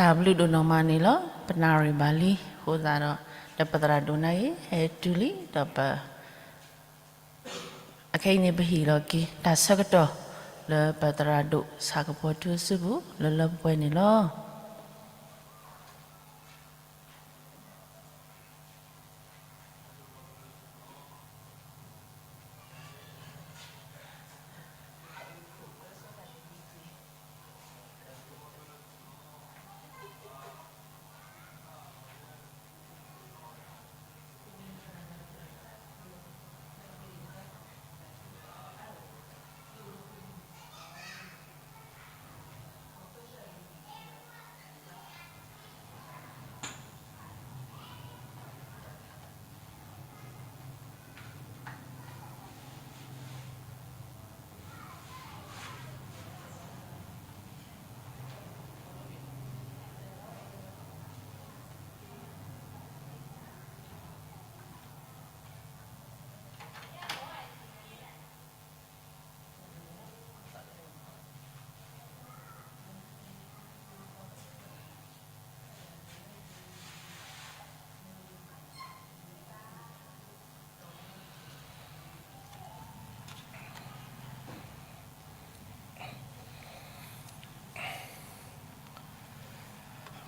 တၢ်ဘျုးဒိၣ်နီၢ်မးန့ၣ်လီၤ. ပနၣ်ရံၣ်ဘၣ်လံအဃိသတးဒီး လၢပသရၣ်ဒိၣ်နၤအံၤ ဟဲတုၤလံဒီးပ အခဲအံၤန့ၣ် ပဟ့ၣ်လီၤက့ၤတၢ်ဆၢကတီၢ် လၢပသရၣ်ဒိၣ်ဆၣ်ကပီၤထူအစုပူၤ လၢလၢပှဲၤပှဲၤန့ၣ်လီၤ.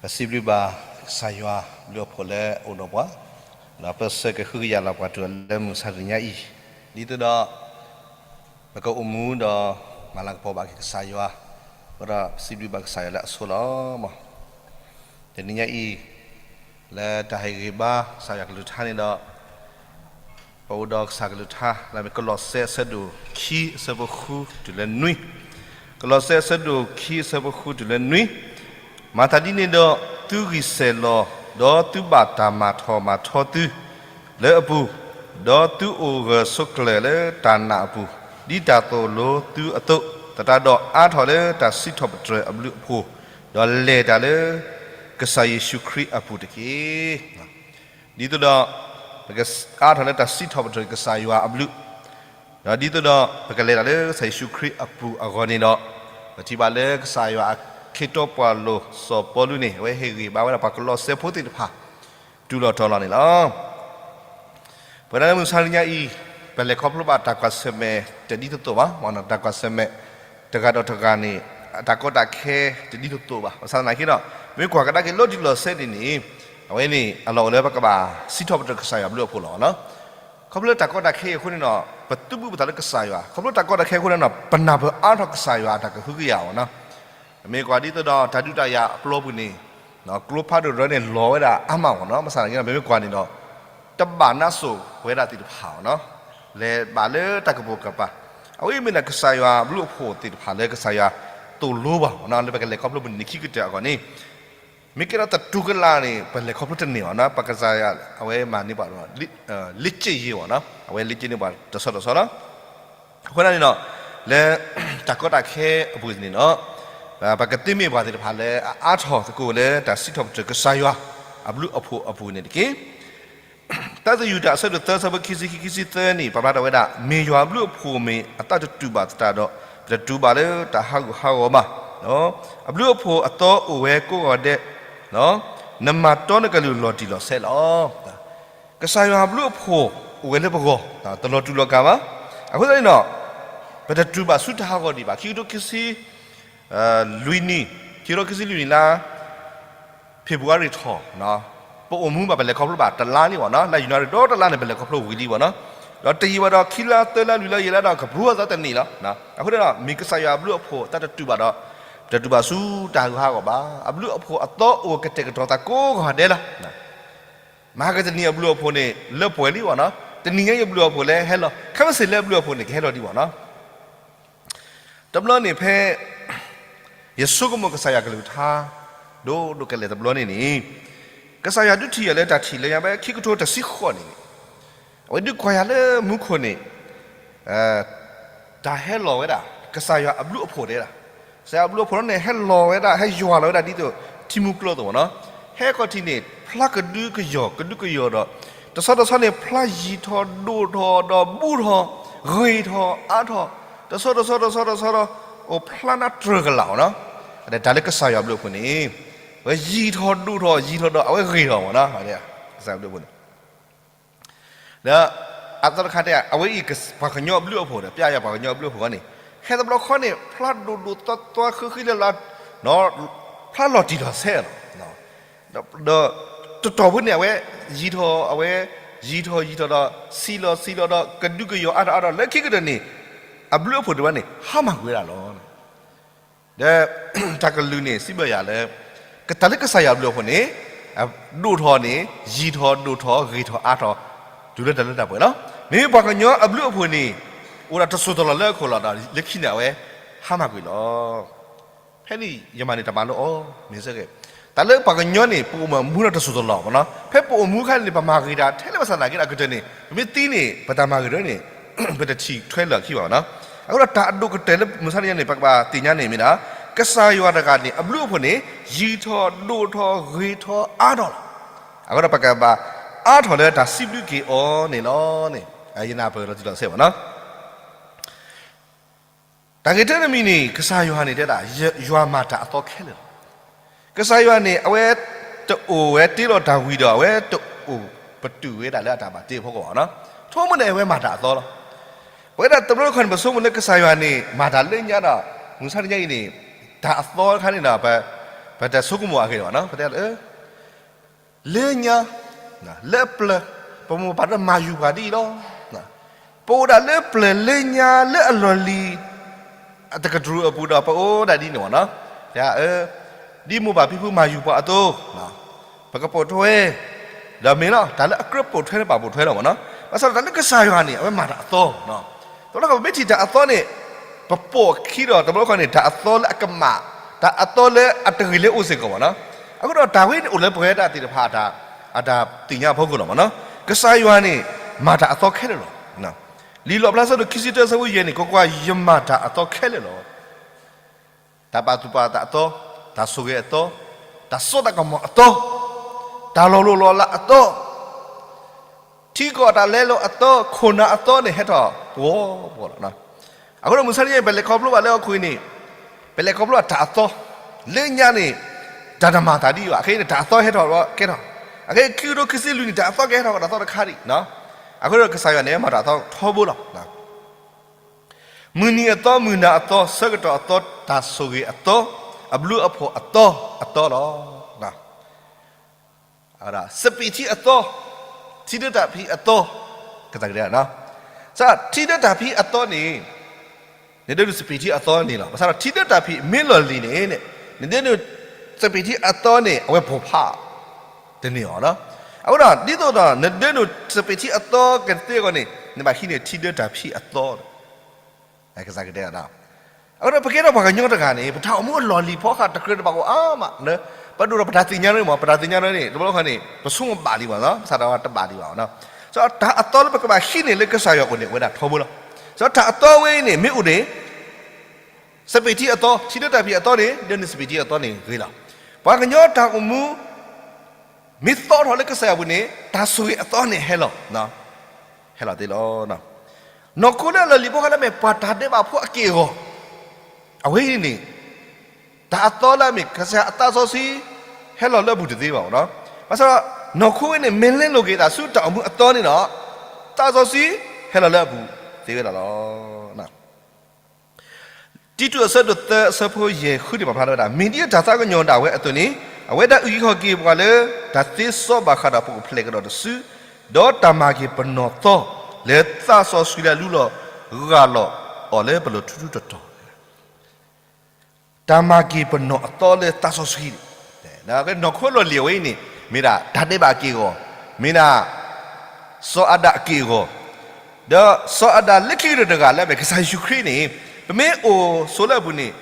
ပစံးဘျုးဘၣ်ကစၢ်ယွၤဘျုးအဖှိၣ်လၢအအိၣ်ဒီးပှၤ, ဒီးပစၢၤကဟုကယာ်လီၤပှၤတုၤလၢမုၢ်ဆါတနံၤညါအံၤ, ဒ်သိးဒီး ပကအိၣ်မူဒီးမၤလၤကပီၤဘၣ်က့ၤကစၢ်ယွၤ, အဃိဒီးပစံးဘျုးဘၣ်ကစၢ်ယွၤလၢအဆိလီၤ. တနံၤညါအံၤ လၢတၢ်ဟ့ၣ်ဂံၢ်ဘါကစၢ်ယွၤကလုၢ်ကထါန့ၣ်ဒီး ပအိၣ်ဒီးကစၢ်ကလုၢ်ကထါ လၢမ့ၢ်ကလီးစဲအဆၢဒိၣ်ခံအဆၢဖိဃုတုၤလၢနွံ, ကလီးစဲအဆၢဒိၣ်ခံအဆၢဖိဃုတုၤလၢနွံ, မၤသးဒ်န့ၣ်ဒီး သုဂံၢ်စဲၣ်လီၤ, ဒီးသုဘၣ်တၢ်မၤထီၣ်မၤထီသု လၢအပူၤ, ဒီးသုအိၣ်ဂၢၢ်ဆိးကျၢၤလၢတၢ်နာ်အပူၤ, ဒ်တၢ်သိၣ်လိသုအသိး, သတးဒီးအါထီၣ်လၢတၢ်စံးထီၣ်ပတြၢၤအဘျုးအဖှိၣ်, ဒီးလဲၤတၢ်လၢကစၢ်ယ့ၣ်ၡူးခရံာ်အပူၤတက့ၢ်. ဒ်သိးဒီး ပကအါထီၣ်လၢတၢ်စံးထီၣ်ပတြၢၤကစၢ်ယွၤအဘျုး, ဒီးဒ်သိးဒီး ပကလဲၤတၢ်လၢကစၢ်ယ့ၣ်ၡူးခရံာ်အပူၤအဂီၢ်န့ၣ်ဒီး, ပထံၣ်ဘၣ်လၢကစၢ်ယွၤအခ့အတီပှၤလိၤစီၤပီလူးန့ၣ် အဝဲဟ့ၣ်ဂံၢ်ဘါဝဲဒၣ်ပှၤကလီးစဲဖိသ့ၣ်တဖၣ် တုၤလီၤတီၤလီၤန့ၣ်လီၤ. ပဝဲဒၣ်လၢမုၢ်ဆါတနံၤညါအံၤ ပလဲၤခီဖျိဘၣ်တၢ်ကွၢ်ဆၢၣ်မဲာ်တဒ်သိးသိးဘၣ်, တၢ်ကွၢ်ဆၢၣ်မဲာ်တဂၤဒီးတဂၤန့ၣ် တၢ်ကီတၢ်ခဲတဒ်သိးသိးဘၣ်. ဘၣ်ဆၣ်သနာ်က့ဒီး မ့ၢ်ကွၢ်ကဒါက့ၤလီၤတံၢ်လီၤဆဲးန့ၣ်န့ၣ် အဝဲန့ၣ် အလီၢ်အိၣ်လၢပကဘၣ်စံးထီၣ်ပတြၢၤကစၢ်ယွၤအဘျုးအဖှိၣ်လီၤနီၤ. ခီဖျိလၢတၢ်ကီတၢ်ခဲအံၤအဃိန့ၣ်ဒီး ပသုးဘူးပသးလၢကစၢ်ယွၤ, ခီဖျိတၢ်ကီတၢ်ခဲအဃိန့ၣ်ဒီး ပနၢ်ပၢၢ်အါထီၣ်ကစၢ်ယွၤအတၢ်ကဟုကယာ်အီၤနီၤ. မ့ၢ်ကွၢ်ဒ်သိးဒီးတၢ်ဒုးတၢ်ယၤအပျီပူၤန့ၣ် ကျိဖးဒိၣ်တရၢန့ၣ် လီၤဝဲဒၣ်အါမးအီၤနီၤ. ဘၣ်ဆၣ်သနာ်က့ဒီး ပမ့ၢ်ကွၢ်န့ၣ်ဒီး တဘၣ်နးစိၤဝဲဒၣ်သ့ၣ်တဖၣ်အီၤနီၤ, လဲၤဘၣ်လၢတၢ်ကပိာ်ကပၤ, အဝဲမ့ၢ်ဒၣ်ကစၢ်ယွၤအဘျုးအဖှိၣ်သ့ၣ်တဖၣ်လၢကစၢ်ယွၤသိၣ်လိဘၣ်အီၤနီၤ, လၢပကလဲၤခီဖျိမုၢ်နံၤခံကတၢၢ်အဂီၢ်န့ၣ် မ့ၢ်ကဲထီၣ်သတူၢ်ကလာ်န့ၣ် ပလဲၤခီဖျိတန့ၢ်ဘၣ်နီၤ, ပကစၢ်ယွၤအဝဲမၤန့ၢ်ပှၤဒီး လ့က့ယ့ၤအီၤနီၤ, အဝဲလ့က့န့ၢ်ပှၤတဆီတဆီလီၤ. အဃိန့ၣ်ဒီး လၢတၢ်ကီတၢ်ခဲအပူၤန့ၣ်ဒီး ပကသ့မ့ၢ်ပှၤသ့ၣ်တဖၣ်လၢအအါထီၣ်သကိးလၢတၢ်စံးထီၣ်ပတြၢၤကစၢ်ယွၤအဘျုးအဖှိၣ်အပူၤန့ၣ်တက့ၢ်. တၢသယုၢ်တၢ်အဆၢဒိၣ်သၢ အဆၢဖိခံဆံခံ ခံဆံသၢန့ၣ် ပာ်ဖျါထီၣ်ဝဲဒၣ် မ့ၢ်ယွၤအဘျုးအဖှိၣ်မ့ၢ်အသးတတူာ်ဘၣ်သတးဒီး ပတတူၢ်ဘၣ်လၢတၢ်ဟးဂူာ်ဟးဂီၤဘၣ်. အဘျုးအဖှိၣ်အသီအိၣ်ဝဲကိးဂီၤဒဲး, နမၤတီနကလုၢ်လီၤတံၢ်လီၤဆဲးလီၤ. ကစၢ်ယွၤအဘျုးအဖှိၣ်အိၣ်ဝဲလၢပဂီၢ်, တလီၤတူာ်လီၤကာ်ဘၣ်. အဃိသတးန့ၣ်ဒီး ပတတူၢ်ဘၣ်ဆူတၢ်ဟးဂီၤဒံးဘၣ်. ခံကထိခံဆံ လွံၢ်နံၣ်, ခံကထိခံဆံလွံၢ်နံၣ်လါ ဖ့ၤဘြူၤအါရံၤထီၣ်, ပအိၣ်မူဘၣ် ပလဲၤခီဖျိဘၣ်တလါလံဘၣ်နီၤ, လါယနူၤအါရံၤဒီတလါန့ၣ် ပလဲၤခီဖျိဝံၤလံဘၣ်နီၤ, ဒီးတယံာ်ဘၣ်ဒီး ခံလါသၢလါလွံၢ်လါယဲၢ်လါဒီး ကဘြူၤအသီတန့ၢ်လီၤ. အဃိန့ၣ်ဒီး မ့ၢ်ကစၢ်ယွၤအဘျုးအဖှိၣ်အသးတတူာ်ဘၣ်ဒီး ပတတူၢ်ဘၣ်ဆူတၢ်ဟးဂူာ်ဟးဂီၤဘၣ်. အဘျုးအဖှိၣ်အသီအိၣ်ကတဲာ်ကတီၤသးကိးဂီၤဒဲးလီၤ. မဟါကတနံၤအဘျုးအဖှိၣ်န့ၣ် လၢပှဲၤလံဘၣ်နီၤ, တနံၤညါအံၤအဘျုးအဖှိၣ်လၢဟဲလီၤ, ခဲမုၢ်ဆ့ၣ်လၢအဘျုးအဖှိၣ်န့ၣ် ကဟဲလီၤဒံးဘၣ်နီၤ. တဘျီန့ၣ်ဖဲ ယဆိကမိၣ်ကစၢ်ယွၤကလုၢ်ကထါ ဒိၣ်ဒိၣ်ကလဲာ်တဘျီန့ၣ်န့ၣ်, ကစၢ်ယွၤဒုးထံၣ်ယၤလၢတၢ်ထံၣ်လၢညါဖဲခံကထိတဆံဃိးန့ၣ်န့ၣ်, အဝဲဒုးကွၢ်ယၤလၢမူခိၣ်န့ၣ် တၢ်ဟဲလီၤဝဲဒၣ် ကစၢ်ယွၤအဘျုးအဖှိၣ်တဲဒၣ်, ကစၢ်ယွၤအဘျုးအဖှိၣ်န့ၣ် ဟဲလီၤဝဲဒၣ် ဟဲယွၤလီၤဝဲဒၣ်ဒ်သိး ထံမူကျိအသိးဘၣ်နီၤ, ဟဲခီၣ်ထံးန့ၣ် ဖျါကဒုကယီၤ ကဒုကယီၤဒီး တဆီတဆီန့ၣ် ဖျါယံာ်ထီၣ်ဒိၣ်ထီၣ်ဒီးဘူးထီၣ် ဂ့ၤထီၣ်အါထီၣ် တဆီတဆီတဆီတဆီဒီး အိၣ်ဖျါနါတြၢၤကလာ်ဘၣ်နီၤ, တၢ်လၢကစၢ်ယွၤအဘျုးအဖှိၣ်န့ၣ် အဝဲယံၤထီၣ်ဒိၣ်ထီၣ် ယံၤထီၣ်ဒီး အဝဲဂ့ၤထီၣ်မ့ၢ်နီၤ, ကစၢ်ယွၤအဘျုးအဖှိၣ်န့ၣ် ဒီးအသီတခါတဲ အဝဲအံၤ ပှၤကညီအဘျုးအဖှိၣ်ဒီး ပျၢ်ယွၤပှၤကညီအဘျုးအဖှိၣ် န့ၣ် ဟဲတဘျီခီန့ၣ် ဖျါဒိၣ်ဒိၣ်သွါသွါ ဃံဃံလၤလၤ ဖျါလီၤတံၢ်လီၤဆဲးလီၤ. ဒီးတတီၢ်ဖိန့ၣ် အဝဲယံၤထီၣ် အဝဲ ယံၤထီၣ်ယံၤထီၣ်ဒီး ဆံးလီၤဆံးလီၤဒီး ကဒုးကယီၤအါထီၣ်အါထီၣ် လၢခံကတၢၢ်န့ၣ် အဘျုးအဖှိၣ်တဖၣ်န့ၣ် ဟါမၢ်ကွံာ်ဝဲဒၣ်လီၤ. ဒီးတၢ်ကလုၢ်န့ၣ် စံးဘၣ်ယၤလၢ တၢ်လၢကစၢ်ယွၤအဘျုးအဖှိၣ်န့ၣ် ဒိၣ်ထီၣ်န့ၣ် ယံၤထီၣ်ဒိၣ်ထီၣ် ဂ့ၤထီၣ်အါထီၣ် တုၤလၢတၢ်လၢတၢ်ပှဲၤလီၤ. မ့မ့ၢ်ပှၤကညီအဘျုးအဖှိၣ်န့ၣ် အိၣ်ဒီးတစိၢ်တလီၢ်လၢအခိၣ်လီၤဒီး လၢခံန့ၣ် အဝဲဟါမၢ်ကွံာ်လီၤ. ဖဲန့ၣ်ယမၤန့ၣ် တၢ်မၤလိအီၤ မ့ၢ်စ့ၢ်ကီး တၢ်လၢပှၤကညီန့ၣ် ပအိၣ်မူဒီးတစိၢ်တလီၢ်မ့ၢ်နီၤ, ဖဲပအိၣ်မူအခါန့ၣ် ပမၤဂ့ၤတၢ်ထဲလၢပသးနာ်က့ဒီး အကတၢၢ်န့ၣ် ပမ့ၢ်သံန့ၣ် ပတၢ်မၤဂ့ၤတၢ်န့ၣ် ပတထံၣ်ထွဲလၢာ်ခံဘၣ်မ့ၢ်နီၤ. အဃိဒီးတၢ်အဒိၣ်ကတၢၢ်လၢမုၢ်ဆါတနံၤန့ၣ် ပကဘၣ်သ့ၣ်ညါန့ၣ်မ့ၢ်ဒၣ် ကစၢ်ယွၤတဂၤန့ၣ် အဘျုးအဖှိၣ်န့ၣ် ယံၤထီၣ်ဒိၣ်ထီၣ်ဂ့ၤထီၣ်အါထီၣ်လီၤ. အဃိဒီးပကဘၣ်အါထီၣ်လၢတၢ်စံးဘျုးက့ၤအီၤန့ၣ်လီၤန့ၣ် ယနၢ်ပၢၢ်လီၤတံၢ်လီၤဆဲးမ့ၢ်နီၤ. တၢ်ဂ့ၢ်တမံၤန့ၣ် ကစၢ်ယွၤန့ၣ်တဲဒၣ် ယွၤမၤတၢ်အသီခဲလၢာ်လီၤ. ကစၢ်ယွၤန့ၣ် အဝဲတအိၣ်ဝဲတ့လီၤတၢ်ဝံၤဒီး အဝဲတအိၣ်ပတုာ်ဝဲဒၣ်လၢအတၢ်ဘၣ်တ့အဖီခိၣ်ဘၣ်နီၤ. ဆိကမိၣ်န့ၣ် အဝဲမၤတၢ်အသီလီၤ. ပဝဲဒၣ်တဘျီတခီၣ်န့ၣ် ပဆိကမိၣ်လၢကစၢ်ယွၤန့ၣ် မၤတၢ်လၢညါဒီး မုၢ်ဆါတနံၤအံၤန့ၣ် တၢ်အသီတခါန့ၣ်ဒီး ပတဆိကမိၣ်အဂ့ၢ်ဘၣ်နီၤ. ပတဲလၢ လၢညါ လၢအပျၢၤ ပမိၢ်ပၢ်တမၤယူၤပှၤဒ်အံၤလီၤ. ပအိၣ်ဒၣ်လၢပျၢၤလၢညါလၢအလီၢ်လံၤ အတကတြူၢ်အပူၤဒီးပအိၣ်ဒၣ်ဒ်န့ၣ်မ့ၢ်နီၤ. ဒ်မိၢ်ပၢ်ဖံဖုမၤယူၤပှၤအသိး ပကပိာ်ထွဲ ဒီးမ့ၢ်လီၤ တၢ်လၢအကြၢးပိာ်ထွဲလၢပာ်ပိာ်ထွဲလီၤမ့ၢ်နီၤ. ဘၣ်ဆၣ်ဒီးတၢ်လၢကစၢ်ယွၤန့ၣ် အဝဲမၤတၢ်အသီ တဘျီခီၣ်ပမ့ၢ်ထံၣ်တၢ်အသီန့ၣ် ပပိာ်ခံဒီး တဘျီခီၣ်န့ၣ် တၢ်အသီလၢအကမၣ် တၢ်အသီလၢအတဂ့ၤလၢအအိၣ်စ့ၢ်ကီးမ့ၢ်နီၤ. အဃိဒီးတၢ်ဝဲန့ၣ်အိၣ်လၢပဝဲဒၣ်သ့ၣ်တဖၣ် အတၢ်သ့ၣ်ညါအဖီခိၣ်လီၤမ့ၢ်နီၤ. ကစၢ်ယွၤန့ၣ် မၤတၢ်အသီခဲလၢာ်လီၤ. လံာ်လီၣ်ဖျါဆၢဒိၣ်ခံဆံတၢဆၢဖိယဲၢ်န့ၣ် ကွၢ်ကွၢ် ယမၤတၢ်အသီခဲလၢာ်လီၤ. တၢ်ပာ်သူၣ်ပာ်သးအသီ, တၢ်ဆိၣ်ဂ့ၤအသီ, တၢ်စိတၢ်ကမီၤအသီ, တၢ်လီၤလိၢ်လီၤလးအသီ, ထံကီၢ်တၢ်လဲလိာ်အသီ, ခိၣ်နၢ်အသီန့ၣ် ဟဲထီၣ်ပှီၤပှီၤလီၤ. အဃိဒီးမုၢ်ဆါတနံၤ ပလဲၤခီဖျိဘၣ်လၢဟီၣ်ခိၣ်အံၤန့ၣ်, ပလဲၤခီဖျိဘၣ်တၢ်အသီ, လၢညါန့ၣ် တၢ်တမၤသးဒ်အံၤဘၣ်, အခဲအံၤန့ၣ် တၢ်အသီဟဲထီၣ်ကဲထီၣ်, အခဲခံကထိခံဆံလွံၢ်န့ၣ် တၢ်အသီကဟဲထီၣ်ကဒီးသီတခါဒံး, အဃိဒီးကစၢ်ယွၤန့ၣ် မၤတၢ်အသီထီဘိလီၤ. မုၢ်နံၤအသီ, မုၢ်နၤအသီ, ဆၢကတီၢ်အသီ, တၢ်ဆိၣ်ဂ့ၤအသီ, အဘျုးအဖှိၣ်အသီ, အသီလီၤ. စပံးထံအသီ, ထံဒၢတၢ်ဖံးအသီ, ကသးကဒဲ, ထံဒၢတၢ်ဖံးအသီန့ၣ်, နဒိးန့ၢ်စပံးထံအသီန့ၣ်လီၤ. ဘၣ်ဆၣ်ဒီးထံဒၢတၢ်ဖံးမ့ၢ်လီၢ်လံၤန့ၣ်, နဒိးန့ၢ်စပံးထံအသီန့ၣ် အဝဲပိၢ်ဖးတန့ၢ်အီၤလီၤ. အဃိဒီး ဒ်သိးဒီး နဒိးန့ၢ်စပံးထံအသီကသ့အဂီၢ်န့ၣ် နဘၣ်ဟံးန့ၢ်ထံဒၢတၢ်ဖံးအသီ ကစၢ်ကတဲဒၣ်. အဃိဒီး ပကဲထီၣ်ပှၤကညီတဂၤန့ၣ် ပတၢ်အိၣ်မူအလီၢ်လံၤဖီဃာ်တကြၢးတဘၣ်အိၣ်အါမးလၢ ပဒိၣ်ဒီးပတၢ်သ့ၣ်ညါန့ၣ်မ့ၢ် ပတၢ်သ့ၣ်ညါန့ၣ် တဘျီခီန့ၣ် ပဆိကမိၣ်ဘၣ်လံဘၣ်နီၤ, ပစးထီၣ်တဘၣ်လံဘၣ်နီၤ. တၢ်အသီလၢပကဘၣ်ဟံးန့ၢ်လၢကစၢ်ယွၤအအိၣ်န့ၣ် အိၣ်ဝဲဒၣ်ထီဘိလီၤ. တၢ်အသီဝဲအံၤန့ၣ် မ့ၢ်အိၣ်န့ၣ် စပံးထံအသီ, ထံဒၢတၢ်ဖံးအသီန့ၣ် ဒိးန့ၢ်စပံးထံအသီန့ၣ်ဂ့ၤလီၤ. ပှၤကညီတၢ်အိၣ်မူ မ့ၢ်သီထီၣ်လၢကစၢ်ယွၤအပူၤန့ၣ် တၢ်ဆိၣ်ဂ့ၤအသီန့ၣ်ဟဲလီၤ, ဟဲလီၤသ့လီၤ. နီၢ်ခိလၢအလီၢ်လံၤဖီဃာ်လၢအမ့ၢ် ပှၤတၢ်ဒဲးဘးဖိအက့ၢ်အဂီၤ, အဝဲအံၤန့ၣ် တၢ်အသီလၢအမ့ၢ် ကစၢ်ယွၤအသးစီဆှံ ဟဲလီၤလၢအပူၤတသ့ဘၣ်နီၤ. ဘၣ်ဆၣ်ဒီး နီၢ်ခိဝဲန့ၣ် မ့ၢ်လဲလိာ်က့ၤတၢ်ဆူတၢ်အိၣ်မူအသီန့ၣ်ဒီး သးစီဆှံဟဲလီၤလၢအပူၤသ့ဝဲဒၣ်လီၤ. တံတူးအဆၢဒိၣ်သၢအဆၢဖိယဲၢ်ဃုန့ၣ် ပာ်ဖျါထီၣ်ဝဲဒၣ်, မ့ၢ်ဒ်အတၢ်သးကညီၤဒၣ်ဝဲအသိးန့ၣ် အဝဲဒၣ်အုၣ်က့ၤခီၣ်က့ၤပှၤလၢ တၢ်သ့စီဘၣ်ဃးဒီးပအိၣ်ဖျဲၣ်ကဒီးတစု, ဒီးတၢ်မၤက့ၤပနီၣ်သီ လၢသးစီဆှံလၢအလူလီၤဂၢ်လီၤအီၤလၢပလီၢ်ထူထူတီၤတီၤ တၢ်မၤက့ၤပနီၣ်အသီလၢသးစီဆှံန့ၣ်, နီၢ်ခိလီၢ်လံၤအဝဲအံၤန့ၣ် မ့ၢ်ဒၣ်တၢ်ဒဲးဘးအက့ၢ်အဂီၤ, မ့ၢ်ဒၣ် စီၤအၤဒၣ်အက့ၢ်အဂီၤ, ဒီးစီၤအၤဒၣ်လၢခံကတၢၢ်တဂၤလၢအမ့ၢ်ကစၢ်ယ့ၣ်ၡူးခရံာ်န့ၣ် ပမ့ၢ်အိၣ်ဆိးလၢအပူၤန့ၣ်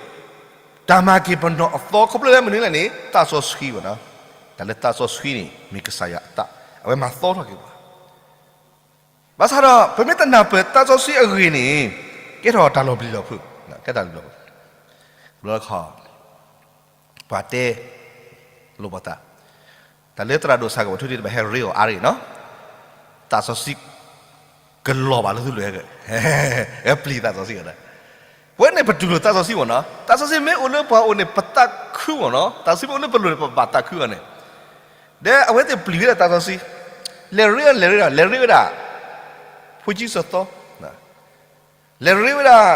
တၢ်မၤက့ၤပနီၣ်အသီခီဖျိလၢမနုၤလဲၣ်န့ၣ် သးစီဆှံဘၣ်နီၤ. တၢ်လၢသးစီဆှံန့ၣ် မ့ၢ်ကစၢ်ယွၤအသး, အဝဲမၤသီထီၣ်က့ၤပှၤ ဘၣ်ဆၣ်ဒီး ပမ့ၢ်တနၢ်ပၢၢ်သးစီဆှံအဂ့ၢ်န့ၣ် ကဲထီၣ်တၢ်လီၤပျံၤလီၤဖုး, ကဲတၢ်လီၤပျံၤလီၤဖုး, တဘျီခီ ပှၤတဲလိာ်ပှၤသး, တၢ်လၢသရၣ်ဒိၣ်စၢ်ကပီၤထူန့ၣ် တဘၣ်ဟဲရ့အီၤအါတဂ့ၤနီၤ, သးစီဆှံ ကလီၤဘၣ်လၢသုလိၤ, ဟဲပျံၤသးစီဆှံဒီး, ပဝဲန့ၣ်ပတူၢ်လိာ်သးစီဆှံမ့ၢ်နီၤ, သးစီဆှံမ့ၢ်အိၣ်လၢပှၤအိၣ်န့ၣ် ပသးခု သးခုမ့ၢ်နီၤ, တၢ်သးခုမ့ၢ်အိၣ်လၢပလိၤန့ၣ် ပဘၣ်သးခုအီၤန့ၣ်, ဒီးအဝဲသ့ၣ်ပျံၤဝဲဒၣ်သးစီဆှံ, လဲၤရ့လဲၤရ့ဒီး လဲၤရ့ဝဲဒၣ် ဖိဆံစီၤသီ, လဲၤရ့ဝဲဒၣ်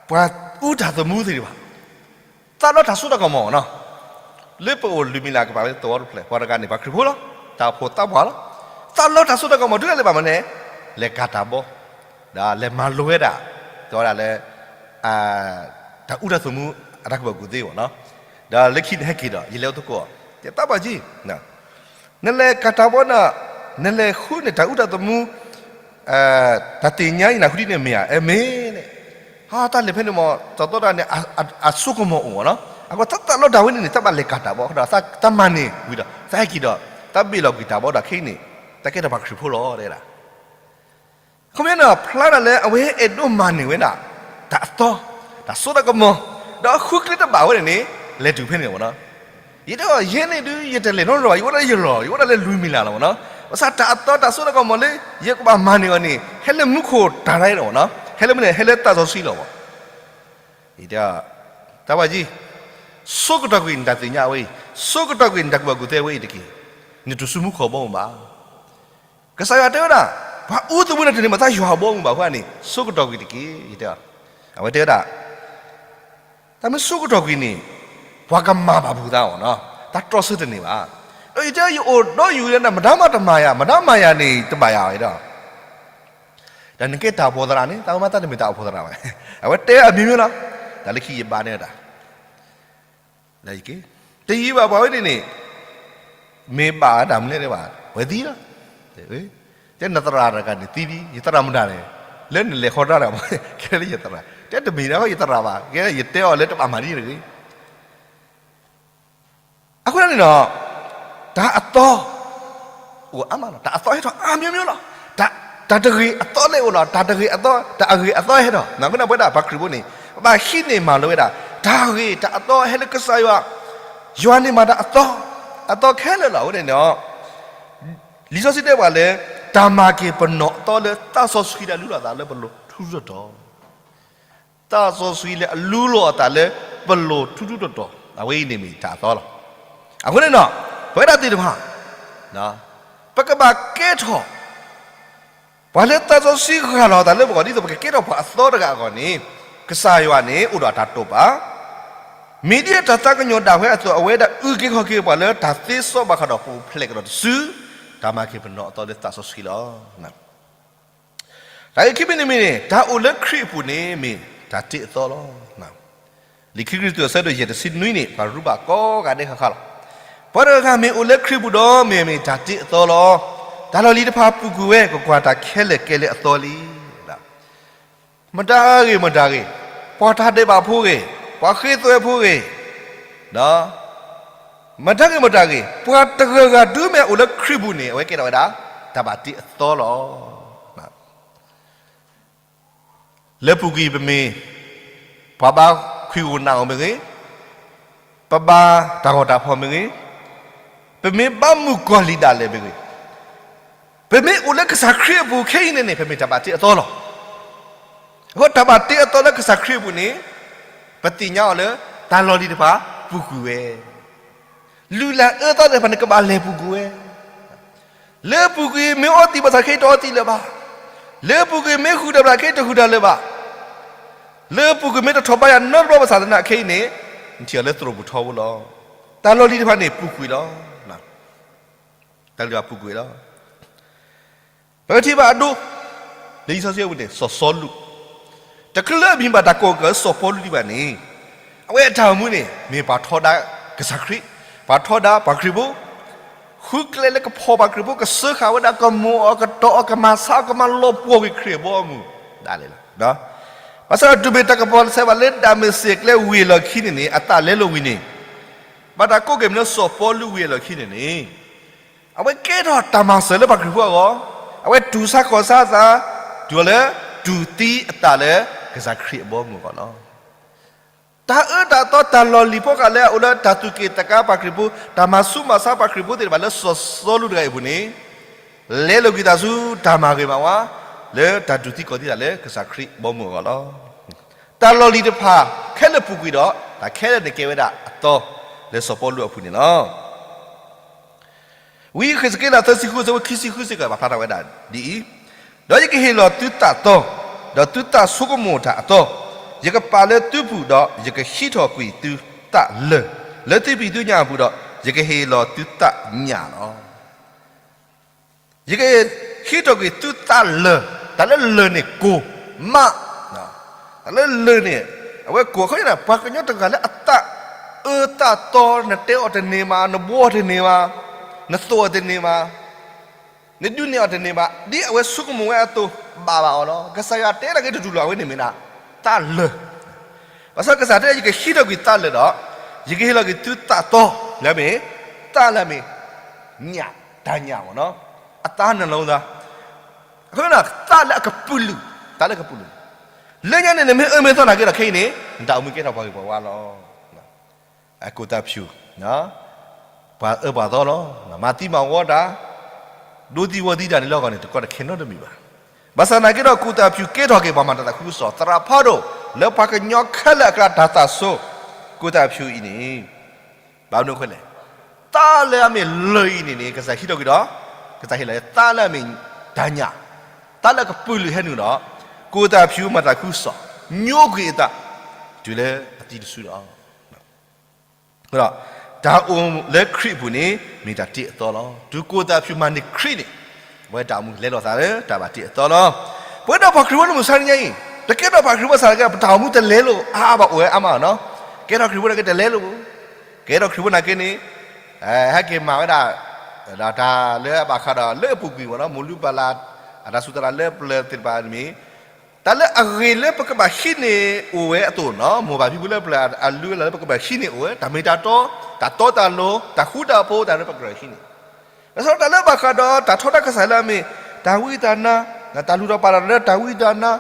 ပှၤအူတၢ်သမူသ့ၣ်တဖၣ်, သးလီတၢ်စိတၢ်ကမီၤနီၤ, လၢပအိၣ်လွံၢ်မံၤလၢ်ကပၤလၢသဝီတဖျၢၣ် ပှၤတဂၤန့ၣ် ပှၤခရံာ်ဖိလီၤ, တၢ်အိၣ်ဖှိၣ်သးပှၢ်လီၤ, သးလီတၢ်စိတၢ်ကမီၤ တုၤဒၣ်လဲာ်ဘၣ်မနုၤလဲၣ်, လဲၤကၤတၢ်ဘီ, ဒီးလဲၤမၤလိဝဲဒၣ်, တဲဝဲဒၣ်လၢ တၢ်အူတၢ်သမူအတၢ်ကူၣ်ဘၣ်ကူၣ်သ့ဘၣ်နီၤ, ဒီးလၢခံန့ၣ်ဟဲက့ၤဒီး ယလဲၤအိၣ်သကိး, တဲသးပှၢ်က့ၤ, နလဲၤကၤတၢ်ဘီဒီး နလဲၤဃုန့ၢ်တၢ်အူတၢ်သမူ တၢ်သ့ၣ်ညါအံၤ နဃုဒ်န့ၣ်မ့ၢ်ဧါ, အဲမ့ၢ်န့ၣ်, ဟါ တၢ်လဲၤဖဲန့ၣ်မ့ၢ် စီၤသီတဂၤန့ၣ် အစိကမီၤအိၣ်နီၤ, အဃိသးသးလီတၢ်ဝဲန့ၣ်န့ၣ် သးဘၣ်လဲၤကၤတၢ်ဘီ ဒီးသးမၤန့ၢ်ဝံၤဒီး သးဟဲက့ၤဒီး သးဘ့ၣ်လီၤကွံာ်တၢ်ဘီဒီးခဲအံၤန့ၣ် သးကဲထီၣ်ပှၤခရံာ်ဖိလီၤ တဲဒၣ် အဃိမ့ၢ်န့ၣ် ဖျါဒၣ်လၢအဝဲအဲၣ်ဒိးမၤန့ၢ်ဝဲဒၣ် တၢ်အသီ, တၢ်စိတၢ်ကမီၤ, ဒီးဃုကျဲတဘၣ်ဝဲန့ၣ်န့ၣ် လဲၤတုၤဖဲန့ၣ်မ့ၢ်နီၤ, ယတဲအီၤ ယဲန့ၣ်ဒုး ယတလဲၤနီတဘျီဘၣ်, ယအိၣ်ဒၣ်လၢယလီၢ်, ယအိၣ်ဒၣ်လၢလွံၢ်မံၤလၢ်လီၤမ့ၢ်နီၤ, ဘၣ်ဆၣ်တၢ်အသီတၢ်စိတၢ်ကမီၤလၢ ယကဘၣ်မၤန့ၢ်အီၤန့ၣ် ဟဲလၢမူခိၣ်တၢ်တခါအံၤလီၤမ့ၢ်နီၤ, ဟဲလၢမနုၤလဲၣ်, ဟဲလၢသးစီဆှံလီၤမ့ၢ် ယတဲ, သးပှၢ်က့ၤ, ဆိကတီၢ်ကွံာ်နတၢ်သ့ၣ်ညါအဝဲအံၤ, ဆိကတီၢ်ကွံာ်နတၢ်ကူၣ်ဘၣ်ကူၣ်သ့အဝဲအံၤတက့ၢ်. နတစူးမူခိၣ်ဘီမုၢ်ဘၣ်. ကစၢ်ယွၤတဲဝဲဒၣ်, ပှၤအူသမူန့ၣ်တန့ၢ်ဘၣ်သးယွၤအဘီအမုၢ်ဘၣ်အဃိန့ၣ် ဆိကတီၢ်ကွံာ်တက့ၢ် ယတဲ. အဝဲတဲဝဲဒၣ်, တၢ်မ့ၢ်ဆိကတီၢ်ကွံာ်န့ၣ် ပှၤကမၤဘၣ်ပူၤသးအီၤနီၤ, တၢ်တြီဆၢတန့ၢ်ဘၣ်. ဒီးယတဲ ယအိၣ်ဒီးယုၢ်လၢနၤ မတၤမးတမၤယၤ, မတၤမၤယၤန့ၣ် တဘၣ်ယၤအီၤဒီး ဒီးနကဲတၢ်အိၣ်ဖှိၣ်သရၣ်န့ၣ် တၢ်မၤတၢ်တမ့ၢ်တၢ်အိၣ်ဖှိၣ်သရၣ်ဘၣ်. အဝဲတဲအမျိုးမျိုးလီၤ. တၢ်လၢခံယဘါန့ၢ်တၢ်, တယံာ်ဘၣ်ပှၤဝဲန့ၣ်န့ၣ်, မ့ၢ်ဘၣ်တၢ်မနုၤလဲၣ်ဘၣ်, ဝဲသံလီၤ. တဲနသရၣ်တဂၤန့ၣ်သံလံ, ယသရၣ်မတၤန့ၣ်, လၢနလဲၤဃီတၢ်လၢ ကဲလၢယသရၣ်, တဲတမ့ၢ်ဒၣ်ယသရၣ်ဘၣ်, ကဲယတဲအီၤလၢတဘၣ်မၤဒ်တဂ့ၤ အဃိန့ၣ်ဒီး တၢ်အသီ အိၣ်အါမးလီၤ. တၢ်အသီဟဲထီၣ်အမျိုးမျိုးလီၤ. တၢ်တဂ့ၤအသီလၢအိၣ်လီၤ. တၢ်တဂ့ၤအသီ, တၢ်အဂ့ၤအသီဟဲထီၣ်. အဃိန့ၣ် ပဝဲဒၣ်ပှၤခရံာ်ဖိန့ၣ် ပဘၣ်ဟံးန့ၢ်မၤလိဝဲဒၣ် တၢ်ဂ့ၤတၢ်အသီဟဲလၢကစၢ်ယွၤ, ယွၤန့ၣ်မၤတၢ်အသီ, အသီခဲလၢာ်လီၤ. အဃိန့ၣ်ဒီး လံာ်စီဆှံတဲပှၤလၢ တၢ်မၤက့ၤပနီၣ်အသီလၢသးစီဆှံလၢအလူလီၤအသးလၢပလိၤထူထူတီၤတီၤ သးစီဆှံလၢအလူလီၤအသးလၢ ပလိၤထူထူတီၤတီၤ, အဝဲအံၤန့ၣ်မ့ၢ်တၢ်အသီလီၤ. အဃိန့ၣ်ဒီး ပဝဲဒၣ်သ့ၣ်တဖၣ် ပကဘၣ်ကဲထီၣ် ပှၤလၢသးစီဆှံဂၢ်လီၤအသးလၢပဂီၢ် ဒ်သိးပကကဲထီၣ်ပှၤအသီတဂၤအဂီၢ်န့ၣ် ကစၢ်ယွၤန့ၣ် အိၣ်ဒီးတၢ်တိာ်ပာ်, မ့ၢ်ဒ်တၢ်သးကညီၤဒၣ်ဝဲအသိး အဝဲဒၣ်အုၣ်က့ၤခီၣ်က့ၤပှၤလၢတၢ်သ့စီဘၣ်ဃးဒီးပူၤဖျဲးကဒီးတစု, တၢ်မၤက့ၤပနီၣ်အသီလၢသးစီဆှံလီၤ. တၢ်ဂ့ၢ်ခံမံၤတမံၤန့ၣ် တၢ်အိၣ်လၢခရံာ်အပူၤန့ၣ် မ့ၢ်တၢ်တ့အသီလီၤ. လံာ်ခံကရံၣ်သူး အဆၢဒိၣ်ယဲၢ် တဆံနွံန့ၣ် ပှၤရူးဘၣ်ကိးဂၤဒဲးဃၣ်ဃၣ်လီၤ. ပှၤတဂၤဂၤမ့ၢ်အိၣ်လၢခရံာ်ပူၤဒီး မ့ၢ်မ့ၢ်တၢ်တ့အသီလီၤ. တၢ်လီၢ်လံၤတဖၣ်ပူၤကွံာ်ဝဲ, ကွၢ်ကွၢ်, တၢ်ခဲလၢာ်ကဲလၢအသီလံ. မတၤဂ့ၤမတၤဂ့ၤ, ပှၤတၢ်ဒဲးဘးဖိဂ့ၤ, ပှၤဃ့သွဲဖိဂ့ၤ, မတၤဂ့ၤမတၤဂ့ၤ, ပှၤတဂၤဂၤဒုးမ့ၢ်အိၣ်လၢခရံာ်ပူၤန့ၣ် အဝဲကဲထီၣ်ဝဲဒၣ် တၢ်ဘၣ်တ့အသီလီၤ. လၢပူၤကွံာ်ပမ့ၢ် ပှၤဘါခွံဂိၢ်နးဂိၢ်မ့ၢ်ဂ့ၤ, ပဘါတၢ်ဂီၤတၢ်ဖီၣ်မ့ၢ်ဂ့ၤ, ပမ့ၢ်ဘါမုၣ်ကီၤလံၢ်ဒၣ်လဲာ်မ့ၢ်ဂ့ၤ, ပမ့ၢ်အိၣ်လၢကစၢ်ခရံာ်အပူၤခဲအံၤန့ၣ်န့ၣ် ပမ့ၢ်တၢ်ဘၣ်တ့အသီလီၤ. အဃိတၢ်ဘၣ်တ့အသီလၢကစၢ်ခရံာ်အပူၤန့ၣ် ပသ့ၣ်ညါအီၤလၢ တၢ်လီၢ်လံၤတဖၣ်ပူၤကွံာ်ဝဲ, လုၢ်လၢ်အၢသီသ့ၣ်တဖၣ်န့ၣ် ကဘၣ်လဲၤပူၤကွံာ်ဝဲ လၢပူၤကွံာ်မ့ၢ်အီသံးဘၣ်ဆၣ်ခဲအံၤတအီသံးလၢၤဘၣ်, လၢပူၤကွံာ်မ့ၢ်ဃုာ်ဒီးဘၣ်ဆၣ်ခဲအံၤတဃုာ်ဒီးလၢၤဘၣ်, လၢပူၤကွံာ်မ့ၢ်တထီၣ်ဘါယွၤနီတဘျီဘၣ်ဆၣ်သနာ်က့ခဲအံၤန့ၣ် နထံၣ်အီၤလၢသရိာ်ပူၤထီဘိလီၤ. တၢ်လီၢ်လံၤတဖၣ်န့ၣ်ပူၤကွံာ်လီၤ. တၢ်လီၢ်လံၤတဖၣ်ပူၤကွံာ်လီၤ. ပကထံၣ်ဘၣ်အဒိ လၢလံာ်စီဆှံအပူၤန့ၣ် စီၤစီလူး, တချုးလၢအမံၤဘၣ်တၢ်ကိးက့ၤစီၤပီလူးဒံးဘၣ်န့ၣ်, အဝဲအတၢ်အိၣ်မူန့ၣ် မ့ၢ်ပှၤထီဒါကစၢ်ခရံာ်, ပှၤထီဒါပှၤခရံာ်ဖိ, ဃုကျဲလၢကဖီၣ်ပှၤခရံာ်ဖိ, ကစၢဃာ်ဝဲဒၣ်, ကမိၣ်အီၤ, ကတီၤအီၤ, ကမၤဆါအီၤ, ကမၤလီၤပှီၢ်ကွံာ်ခရံာ်အဘီအမုၢ်ဒၣ်လဲာ်လီၤ. ဘၣ်ဆၣ်ဒီးတုၤမ့ၢ်တၢ်ကပီၤဆဲးဘၣ်လၢဒၤမ့းစ့းကျဲဝ့ၢ်အလီၢ်ခံန့ၣ်န့ၣ် အသးလဲလိာ်ဝံၤန့ၣ်, ဘၣ်တၢ်ကိးက့ၤမ့ၢ်လၢစီၤပီလူးဝ့ၢ်အလီၢ်ခံန့ၣ်န့ၣ် အဝဲကဲထီၣ်တၢ်မၤစၢၤလၢပှၤခရံာ်ဖိအဂီၢ်, အဝဲတူၢ်ဆါခီၣ်ဆါအသး, တုၤအီၤလၢ တူၢ်သံအသးလၢကစၢ်ခရံာ်အဘီအမုၢ်အဂီၢ်လီၤ. တၢ်အၢတၢ်သီတၢ်လီၢ်လံၤဖီဃာ်လၢအအိၣ်လၢတၢ်သူၣ်က့ၣ်သးကါပှၤခရံာ်ဖိ, တၢ်မၤဆူးမၤဆါပှၤခရံာ်ဖိသ့ၣ်တဖၣ်လၢစီၤစီလူးတဂၤအံၤအပူၤန့ၣ်, လဲလိာ်ကွံာ်သးဆူတၢ်မၤဂ့ၤမၤဝါ လၢတၢ်တူၢ်သံခီၣ်သံသးလၢကစၢ်ခရံာ်အဘီအမုၢ်အဂီၢ်လီၤ. တၢ်လီၢ်လံၤတဖၣ်ခဲလၢာ်ပူၤကွံာ်ဒီး တၢ်ခဲလၢာ်န့ၣ်ကဲဝဲဒၣ်အသီ လၢစီၤပီလူးအပူၤန့ၣ်လီၤ. ဝံယဃ့းစက့လးသၢဆံဃု အဆၢဖိခံဆံဃုစ့ၢ်ကီး ပာ်ဖျါထီၣ်ဝဲဒၣ်ဒ်အံၤ, ဒီးယကဟ့ၣ်လီၤသုသးသီ, ဒီးသုသးဆိကမိၣ်တၢ်အသီ, ယကပာ်လၢသုပူၤ, ဒီးယကဟံးထီၣ်ကွံာ်သုသးလၢၢ်, လၢသုဖံးသုညၣ်အပူၤ, ဒီးယကဟ့ၣ်လီၤသုသး ညၣ်လီၤ. ယကဟံးထီၣ်ကွံာ်သုသးလၢၢ်, တၢ်လၢလၢၢ်န့ၣ်ကိၢ်မး, တၢ်လၢလၢၢ်န့ၣ် အဝဲကိၢ်အဃိန့ၣ် ပှၤကညီတဂၤလၢအသးအၢသးသီ နတဲအီၤတန့ၢ်ဘၣ်, နဘှီအီၤတန့ၢ်ဘၣ်, နသိၣ်အီၤတန့ၢ်ဘၣ်, နဒုးနဲၣ်အီၤတန့ၢ်ဘၣ်, ဒ်အဝဲဆိကမိၣ်ဝဲအသိး ဘၣ်ဘၣ်အီၤလီၤ. ကစၢ်ယွၤတဲတၢ်က့ၤတတူၢ်လိာ် အဝဲန့ၣ်မ့ၢ်ဒၣ် သးလၢၢ် ဘၣ်ဆၣ်ကစၢ်တဲ ယကဟံးထီၣ်ကွံာ်သးလၢၢ်ဒီး ယကဟ့ၣ်လီၤက့ၤသုသးသီ လၢအမ့ၢ် သးလၢအမ့ၢ် ညၣ်, တၢ်ညၣ်မ့ၢ်နီၤ, အသးနလီၤသး, အဃိသးလၢအကပုာ်လုး, သးလၢအကပုာ်လုး, လၢညါန့ၣ် နမ့ၢ်အၢမ့ၢ်သီနာ်က့ဒီး ခဲအံၤန့ၣ် နတၢ်အိၣ်မူကဲထီၣ်ပှၤဂ့ၤပှၤဝါလီၤ. အကိၣ်သးဖၠူၣ် ပှၤအၢပှၤသီလီၤ. မၤသံမၤဝီတၢ်, ဒိသံဝီသံတၢ်န့ၣ်လၢအဂီၢ်န့ၣ် တကီတခဲနီတမံၤဘၣ်. ဘၣ်ဆၣ်နာ်က့ဒီး ကိၣ်သးဖၠူၣ်ကဲထီၣ်က့ၤပှၤမၤတၢ်သးခုကစီၣ် သရၣ်ဖးဒိၣ် လၢပှၤကညီခဲလၢာ်အကျါတၢ်သးစူၤ, ကိၣ်သးဖၠူၣ်အံၤန့ၣ် ဘၣ်မနုၤအဃိလဲၣ်, သးလၢအမ့ၢ်လၢၢ်အံၤန့ၣ်န့ၣ် ကစၢ်ဟံးထီၣ်ကွံာ်ဒီး ကစၢ်ဟ့ၣ်လီၤသးလၢအမ့ၢ်တၢ်ညၣ်, သးလၢအကပုာ်လုးဟဲနုာ်ဒီး ကိၣ်သးဖၠူၣ်မၤတၢ်သးခုကစီၣ် ညိကွံာ်အသး တုၤလၢအသံတစုလီၤ. ဒီးတၢ်အိၣ်လၢခရံာ်အပူၤန့ၣ် မ့ၢ်တၢ်တ့အသီလီၤ. တုၤကိၣ်သးဖၠူၣ်မၤန့ၢ်ခရံာ်န့ၣ် အဝဲတၢ်အိၣ်မူလဲၤလိာ်သးလၢတၢ်ဘၣ်တ့အသီလီၤ. ပဝဲဒၣ်ပှၤခရံာ်ဖိလၢမုၢ်ဆါတနံၤအံၤ တကဲထီၣ်ပှၤခရံာ်ဖိစ့ၢ်ကီး ပတၢ်အိၣ်မူတလဲလိာ်အါအါဘၣ် အိၣ်ဝဲအါမးနီၤ. ကဲထီၣ်ခရံာ်ဖိနာ်က့တလဲလိာ်ဘၣ်. ကဲထီၣ်ခရံာ်ဖိနာ်က့န့ၣ် ဟဲက့ၤမၤဝဲဒၣ် ဒီးတၢ်လၢအဘၣ်ဃးဒီးလၢအပူၤကွံာ်မ့ၢ်နီၤ မိၢ်လုၢ်ပၢ်လၢ် အတၢ်စူၢ်တၢ်နာ်လၢပျၢၤသ့ၣ်တဖၣ်န့ၣ် တၢ်လၢအဂ့ၤလၢပကဘၣ်ဟံးန့ၢ်အိၣ်ဝဲအသိးနီၤ မိၢ်ပၢ်ဖံဖုလၢပျၢၤအလုၢ်အလၢ်လၢပကဘၣ်ဟံးန့ၢ်အိၣ်ဝဲ တၢ်မ့ၢ်တၢ်တီ, တၢ်တီတၢ်လိၤ, တၢ်ဃူတၢ်ဖိး တၢ်လၢပကြၢးဟံးန့ၢ် ဘၣ်ဆၣ်ဒီးတၢ်လၢဘၣ်ဃးဒီးတၢ်ထီတၢ်ကစၢ်လၢအမ့ၢ် တၢ်ဝံတၢ်နါ, တၢ်လုၢ်ထီၣ်ပာ်ထီၣ်လၢတၢ်ဝံတၢ်နါ,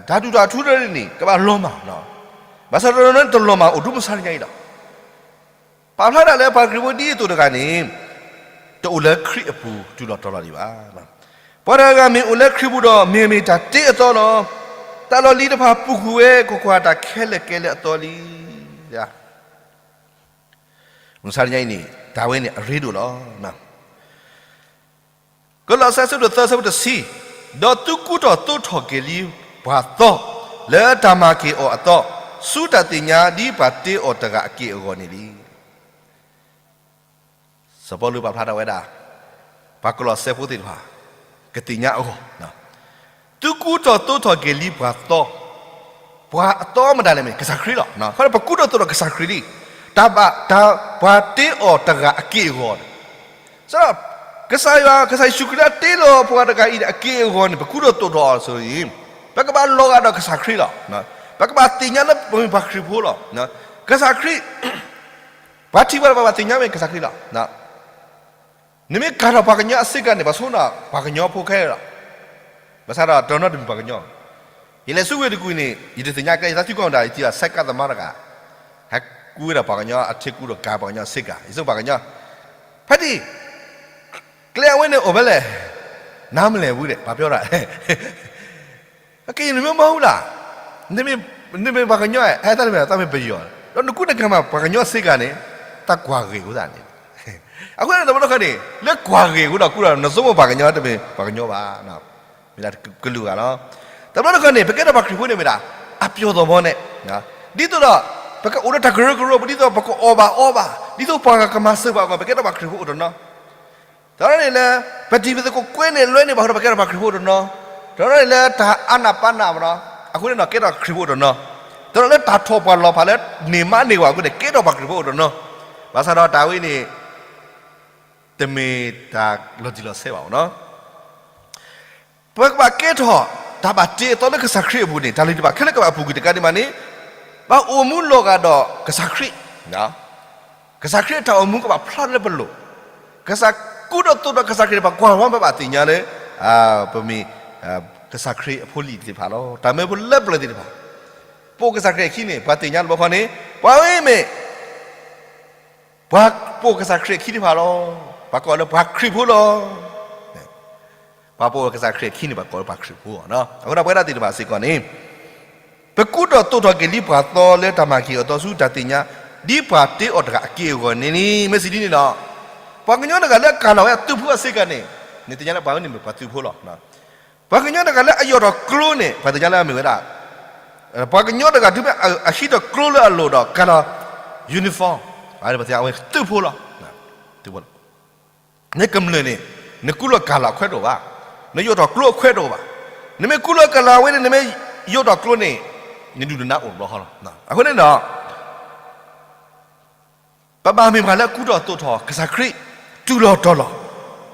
တၢ်ဒူၣ်တၢ်ထူတဖၣ်န့ၣ် ကဘၣ်လီၤမၢ်, ဘၣ်ဆၣ်ဒီးတလီၤမၢ်အိၣ်ဒံးမုၢ်ဆါတနံၤအံၤဒီး ပာ်ဖျါဒၣ်လၢပှၤခရံာ်ဖိဒ်အသိးတဂၤန့ၣ် တအိၣ်လၢခရံာ်အပူၤတုၤလီၤတီၤလီၤဒံးဘၣ်. ပှၤတဂၤဂၤမ့ၢ်အိၣ်လၢခရံာ်ပူၤဒီး မ့ၢ်မ့ၢ်တၢ်တ့အသီလီၤ. တၢ်လီၢ်လံၤတဖၣ်ပူၤကွံာ်ဝဲ ကွၢ်ကွၢ်တၢ်ခဲလၢာ်ကဲလၢအသီလံ. မုၢ်ဆါတနံၤအံၤန့ၣ် တၢ်ဝဲန့ၣ်အရ့ဒိၣ်လီၤ. ကလီးစဲ အဆၢဒိၣ်သၢ အဆၢဖိတဆံ, ဒီးသုကူထီၣ်သိးထီၣ်က့ၤလံပှၤသီ လၢတၢ်မၤက့ၤအီၤအသီ, ဆူတၢ်သ့ၣ်ညါဒ်ပှၤတ့အီၤတဂၤအက့ၢ်အဂီၤန့ၣ်လံ. စီၤပီလူးပာ်ဖျါထီၣ်ဝဲဒၣ် ပှၤကလီးစဲဖိသ့ၣ်တဖၣ် ကသ့ၣ်ညါအဂီၢ်, သုကူထီၣ်သိးထီၣ်က့ၤလံပှၤသီ, ပှၤအသီမတၤလဲၣ်မ့ၢ် ကစၢ်ခရံာ်လီၤ. အဃိန့ၣ် ပကူထီၣ်သိးထီၣ်ကစၢ်ခရံာ်လံ, တၢ်ဘၣ်တၢ်ပှၤတ့အီၤတဂၤအက့ၢ်အဂီၤန့ၣ်, စးထီၣ် ကစၢ်ယွၤ ကစၢ်ယ့ၣ်ၡူးခရံာ်လၢအတ့လီၤပှၤတဂၤအံၤန့ၣ် အက့ၢ်အဂီၤန့ၣ် ပကူထီၣ်သိးထီၣ်အီၤအသိးန့ၣ် ပကဘၣ်လီၤဂာ်ဒီးကစၢ်ခရံာ်လီၤ. ပကဘၣ်သ့ၣ်ညါလၢပမ့ၢ်ပှၤခရံာ်ဖိလီၤ. ကစၢ်ခရံာ် ပှၤထံၣ်ပှၤဘၣ်သ့ၣ်ညါမ့ၢ်ကစၢ်ခရံာ်လီၤ. နမ့ၢ်ကၤထီၣ်ပှၤကညီအဆ့ကၤန့ၣ် ပှၤဆိကမိၣ်ပှၤကညီဖိခဲလၢာ်လီၤ. ဘၣ်ဆၣ်ဒီးတနီၤတမ့ၢ်ပှၤကညီ, ယလဲၤဆူဝ့ၢ်တကူၣ်န့ၣ် ယတသ့ၣ်ညါကဲ ယသးသံကွၢ်မတၤ ယထံၣ်ဘၣ်ဆဲးကးသမါတဂၤ ဟဲကူဝဲဒၣ်ပှၤကညီအထ့ကူဒီးကၤပှၤကညီအဆ့ကၤ, ယဆိကမိၣ်ပှၤကညီ, ဖဲဒၣ် ကျဲအဝဲန့ၣ်အိၣ်ဖဲလဲၣ်, နါမလဲၣ်ဝံၤဒီး ပှၤပၠီတၢ် ကဲ နမ့ၢ်မၤဟူလၢ်, နမ့ၢ်ပှၤကညီဧါ, ဟဲတၢ်တမ့ၢ် တၢ်မ့ၢ်ပယီၤ, ဒီးနကူနကၤမးပှၤကညီအဆ့ကၤန့ၣ် တၢ်ကွၢ်ဂ့ၢ်အဃိသတးန့ၣ်, အဃိန့ၣ် တဘျီတခီန့ၣ် လၢကွၢ်ဂ့ၢ်အဃိဒီး ကူဒီးနဆိကမိၣ်ပှၤကညီတမ့ၢ်ပှၤကညီဘၣ်, မ့ၢ်ဒၣ်ကလုာ်ဂၤလီၤ. တဘျီတခီန့ၣ် ပကဲထီၣ်ပှၤခရံာ်ဖိန့ၣ်မ့ၢ်ဒၣ် အပျီၢ်သီဘီန့ၣ်, ဒ်သိးဒီး ပကအိၣ်ဒီးတၢ်ကရၢကရိ ဒ်သိးပကအီၣ်ဘၣ်အီဘၣ် ဒ်သိးပှၤကမၤစၢၤဘၣ်အဂီၢ် ပကဲထီၣ်ပှၤခရံာ်ဖိအိၣ်တနီၤ တနီၤန့ၣ်လၢ ပတံၤပသကိးကွဲန့ၣ်လွဲန့ၢ်ဘၣ်ဃိဒီး ပကဲထီၣ်ပှၤခရံာ်ဖိအိၣ်တနီၤ, တနီၤန့ၣ်လၢတၢ်အါနးပာ်နးမနီၤ အဃိန့ၣ်ဒီး ကဲထီၣ်ခရံာ်ဖိအိၣ်တနီၤ, တနီၤလၢတၢ်ထီၣ်ပှၤလီၤဖးလၢန့ၢ်မးန့ၢ်ဝဲအဃိန့ၣ် ကဲထီၣ်ပှၤခရံာ်ဖိအိၣ်တနီၤ, ဘၣ်ဆၣ်ဒီးတၢ်ဝဲန့ၣ် တမ့ၢ်တၢ်လီၤတံၢ်လီၤဆဲးဘၣ်မနီၤ. ပကဘၣ်ကဲထီၣ် တၢ်ဘၣ်တ့အသီလၢကစၢ်ခရံာ်အပူၤန့ၣ် တၢ်လၢတဘၣ်ခဲလၢာ်ကဘၣ်ပူၤကွံာ်တကးဒံးမးန့ၣ် ဘၣ်အိၣ်မူလီၤဂာ်ဒီးကစၢ်ခရံာ်, ကစၢ်ခရံာ်အတၢ်အိၣ်မူကဘၣ်ဖျါလၢပလိၤ, ကစၢ်ကူဒီးသိးဒီးကစၢ်ခရံာ်န့ၣ် ပှၤကွၢ်ဝဲပဘၣ်သ့ၣ်ညါလၢ ပမ့ၢ် ကစၢ်ခရံာ်အဖိလံၤသ့ၣ်တဖၣ်လီၤ. တၢ်မၢဖိလၢပျၢၤသ့ၣ်တဖၣ် ပိာ်ကစၢ်ခရံာ်အခံန့ၣ် ပှၤသ့ၣ်ညါလၢပခီန့ၣ် ပှၤဝဲမ့ၢ် ပှၤပိာ်ကစၢ်ခရံာ်အခံသ့ၣ်တဖၣ်လီၤ. ပှၤကိးလၢပှၤခရံာ်ဖိလီၤ. ပှၤပိာ်ကစၢ်ခရံာ်အခံန့ၣ် ပှၤကိးလၢပှၤခရံာ်ဖိ, အဃိဒီးပဝဲဒၣ်သ့ၣ်တဖၣ်စ့ၢ်ကီးန့ၣ် ပကူဒီးသိးထီၣ်က့ၤလံပှၤသီလၢတၢ်မၤက့ၤအီၤအသီဆူတၢ်သ့ၣ်ညါ ဒ်ပှၤတ့အီၣ်တဂၤအက့ၢ်အဂီၤန့ၣ်လံ. မ့ၢ်စံးဒ်န့ၣ်ဒီး ပှၤကညီတဂၤလၢအကၤလီၤဝဲအသုးဖိအဆ့ကၤန့ၣ် နသ့ၣ်ညါလၢပှၤဝဲန့ၣ်မ့ၢ်ပှၤသုးဖိလီၤ. ပှၤကညီတဂၤလၢအယီၣ်ထီၣ်ကျိန့ၣ် ပှၤသ့ၣ်ညါလၢအမ့ၢ်ဝဲဒၣ် ပှၤကညီတဂၤတုၤမ့ၢ်အဟံးထီၣ်ကျိလၢအလိၤဒီးကၤလီၤ uniform ပှၤသ့ၣ်ညါအဝဲသုးဖိလီၤ. သုးဖိလီၤ. နကမျၢၢ်န့ၣ် နကူလၢကၤလီၤအခွဲးတအိၣ်ဘၣ်, နယိးထီၣ်ကျိအခွဲးတအိၣ်ဘၣ်. နမ့ၢ်ကူလၢကၤလီၤအဝဲန့ၣ် နမ့ၢ်ယိးထီၣ်ကျိန့ၣ် နဒုၣ်နဒါအိၣ်တဘျီဃီလီၤ. အဃိန့ၣ်ဒီး ပဘၣ်မ့ၢ်ပှၤလၢအကူထီၣ်သိးထီၣ်ကစၢ်ခရံာ် တူၢ်လိာ်တီၤလိာ်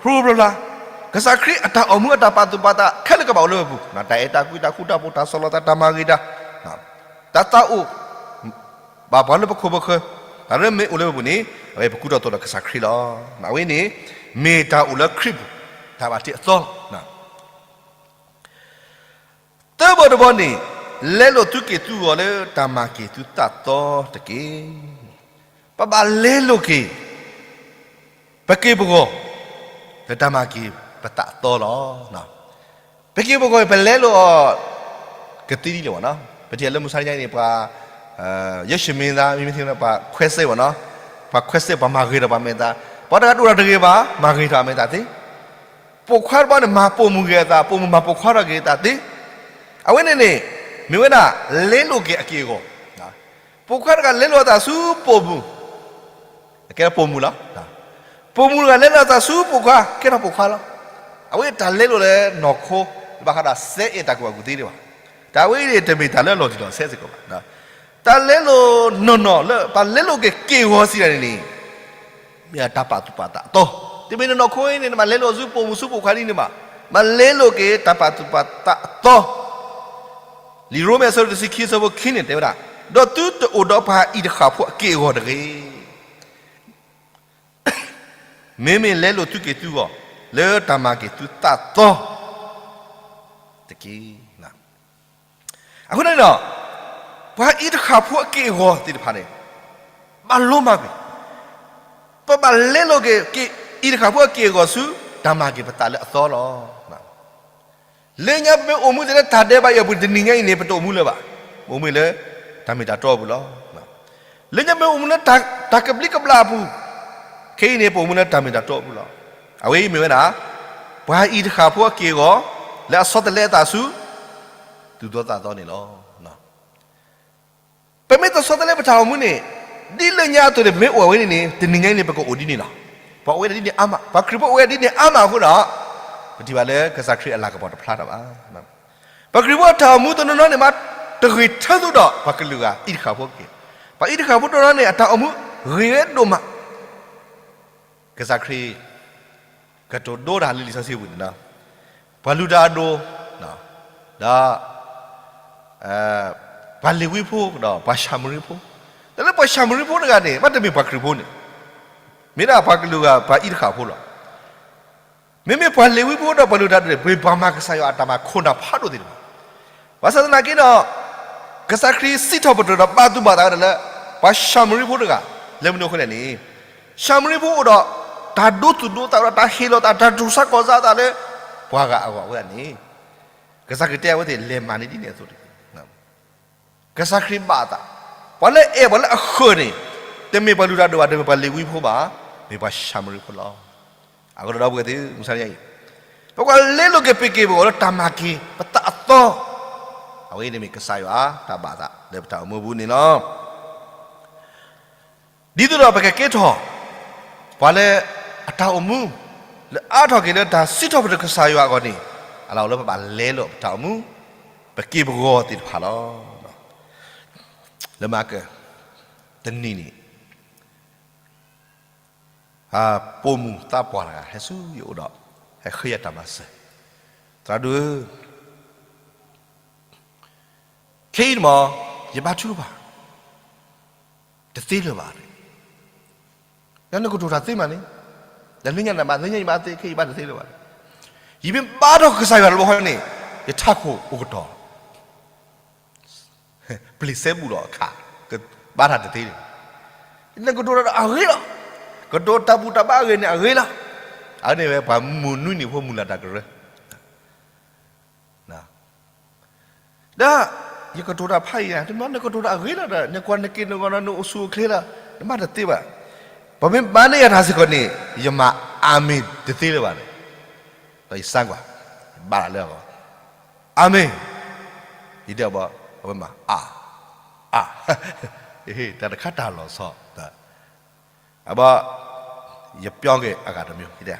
ဖျိဖျိဖျါဖျါ, ကစၢ်ခရံာ်အတၢ်အိၣ်မူအတၢ်ပာ်သူၣ်ပာ်သးခဲလၢာ်ကဘၣ်အိၣ်လၢပပူၤ, တၢ်အဲၣ်တၢ်ကွံ တၢ်ဃူတၢ်ဖိး တၢ်ဆီၣ်လီၤသး တၢ်မၤဂ့ၤတၢ် တၢ်သးအိၣ် ဘၣ်ပှၤလၢပခိၣ်ပဃၢၤ တၢ်လၢမ့ၢ်အိၣ်လၢပပူၤန့ၣ် အဝဲပကူထီၣ်သိးထီၣ်ကစၢ်ခရံာ်လီၤ. အဝဲန့ၣ် မ့ၢ်တၢ်အိၣ်လၢခရံာ်ပူၤ တၢ်ဘၣ်တ့အသီလီၤ. သၢဘီတဘီန့ၣ် လဲလိာ်သုးက့ၤသုးဂီၤလၢတၢ်မၤက့ၤသုသးသီတက့ၢ်. ပဘၣ်လဲလိာ်က့ၤ ပက့ၢ်ပဂီၤ လၢတၢ်မၤက့ၤပသးသီလီၤ. ပက့ၢ်ပဂီၤ ပလဲလိာ်အီၤ ကသ့ဒ်လဲၣ်ဘၣ်နီၤ. ပထံၣ်လၢမုၢ်ဆါတနံၤညါအံၤန့ၣ် ပှၤ ယဲၢ်ၡမံသး မ့မ့ၢ်သ့ၣ်န့ၣ် ပှၤခွဲးစဲးဘၣ်နီၤ, ပှၤခွဲးစဲး ပှၤမၤဂ့ၤထီၣ်ပှၤမဲာ်သး, ပှၤတဂၤတအိၣ်ဒီးတဂ့ၤဘၣ် မၤဂ့ၤထီၣ်အမဲာ်သးသ့, ပိာ်ခွါတဘျီန့ၣ် မၤပိာ်မုၣ်ဂ့ၤအသး ပိာ်မုၣ်မၤပိာ်ခွါထီၣ်ဂ့ၤအသးသ့, အဝဲန့ၣ်န့ၣ် မ့ၢ်ဝဲဒၣ် လဲလိာ်က့ၤအက့ၢ်အဂီၤ, ပိာ်ခွါတဂၤလဲလိာ်အသးဆူပိာ်မုၣ် ကဲထီၣ်ပိာ်မုၣ်လီၤ. ပိာ်မုၣ်တဂၤလဲလိာ်အသးဆူပိာ်ခွါ ကဲထီၣ်ပိာ်ခွါလီၤ. အဝဲတၢ်လဲလိာ်လၢနီၢ်ခိ ဘၣ်ဃးဒီးစဲအဲၣ်တၢ်ကူၣ်ဘၣ်ကူၣ်သ့ဒံးဘၣ်. တၢ်ဝဲအံၤန့ၣ် တမ့ၢ်တၢ်လၢအလီၤတံၢ်လီၤဆဲးစ့ၢ်ကီးဘၣ်. တၢ်လဲလိာ်နီၢ်နီၢ်လၢ ပလဲလိာ်က့ၤက့ၢ်ဂီၤစံးဒ်န့ၣ်န့ၣ် မ့ၢ်တၢ်ပာ်သူၣ်ပာ်သးအသီ, တမ့ၢ်နနီၢ်ခိအံၤန့ၣ် နဘၣ်လဲလိာ်ဆူပိာ်မုၣ်ဆူပိာ်ခွါဒ်န့ၣ်ဘၣ်. မ့ၢ်လဲလိာ်က့ၤတၢ်ပာ်သူၣ်ပာ်သးအသီ လံာ်ရိမ့ၤအဆၢဒိၣ်တဆံခံ အဆၢဖိခံန့ၣ် တဲဝဲဒၣ်, ဒီးသုတအိၣ်ဒီးပှၤအံၤတဃၣ်ဖိအက့ၢ်အဂီၤတဂ့ၤ. မ့မ့ၢ်လဲလိာ်သုးက့ၤသုးဂီၤ လၢတၢ်မၤက့ၤသုသးသီတက့ၢ်. အဃိန့ၣ်ဒီး ပှၤအံၤတဃၣ်ဖိအက့ၢ်အဂီၤသ့ၣ်တဖၣ်န့ၣ် ဘၣ်လိမၤကွံာ်, ပဘၣ်လဲလိာ်က့ၤ အံၤတဃၣ်ဖိအက့ၢ်အဂီၤဆူ တၢ်မၤက့ၤပသးလၢအသီလီၤ. လၢညါပမ့ၢ်အိၣ်မူသ့ၣ်လၢတၢ်ဒဲးဘးအံၤအပူၤ တနံၤညါအံၤန့ၣ် ပတအိၣ်မူလၢၤဘၣ်, ပအိၣ်မူလၢတၢ်မ့ၢ်တၢ်တီအပူၤလီၤ. လၢညါပမ့ၢ်အိၣ်မူလၢတၢ်ကဘျံးကဘျၣ်အပူၤ, ခဲအံၤန့ၣ် ပအိၣ်မူလၢတၢ်မ့ၢ်တၢ်တီအပူၤလီၤ. အဝဲအံၤမ့ၢ်ဝဲဒၣ် ပှၤအံၤတဃၣ်ဖိအက့ၢ်အဂီၤ လၢအဆီတလဲအသးဆူ သူၣ်သီသးသီန့ၣ်လီၤ. ပမ့ၢ်တဆီတလဲပတၢ်အိၣ်မူန့ၣ် ဒ်လၢညါအသိးန့ၣ် ပမ့ၢ်အိၣ်ဝဲန့ၣ်န့ၣ် တနံၤညါအံၤန့ၣ် ပကအိၣ်ဒ်န့ၣ်လီၤ. ပှၤအိၣ်ဝဲဒၣ်ဒ်န့ၣ်အါမး, ပှၤခရံာ်ဖိအိၣ်ဝဲဒၣ်ဒ်န့ၣ်အါမးအဃိဒီး ပထံၣ်ဘၣ်လၢကစၢ်ခရံာ်အလၤကပီၤတဖျါထီၣ်ဘၣ်. ပှၤခရံာ်ဖိအတၢ်အိၣ်မူတနီၤနီၤန့ၣ် မ့ၢ်တဂ့ၤထၢသိဒီးပှၤကလုာ်ဂၤအံၤတဃၣ်ဖိက့ၢ်. ပှၤအံၤတဃၣ်ဖိတနီၤန့ၣ် အတၢ်အိၣ်မူဂ့ၤဝဲဒိၣ်မး ကစၢ်ခရံာ် ကတိၤဒိတၢ်လၢလံာ်စီဆှံပူၤန့ၣ်လီၤ. ပှၤလုၢ်တၢ်အဒိၣ်, ဒီး ပှၤလ့ၤဝံဖိဒီးပှၤၡၤမရံဖိ, တၢ်လၢပှၤၡၤမရံဖိတဂၤန့ၣ် ဘၣ်တမ့ၢ်ပှၤခရံာ်ဖိန့ၣ်, မ့ၢ်ဒၣ်ပှၤကလုာ်ဂၤ ပှၤအံၤတဃၣ်ဖိလီၤ. မ့မ့ၢ်ပှၤလ့ၤဝံဖိဒီးပှၤလုၢ်တၢ်အဒိၣ်န့ၣ် ပှၤမၤကစၢ်ယွၤအတၢ်မၤခိၣ်နၢ်ဖးဒိၣ်သ့ၣ်တဖၣ် ဘၣ်ဆၣ်သနာ်က့ဒီး ကစၢ်ခရံာ်စံးထီၣ်ပတြၢၤဒီးဘၣ်သူၣ်ဘၣ်သးဝဲဒၣ်လၢ ပှၤၡၤမရံဖိတဂၤ လၢမနုၤအဃိလဲၣ်န့ၣ်, ၡၤမရံဖိအိၣ်ဒီး တၢ်ဒိသူၣ်ဒိသးဒီးတၢ်ဟ့ၣ်လီၤသး တၢ်တူၢ်ဆါကီၢ်ဆါသးလၢ ပှၤဂၤအဂီၢ်ဝဲဒၣ်န့ၣ်, ကစၢ်ခရံာ်တဲအဝဲသ့ၣ် လဲၤမၤန့ၢ်ဒ်န့ၣ်အသိးတက့ၢ်. ကစၢ်ခရံာ်ဘၣ်အသး, ပှၤလၢအဲၣ်ပှၤလၢအဃၢၤန့ၣ် တမ့ၢ်ပှၤလုၢ်တၢ်ဒိၣ်ဘၣ် တမ့ၢ်ပှၤလ့ၤဝံဖိဘၣ်, မ့ၢ်ပှၤၡၤမရံဖိလီၤ. အဃိဒီးဒီပုၢ်ဝဲၢ်သ့ၣ် မုၢ်ဆါတနံၤအံၤ ပကလဲလိာ်က့ၤပက့ၢ်ပဂီၤလၢတၢ်မၤက့ၤပသးအသီ, အဝဲအံၤန့ၣ်မ့ၢ်ကစၢ်ယွၤတၢ်ဘၣ်သးလၢပတၢ်အိၣ်မူအပူၤန့ၣ်လီၤ. ဒ်သိးဒီးပကကဲထီၣ် ပှၤလၢအတၢ်အိၣ်မူ လၢအါထီၣ်က့ၤလၢတၢ်စံးထီၣ်ပတြၢၤကစၢ်ယွၤအဂီၢ်န့ၣ် အလီၢ်အိၣ်လၢပဘၣ်လဲလိာ်ပတၢ်အိၣ်မူ ပက့ၢ်ပဂီၤသ့ၣ်တဖၣ်လီၤ. လၢမဟါက တနံၤန့ၣ် ပိာ်မုၣ်သးပှၢ်တဂၤ ဟဲဆူယအိၣ်ဒီး ဟဲဃ့ယၤတၢ်မၤစၢၤ, သရၣ်ဒိၣ်ဧၢ, ခဲအံၤမ့ၢ် ယဘါထုကဖၣ် တသ့လၢၤဘၣ်, ဒီးနကတိၤတၢ်သ့မးန့ၣ်, ဒီးလၢညါနဘၣ်သ့ ညါယဘၣ်သ့ ခဲအံၤယဘါတသ့လၢၤဘၣ်, ယမ့ၢ်ဘါထီၣ်ကစၢ်ယွၤတဘျီဃီန့ၣ် ယထးခိၣ်အိၣ်ကတီၤ ပျံၤစဲဘူးဒီးအခး, ဘါတၢ်တသ့န့ၣ်, နကတိၤတၢ်ဒီးအဂ့ၤလီၤ, ကတိၤတၢ်ဘူၣ်တၢ်ဘါအဂ့ၤန့ၣ်အဂ့ၤလီၤ, အန့ၣ်ဝဲပှၤမုၢ်နွံနံၤဖိမုၢ်လၢ်တၢ်ကရၢ, ဒီး ယကတိၤတၢ်ဖးယံာ်, တမ့ၢ်နကတိၤတၢ်အဂ့ၤလီၤဒီး နကွၢ်နက့ၤနဂီၤဒီး နအိၣ်ဆူၣ်အိၣ်ချ့လီၤ, နဘၣ်တသ့ဘၣ်. ပမ့ၢ်ဘါန့ၢ်ယၤတၢ်စ့ၢ်ကီးန့ၣ် ယမၤအၤမ့ၣ်တသ့လၢၤဘၣ်န့ၣ်, ဒီးယစါကွၢ်, ယဘါတၢ်လၢအဂီၢ်, အၤမ့ၣ်, ယတဲအီၤဘၣ်, အဝဲမၤအါ, အါ, တၢ်တခါတၢ်လီၤဆီ, အဘၣ်, ယပျီက့ၤအဂၤတမံၤ,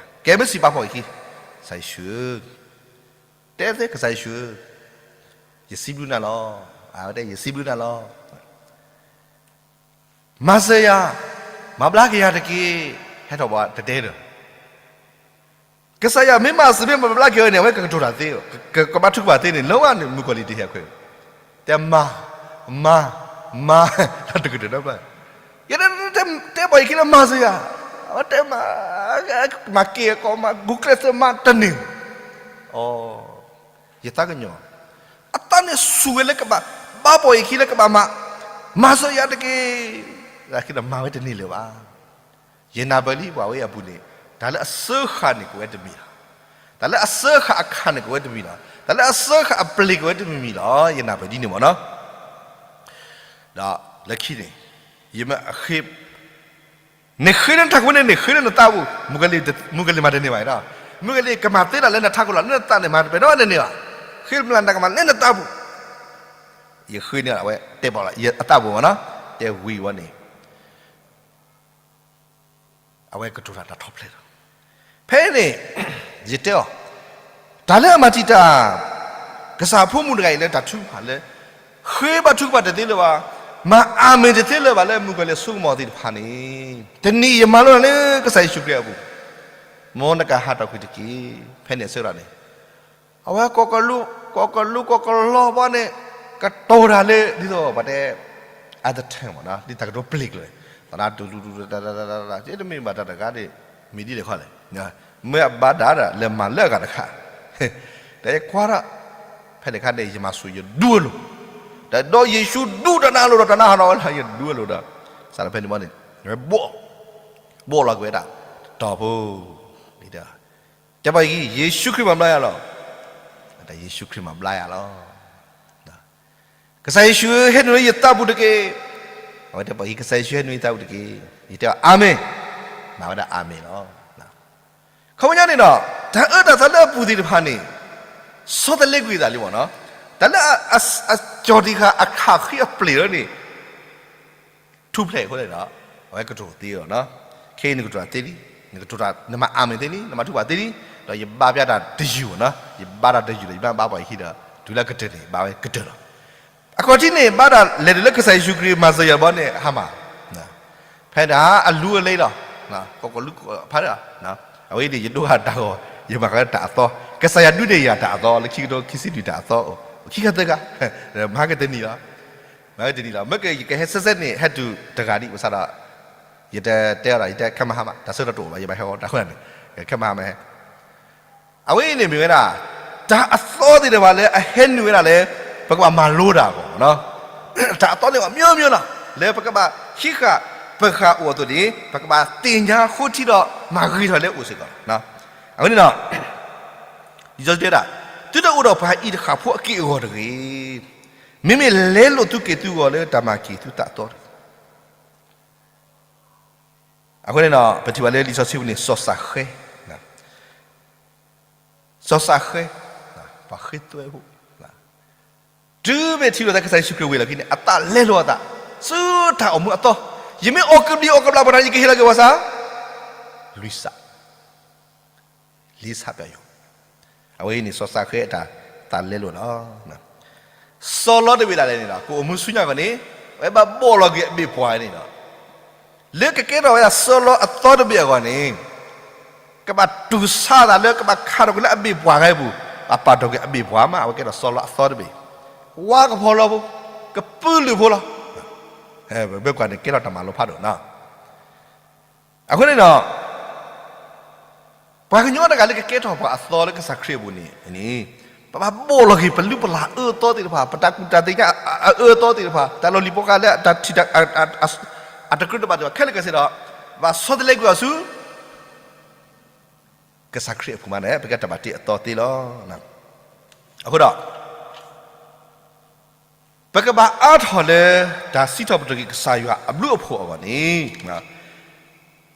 ကဲမ့ၢ်စံးဘၣ်ဖီၣ်အခံ, ကစၢ်ယ့ၣ်ၡူးဧၢ, တဲသ့ကစၢ်ယ့ၣ်ၡူးဧၢ, ယစံးဘျုးနၤလီၤ, အဝဲတဲယစံးဘျုးနၤလီၤ. မၤစၢၤယၤ, မၤဘျါက့ၤယၤတက့ၢ်, ဟဲထီၣ်ပှၤတတဲဒီး, ကစၢ်ယွၤမ့ၢ်မၤစၢၤမ့ၢ်မၤဘျါက့ၤဝဲန့ၣ် အဝဲကကတိၤတၢ်သ့, ကဘၣ်ထုကဖၣ်သ့န့ၣ် လၢဝဲန့ၣ် မုၣ်ကီၤလံၢ်တဟ့ၣ်အခွဲး, တဲမၤ, မၤ, တကတၢၢ်ဒီးဘျီ, ယတဲပှၤအံၤခံလၢမၤစၢၤယၤ, အဝဲတဲမၤ, မၤက့ၤကီးမၤ ဂုာ်ကျဲးစၢးမၤတန့ၢ်, အိ ယသးကညီၤ, အသးန့ၣ်ဆူၣ်ဝဲလၢကဘၣ်, ဘါပှၤအံၤခံလၢကဘၣ်မၤ, မၤစၢၤယၤတက့ၢ်, လၢခံဒီးမၤဝဲတန့ၢ်လၢၤဘၣ်. ယနၢ်ပၢၢ်လံပှၤဝဲအပူၤန့ၣ်, တၢ်လၢအစၢဃာ်န့ၣ်ကဝဲတမံၤလီၤ, တၢ်လၢအစၢဃာ်အခၣ်န့ၣ်ကဝဲတမံၤလီၤ, တၢ်လၢအစၢဃာ်အပျ့ၤကဝဲတမံၤမံၤလီၤ, ယနၢ်ပၢၢ်ဒ်န့ၣ်မ့ၢ်နီၤ. ဒီးလၢခံန့ၣ်, ယမ့ၢ်အဃ့ နဃ့လၢနထးခိၣ်န့ၣ် နဃ့လၢနသးပူၤ, မုၣ်ကီၤလံၢ်မၤတန့ၢ်ဘၣ်ဒီး, မုၣ်ကီၤလံၢ်ကမၤသ့ဒၣ်လၢနထးခိၣ်လီၤ, လၢနသးန့ၣ်မၤတပဲာ်နီတန့ၢ်ဘၣ်, ဃ့မၤနၤကမၤလၢနသးပူၤ, ယဃ့န့ၢ်အဝဲတဲပီၣ်လီၤ ယအသးပူၤမ့ၢ်နီၤ, တဲဝံၤဝဲန့ၣ် အဝဲကတိၤတၢ်တၢ်ထီၣ်ဖျဲးလီၤ. ဖဲန့ၣ် ယတဲအီၤ, တၢ်လၢအမၤတံာ်တာ် ကစၢ်ဖိမုၣ်တဂၤအံၤလၢတၢ်ထုကဖၣ်လၢ ဃ့ဘၣ်ထုကဖၣ်တသ့လၢၤဘၣ်, မၤအၤမ့ၣ်တသ့လၢၤဘၣ်လၢ မုၣ်ကီၤလံၢ်ဆိကမိၣ်သ့ၣ်တဖၣ်န့ၣ်, တနံၤယမၤလိလၢကစၢ်ယ့ၣ်ၡူးခရံာ်အပူၤ, မ်နကဟးထီၣ်ကွံာ်တက့ၢ်. ဖဲန့ၣ်အဆၢကတီၢ်န့ၣ် အဝဲကီၢ်ကလူး ကီၢ်ကလူးကီၢ်ကလီဘီန့ၣ် ကတိၤတၢ်လၢ ဒ်သိးပှၤတဲ အသထၢၣ်မ့ၢ်နီၤ ဒ်တၢ်ကတိၤပျ့ၤကျိၤန့ၣ် သရၣ်တူၢ်တူၢ်တူၢ် တမ့ၢ်ဘၣ်တၢ်တဂၤဒီး မ့ၢ်ဒ်လဲၣ်ခီလဲၣ်, မ့ၢ်အဘါဒၣ်ဒီးလဲၤမၤလၢအဂၤတခါ, တၢ်ယကွၢ်ဒီး ဖဲန့ၣ်အခါန့ၣ် ယမၤဆူၣ်ယဒူအလိၤ, တၢ်ဒီးယ့ၣ်ၡူးဒူတၢ်နါအလိၤဒီး တၢ်နါဟးထီၣ်ဝဲလၢယဒူအလိၤဒီး စးထီၣ်ဖဲန့ၣ်ဘီန့ၣ် ဘိး ဘိးလီၤကွံာ်ဝဲဒၣ် တီၢ်ဖိ တဲပှၤအံၤ ယ့ၣ်ၡူးခရံာ်မၤဘျါယၤလီၤ. တၢ်ယ့ၣ်ၡူးခရံာ်မၤဘျါယၤလီၤ. ကစၢ်ယ့ၣ်ၡူးဧၢ ဟဲနုာ်လၢယသးပူၤတက့ၢ်. အဝဲတဲပှၤအံၤ ကစၢ်ယ့ၣ်ၡူးဟဲနုာ်လၢယသးပူၤတက့ၢ်. ယတဲအီၤ အၤမ့ၣ်, မၤဝဲဒၣ်အၤမ့ၣ်လီၤ. ခီပညီန့ၣ်ဒီး တၢ်အၢတၢ်သီလၢအပူၤသ့ၣ်တဖၣ်န့ၣ် ဆီတလဲကွံာ်သးလံမ့ၢ်နီၤ. တၢ်လၢအကၠီၣ်တံၢ်ဃာ်အခၣ်ဃံအပျ့ၤလၢန့ၣ် ထူၣ်ဖျဲးအဃိန့ၣ်ဒီး အဝဲကတိၤသ့လီၤနီၤ. ခဲအံၤနကတိၤတၢ်သ့လံ, နကတိၤတၢ် နမၤအၤမ့ၣ်သ့လံ, နမၤထုကဖၣ်သ့လံ, ဒီးယဘါပျၢ်တၢ်တယုၢ်မ့ၢ်နီၤ, ယဘါတၢ်တယုၢ်ဒီး ယဘါဘါပှၤအံၤခံဒီး တုၤလၢကတၢၢ်န့ၣ် ဘါဝဲကတၢၢ်လီၤ. အခီၣ်ထံးန့ၣ် ဘၣ်တၢ်လဲၤတုၤလၢကစၢ်ယ့ၣ်ၡူးခရံာ်မၤစၢၤယၤဘီန့ၣ် ဟါမၢ် ဖဲဒၣ်အလူအလဲလီၤ, ကီၢ်ကလူးဖးဒၣ်, အဝဲအံၤန့ၣ် ယဒိကနၣ်တၢ်ဂီၤ ယမၤဃာ်လၢတၢ်အသီ, ကစၢ်ယွၤဒုးနဲၣ်ယၤတၢ်အသီ လၢခံကထိခံဆံလွံၢ်တၢ်အသီအိၣ်, ခံခါသၢခါ, မၤကတနံၤလီၤ, မၤကတနံၤလီၤ, မ့ၢ်ကယကဟဲဆဲးဆဲးန့ၣ် ဟဲတုၤတဂၤဒံး ဘၣ်ဆၣ်ဒီး ယတတဲအီၤဒီး ယတဲခဲမဟါမး တၢ်ဆၢကတီၢ်တအိၣ်ဘၣ် ယဘၣ်ဟဲဃီတၢ်ဃိန့ၣ်, ခဲမဟါမး အဝဲအံၤန့ၣ်မ့ၢ်ဝဲဒၣ် တၢ်အသီသ့ၣ်တဖၣ်လၢအဟဲနုာ်ဝဲဒၣ်လၢ ပကဘၣ်မၤလိတၢ်အဂီၢ်, တၢ်အသီန့ၣ်အမျိုးမျိုးလီၤ, လၢပကဘၣ်ဟံးဃာ်ပဃာ်အိၣ်အသိးန့ၣ် ပကဘၣ်သ့ၣ်ညါဃိထံဒီး မၤဂ့ၤထီၣ်လၢအအိၣ်စ့ၢ်ကီးလီၤ. အဝဲန့ၣ်ဒီး လံာ်စီဆှံတဲဝဲဒၣ်, သုတအိၣ်ဒီးပှၤအံၤတဃၣ်ဖိအက့ၢ်အဂီၤတဂ့ၤ, မ့မ့ၢ်လဲလိာ်သုက့ၢ်သုဂီၤလၢတၢ်မၤက့ၤသုသးအသီတဂ့ၤ. အဃိန့ၣ်ဒီး ပထံၣ်ဘၣ်လၢလံာ်စီဆှံပူၤန့ၣ် စီၤစးဃဲ, စီၤစးဃဲ, ပှၤဃ့သွဲဖိ, တုၤမ့ၢ်ထံၣ်လိာ်သးကစၢ်ယ့ၣ်ၡူးခရံာ်ဝံၤလီၢ်ခံန့ၣ် အသးလဲလိာ်အသး, ဆူတၢ်အိၣ်မူအသီ, ယမ့ၢ်အီၣ်ကဘျံးအီၣ်ကဘျၣ်ပှၤတဂၤ ယကဟ့ၣ်လီၤက့ၤပှၤစၢ်, လွံၢ်စး လ့ဆးပျၢ်ယွၤ, အဝဲအံၤန့ၣ် စီၤစးဃဲအတၢ်သးလဲလိာ်လီၤ. စီၤလီတဘ့ၣ်ဒၣ်လဲာ်န့ၣ်ဒီး ကအိၣ်မူဆူညါအဂီၢ်န့ၣ် အဝဲဘၣ်ဘိးလီၤက့ၤအဘ့ၣ်ပှၤန့ၣ်ဒီး လၢကကဲထီၣ်ဝဲဒၣ်စီၤလီအသီတဘ့ၣ်အဂီၢ်န့ၣ် ကဘၣ်တူၢ်ဆါသးလၢကဘၣ်ခးထီၣ်ကွံာ်လၢအဘ့ၣ်ပှၤဂၤအပူၤ, ဘၣ်ပာ်ထီၣ်ကွံာ်အဘ့ၣ်ပှၤမး အဝဲကဲထီၣ်စီၤလီအသီတဘ့ၣ်, ဝါကဖီလီဖိ, ကပုာ်လုးဖိလီၤ. ပမ့ၢ်ကွၢ်န့ၣ် ကဲထီၣ်တၢ်မၤလိဖးဒိၣ်နီၤ. အဃိန့ၣ်ဒီး ပှၤကညီတဂၤလၢကကဲထီၣ်ပှၤအသီလၢကစၢ်ခရံာ်အပူၤန့ၣ်, ပဘၣ်ဘိးလီၤက့ၤပလုၢ်ပလၢ်အအၢအသီသ့ၣ်တဖၣ်, ပတၢ်ကူၣ်တၢ်သ့ၣ်ညါအအၢအသီသ့ၣ်တဖၣ်, တၢ်လီၢ်လံၤပှီၢ်ဃာ်လၢတၢ်ထံၣ် အတကြၢးတဘၣ်သ့ၣ်တဖၣ် ခဲလၢာ်ကဆ့ဒီး ဘၣ်ဆီတလဲကွံာ်အီၤဆူ ကစၢ်ခရံာ်အပူၤမးန့ၣ် ပကဲတၢ်ဘၣ်တ့အသီသ့လီၤ. အဃိဒီး ပကဘၣ်အါထီၣ်လၢ တၢ်စံးထီၣ်ပတြၢၤက့ၤကစၢ်ယွၤအဘျုးအဖှိၣ်အဂီၢ်န့ၣ်,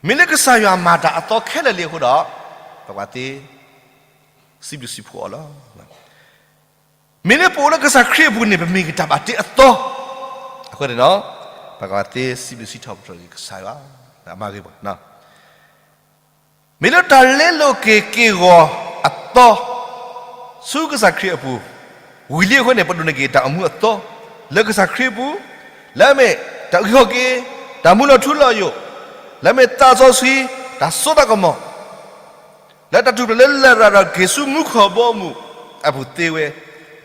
မ့ၢ်လၢကစၢ်ယွၤမၤတၢ်အသီခဲလၢာ်လံအဃိဒီး, ပကဘၣ်သ့စံးဘျုးစံးဖှိၣ်အီၤလီၤ. မ့ၢ်လၢပအိၣ်လၢကစၢ်ခရံာ်အပူၤန့ၣ် ပမ့ၢ်က့ၤတၢ်ဘၣ်တ့အသီ, အဃိန့ၣ်ဒီး, ပကဘၣ်သ့စံးဘျုးစံးထီၣ်ပတြၢၤက့ၤကစၢ်ယွၤ, မၤဂ့ၤပှၤ မ့ၢ်လၢတၢ်လဲလိာ်က့ၤက့ၢ်ဂီၤအသီ ဆူကစၢ်ခရံာ်အပူၤ, ဝံၤလံအဃိန့ၣ် ပဒိးန့ၢ်က့ၤတၢ်အိၣ်မူအသီ, လၢကစၢ်ခရံာ်အပူၤ, လၢအမ့ၢ်တၢ်အုၣ်က့ၤခီၣ်က့ၤ, တၢ်မူလီၤထူလီၤယိာ်, လၢအမ့ၢ်သးစီဆှံ, တၢ်စိတၢ်ကမီၤ, လၢတၢ်ထူၣ်ဖျဲးလၢလရာ်ဒီးက့ၤဆူမူခိၣ်ဘီမုၢ်အပူၤသ့ဝဲ,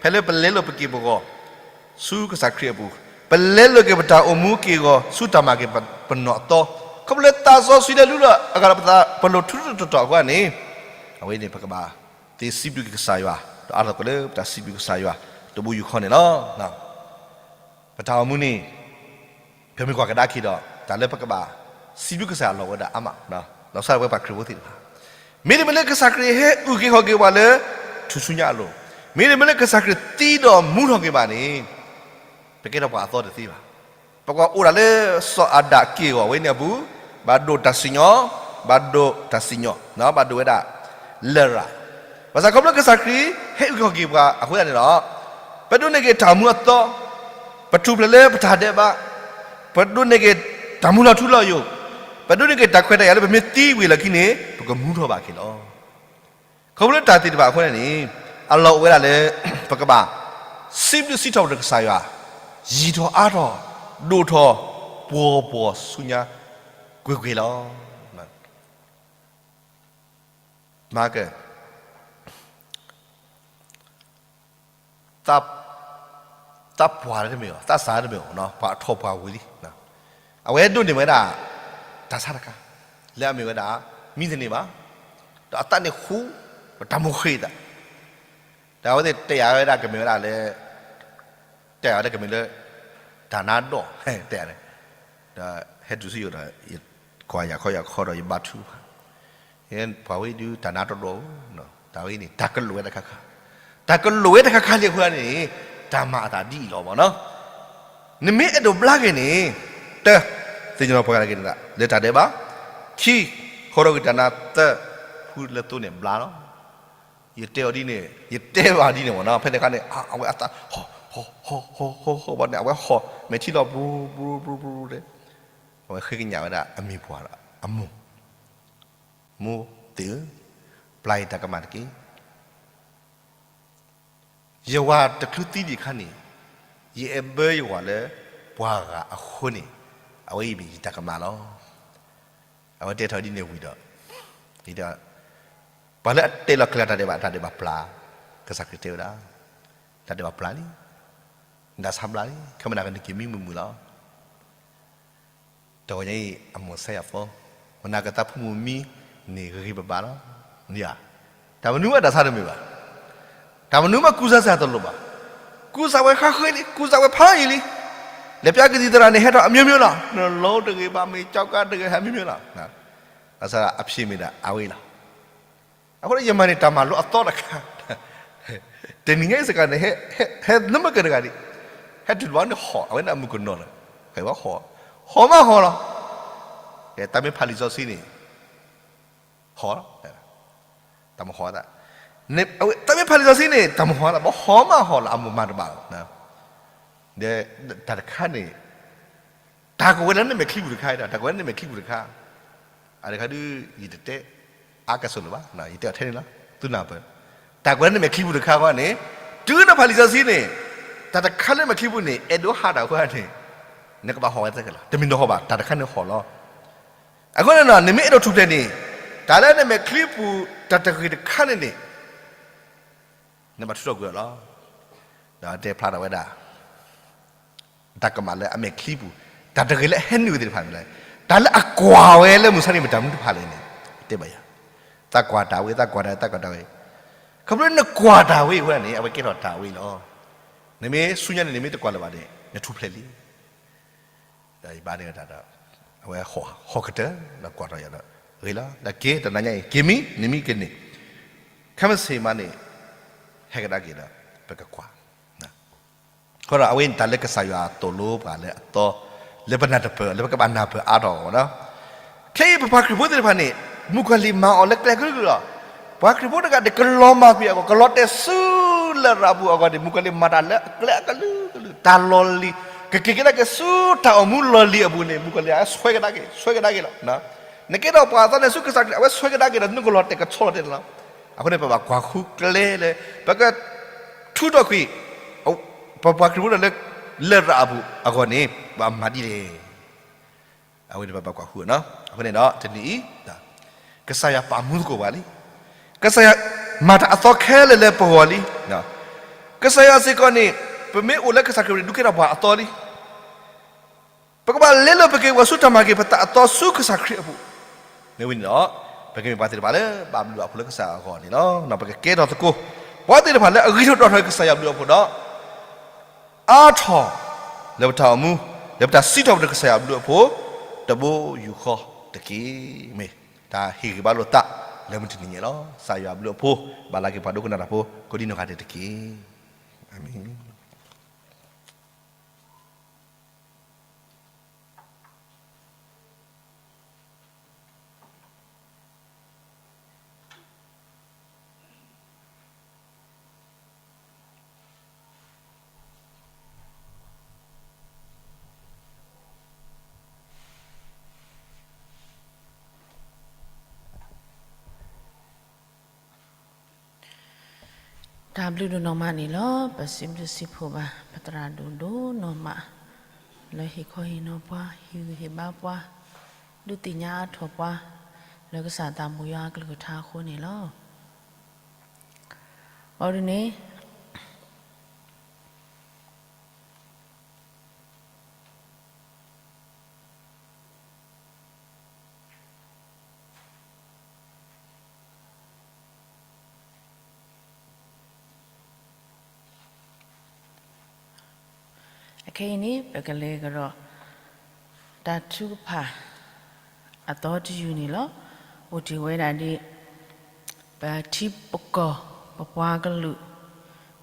ဖဲလၢပလဲလိာ်ပက့ၢ်ပဂီၤ ဆူကစၢ်ခရံာ်အပူၤ, ပလဲလိာ်က့ၤပတၢ်အိၣ်မူက့ၢ်ဂီၤ ဆူတၢ်မၤက့ၤပနီၢ်အသီ, ခီဖျိလၢသးစီဆှံလၢလူလီၤအဂၤဒီးပသး ပလီၤထူတီတီအဃိန့ၣ်, အဝဲန့ၣ် ပကဘၣ်သ့စံးဘျုးက့ၤကစၢ်ယွၤ, ဒီးအါထီၣ်က့ၤလၢပတၢ်စံးဘျုးကစၢ်ယွၤ တဘိယူၢ်ဃီန့ၣ်လီၤ. ပတၢ်အိၣ်မူန့ၣ် ပမ့ၢ်ကွၢ်ကဒါက့ၤဒီး တၢ်လၢပကဘၣ်စံးဘျုးကစၢ်ယွၤအလီၢ်ဝဲဒၣ်အါမး, လီၤဆီဒၣ်တၢ်ဝဲပှၤခရံာ်ဖိသ့ၣ်တဖၣ်, မ့တမ့ၢ်လၢကစၢ်ခရံာ်ဟဲအုၣ်က့ၤခီၣ်က့ၤပှၤလၢ ထူၣ်ဆူညါအလိၤ, မ့တမ့ၢ်လၢကစၢ်ခရံာ်သံဒီးမူထီၣ်က့ၤဘၣ်န့ၣ်, ပကဲထီၣ်ပှၤအသီတသ့ဘၣ်. ပကွၢ်အိၣ်ဒၣ်လၢစီၤအၤဒၣ်က့ၢ်ဂီၤဝဲန့ၣ်အပူၤ, ဘၣ်ဒိးတၢ်စံၣ်ညီၣ်, ဘၣ်ဒိးတၢ်စံၣ်ညီၣ်, ဘၣ်ဒိးဝဲဒၣ် လရာ်, ဘၣ်ဆၣ်ခီဖျိကစၢ်ခရံာ်ဟဲအုၣ်က့ၤခီၣ်က့ၤပှၤအဃိသတးန့ၣ်ဒီး, ပဒိးန့ၢ်က့ၤတၢ်အိၣ်မူအသီ, ပထူၣ်ဖျဲးလၢပတၢ်ဒဲးဘး, ပဒိးန့ၢ်က့ၤတၢ်မူလီၤထူလီၤယိာ်, ပဒိးန့ၢ်က့ၤတၢ်ခွဲးတၢ်ယာ်လၢပမ့ၢ်သံဝံၤလီၢ်ခံန့ၣ် ပကမူထီၣ်ဘၣ်က့ၤလီၤ. ခီဖျိလၢတၢ်သ့ၣ်တဖၣ်အဃိန့ၣ်, အလီၢ်အိၣ်ဝဲဒၣ်လၢ ပကဘၣ်စံးဘျုးစံးထီၣ်ပတြၢၤကစၢ်ယွၤ, ယံာ်ထီၣ်အါထီၣ်, ဒိၣ်ထီၣ်, ပှီၤပှီၤဆူညါ ကွ့ၢ်ကွ့ၢ်လီၤ. မၤက သးပှၢ်လၢတမ့ၢ်အီၤ, သးစၢ်လၢတမ့ၢ်အီၤ, ပှၤအထီၣ်ပှၢ်ဝံၤလံ. အဝဲဒိးန့ၢ်ဝဲဒၣ် တၢ်ဆါတခါ, လၢအမ့ၢ်ဝဲဒၣ် မံသန့ၤဘၣ်, ဒီးအသးန့ၣ်ဃူ, ဒီးတၢ်မိၣ်ဃ့သး, ဒီးအဝဲသ့ၣ်တဲယၤဝဲဒၣ်ကမ့ၢ်ဝဲဒၣ်လၢ တဲယၤဝဲဒၣ်ကမ့ၢ်လၢ တၢ်နါဒီၣ်, တဲယၤန့ၣ်, ဒီးဟဲတုၤဆူယအိၣ်ဒီး ယကွၢ်ယၤခီယၤခီဒီးယဘါထုကဖၣ် ပှၤဝဲဒုးတၢ်နါတီတီဧၢ, တၢ်ဝဲအံၤန့ၣ် တၢ်ကလိာ်ဝဲတခါခါ, တၢ်ကလိာ်ဝဲတခါခါလံအဃိန့ၣ်, တၢ်မၤအသးဒ်အံၤလီၤမ့ၢ်နီၤ. နမ့ၢ်အဲၣ်ဒိးဘျါက့ၤန့ၣ်, တၢ, သ့ၣ်ညါလီၤပှၤဂၤက့ၤနသး လၢတၢ်ဒဲးဘး, ခံ, ဟီထီၣ်ကွံာ်တၢ်နါ, သၢ, ဖှူလၢသိန့ၣ်ဘျါလီၤ. ယတဲအီၤဒ်န့ၣ်, ယတဲဘၣ်ဒ်န့ၣ်မ့ၢ်နီၤ, ဖဲန့ၣ်အခါန့ၣ် အဝဲအသး ဟီၣ်, ဟီၣ်, ဟီၣ်, ဟီၣ်, ဟီၣ်, ဟီၣ်, ဘၣ်န့ၣ် အဝဲဟီၣ်, မဲာ်ထံလီၤ ပူၤ, ပူၤ, ပူၤ, ပူၤ, ပူၤ, အဝဲဃ့ကညးဝဲဒၣ်အမံၤပှၢ်ဒီး အမိၢ်, မိၢ်သ့ၣ်ဧၢ, ပျၢ်ယတၢ်ကမၣ်တက့ၢ်. ယဝၤတချုးသံဒံးအခါန့ၣ်, ယအဲၣ်ဘၢယဝၤလၢပှၤဂၤအဃိန့ၣ်, အဝဲအံၤမ့ၢ်ယတၢ်ကမၣ်လီၤ. အဝဲတဲထီၣ်ဒ်န့ၣ်ဝံၤဒီး, ပှၤလၢအတဲလီၤကျဲၤတၢ်ဒဲးဘး တၢ်ဒဲးဘးပျၢ်, ကစၢ်ခရံာ်တဲဝဲဒၣ်, တၢ်ဒဲးဘးပျၢ်လံ, နတၢ်ဆါဘျါလံ, ခဲမုၢ်နၤကနုာ်က့ၤမံမုာ်မုာ်လီၤ. တဂီၤညါအံၤ အမိၢ်ဆဲယၤဖီ, မနၤကသးဖိမုၣ်မံန့ၣ်ဂ့ၤဂ့ၤဘၣ်ဘၣ်လီၤ. တၢ်မနုၤမးတၢ်ဆါတမုာ်ဘၣ်, တၢ်မနုၤမးကူစါစ့ၢ်တလိၣ်ဘၣ်, ကူစါဝဲဃါဃ့လံ, ကူစါဝဲဖးယံာ်လံ. လဲၤပျၢ်ကသံၣ်သရၣ်န့ၣ် ဟဲထီၣ်အမျိုးမျိုးလီၤ. နလိတဂ့ၤဘၣ်, မ့ၢ်ကၠီကါတဂ့ၤ ဟဲအမျိုးမျိုးလီၤ. ဘၣ်ဆၣ်အဖျ့မ့ၢ်ဒၣ်အဝဲအံၤလီၤ. အဃိန့ၣ် ယမၤန့ၢ်တၢ်မၤလိအသီတခါ, တနံၤညါအံၤစ့ၢ်ကီးန့ၣ် ဟဲနမ့ၢ်ကတဂၤဒံး, ဟဲတုၤတဘျီန့ၣ်ဟီၣ်, အဝဲန့ၣ်အမုၢ်ကနီၤလီၤ, ဟီၣ်, ဟီၣ်မးဟီၣ်လီၤ. တၢ်မ့ၢ်ဖးလံာ်စီဆှံန့ၣ် ဟီၣ်လီၤ, တၢ်မ့ၢ်ဟီၣ်သး, တၢ်မ့ၢ်ဖးလံာ်စီဆှံန့ၣ် တၢ်မ့ၢ်ဟီၣ်သး, ဘၣ်ဟီၣ်မးဟီၣ်လီၤ, အမိၢ်မၤတဘၣ်လီၤ. ဒီးတၢ်တခါန့ၣ် တၢ်ကဝဲၤလၢနမဲာ်ချံပူၤတခါ, တၢ်ကဝဲၤလၢနမဲာ်ချံပူၤတခါ, အတခါဒုး ယတတဲအါကစီၣ်လိာ်ဘၣ်, ယတဲအီၤထဲန့ၣ်လီၤ, သုနၢ်ပၢၢ်, တၢ်ကဝဲၤလၢနမဲာ်ချံပူၤတခါအဃိန့ၣ်, တုၤနဖးလံာ်စီဆှံန့ၣ်, တၢ်တခါလၢမဲာ်ချံပူၤန့ၣ် အဲၣ်ဒိးဟးတၢ်အဃိန့ၣ်, နကဘၣ်ဟီၣ်ဝဲသ့ကလီၤ, တမ့ၢ်နဟီၣ်ဘၣ်, တၢ်တခါန့ၣ်ဟီၣ်လီၤ. အဃိန့ၣ်ဒီး နမ့ၢ်အဲၣ်ဒိးထူၣ်ဖျဲးန့ၣ်, တၢ်လၢနမဲာ်ချံပူၤ တၢ်တဂ့ၤတခါန့ၣ်န့ၣ် နဘၣ်ထုးထီၣ်ကွံာ်အီၤလီၤ. ဒီးတဲဖျါထီၣ်ဝဲဒၣ် တၢ်ကမၣ်လၢအမဲာ်ချံပူၤ, တၢ်တဂ့ၤလၢအဟဲနုာ်ဝဲသ့ၣ်တဖၣ်န့ၣ်လဲၣ်, တၢ်လၢအကွၢ်ဝဲလၢမုၢ်ဆါန့ၣ် မ့ၢ်တၢ်မနုၤတဖၣ်လဲၣ်န့ၣ်, တဲဘၣ်ယၤ, သးကွၢ်တၢ်ဝဲ, သးကွၢ်တၢ်ဝဲ, သးကွၢ်တၢ်ဝဲ, ခီဖျိနကွၢ်တၢ်ဝဲအဃိန့ၣ် အဝဲကဲထီၣ်တၢ်ဝဲလီၤ. နမ့ၢ်ဆူညါန့ၣ် နမ့ၢ်တကွၢ်လၢၤဘၣ်န့ၣ် နထူၣ်ဖျဲးလံ. ဒီးယဘၣ်န့ၢ်ဝဲဒၣ်ဒီး အဝဲဟီၣ်ကတၢၢ် ဒီးကွၢ်ထီၣ်ယၤဒီး ဂ့ၤလီၤ, ဒီးက့ၤတနၤညါအံၤ က့ၤမံ, နမံက့ၤန့ၣ်, ခဲမုၢ်ဆ့ၣ်မးန့ၣ် ဟဲကဒါက့ၤဒီး ပကကွၢ် အဃိဒီးအဝဲန့ၣ်တၢ်လၢကစၢ်ယွၤသိၣ်လိပှၤလၢအသီ, လၢပနၢ်တပၢၢ် လၢပကဘၣ်နၢ်ပၢၢ်အါထီၣ်အဂီၢ်လီၤ. ခဲအံၤပပှၤခရံာ်ဖိသ့ၣ်တဖၣ်န့ၣ် မုၣ်ကီၤလံၢ်မၤအီၤလၢကျဲကလုာ်ကလုာ်လီၤ. ပှၤခရံာ်ဖိတဂၤန့ၣ် ကလီၤမၢ်ကွံာ်အဂီၢ် ကလီၤတဲာ်ဆူလရာ်ပူၤအဂီၢ်န့ၣ် မုၣ်ကီၤလံၢ်မၤတၢ်လၢအကျဲအကလုာ်ကလုာ် တၢ်လီၢ်လံၤ ကက့ၤကဒါက့ၤဆူတၢ်အိၣ်မူလီၢ်လံၤအပူၤန့ၣ် မုၣ်ကီၤလံၢ်အဝဲဆှဲကဒါက့ၤ ဆှဲကဒါက့ၤလီၤ. နကဲထီၣ်ပှၤအသီန့ၣ်ဆူကစၢ်ခရံာ် အဝဲဆှဲကဒါက့ၤဒီးနုာ်ကလီၤတဲာ်ကဆီလီၤတဲာ်န့ၣ်လီၤ. အဃိန့ၣ် ပဘၣ်ကွၢ်ဃုကျဲလၢ ပက ထုးထီၣ်ကွံာ် ပပှၤခရံာ်ဖိဒီးလၢ လရာ်အပူၤအဂီၢ်န့ၣ် ဘၣ်မၤဒ်လဲၣ်. အဝဲန့ၣ်ပဘၣ်ကွၢ်ဃုအီၤ. အဃိန့ၣ်ဒီးတနံၤအံၤ ကစၢ်ယွၤပာ်မူသကိးပှၤလံ. ကစၢ်ယွၤမၤတၢ်အသီခဲလၢာ်လၢပဂီၢ်လံ. ကစၢ်ယွၤစ့ၢ်ကီးန့ၣ် ပမ့ၢ်အိၣ်လၢကစၢ်ခရံာ်ပူၤန့ၣ် ဒုးကဲထီၣ်ပှၤအသီလံ. ပကဘၣ်လဲလိာ်ပက့ၤပှၤဆူတၢ်မၤက့ၤပသးအသီဆူကစၢ်ခရံာ်အပူၤ. မ့ၢ်ဝံၤန့ၣ်ဒီး ပကမ့ၢ်ပှၤသ့ၣ်တဖၣ်လၢဘၣ်ဘျုးဘၣ်ဖှိၣ်လၢကစၢ်ယွၤအဂီၢ်န့ၣ်လီၤ. ပကကဲထီၣ်သကိး ပှၤသ့ၣ်တဖၣ်လၢအဂံၢ်ထီၣ်ဒွးထီၣ်ကစၢ်ယွၤဘျုးအဖှိၣ်ဒီး အါထီၣ်လၢပတၢ်အိၣ်မူ လၢပတၢ်စံးထီၣ်ပတြၢၤကစၢ်ယွၤဘျုးအဖှိၣ် တဘိယူၢ်ဃီတက့ၢ်. မ့ၢ်တၢ်ဟ့ၣ်ဂံၢ်ဘါလိာ်သးလၢမုၢ်တနံၤညါလီၤ. ကစၢ်ယွၤဘျုးအဖှိၣ် ဘၣ်လၢက့ၤပှၤဒိကနၣ်တၢ်ဖိ ကိးဒံနီၢ်ဂၤဒဲးတက့ၢ်. အၤမ့ၣ်. တၢ်ဘျုးဒိၣ်နီၢ်မးန့ၣ်လီၤ. ပစံးဘျုးစံးဖှိၣ်ဘၣ် ပသရၣ်ဒိၣ်ဒိၣ်နီၢ်မး လၢဟ့ၣ်ခီဟ့ၣ်နီၤပှၤ ဟ့ၣ်ဂံၢ်ဟ့ၣ်ဘါပှၤ ဒုးသ့ၣ်ညါအါထီၣ်ပှၤ လၢကစၢ်သးဘိယွၤအကလုၢ်ကထါအဃိန့ၣ်လီၤ. ဘၣ်ဒ်န့ၣ် အခဲအံၤန့ၣ် ပကလဲၤကဒီး တၢ်ထုကဖၣ် အသီတယုၢ်န့ၣ်လီၤ. အိၣ်တ့ၢ်ဝဲဒၣ်ဒ် ပထံပကီၢ် ပပှၤကလုာ်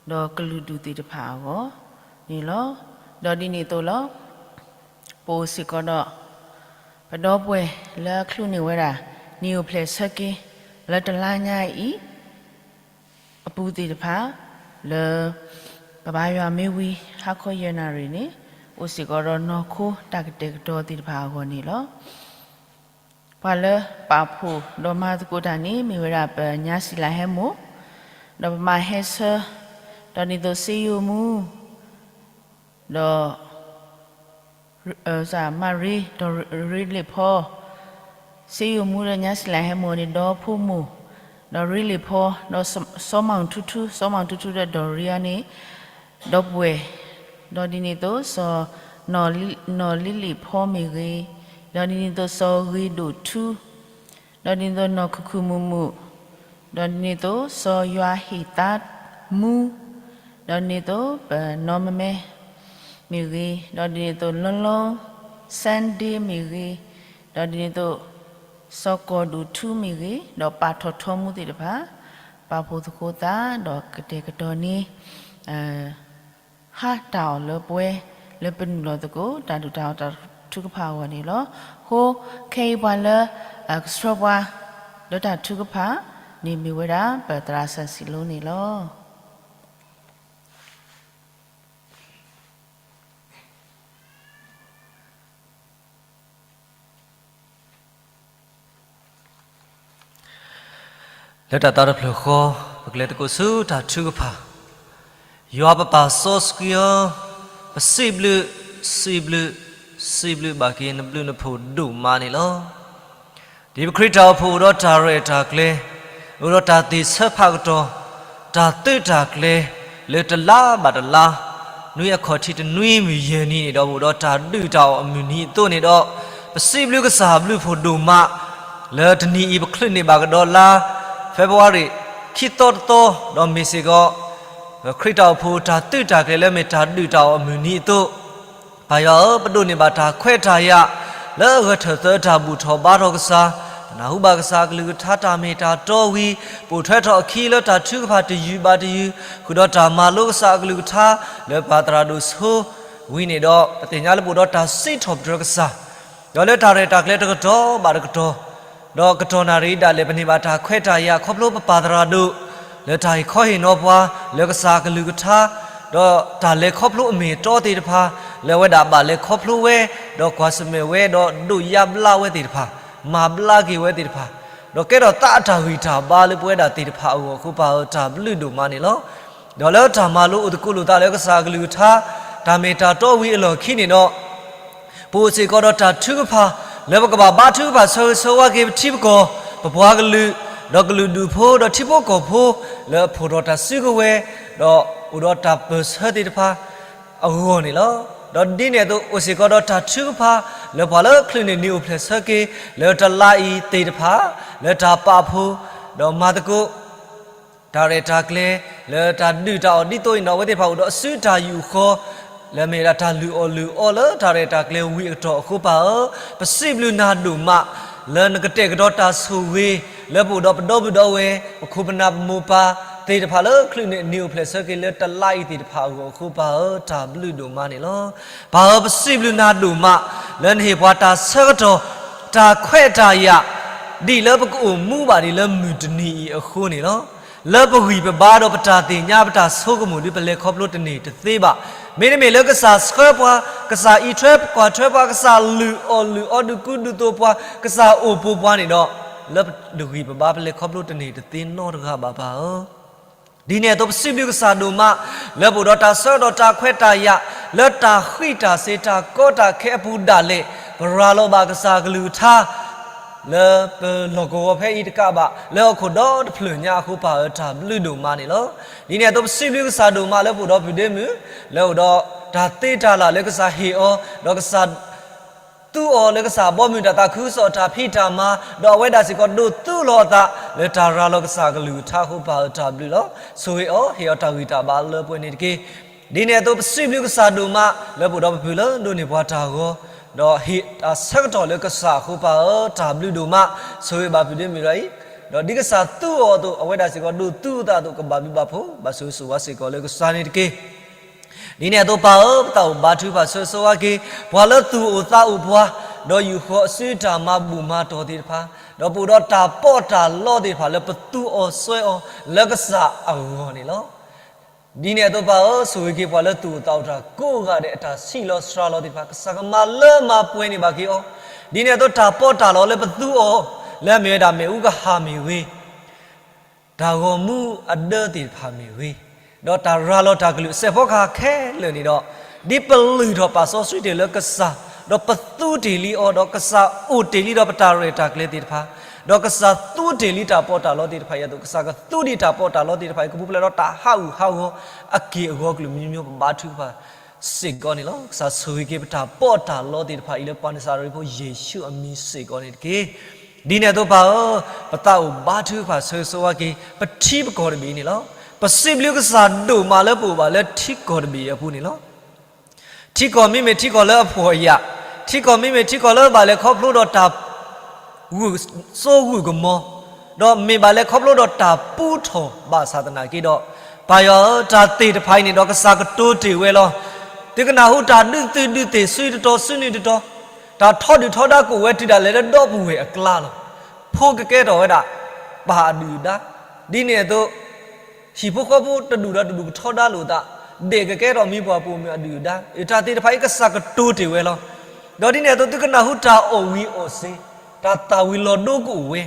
ဒီးကလုာ်ဒူၣ်သ့ၣ်တဖၣ်အဂီၢ်န့ၣ်လီၤ. ဒီးဒ်န့ၣ်အသိးလီၤ. ပအိၣ်စ့ၢ်ကီးဒီး ပဒီပုၢ်ဝဲၢ်လၢအချုးန့ၢ်ဝဲဒၣ် နံၣ်အိၣ်ဖျဲၣ်ဆၢက့ၤ လၢတလါညါအံၤ အပူၤသ့ၣ်တဖၣ် လၢ ပဘါယွၤမ့ၢ်ဝံၤ ဟါခီယဲၢ်နၣ်ရံၣ်န့ၣ် အိၣ်စ့ၢ်ကီးဒီးနီၢ်ခိတၢ်ကတဲာ်ကတီၤသ့ၣ်တဖၣ်အဂီၢ်န့ၣ်လီၤ. ပှၤလၢပာ်ဖှိၣ်ဒီးမၤသကိးတၢ်န့ၣ် မ့ၢ်ဝဲဒၣ်ပညါစံလးဟဲမိၢ်, ဒီးပမၤဟဲဆၢ, ဒီးဒ်န့ၣ်အသိးစ့ယိၤမူ ဒီး မၤရံ ဒီးရ့လ့ၣ်ဖီ, စ့ယိၤမူဒီးညါစံလးဟဲမိၢ်န့ၣ် ဒီဖိမိၢ်, ဒီးရ့လ့ၣ်ဖီ, ဒီးစီၤမၤထူထူ, စီၤမၤထူထူဒီးဒီးရ့အီၤန့ၣ် ဒီပုၢ်ဝဲၢ်, ဒီးဒ်န့ၣ်အသိး စီၤ နီၢ်လံလ့ၣ်ဖီမ့ၢ်ဂ့ၤ, ဒီးဒ်န့ၣ်အသိးစီၤဂ့ၤဒိၣ်ထူ, ဒီးဒ်န့ၣ်အသိးနီၢ်ခုၣ်ခုၣ်မုၣ်မုၣ်, ဒီးဒ်န့ၣ်အသိးစီၤယွၤဟ့ၣ်သါမူ, ဒီးဒ်န့ၣ်အသိး ပနီၢ်မဲမဲမ့ၢ်ဂ့ၤ, ဒီးဒ်န့ၣ်အသိး လီလီ Sunday မ့ၢ်ဂ့ၤ, ဒီးဒ်န့ၣ်အသိး စီၤကီၢ်ဒိၣ်ထူမ့ၢ်ဂ့ၤ, ဒီးပာ်ထီၣ်ထီမူသ့ၣ်တဖၣ် ပာ်ဖှိၣ်သကိးသး ဒီးကတဲာ်ကတီၤန့ၢ် ဟါတၢ်အီၣ်လၢပဝဲ လၢပနုာ်လီၤသကိး တၢ်ဒုၣ်တၢ်အီၣ်တၢ်ထုကဖၣ်အဂီၢ်န့ၣ်လီၤ. အဃိ ခဲအံၤပှၤလၢ ကဆှၢပှၤ လၢတၢ်ထုကဖၣ်န့ၣ်မ့ၢ်ဝဲဒၣ် ပသရၣ်စၢ်စံးလိန့ၣ်လီၤ. လၢတၢ်သးတဖျၢၣ်ဃီ ပကလဲၤသကိးဆူတၢ်ထုကဖၣ်, ယွၤပပၢ်စီဆှံဧၢ, ပစံးဘျုး, စံးဘျုး, စံးဘျုးဘၣ်က့ၤနဘျုးနဖှိၣ်ဒိၣ်မးန့ၣ်လီၤ. ဒ်ပခရံာ်တၢ်အိၣ်ဖှိၣ်အိၣ်ဒီးတၢ်ရဲၣ်တၢ်ကျဲၤ, အိၣ်ဒီးတၢ်သ့ၣ်ဆၢဖးကတီၢ်, တၢ်သုးတၢ်ကျဲၤ လၢတလါဘၣ်တလါ, နွံအခီၣ်ထံးတနွံမုၢ်ယဲၢ်နံၤန့ၣ်ဒီး အိၣ်ဒီးတၢ်ဒုၣ်တၢ်အီၣ်အမုၢ်နံၤအသိးန့ၣ်ဒီး, ပစံးဘျုးကစၢ်ဘျုးဖှိၣ်ဒိၣ်မး, လၢတနံၤအံၤပချုးန့ၢ်ဘၣ်ကဒီးလါ February ခံသီတသီ, ဒီးမ့ၢ်စ့ၢ်ကီး ခရံာ်တၢ်အိၣ်ဖှိၣ်တၢ်သုးတၢ်ကျဲၤလၢမ့ၢ်တၢ်ဒုၣ်တၢ်အီၣ်အမုၢ်နံၤအသိး, ပၢ်ယွၤဧၢ, ပဒိးန့ၢ်ဘၣ်တၢ်ခွဲးတၢ်ယာ် လၢအဂၢၢ်ထၢၣ်သၢတၢ်ဘူၣ်ထီၣ်ဘါထီၣ်ကစၢ်, နၢ်ဟူဘၣ်ကစၢ်အကလုၢ်ကထါတၢ်မ့ၢ်တၢ်တီဝံၤ, ပိာ်ထွဲထီၣ်အခံလၢတၢ်ထုကဖၣ်တယုၢ်ဘၣ်တယုၢ်, ဃုာ်ဒီးတၢ်မၤလိကစၢ်အကလုၢ်ကထါ လၢပှၤသရၣ်ဒိၣ်ဆိဝံၤန့ၣ်ဒီး ပသ့ၣ်ညါလၢပအိၣ်ဒီးတၢ်စံးထီၣ်ပတြၢၤကစၢ် ဒီးလၢတၢ်ရဲၣ်တၢ်ကျဲၤတကတီၢ်ဘၣ်တကတီၢ်, ဒီးကတီၢ်နၣ်ရံၣ်ဒၣ်လဲာ် ပန့ၢ်ဘၣ်တၢ်ခွဲးတၢ်ယာ်ခီဖျိပပၢ်သရၣ်ဒိၣ် လၢတၢ်ဟ့ၣ်ခီဟ့ၣ်နီၤပှၤ လၢကစၢ်အကလုၢ်ကထါ, ဒီးတၢ်လဲၤခီဖျိအမ့ၢ်အတီသ့ၣ်တဖၣ် လၢအဝဲဒၣ်ဘၣ်လဲၤခီဖျိဝဲ, ဒီးကွၢ်ဆၢၣ်မဲာ်ဝဲ ဒီးဒိးယါဘျါဝဲသ့ၣ်တဖၣ်, မၤဘျါက့ၤဝဲသ့ၣ်တဖၣ်, ဒီးကဲထီၣ်သးအတၢ်ဂံၢ်တၢ်ဘါလၢပဝဲဒၣ်သ့ၣ်တဖၣ်အဂီၢ်အဃိ ပၢ်ဧၢ တၢ်ဘျုးဒိၣ်မးန့ၣ်လီၤ. ဒီးလၢတၢ်မၤလိအိၣ်သကိးလိာ်သးလၢကစၢ်အကလုၢ်ကထါ တၢ်မ့ၢ်တၢ်တီဝံၤအလီၢ်ခံန့ၣ်ဒီး ပအိၣ်စ့ၢ်ကီးဒီးတၢ်ထုကဖၣ် လၢပကဘၣ်ဘါထုကဖၣ်ဆၢဂ့ၤဆၢဝါက့ၤပထံပကီၢ်, ပပှၤကလုာ်, ဒီးကလုာ်ဒူၣ်ဖိ, ဒီးထံဖိကီၢ်ဖိ, လၢအဖှိၣ်ထီၣ်တၢ်စုကဝဲၤ, ဒီးအိၣ်ဒီးတၢ်ပၢၢ်ဆၢသ့ၣ်တဖၣ်အဂီၢ်န့ၣ်လီၤ. ဒီးဒ်န့ၣ်အသိး အိၣ်စ့ၢ်ကီးဒီးတၢ်ထုကဖၣ် လၢပှၤလၢချုးန့ၢ်နံၤအိၣ်ဖျဲၣ်ဆၢက့ၤ လၢတလါအံၤသ့ၣ်တဖၣ် လၢတၢ်ပာ်ဖှိၣ်, ဒီးမၤသကိး တၢ်ရဲၣ်တၢ်ကျဲၤ လၢတၢ်ဒုၣ်တၢ်အီၣ်ဒ်သိးအံၤန့ၣ်ဒီး အဝဲသ့ၣ်တဖၣ်အိၣ်ဒီးအစုတၢ်ယူာ်ဃီ လၢအမ့ၢ်ဝဲဒၣ်တၢ်လုၢ်အီၣ်လုၢ်အီလၢတၢ်ရဲၣ်တၢ်ကျဲၤဝံၤအကတီၢ်အဃိ ပၢ်ဧၢ, ပစံးဘျုးနၤဒိၣ်မး လၢနကတဲာ်ကတီၤတၢ်ဆိၣ်ဂ့ၤ လၢပအိၣ်ဒီးပဒီပုၢ်ဒီဝဲၢ် ပခိၣ်ပနၢ်ပမိၢ်ပၢ်သ့ၣ်တဖၣ်လၢချုးန့ၢ်နံၤအိၣ်ဖျဲၣ်ဆၢက့ၤလၢတလါအံၤသ့ၣ်တဖၣ်အဂီၢ်အဃိ ပၢ်ဧၢ တၢ်ဘျုးဒိၣ်မးန့ၣ်လီၤ. ပၢ်ဧၢ ပစံးဘျုးနၤဒိၣ်မး လၢနဟ့ၣ်ပှၤတၢ်ဆၢကတီၢ် တၢ်ခွဲးတၢ်ယာ် ဒ်လၢပကအိၣ်မူဘၣ်ဒံးလၢမုၢ်တနံၤအံၤအဃိန့ၣ်လီၤ. လၢပဂံၢ်ပဘါဒီးပတၢ်သ့ၣ်ညါပတၢ်ဆိကမိၣ်ဒ်ပလဲၤခီဖျိတန့ၢ်တသ့ဘၣ်. မ့တမ့ၢ်လၢကစၢ်ဆှၢပှၤ, ကစၢ်အံးထွဲကွၢ်ထွဲပှၤ, ကစၢ်လုၢ်အီၣ်လုၢ်အီဒုးကူဒုးသိးပှၤ, ကစၢ်အိၣ်ပိာ်ပှၤန့ၣ်ဒီး လၢပဂံၢ်ပဘါပလဲၤခီဖျိတန့ၢ်တသ့နီတဂၤဘၣ် ပၢ်ဧၢ. ဒ်န့ၣ်အသိးပစံးဘျုးကစၢ်ဒိၣ်မး လၢပအိၣ်ဒီးတၢ်ဆၢကတီၢ်တၢ်ခွဲးတၢ်ယာ် လၢတၢ်ဃံးတၢ်စ့ၤတၢ်ကီတၢ်ခဲအပူၤဒၣ်လဲာ် ပရၤလီၤဘၣ်ကစၢ်ကလုၢ်ကထါ လၢပလီၢ်ကဝီၤဖဲအံၤတကးဘၣ် လၢဟီၣ်ခိၣ်ဒီတဖျၢၣ်ညါအဃိ ပၢ်ဧၢ တၢ်ဘျုးဒိၣ်မးန့ၣ်လီၤ. ဒ်န့ၣ်အသိးပစံးဘျုးကစၢ်ဒိၣ်မးလၢပအိၣ်ဒီးပုၢ်ဒ့မုၣ် လၢအိၣ်ဒီးတၢ်သ့တၢ်လၢ်လၢကစၢ်ဟ့ၣ်အီၤ ဒီးကစၢ် သူအီၤလၢကစၢ်ဘီမုၢ်တၢ်သးခုကစီၣ်တၢ်ဖံးတၢ်မၤ ဒီးအဝဲဒၣ်စ့ၢ်ကီးဒိးသူလီၤအသး လၢတၢ်ရၤလီၤကစၢ်ကလုၢ်ကထါအဃိ ပၢ်ဧၢ တၢ်ဘျုးလီၤ. ဆိၣ်ဂ့ၤအီၤ ဟ့ၣ်အီၤတၢ်ဂံၢ်တၢ်ဘါလၢပှဲၤန့ၣ်တက့ၢ်. ဒ်န့ၣ်အသိးပစံးဘျုးကစၢ်ဒိၣ်မး လၢပအိၣ်ဒီးပပုၢ်လၢဒိးန့ၢ်ပှၤတၢ်ဂီၤ ဒီးဟ့ၣ်တၢ်ဆၢကတီၢ်လၢကစၢ်အဃိ ပၢ်ဧၢ တၢ်ဘျုးဒိၣ်မး ဆိၣ်ဂ့ၤဘၣ်ပုၢ်ဒ့မုၣ်တဂၤအံၤ ဒီးဒ်ကစၢ်သူအီၤအသိး အဝဲဒၣ်စ့ၢ်ကီးဒိးသူအသးအသိး ကဘၣ်ဘျုးဘၣ်ဖှိၣ် ဘၣ်ဆိၣ်ဂ့ၤဆိၣ်ဝါစ့ၢ်ကီးလၢကစၢ်န့ၣ်တက့ၢ်. ဒ်န့ၣ်အသိးပၢ်ဧၢ ပသးအိၣ်ဘါထုကဖၣ်ဆၢဂ့ၤဆၢဝါက့ၤ ပှၤလၢသူၣ်အိၣ်သးအိၣ်ပှၤ ဒီးယူာ်ဃီၤအစုတၢ်မၤဘူၣ်မၤတီၢ်သ့ၣ်တဖၣ် ဒီးပအိၣ်ဒီးတၢ်ပီးတၢ်လီသ့ၣ်တဖၣ်လၢပသူအီၤစွဲအီၤ လၢကစၢ်အဂီၢ်န့ၣ်လီၤ. ဒ်န့ၣ်အသိးပၢ်ဧၢ ဆိၣ်ဂ့ၤက့ၤပှၤလၢသူၣ်အိၣ်သးအိၣ်တၢ်ကိးဂၤဒဲးအတၢ်ဆံးလီၤစှၤလီၤသ့ၣ်တဖၣ် ကစၢ်ကမၤလၢမၤပှဲၤန့ၢ်ဘၣ်က့ၤအီၤ. ဒ်န့ၣ်အသိးတၢ်ပီးတၢ်လီလၢပသူအီၤ လၢအမ့ၢ်ဝဲဒၣ်မ့ၣ်အူကဟၣ်မ့ၢ်ဂ့ၤ တၢ်ဂီၤမူအဒၢသ့ၣ်တဖၣ်မ့ၢ်ဂ့ၤ, ဒီးတၢ်ရၤလီၤတၢ်ကလုၢ်စဲးဖီကဟၣ်ခဲလၢာ်န့ၣ်ဒီး, ဒ်ပလုၢ်ထီၣ်ပာ်စီဆှံတ့ၢ်လၢကစၢ်, ဒီးပသူတ့ၢ်လံအီၤ, ဒီးကစၢ်အိၣ်တ့ၢ်လံဒီးပတၢ်ရဲၣ်တၢ်ကျဲၤသ့ၣ်တဖၣ်, ဒီးကစၢ်သူတ့ၢ်လံတၢ်ပီးတၢ်လီသ့ၣ်တဖၣ်အံၤအသိး, ကစၢ်ကသူဒံးတၢ်ပီးတၢ်လီသ့ၣ်တဖၣ်အံၤ ကပူၤဖျဲးဒီးတၢ်ဟးဂူာ်ဟးဂီၤအက့ၢ်အဂီၤကလုာ်မံၤမံၤ ပဘါထုကဖၣ် စ့ၢ်ကီးန့ၣ်လီၤ. ကစၢ်ဆိၣ်ဂ့ၤက့ၤပတၢ်ပီးတၢ်လီသ့ၣ်တဖၣ်အံၤလၢပှၤနစၤရ့းဖိယ့ၣ်ၡူးအမံၤစ့ၢ်ကီးန့ၣ်တက့ၢ်. ဒ်န့ၣ်အသိးပၢ်ဧၢ, ပသးအိၣ်ဘါထုကဖၣ်ဆိၣ်ဂ့ၤဆိၣ်ဝါက့ၤ ပထံပကီၢ်တဘ့ၣ်အံၤန့ၣ်လီၤ. ပစံးဘျုးကစၢ်ဒိၣ်မးလၢပအိၣ်ဘၣ်လၢထံကီၢ်တဘ့ၣ်အံၤအပူၤန့ၣ်လီၤ. ထံကီၢ်မ့မ့ၢ်ထံကီၢ်လၢအဖှီၣ်အယာ်, ထံကီၢ်မ့မ့ၢ်ထံကီၢ်လၢဘၣ်လဲၤခီဖျိဒီးတၢ် ဂုာ်စိဂုာ်ကမီၤ, ဒီးမ့ၢ်ဘၣ်လဲၤခီဖျိဒီးတၢ်ပူထီၣ်ဘၣ်ဆၣ်သနာ်က့ဒီး, ပၢ်ယွၤဧၢ, တၢ်သ့ၣ်တဖၣ်အံၤန့ၣ်ဒီးကစၢ်ကတိၤတ့ၢ်ဝဲလီၤ. သုကနၢ်ဟူတၢ်ဒုးသုးဒုးသ့ၣ် စုတတီၤစုနုၢ်တတီၤ, တၢ်ထီဒုၣ်ထီဒါကအိၣ်ဝဲတုၤဒၣ်လဲာ်လၢဒီပုၢ်ဝဲၢ်အကျါလီၤ. ဖိကကဲထီၣ်ဝဲဒၣ် ပၢ်အဒုၣ်အဒါ, ဒ်န့ၣ်အသိး ဟံၣ်ဖိဃီဖိတဒူၣ်ဒီးတဒူၣ်ကထီဒါလိာ်သး, ဒဲးကကဲထီၣ်မံပှၢ်ပိာ်မုၣ်အဒုၣ်အဒါ, တၢ်သ့ၣ်တဖၣ်အံၤကစၢ်ကတိၤတ့ၢ်ဝဲလီၤ. ဒီးဒ်န့ၣ်အသိးသုကနၢ်ဟူတၢ်အီၣ်ဝံၤအီၣ်စ့ၤ, တၢ်သၣ်ဝံၤလီၤဒိကအိၣ်ဝဲ,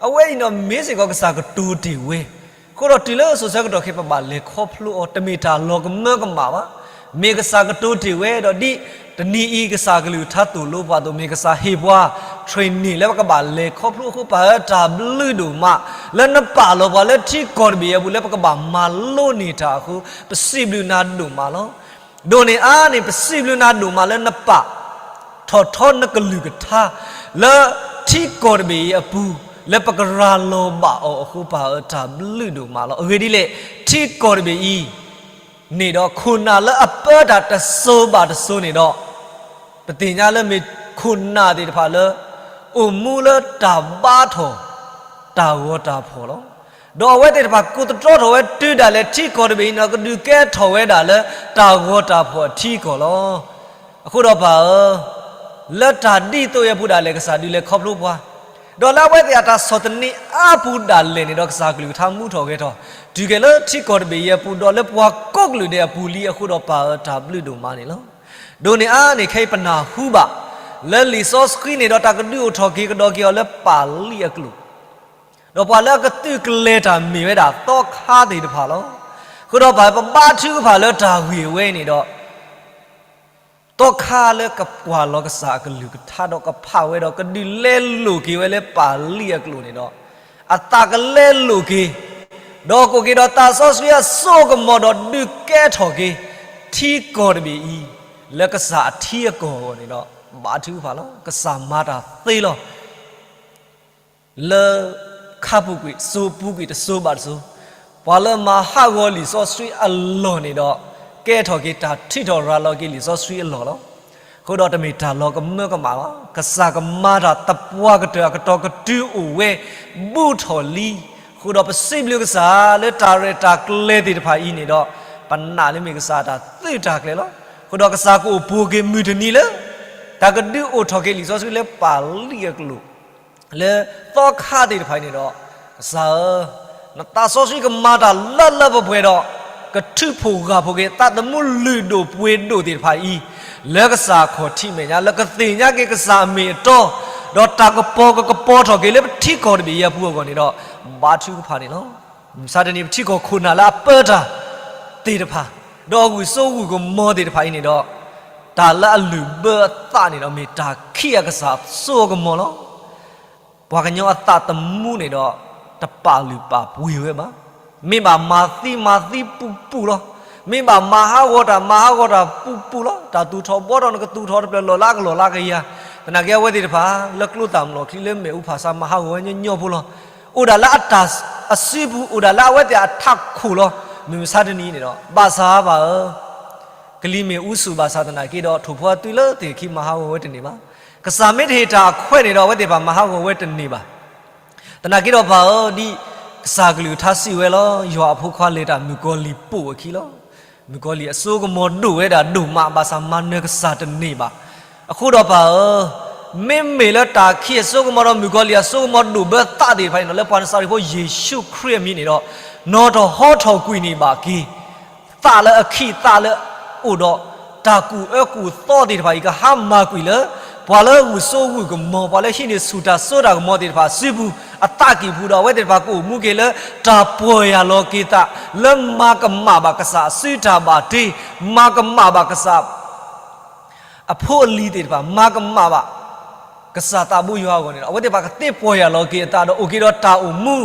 အဝဲအံၤဒီးမ့ၢ်စ့ၢ်ကီးကစၢ်ကတိၤတ့ၢ်ဝဲ, အဃိဒီးတုၤလၢစိၤဆၢကတီၢ်ခဲအံၤ ပဘၣ်လဲၤခီဖျိအီၤ တမ့ၢ်တၢ်လီၤကမၢကမၣ်ဘၣ်. မ့ၢ်ကစၢ်ကတိၤတ့ၢ်ဝဲဒီးဒ်တနံၤအံၤကစၢ်ကလုၢ်ကထါသိၣ်လိပှၤအသိး မ့ၢ်ကစၢ်ဟ့ၣ်ပှၤ training လၢပကဘၣ်လဲၤခီဖျိအဃိ ပၢ်ဧၢတၢ်ဘျုးဒိၣ်မး လၢနပာ်လီၤပှၤလၢထံကီၢ်တဘ့ၣ်အံၤအပူၤ လၢပကဘၣ်မၤလိန့ၢ်တၢ်အဃိ ပစံးဘျုးနၤဒိၣ်မးလီၤ. ဒိၣ်န့ၢ်အါန့ၣ် ပစံးဘျုးနၤဒိၣ်မးလၢနပာ် ထီၣ်ထီနကလုၢ်ကထါ လၢထံကီၢ်တဘ့ၣ်အံၤအပူၤ လၢပကရၤလီၤဘၣ်အီၤအဃိ ပၢ်ဧၢတၢ်ဘျုးဒိၣ်မးလီၤ. အဂ့ၢ်ဒ်လဲၣ်, ထံကီၢ်တဘ့ၣ်အံၤ န့ၣ်ဒီးခိၣ်နၢ်လၢအပၢတၢ်တစိၤဘၣ်တစိၤန့ၣ်ဒီး, ပသ့ၣ်ညါလၢမ့ၢ်ခိၣ်နၢ်သ့ၣ်တဖၣ်လၢ အိၣ်မူလၢတၢ်ဘါထီၣ် တၢ်ဂီၤတၢ်ဖှီၣ်လီၤ. ဒီးအဝဲသ့ၣ်တဖၣ်ကိးသတြီထီၣ်ဝဲတုၤဒၣ်လဲာ်ထံကီၢ်တဘ့ၣ်အံၤန့ၣ်ဒီး ကဒုးကဲထီၣ်ဝဲဒၣ်လၢတၢ်ဂီၤတၢ်ဖှီၣ်အထံကီၢ်လီၤ. အဃိဒီးပၢ်ဧၢ, လၢတၢ်ဒ်သိးအံၤအပူၤဒၣ်လဲာ် ကစၢ်ဒုးလဲၤခီဖျိပှၤ, ဒီးလၢအဝဲသ့ၣ်အတၢ်ဆီၣ်သနံးအါပူၤဒၣ်လဲာ်န့ၣ်ဒီး ကစၢ်ကလုၢ်ကထါမူထီၣ်ဂဲၤထီၣ်, တုၤက့ၤလၢထံကီၢ်တဘ့ၣ်အံၤအပူၤ ဒီးလၢပှၤကိးကလုာ်ဒဲးအပူၤလံ. အဃိဒီးပၢ်ဧၢ တၢ်ဘျုးဒိၣ်မးန့ၣ်လီၤ. ဒ်န့ၣ်အါန့ၣ် ခဲအံၤပနၢ်ဟူဘၣ် လၢလံာ်စီဆှံန့ၣ်ဒီး တၢ်ကဒုးအိၣ်ထီၣ်က့ၤကဒီးက့ၤအီၤလၢပၢ်လံၣ်အကျိာ်, ဒီးပှၤလၢအကသုးကလၢၤတၢ်မ့ၢ်ဝဲဒၣ်သီခါသ့ၣ်တဖၣ်လီၤ. အဃိဒီးပၢ် ပဘါထုကဖၣ်လၢတၢ်ဂ့ၢ်ဝဲန့ၣ်ဒီး သီခါလၢကကွၢ်လီၤကစၢ်အကလုၢ်ကထါဒီးကဖးဝဲဒီး ကဒုးလဲလိာ်က့ၤဝဲလၢပၢ်လံၣ်အကျိာ်န့ၣ်ဒီး အသးကလဲလိာ်က့ၤ, ဒီးကအိၣ်က့ၤဒီးသးစီဆှံအစိအကမီၤဒီးဒုးကဲထီၣ်က့ၤ ထံကီၢ်တဘ့ၣ်အံၤ လၢကစၢ်အထံအကီၢ်အဂီၢ်န့ၣ်ဒီး ဘါထုကဖၣ်လီၤ. ကစၢ်မၤတၢ်သ့လီၤ. လၢခါပူၤကွံာ် စိပူၤကွံာ် တစိၤဘၣ်တစိၤ, ပှၤလၢမၤဟးဂီၤလံာ်စီဆှံအလီၢ်န့ၣ်ဒီး ကဲထီၣ်က့ၤတၢ်ထုးထီၣ်ရၤလီၤက့ၤလံာ်စီဆှံအလီၢ်လီၤ. အဃိဒီးတမ့ၢ်တၢ်လီၤကမၢကမၣ်ဘၣ်. ကစၢ်ကမၤတၢ်သပှၢ်ကတၢၢ် အကတီၢ်ကတုၤအိၣ်ဝဲဘူးထီၣ်လံ. အဃိဒီးပစံးဘျုးကစၢ်လၢတၢ်ရဲၣ်တၢ်ကျဲၤသ့ၣ်တဖၣ်အံၤန့ၣ်ဒီး ပနာ်လၢမ့ၢ်ကစၢ်တၢ်သုးတၢ်ကျဲၤလီၤ. အဃိဒီးကစၢ်ကအိၣ်ပူၤက့ၤမုၢ်တနံၤလၢ တၢ်ကဒုးအိၣ်ထီၣ်က့ၤလံာ်စီဆှံလၢပၢ်လံၣ်အကျိာ် လၢသီခါသ့ၣ်တဖၣ်အံၤန့ၣ်ဒီး ကစၢ်ဧၢ, နသးစီဆှံကမၤတၢ်လၢလၢပှဲၤပှဲၤဒီး ကထုးဖှိၣ်ဂၢ်ဖှိၣ်က့ၤ သးသမူလုၢ်ဒိၣ်ပှ့ၤဒိၣ်သ့ၣ်တဖၣ်အံၤ လၢကစၢ်အခီၣ်ထံးမဲာ်ညါ လၢကသ့ၣ်ညါက့ၤကစၢ်အမ့ၢ်အတီ, ဒီးတၢ်ကပီၤကကပီၤထီၣ်က့ၤလၢပထံကီၢ်တဘ့ၣ်အံၤအပူၤအဂီၢ်န့ၣ်ဒီး ဘါထုကဖၣ်န့ၣ်လီၤ. မုၢ်မဆါတနံၤ ပထံကီၢ်ခိၣ်နၢ်လၢအပၢတၢ်သ့ၣ်တဖၣ် ဒီးအဂုၢ်စိဂုၢ်ကမီၤသ့ၣ်တဖၣ်အံၤန့ၣ်ဒီး တၢ်လၢအလုၢ်ဘၢအသးန့ၣ်ဒီး မ့ၢ်တၢ်ခံးအကစၢ်အစိအကမီၤလီၤ. ပှၤကညီအသးသမူန့ၣ်ဒီး တပာ်လုၢ်ပာ်ပှ့ၤဝဲဘၣ်. မ့ၢ်ဘၣ်မၤသံမၤသံပူၤပူၤလီၤ. မ့ၢ်ဘၣ်မၤဟးဂီၤတၢ်မၤဟးဂီၤတၢ်ပူၤပူၤလီၤ. တၢ်သူၣ်ထီၣ်ဘှီထီၣ် နကသူၣ်ထီၣ်တဖျၢၣ်လီၢ်လၢအကလီၢ်လၢအကယၤ, သနာ်က့အဝဲသ့ၣ်တဖၣ် လၢကျိသၣ်မလီၢ်ချံလၢမ့ၣ်အူဖးဆါ မၤဟးဂီၤဝဲညီညီဖိလီၤ. အိၣ်ဒၣ်လၢအတၢ်အစုပူၤ အိၣ်ဒၣ်လၢအဝဲသ့ၣ်အထးခိၣ်လီၤ. မုၢ်မဆါတနံၤန့ၣ်ဒီး ဘၣ်ဆၣ်ပၢ်ဧၢ, ကလံၤမ့ၣ်အူဆူၣ်ဘၣ်ဆၣ်သနာ်က့ဒီး ထိၣ်ဖိအသွံၣ်လၢသ့ၣ်ခံမၤဟးဂီၤဝဲတန့ၢ်ဘၣ်. ကစၢ်မ့ၢ်တဟ့ၣ်တၢ်အခွဲးန့ၣ်ဒီး အဝဲသ့ၣ်တဖၣ်မၤဟးဂီၤဝဲတန့ၢ်ဘၣ်. သနာ်က့ဒီးပၢ်ဧၢ, ဒ်ကစၢ်ကလုၢ်ကထါစံးဝဲလီၤ, ယွၤအဖိခွါလဲၤတၢ်မုၣ်ကီၤလံၢ်ပိာ်အခံလီၤ. မုၣ်ကီၤလံၢ်အစိကမီၤဒိၣ်ဝဲဒၣ်ဒိၣ်မး ဘၣ်ဆၣ်မၤနၢၤကစၢ်တန့ၢ်ဘၣ်. အဃိဒီးပၢ်ဧၢ, မ့မ့ၢ်လၢတၢ်ခံးအစိကမီၤဒီး မုၣ်ကီၤလံၢ်အစိကမီၤဒိၣ်ဘၢသးသ့ၣ်တဖၣ်အံၤန့ၣ်ဒီး လၢပှၤနစၤရ့းဖိယ့ၣ်ၡူးခရံာ်အမံၤန့ၣ်ဒီး နီၢ်တဟီထီၣ်ကွံာ်န့ၢ်ဘၣ်က့ၤ သးလၢအခံးသးလၢအအိၣ်ဒီး တၢ်ကူၣ်အၢကူၣ်သီသ့ၣ်တဖၣ်အံၤ ကဟါမၢ်ကွံာ်လၢ ပှၤလၢဂုၢ်စိဂုၢ်ကမီၤ ပှၤလၢဟံးန့ၢ်ဆူၣ်တၢ်စိတၢ်ကမီၤသ့ၣ်တဖၣ်အစုပူၤ အသးကံၢ်ပူၤဒီး အဝဲသ့ၣ်တဖၣ်ကအိၣ်မူက့ၤလၢ တၢ်ပီၢ်ယၢ်လီၤက့ၤသး လၢမၤကမၣ်ဘၣ်ကစၢ်အစုတၢ်ဘၣ်တ့, မၤကမၣ်ဘၣ်ကစၢ် အဖိအလံၤသ့ၣ်တဖၣ် မၤကမၣ်ဘၣ် ကစၢ်သးဘိယွၤအဂီၢ်န့ၣ်ဒီး အဝဲသ့ၣ်တဖၣ်ကသ့ပီၢ်ယၢ်လီၤက့ၤအသးဒီး အိၣ်က့ၤဒီးတၢ်အိၣ်မူ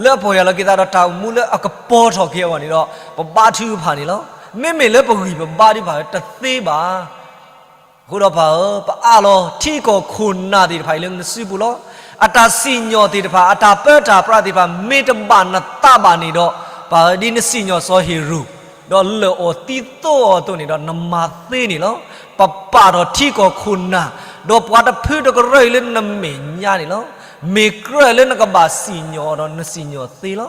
လၢအပီၢ်ယၢ်လီၤက့ၤသးဒီး တၢ်အိၣ်မူလၢအကပီၤထီၣ်က့ၤအဂီၢ်န့ၣ်ဒီး ပဘါထုကဖၣ်န့ၣ်လီၤ. မ့မ့ၢ်လၢပဂံၢ်ပဘါဒံးဘၣ်တသ့ဘၣ်. အဃိဒီးပၢ်ဧၢ, ပအၢၣ်လီၤထံကီၢ်ခိၣ်နၢ်သ့ၣ်တဖၣ်အံၤလၢနစုပူၤလီၤ. အတၢ်စံၣ်ညီၣ်သ့ၣ်တဖၣ် အတၢ်ပၢတၢ်ပြးသ့ၣ်တဖၣ် မ့ၢ်တဘၣ်နသးဘၣ်န့ၣ်ဒီး ပၢ်ဧၢ, ဒ်နစံၣ်ညီၣ်စီၤဟ့ၤရိာ် ဒီးလၢာ်အီၤသံသိအီၤအသိးန့ၣ်ဒီး နမၤသ့န့ၣ်လီၤ. ပပာ်ထီၣ်ထံကီၢ်ခိၣ်နၢ် ဒီးပှၤတဖုတကရၢအံၤလၢနမဲာ်ညါန့ၣ်လီၤ. မ့ၢ်ကြၢးလၢနကဘၣ်စံၣ်ညီၣ်အီၤဒီး နစံၣ်ညီၣ်သ့လီၤ.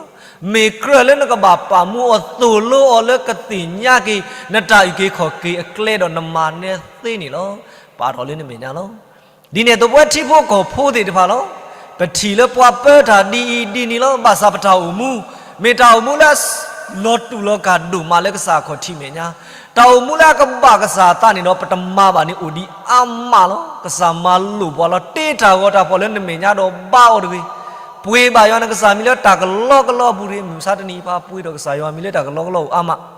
မ့ၢ်ကြၢးလၢနကဘၣ်ပာ်မူအီၤသိၣ်လိအီၤလၢကသ့ၣ်ညါက့ၤ နတၢ်အုၣ်က့ၤခီၣ်က့ၤအကျဲဒီး နမၤနဲသ့န့ၣ်လီၤ. ပာ်ထီၣ်လၢနမဲာ်ညါလီၤ. ဒ်န့ၣ်အသိး ပဝဲထံဖိကီၢ်ဖိသ့ၣ်တဖၣ်လီၤ. ပထံၣ်လၢပှၤပၢတၢ်ဒ်အံၤဒ်န့ၣ်လီၤ. ဘၣ်ဆၣ်ပတၢ်အိၣ်မူ မ့ၢ်တၢ်အိၣ်မူလၢ လီၤတူာ်လီၤကာ်ဒိၣ်မးလၢကစၢ်အခီၣ်ထံးမဲာ်ညါ, တၢ်အိၣ်မူလၢအကဘၣ်ကစၢ်အသးန့ၣ်ဒီး ပတမၤဘၣ်န့ၣ်အိၣ်ဒံးအါမးလီၤ. ကစၢ်မၤလိာ်ပှၤလီၤ. တ့တၢ်ဂီၤတၢ်ဖှီၣ်လၢနမဲာ်ညါဒီးဘါအီၤတဂ့ၤ. ပှ့ၤဘၣ်ယွၤနကစၢ်မံၤလၢတၢ်ကလီကလီအပူၤတဂ့ၤ. မုၢ်မဆါတနံၤအံၤ ပှၤပှ့ၤဒီးကစၢ်ယွၤမံၤလၢတၢ်ကလီကလီအိၣ်အါမး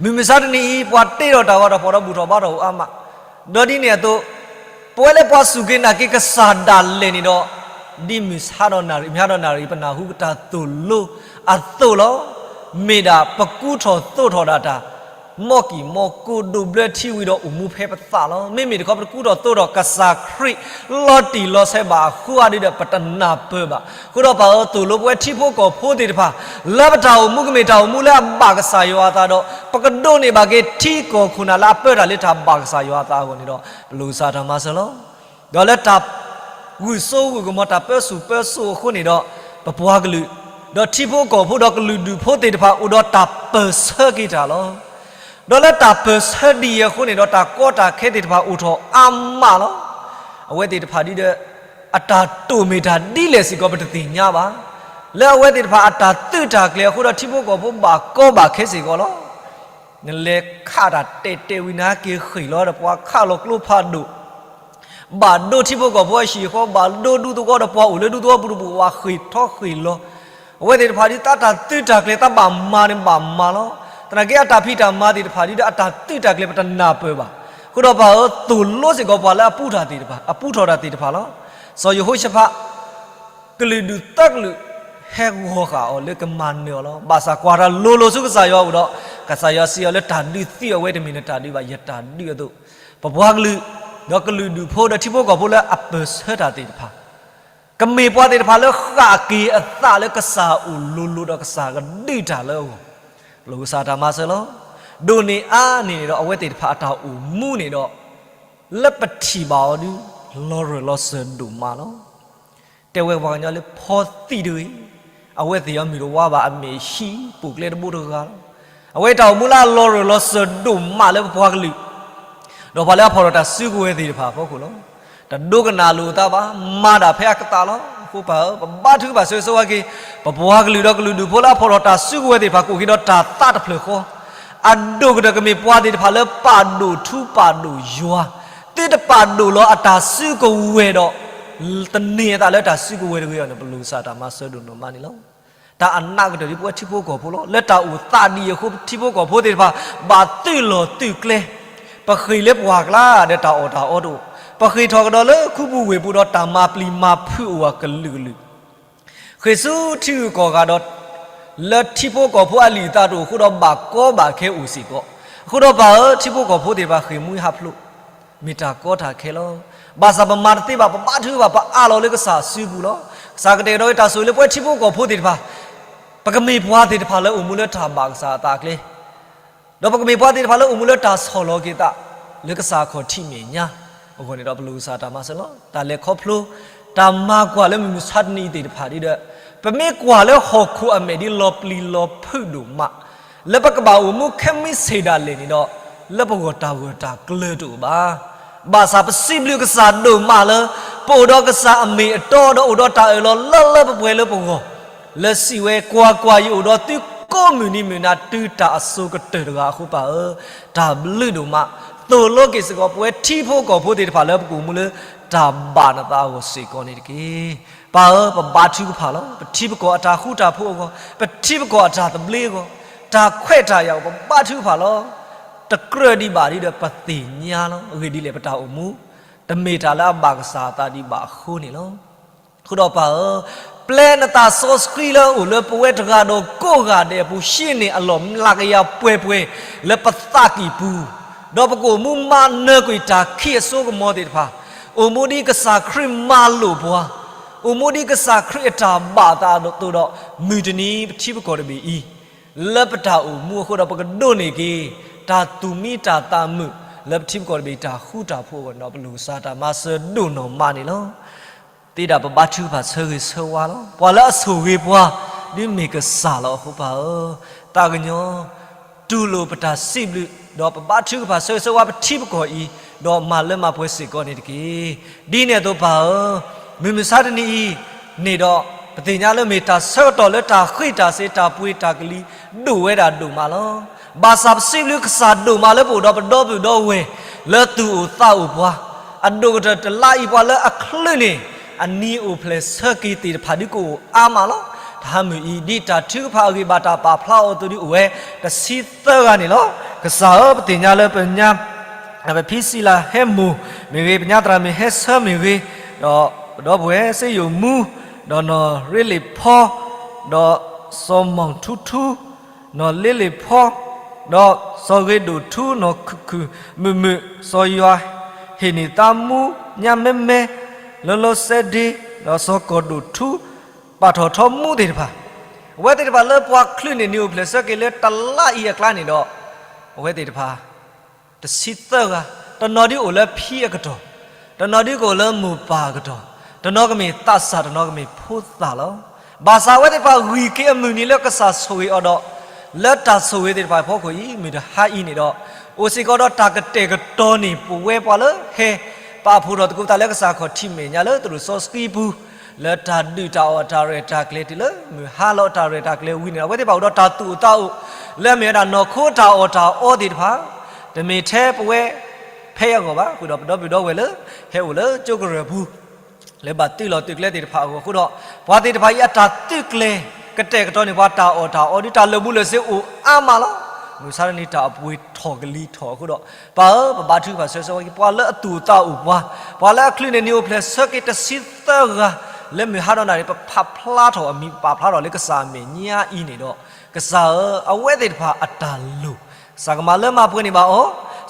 မုၢ်မဆါတနံၤအံၤ ပှၤတ့ထီၣ်တၢ်ဂီၤတၢ်ဖှီၣ်ဒီးဘူၣ်ထီၣ်ဘါထီၣ်အိၣ်အါမး, ဒီးဒ်န့ၣ်အသိး ပဝဲလၢပှၤစူၢ်က့ၤနာ်က့ၤကစၢ်ဒၣ်လဲာ်န့ၣ်ဒီး ဒ်မုၢ်ဆါဒီးနၣ်ရံၣ် မုၢ်ဟါဒီးနၣ်ရံၣ် ပနၢ်ဟူကတၢ်သိၣ်လိအသိးလီၤ. မ့ၢ်ဒၣ်ပကူထီၣ်သိးထီၣ်ဒၣ်တၢ် မီၢ်ကံၢ်မီၢ်ကိၢ်ဒိးဘျၢထံဝံၤဒီးအိၣ်မူဖဲပသးလီၤ. မ့မ့ၢ်တခီပတကူထီၣ်သိးထီၣ်ကစၢ်ခရံာ် လီၤတံၢ်လီၤဆဲးဘၣ်အဃိအဒုဒီး ပတနၢ်ပၢၢ်ဘၣ်. အဃိဒီးပၢ်ဧၢ သိၣ်လိပဝဲထံဖိကီၢ်ဖိသ့ၣ်တဖၣ် လၢပတၢ်အိၣ်မူကမ့ၢ်တၢ်အိၣ်မူလၢအဘၣ်ကစၢ်ယွၤအသးဒီး ပကဒိးန့ၢ်ဘၣ်က့ၤထံကီၢ်ခိၣ်နၢ်လၢအပၢတၢ်လၢတၢ်ဘၣ်ကစၢ်ယွၤအသးအဂီၢ်န့ၣ်ဒီး ပလိၣ်ကစၢ်တၢ်မၤစၢၤလီၤ. ဒီးလၢတၢ် ဂုၢ်စိဂုၢ်ကမီၤ တၢ်ပၢဆူၣ်ပၢစိးအဃိန့ၣ်ဒီး ပပှၤကလုာ် ဒီးထံဖိကီၢ်ဖိဒီးကလုာ်ဒူၣ်ဖိသ့ၣ်တဖၣ် အိၣ်ဒီးတၢ်ပၢၢ်ဆၢက့ၤတၢ်လီၤ. ဒီးလၢတၢ်ပၢၢ်ဆၢဒ်အံၤအဃိန့ၣ်ဒီး တၢ်ကီတၢ်ခဲသ့ၣ်တဖၣ်အိၣ်ထီၣ်အါမးလီၤ. အဝဲသ့ၣ်တဖၣ်ဒ်ဒီး အတၢ်တိာ်မ့ၢ်တၢ်ဒ်လဲၣ်စ့ၢ်ကီး ပတသ့ၣ်ညါဘၣ်. လၢအဝဲသ့ၣ်တဖၣ်အတၢ်သုးတၢ်ကျဲၤအဃိဒီး ထံဖိကီၢ်ဖိဘၣ်ကီဘၣ်ခဲစ့ၢ်ကီးလီၤ. နလဲၤခးတၢ်တဲာ်တဲာ်ဝံၤ နဟဲက့ၤဃ့ၢ်လီၤဒီး ပှၤခးလီၤကျိဖးဒိၣ် ဘၣ်ဒိထံဖိကီၢ်ဖိအဟံၣ်အဃီ, ဘၣ်ဒိဒူသဝီဒီး ပှၤအိၣ်လၢဒူသဝီပူၤတဘိး ပှၤဃ့ၢ်ထီၣ်ဃ့ၢ်လီၤ. အဝဲသ့ၣ်တဖၣ်ဒ်တၢ်သုးတၢ်ကျဲၤ တၢ်ဘၣ်မၤန့ၣ်ဘၣ်မၤလီၤ. သနာ်က့အတၢ်ဖံးတၢ်မၤသ့ၣ်တဖၣ်ဒ်ဒီး အတၢ်သုးတၢ်ကျဲၤ ပတနၢ်ပၢၢ်ဘၣ်. အဃိဒီးပၢ်ဧၢ, သိၣ်လိစ့ၢ်ကီးပှၤလၢအပူထီၣ်တၢ်သ့ၣ်တဖၣ်, အပူထီၣ်တၢ်သ့ၣ်တဖၣ်လီၤ. စီၤယဟိၤၡဖး ကလုာ်ဒူၣ်သၢကလုာ် ဟဲဂီၤဃာ်အီၤလၢကမၤနၢၤအီၤလီၤ. ဘၣ်ဆၣ်ကွၢ်တၢ်လိၤလိၤဆူကစၢ်ယွၤအအိၣ်ဒီး ကစၢ်ယွၤစံးအီၤလၢ တၢ်ဒုးသံအဝဲတမ့ၢ်နတၢ်ဒုးဘၣ်, ယတၢ်ဒုးအသိး, ပပှၤကလုာ် ဒီးကလုာ်ဒူၣ်ဖိ ဒီးထံဖိကီၢ်ဖိလၢအပၢၢ်ဆၢတၢ်သ့ၣ်တဖၣ် ကမ့ၢ်ပှၤသ့ၣ်တဖၣ်လၢဃၣ်က့ၤအသးလၢကစၢ်အအိၣ်လိၤလိၤဒီးကစၢ်ကဒုးတၢ်လၢအဂီၢ်, ပလိၣ်ကစၢ်တၢ်မၤစၢၤလီၤ. ဒိၣ်န့ၢ်အါန့ၢ်န့ၣ်ဒီး အဝဲသ့ၣ်တဖၣ်အတၢ်အိၣ်မူန့ၣ်ဒီး လၢပထံၣ်ဘၣ်အီၤဒုး လီၤရၢၢ်လီၤစၢၤဒိၣ်မးလီၤ. တဲဝဲပှၤကညီလၢဖီသံၣ်တဂ့ၤ, အဝဲသ့ၣ်အီၤမ့ၢ်တဝါဘၣ် အမ့ၢ်ဟံၣ်ပူၤကျဲတဘိတဂၤလီၤ. အဝဲတၢ်အိၣ်မူလၢအလီၤရၢၢ်လီၤစၢၤဒိၣ်မးလၢပပှၤကလုာ် ဒီးပှၤလၢအဖီၣ်ထီၣ်တၢ်စုကဝဲၤသ့ၣ်တဖၣ်အဖီခိၣ်လီၤ. တဒိကနၣ်လိာ်အသးဘၣ်, မၤတၢ်ဖဲအကသးလီၤ. အဃိပၢ်ဧၢ, ပဘါထုကဖၣ်ဆၢဂ့ၤဆၢဝါက့ၤ ပပှၤကလုာ်ဒီးကလုာ်ဒူၣ်ဖိလၢအဖီၣ်ထီၣ်တၢ်စုကဝဲၤသ့ၣ်တဖၣ် ကအိၣ်က့ၤဒီးတၢ်သးတဖျၢၣ်ဃီ, အဒိၣ်ကတၢၢ်ကမ့ၢ်ပှၤသ့ၣ်တဖၣ်လၢပာ်ဒိၣ်ထူပာ်ဒိၣ်ယွၤ, သုတပာ်ဒိၣ်လီၤအတၢ်စုကဝဲၤဒီး တန့ၢ်အသးလၢတၢ်စုကဝဲၤတဂ့ၤအီၤန့ၣ် ပလိၣ်ကစၢ်တၢ်မၤစၢၤဒိၣ်နီၢ်မးန့ၣ်လီၤ. တၢ်အနးကတၢၢ်ဒ်ပဝဲထံဖိကီၢ်ဖိလီၤ. လၢတၢ်အိၣ်သးဒ်အံၤအဃိ ထံဖိကီၢ်ဖိသ့ၣ်တဖၣ် ဘၣ်သုးလီၢ်သုးကျဲ, ပဃ့ၢ်လၢပှၢ်ကျါဒီးတၢ်အီၣ်တၢ်အီတအိၣ်, ပဃ့ၢ်ထီၣ်ကဒီးလၢခူပူၤဝ့ၢ်ပူၤဒီးတၢ်မၤပျံၤမၤဖုးအိၣ်အကလုာ်ကလုာ် ဃ့ၢ်ဆူထံဂုၤကီၢ်ဂၤဒီး လၢထံဖိကီၢ်ဖိအလံာ်အသးတအိၣ်အဃိဒီးဘၣ်ကီဘၣ်ခဲအိၣ်စ့ၢ်ကီး. အဃိဒီးပၢ်ဧၢ, ထံဖိကီၢ်ဖိသ့ၣ်တဖၣ်ဃ့ၢ်မှံဟးဖျိး, မ့ၢ်တၢ်ကီတၢ်ခဲလီၤ. ဘၣ်ဆၣ်ပမၤတသ့ဘၣ်, ပဘါထုကဖၣ် ပအးလီၤလၢကစၢ်စုပူၤလီၤ. ကစၢ်ကတဲာ်ကတီၤက့ၤတၢ်ဆိၣ်ဂ့ၤလၢပဝဲထံဖိကီၢ်ဖိသ့ၣ်တဖၣ်, ပကမ့ၢ်ပှၤသ့ၣ်တဖၣ်လၢအိၣ်မူလၢတၢ်ဘၣ်ကစၢ်အသးအကျဲ ဒီးပကမ့ၢ်ပှၤသ့ၣ်တဖၣ်လၢအိၣ်မူလၢတၢ်ဆီၣ်လီၤက့ၤသး လၢကစၢ်ခီၣ်ထံးမဲာ်ညါအဂီၢ်န့ၣ်ဒီး ပလိၣ်ကစၢ်တၢ်မၤစၢၤလီၤ. တၢ်လဲၤခီဖျိ တၢ်မၤကွၢ်လၢမုၢ်မဆါတနံၤအံၤသ့ၣ်တဖၣ်ဒ်ဒီး ပမ့ၢ်ကွၢ်လၢဟီၣ်ခိၣ်အမဲာ်ဒ်လီၤပျံၤလီၤဖုးဒိၣ်မး လၢပကဘၣ်အိၣ်မူခဲမုၢ်ဆ့ၣ်ဒၣ်လဲာ်န့ၣ်ဒီး လၢပဂီၢ်တၢ်ဂၢၢ်တၢ်ကျၢၤတအိၣ်ဘၣ်. ဘၣ်ဆၣ်ပစံးဘျုးကစၢ်ဒိၣ်မးလၢ ပအိၣ်ဒီးကစၢ်အမ့ၢ်အတီဒီးအိၣ်ဒီးတၢ်အၢၣ်လီၤလၢလၢပှဲၤပှဲၤလၢပဂီၢ် လၢစံးဝဲ, ကွၢ် ကွၢ် ယအိၣ်ဒီးသုကိးမုၢ်နံၤမုၢ်နၤ တုၤတၢ်အစိၤကတၢၢ်တဂၤအဃိပၢ်ဧၢ, တၢ်ဘျုးဒိၣ်မး, သိၣ်လိက့ၤစ့ၢ်ကီးပဝဲထံဖိကီၢ်ဖိသ့ၣ်တဖၣ်လၢပကအိၣ်မူလၢတၢ်ဘၣ်နသးအဂီၢ်စ့ၢ်ကီးန့ၣ်တက့ၢ်. ပၢ်ဧၢ, ပဘါထုကဖၣ်လီၤ. ပထံပကီၢ်အတၢ်ဃူတၢ်ဖိးအဂီၢ်, ပထံပကီၢ်အတၢ်သဘျ့အဂီၢ်, တၢ်ခွဲးတၢ်ယာ်အဂီၢ် ပဘါထုကဖၣ်လီၤ. တကြၢးဒံးဘၣ်ဒ်ဒီးပသ့ၣ်ညါလီၤ. အဂ့ၢ်ဒ်လဲၣ်, ပတၢ်အိၣ်မူ တမ့ၢ်တၢ်လၢအဘၣ်ကစၢ်အသးဒံးဘၣ်အဃိန့ၣ်လီၤ. အဃိဒီးပၢ်ဧၢ, ပျဲနသးစီဆှံလၢအအိၣ်လၢပဝဲတဂၤဒီးကိးဂၤဒဲးအပူၤ ဟံးန့ၢ်အလီၢ်မျးကယၤပှဲၤပှဲၤလၢပသးကံၢ်ပူၤ, ဒီးပကအိၣ်မူမၤနၢၤကွံာ်တၢ်ခံးအစိကမီၤသ့ၣ်တဖၣ်, အိၣ်မူဒ်ကစၢ်ခရံာ်မၤလိာ်ပှၤ, အိၣ်မူဒ်ကစၢ်ခရံာ်အတၢ်ဘၣ်အသးအသိးဒီး မုၢ်တနံၤပထံပကီၢ်တဘ့ၣ်အံၤ လၢပတၢ်အိၣ်မူအဃိဒီး ပကဒိးန့ၢ်က့ၤ တၢ်သူၣ်မံတၢ်သးမုာ် လၢပထံပကီၢ်တဘ့ၣ်တၢ်ဃူတၢ်ဖိးအဂီၢ်န့ၣ်ဒီး ပလိၣ်ကစၢ်တၢ်မၤစၢၤဒိၣ်နီၢ်မးန့ၣ်လီၤ. သ့ဒၣ်ပဘါထုကဖၣ်ဆၢဂ့ၤဆၢဝါလီၤ. ပှၤလၢအဆိၣ်ဂ့ၤပှၤ ဒ်မ့ၢ်ကစၢ်လီၤအဃိပၢ်ဧၢ, သးကညီၤ တူၢ်လိာ်ပတၢ်စံးဘျုး ဒီးပဘါထုကဖၣ်ဆၢဂ့ၤဆၢဝါပထံပကီၢ်အံၤ ဒီးမၤလၢမၤပှဲၤစ့ၢ်ကီးန့ၣ်တက့ၢ်. ဒ်န့ၣ်အသိးပၢ်ဧၢ, မုၢ်မဆါတနံၤအံၤန့ၣ်ဒီး ပသ့ၣ်ညါလၢမ့ၢ်တၢ်ဆၢကတီၢ်လၢတၢ်ဃ့ၢ်တၢ်စ့ၤ တၢ်ပှ့ၤတၢ်ကလံၤ ဒိၣ်ဝဲဒၣ်ဒိၣ်မးလီၤ. ဘၣ်ဆၣ်ပစံးဘျုးကစၢ်ဒိၣ်မးလၢပအိၣ်ဒီးပဒီပုၢ်ဒီဝဲၢ် လၢသူၣ်အိၣ်သးအိၣ်ပှၤ အဒိၣ်ကတၢၢ်တလါအံၤပှၤလၢအချုးန့ၣ် အနံၤအိၣ်ဖျဲၣ်ဆၢက့ၤသ့ၣ်တဖၣ်ဒ်ကအိၣ်အါမးလီၤ. တၢ်ဟါမုၢ်အံၤ ဒ်တၢ်ထုကဖၣ်အဂ့ၢ်ဘၣ်တၢ်ပာ်ဖျါအီၤအသိးဒ်အိၣ်ဝဲ တဆံသၢဂၤန့ၣ်လီၤ. ကစၢ်ဧၢ, ပသ့ၣ်ညါလၢပညါ ပဖံစံလၤဟဲမိၢ်မ့ၢ်ဂ့ၤ, ပညါသရၣ်မုၣ်ဟဲဆၢမ့ၢ်ဂ့ၤ, ဒီးပဒီပုၢ်ဝဲၢ်စ့ယိၤမူ, ဒီးနီၢ်ရ့လ့ၣ်ဖီ, ဒီးစီၤမီၣ်ထူထူ, နီၢ်လ့လ့ၣ်ဖီ, ဒီးစီၤဂ့ၤဒိၣ်ထူ, နီၢ်ခုၣ်ခုၣ်မုာ်မုာ်, စီၤယွၤဟ့ၣ်န့ၢ်သးမူညါမဲမဲ, လၢလၢစဲဒ့, ဒီးစီၤကီၢ်ဒိၣ်ထူ, ပာ်ထီၣ်ထီမူသ့ၣ်တဖၣ်, အဝဲသ့ၣ်တဖၣ်လၢပှၤချုးန့ၣ် နံၤအိၣ်ဖျဲၣ်ဆၢက့ၤလၢတလါအံၤအကျါန့ၣ်ဒီး အဝဲသ့ၣ်တဖၣ် တဆံသၢဂၤ, တနီၤဒ်အိၣ်လၢဖံအကတီၢ်, တနီၤဒ်ကအိၣ်လၢမိၢ်ပၢ်အကတီၢ်, တနီၤကမ့ၢ်သးစၢ် တနီၤကမ့ၢ်ဖိသၣ်လီၤ. ဘၣ်ဆၣ်အဝဲသ့ၣ်တဖၣ်ဂံၢ်က့ၤအမုၢ်နံၤလၢကစၢ်ဆိၣ်ဂ့ၤအီၤဒီး လၢတၢ်ဆိၣ်ဂ့ၤသ့ၣ်တဖၣ်အဖီခိၣ်အံၤ မုၢ်တဟါအံၤန့ၣ်ဒီး အိၣ်စ့ၢ်ကီးဒီးတၢ်ကတဲာ်ကတီၤန့ၢ် ပဝဲပှၤလၢဟဲပာ်ဖှိၣ်ထီၣ်သကိးပသးလၢကစၢ်ခီၣ်ထံးမဲာ်ညါလၢသရိာ်စီဆှံပူၤ လၢတၢ်ဒုၣ်တၢ်အီၣ်တၢ်ရဲၣ်တၢ်ကျဲၤ တုၤလၢမုၢ်ဟါလီၤတၢ်ရဲၣ်တၢ်ကျဲၤဝံၤန့ၣ် အဝဲသ့ၣ်တဖၣ်အိၣ်ဒီးတၢ်သူၣ်အိၣ်သးအိၣ် လၢအမ့ၢ်ဝဲဒၣ်နီၢ်ခိတၢ်အီၣ်တၢ်အီသ့ၣ်တဖၣ် တမ့ၢ်ထဲပဝဲဖဲအဂီၢ်ဘၣ်. ဃုာ်ဒီးပဒီပုၢ်ဒီဝဲၢ်လၢ ဟဲအိၣ်လၢကၠိကရၢၢ်ပူၤ လၢဘၣ်သုးလီၢ်သုးကျဲသ့ၣ်တဖၣ်အဂီၢ်အဃိဒီး ပှၤသ့ၣ်တဖၣ်အံၤအတၢ်သုးကျဲၤ ကတဲာ်ကတီၤန့ၢ်ပှၤတၢ်အီၣ်တၢ်အီ ဒ်တၢ်လၢာ်ဘူၣ်လၢာ်စ့အိၣ်အါမးလီၤ. မုၢ်ဆါတနံၤတၢ်အပှ့ၤထီၣ်ကလံၤထီၣ်အဃိဒီး ပၢ်ဧၢ ပဘါထုကဖၣ်ဆၢဂ့ၤဆၢဝါက့ၤ ပှၤလၢအသူၣ်အိၣ်သးအိၣ်ပှၤ, ပှၤလၢအချုးန့ၢ်နံၤအိၣ်ဖျဲၣ်ဆၢက့ၤတဆံသၢဂၤ လၢမုၢ်ဟါဒီးနၣ်ရံၣ် ပဖးဖျါထီၣ်အမံၤ ပာ်ဖျါထီၣ်လၢကစၢ်အမဲာ်ညါအံၤန့ၣ်ဒီး ကစၢ်ဧၢ အဝဲသ့ၣ်တဖၣ်အတၢ်လိၣ် ကစၢ်ကမၤလၢမၤပှဲၤန့ၢ်ဘၣ်အီၤ,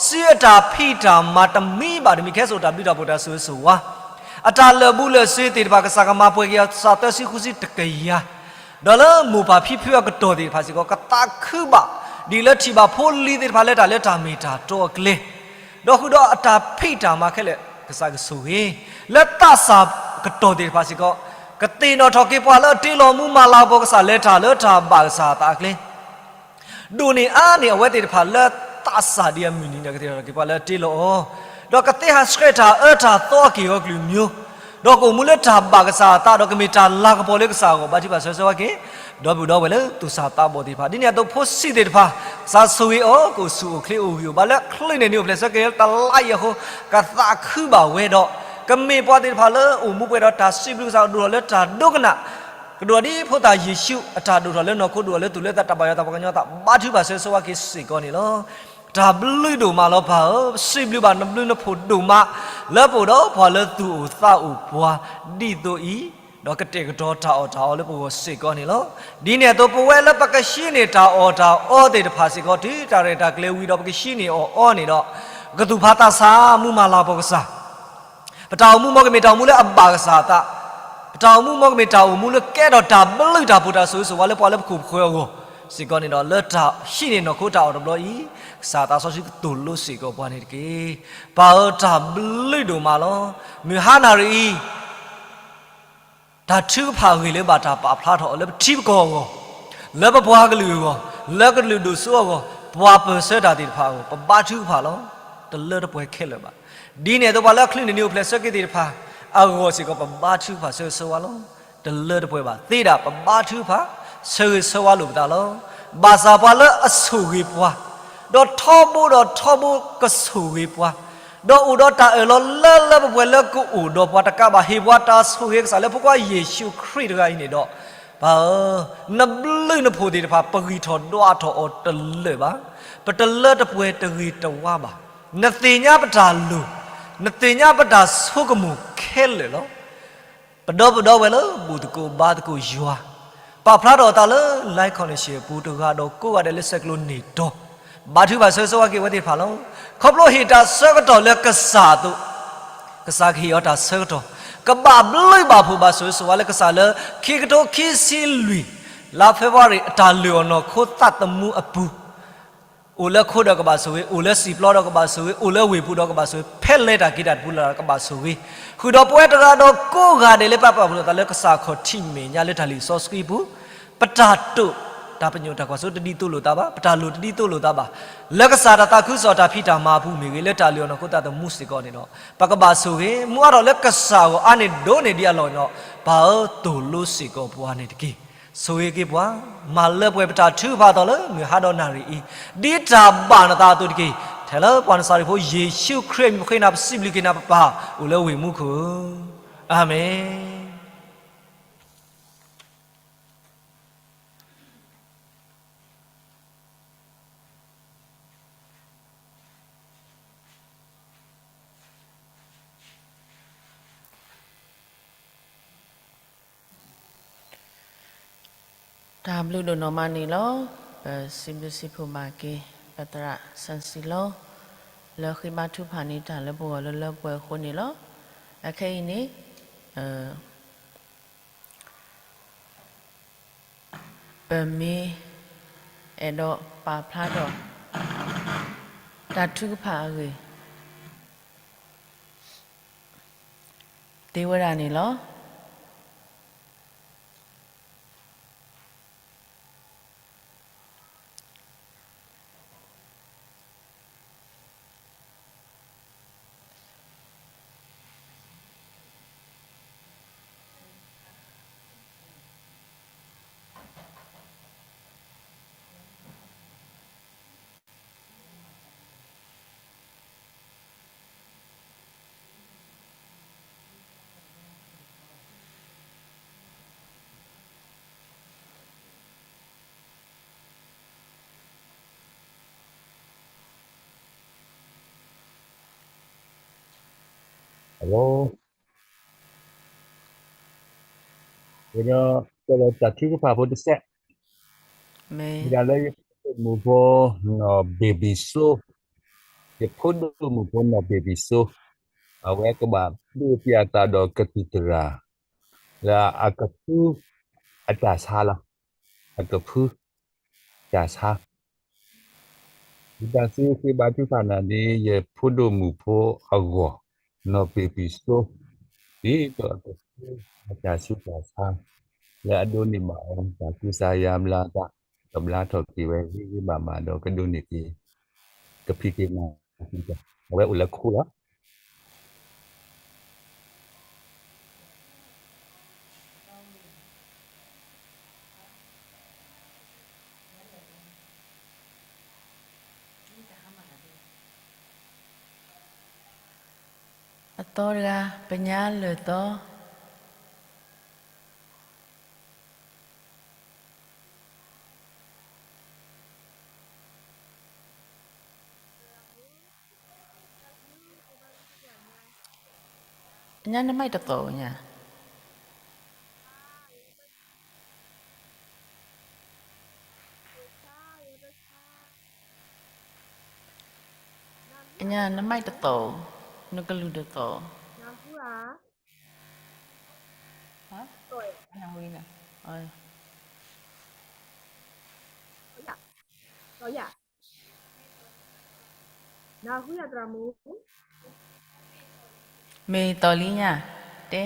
စုအတၢ်ဖံးတၢ်မၤတမံၤဘၣ်တမံၤ ခဲစိာ်တၢ်ဘျုးတၢ်ဖှိၣ်တၢ်ဆိၣ်ဂ့ၤဆိၣ်ဝါ, အတၢ်လၢာ်ဘူၣ်လၢာ်စ့သ့ၣ်တဖၣ် ကစၢ်ကမၤပှဲၤက့ၤအီၤ စးသၢဆံဃုဆံတကယၤ, ဒီးလၢမိၢ်ပၢ်ဖံဖုအကတီၢ်သ့ၣ်တဖၣ်စ့ၢ်ကီး ကသးခုဘၣ် ဒ်လၢထံၣ်ဘၣ်ဖိလံၤသ့ၣ်တဖၣ်လၢတၢ်လၢတၢ်မ့ၢ်တၢ်တီအကျဲ ဒီးဃုာ်ဒီးအတၢ်ဖံးတၢ်မၤခဲလၢာ် ကစၢ်ကဆိၣ်ဂ့ၤ, လၢသးစၢ်ကတီၢ်သ့ၣ်တဖၣ်စ့ၢ်ကီး ကသ့ၣ်နီၣ်ထီၣ်က့ၤပှၤလၢအတ့လီၤမူမၤလၤကပီၤကစၢ် လဲၤတၢ်လၢတၢ်ဘၣ်ကစၢ်အသးအကျဲ ဒိၣ်န့ၢ်အါန့ၢ်အဝဲသ့ၣ်တဖၣ်လၢသးစၢ်ဒ်အမုၢ်နံၤန့ၣ် ကသ့ၣ်နီၣ်ထီၣ်က့ၤပှၤလၢအတ့လီၤအီၤ, ဒီးကသ့ဟးဆှဲးတၢ်အၢတၢ်သီအက့ၢ်အဂီၤကလုာ်မျိုး, ဒီးကအိၣ်မူလၢတၢ်ဘၣ်ကစၢ်အသး ဒီးကမ့ၢ်တၢ်လၤကပီၤလၢကစၢ်အဂီၢ် ဘါထုကဖၣ်ဆၢဂ့ၤဆၢဝါက့ၤ ဒီပုၢ်ဒီဝဲၢ်လၢသူၣ်စၢ်သးဘီၣ်သ့ၣ်တဖၣ် ဒ်န့ၣ်အသိးဖိဆံးသ့ၣ်တဖၣ် ကစၢ်ဆိၣ်ဂ့ၤအီၤ ကအိၣ်ဆူၣ်အိၣ်ချ့အိၣ်ဂံၢ်အိၣ်ဘါ လၢချုးန့ၢ်နံၤအိၣ်ဖျဲၣ်ဆၢက့ၤလၢတလါအံၤအဃိ ကသးခုဘၣ်ဝဲဒီး ကမ့ၢ်ပှၤသ့ၣ်တဖၣ်လၢအိၣ်မူပှဲၤဒီးတၢ်စံးဘျုးကစၢ် ကဒိၣ်ထီၣ်လၢတၢ်ဒိကနၣ် ကဒိၣ်ဒ်ဖိသၣ်ယ့ၣ်ၡူး အတၢ်ဒိၣ်ထီၣ်လၢနီၢ်ခိဒိၣ်ထီၣ်လၢသူၣ်လၢသး တၢ်ဘၣ်ယွၤသးပှၤကညီသး ဘါထုကဖၣ်ဆၢဂ့ၤဆၢဝါက့ၤစ့ၢ်ကီးန့ၣ်လီၤ. တၢ်ဘျုးဒိၣ်မးလီၤပၢ်ဧၢ, စံးဘျုးဘၣ်နဘျုးနဖှိၣ်ဒိၣ်မး လၢပအိၣ်ဒီးပှၤလၢသူၣ်အိၣ်သးအိၣ်ပှၤ ဒ်သိးအံၤ, ဒီးကတဲာ်ကတီၤတၢ်အီၣ်တၢ်အီလၢပဂီၢ်စ့ၢ်ကီးန့ၣ်လီၤ. ဒ်န့ၣ်အသိးပဝဲလၢပကဟံးန့ၢ်တၢ်အီၣ်တၢ်အီသ့ၣ်တဖၣ်စ့ၢ်ကီး တုၤတၢ်ရဲၣ်တၢ်ကျဲၤဝံၤဒီးပကဟံးန့ၢ်အီၣ်အီန့ၣ်ဒီး ပကသူၣ်ဖးသးစၢ်မူမၤလၤကပီၤကစၢ် ပတၢ်အိၣ်မူမ်ကမ့ၢ်တၢ်အိၣ်မူလၢအဘၣ်ကစၢ်အသး, ပတၢ်အိၣ်မူမ်ကမ့ၢ်တၢ်အိၣ်မူလၢကဲထီၣ်တၢ်ဘျုးတၢ်ဖှိၣ်တၢ်ဆိၣ်ဂ့ၤဆိၣ်ဝါလၢပှၤလၢပခိၣ်ပဃၢၤအဂီၢ်စ့ၢ်ကီးန့ၣ်ဒီး လၢတၢ်ဟံးန့ၢ်နီၢ်ခိတၢ်အီၣ်တဘျီအံၤ ကစၢ်သးစီဆှံကသိၣ်လိစ့ၢ်ကီးပှၤန့ၣ်တက့ၢ်. ပၢ်ဧၢ တၢ်ဘျုးဒိၣ်မးလီၤ. မုၢ်ဟါနၣ်ရံၣ်အံၤ တၢ်ထုကဖၣ်အဂ့ၢ်လၢဘၣ်တၢ်ပာ်ဖျါထီၣ်အီၤလၢပထံပကီၢ်အဂီၢ်, လၢပပှၤကလုာ်အဂီၢ်, လၢကလုာ်ဒိၣ်စိအဂီၢ်, ပှၤပၢၢ်ဆၢတၢ်သ့ၣ်တဖၣ်အဂီၢ် ပဘါထုကဖၣ်လီၤ. တလၢတပှဲၤခဲလၢာ်ဘၣ်. ဒ်န့ၣ်အသိးပှၤလၢအချုးန့ၢ်နံၤအိၣ်ဖျဲၣ်ဆၢက့ၤသ့ၣ်တဖၣ် အဂီၢ်စ့ၢ်ကီး ပဘါထုကဖၣ်ဆၢဂ့ၤဆၢဝါလီၤ. တလၢတပှဲၤဘၣ်သ့ဒၣ် ပဘါထုကဖၣ်ဆၢဂ့ၤဆၢဝါလိာ်ပသးလီၤ. ဘၣ်ဆၣ်ပှၤလၢအဆိၣ်ဂ့ၤပှၤ ဒီးထီဘိဒီးထီဘိကဆိၣ်ဂ့ၤပှၤ, ဒီးအိၣ်ဒီးတၢ်အၢၣ်လီၤလၢလၢပှဲၤပှဲၤလၢကအိၣ်ဒီးပှၤတကးဘၣ် ဟ့ၣ်ပှၤတၢ်ဆိၣ်ဂ့ၤကစၢ်လၢဖိခွါယ့ၣ်ၡူးခရံာ်တဂၤအံၤန့ၣ်ဒီး, ပၢ်ဧၢ, နဘျုးနဖှိၣ်သ့ၣ်တဖၣ် ပဂံၢ်ထီၣ်ဒွးထီၣ်အီၤတလၢာ်ဘၣ်. ပတလၢတပှဲၤတဂ့ၤတဝါဘၣ်. နသ့ၣ်ညါပတၢ်လိၣ်, နသ့ၣ်ညါပတၢ်ဆိကမိၣ်ခဲလၢာ်လီၤ. ပဒီပုၢ်ဒီဝဲၢ်လၢဘူၣ်သကိးဘါသကိးယွၤ, ပာ်ဖျါထီၣ်အသးလၢ live connection အပူၤ တဂၤဒီးကိးဂၤဒဲးလၢဆဲးကျိးန့ၢ်တီၤ, ဘါထုကဖၣ်ဆၢဂ့ၤဆၢဝါက့ၤဝဲသ့ၣ်တဖၣ်လီၤ. ခီဖျိဟ့ၣ်တၢ်ဆၢကတီၢ်လၢကစၢ်အသိး, ကစၢ်ကဟ့ၣ်အီၤတၢ်ဆၢကတီၢ်, ကဘၣ်ဘျုးဘၣ်ဖှိၣ်ဘၣ်ဆိၣ်ဂ့ၤဆိၣ်ဝါလၢကစၢ်လၢ ခံကထိခံဆံလွံၢ် လါ February အတၢ်လုၢ်အီၣ်နီၢ်ခိသးသမူအပူၤ အိၣ်လၢခိဒီးကဘၣ်ဆိၣ်ဂ့ၤ, အိၣ်လၢစံာ်ပျီဒီးကဘၣ်ဆိၣ်ဂ့ၤ, အိၣ်လၢဝ့ၢ်ပူၤဒီးကဘၣ်ဆိၣ်ဂ့ၤ, ဖဲလဲၤတၢ်က့ၤတၢ်တပူၤလၢ်ဒီးကဘၣ်ဆိၣ်ဂ့ၤ, ဃုာ်ဒီးပဝဲတဂၤဒီးကိးဂၤဒဲးလၢပာ်ဖှိၣ်ထီၣ်သးလၢကစၢ်ခီၣ်ထံးမဲာ်ညါလၢတၢ်လုၢ်စီဆှံအပူၤ, ပတၢ်တိာ်တၢ်ပညိၣ်တၢ်ကွၢ်စိတဒ်သိးလိာ်သးဘၣ်, ပတၢ်လိၣ်တဒ်သိးလိာ်သးဘၣ်, လၢကစၢ်တၢ်သးခုကစီၣ်တၢ်ဖံးတၢ်မၤအပူၤမ့ၢ်ဂ့ၤ, လၢတၢ်လုၢ်အီၣ်နီၢ်ခိသးသမူစ့ၢ်ကီးန့ၣ်ဒီး ပကဘၣ်ဆိၣ်ဂ့ၤ, မူအါထီၣ်လၢကစၢ်အဂီၢ်အါန့ၢ်ဒိၣ်န့ၢ်ဒံးအလီၢ်န့ၣ်ဒီး, ပၢ်ဧၢ သိၣ်လိစ့ၢ်ကီးပှၤန့ၣ်တက့ၢ်. ဆိၣ်ဂ့ၤက့ၤပှၤ, မၤလၢပှဲၤပတၢ်ထုကဖၣ်အသးလၢမုၢ်ဟါဒီးနၣ်ရံၣ်အံၤ, ဒ်တၢ်ဘၣ်နသးအသိးတက့ၢ်. ထဲလၢပှၤနစၤရ့းဖိယ့ၣ်ၡူးခရံာ်အမံၤဃ့နၤ ပစံးဘျုးက့ၤနၤပပၢ်, အိၣ်လၢဝ့ၢ်မူခိၣ်ဧၢ, အၤမ့ၣ်. တၢ်ဘျုးဒိၣ်နီၢ်မးန့ၣ်လီၤ. ပစံးဘျုးစံးဖှိၣ်ဘၣ်က့ၤ ပသရၣ်စီဆှံလီၤ, လၢဃ့ဘါထုကဖၣ်န့ၢ်တၢ်လၢပဂီၢ်လၢလၢပှဲၤပှဲၤအဃိန့ၣ်လီၤ. အခဲအံၤန့ၣ် ပမ့ၢ်အဲၣ်ဒိးပာ်ဖျါထီၣ် တၢ်ထုကဖၣ်အဂ့ၢ် သ့ဝဲဒၣ်န့ၣ်လီၤ. Hello, ကဲဒီးတၢ်ထုကဖၣ်ဖိတစဲး, မ့ၢ်ဒၣ်လၢယဖိဒိၣ်မုၣ်ဖိနီၢ်ဘ့ၣ်ဘံၣ်စိ, ယဖိဒိၣ်မုၣ်ဖိနီၢ်ဘ့ၣ်ဘံၣ်စိ, အဝဲကဘၣ်ဒိးပျးအသးဒီးကသံၣ်သရၣ် လၢအကဖုအတၢ်ဆါလီၤ. အကဖုတၢ်ဆါ ယတၢ်စံးဃ့ဘါထုကဖၣ်နၤဒ် ယဖိဒိၣ်မုၣ်ဖိအဂီၢ်, နီၢ်ဘ့ၣ်ဘံၣ်စိ, ဒ်သိးအကဖုအတၢ်ဆူးတၢ်ဆါ လၢအဒိးန့ၢ်ဘၣ်အီၤ တၢ်ကူစါယါဘျါသး, ကဘျါထီၣ်က့ၤဝဲဂ့ၤဂ့ၤဘၣ်ဘၣ်ဒီး ကဒိးန့ၢ်က့ၤ ကဖံးက့ၤမၤက့ၤတၢ်, အဝဲအိၣ်လၢခိလီၤ. အသီတဂၤ ပညါလၢာ်သီ. ညါနမံၣ်တသီၣ်ညါ, ညါနမံၣ်တသီၣ်, နကလုၢ်တသီၣ်. မ့ၢ်သီၣ်လံညါ, တဲ.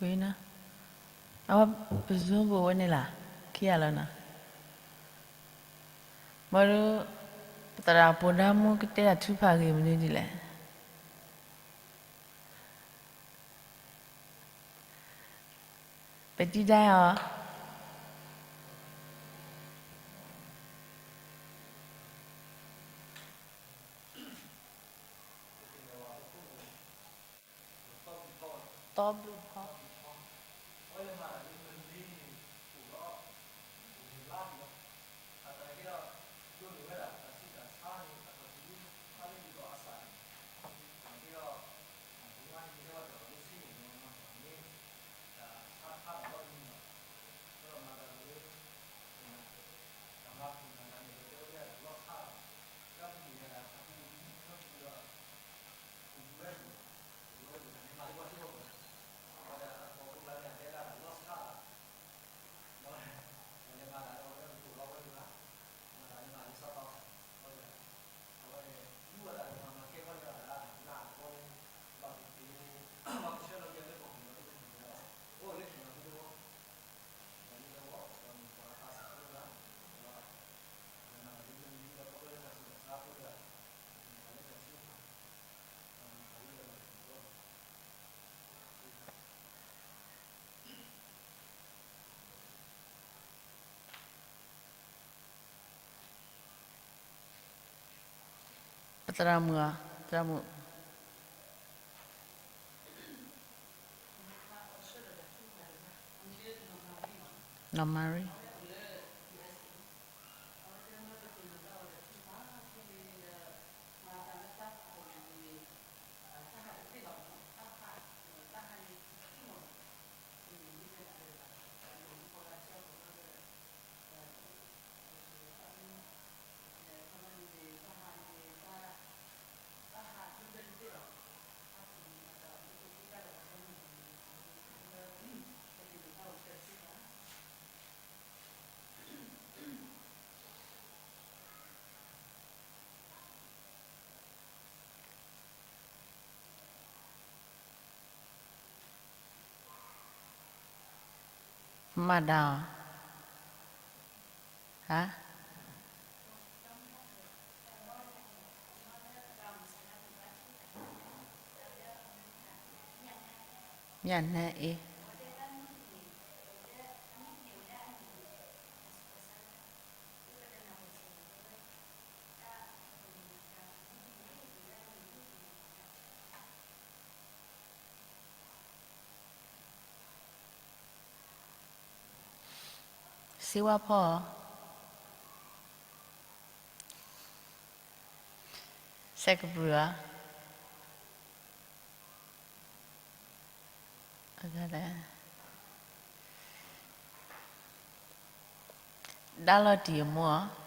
ဝဲ, အဝဲပZoomပူၤဝဲန့ၣ်လီၤ, ခံဂၤလီၤနီၤ. ဘၣ်ဒီး ပသရၣ်ပိာ်ဒါမူကတဲတၢ်ထုကဖၣ်ဂ့ၢ်မနုၤဒ်လဲၣ်. ပတံၤဒါအီၤ သီဘျုးဖီ. ပသရၣ်မုၣ်, သရၣ်မုၣ်, နီၢ်မၤရံ. မၤဒါအီၤ, ဟါ, မၠၣ်နၢအ့ စ့ဝါဖီ, စဲးကပူၤဧါ, ဒၣ်လီၤတံၢ်အမိၢ်ဧါ.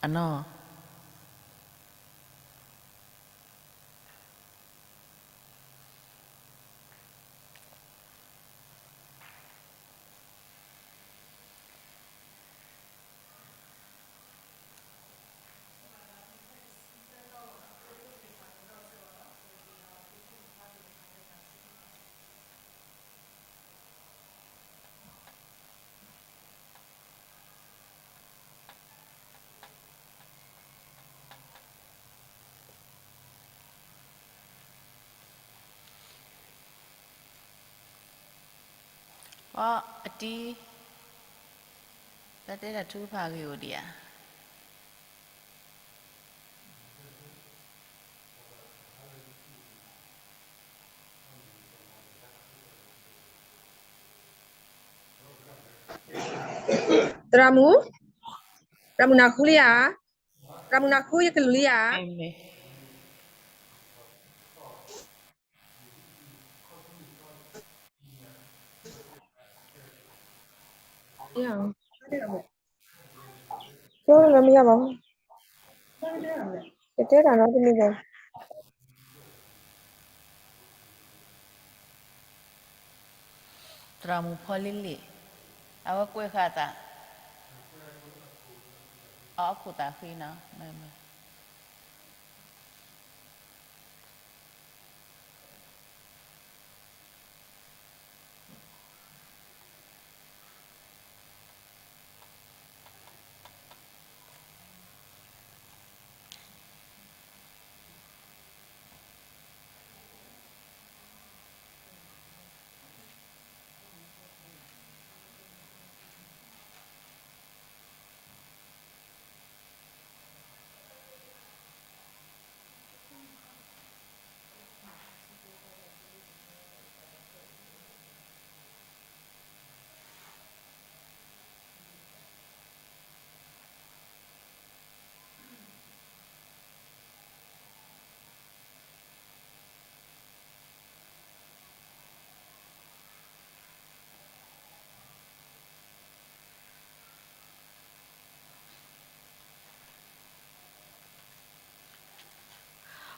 အနီၢ် အတံၤ, တၢ်တဲတၢ်ထုကဖၣ်အဂ့ၢ်အိၣ်ဒံးဧါ. သရၣ်မုၣ်, သရၣ်မုၣ်နၢ်ဟူလံဧါ, သရၣ်မုၣ်နၢ်ဟူ ယကလူၤလံဧါ. မ့ၢ်ယၤဘၣ်, ယတဲတၢ်နီတမံၤဒီး သရၣ်မုၣ်ဖီလံလံ, အဝဲကွဲးဃာ်သး, အခိၣ်သးဃံနီၤ.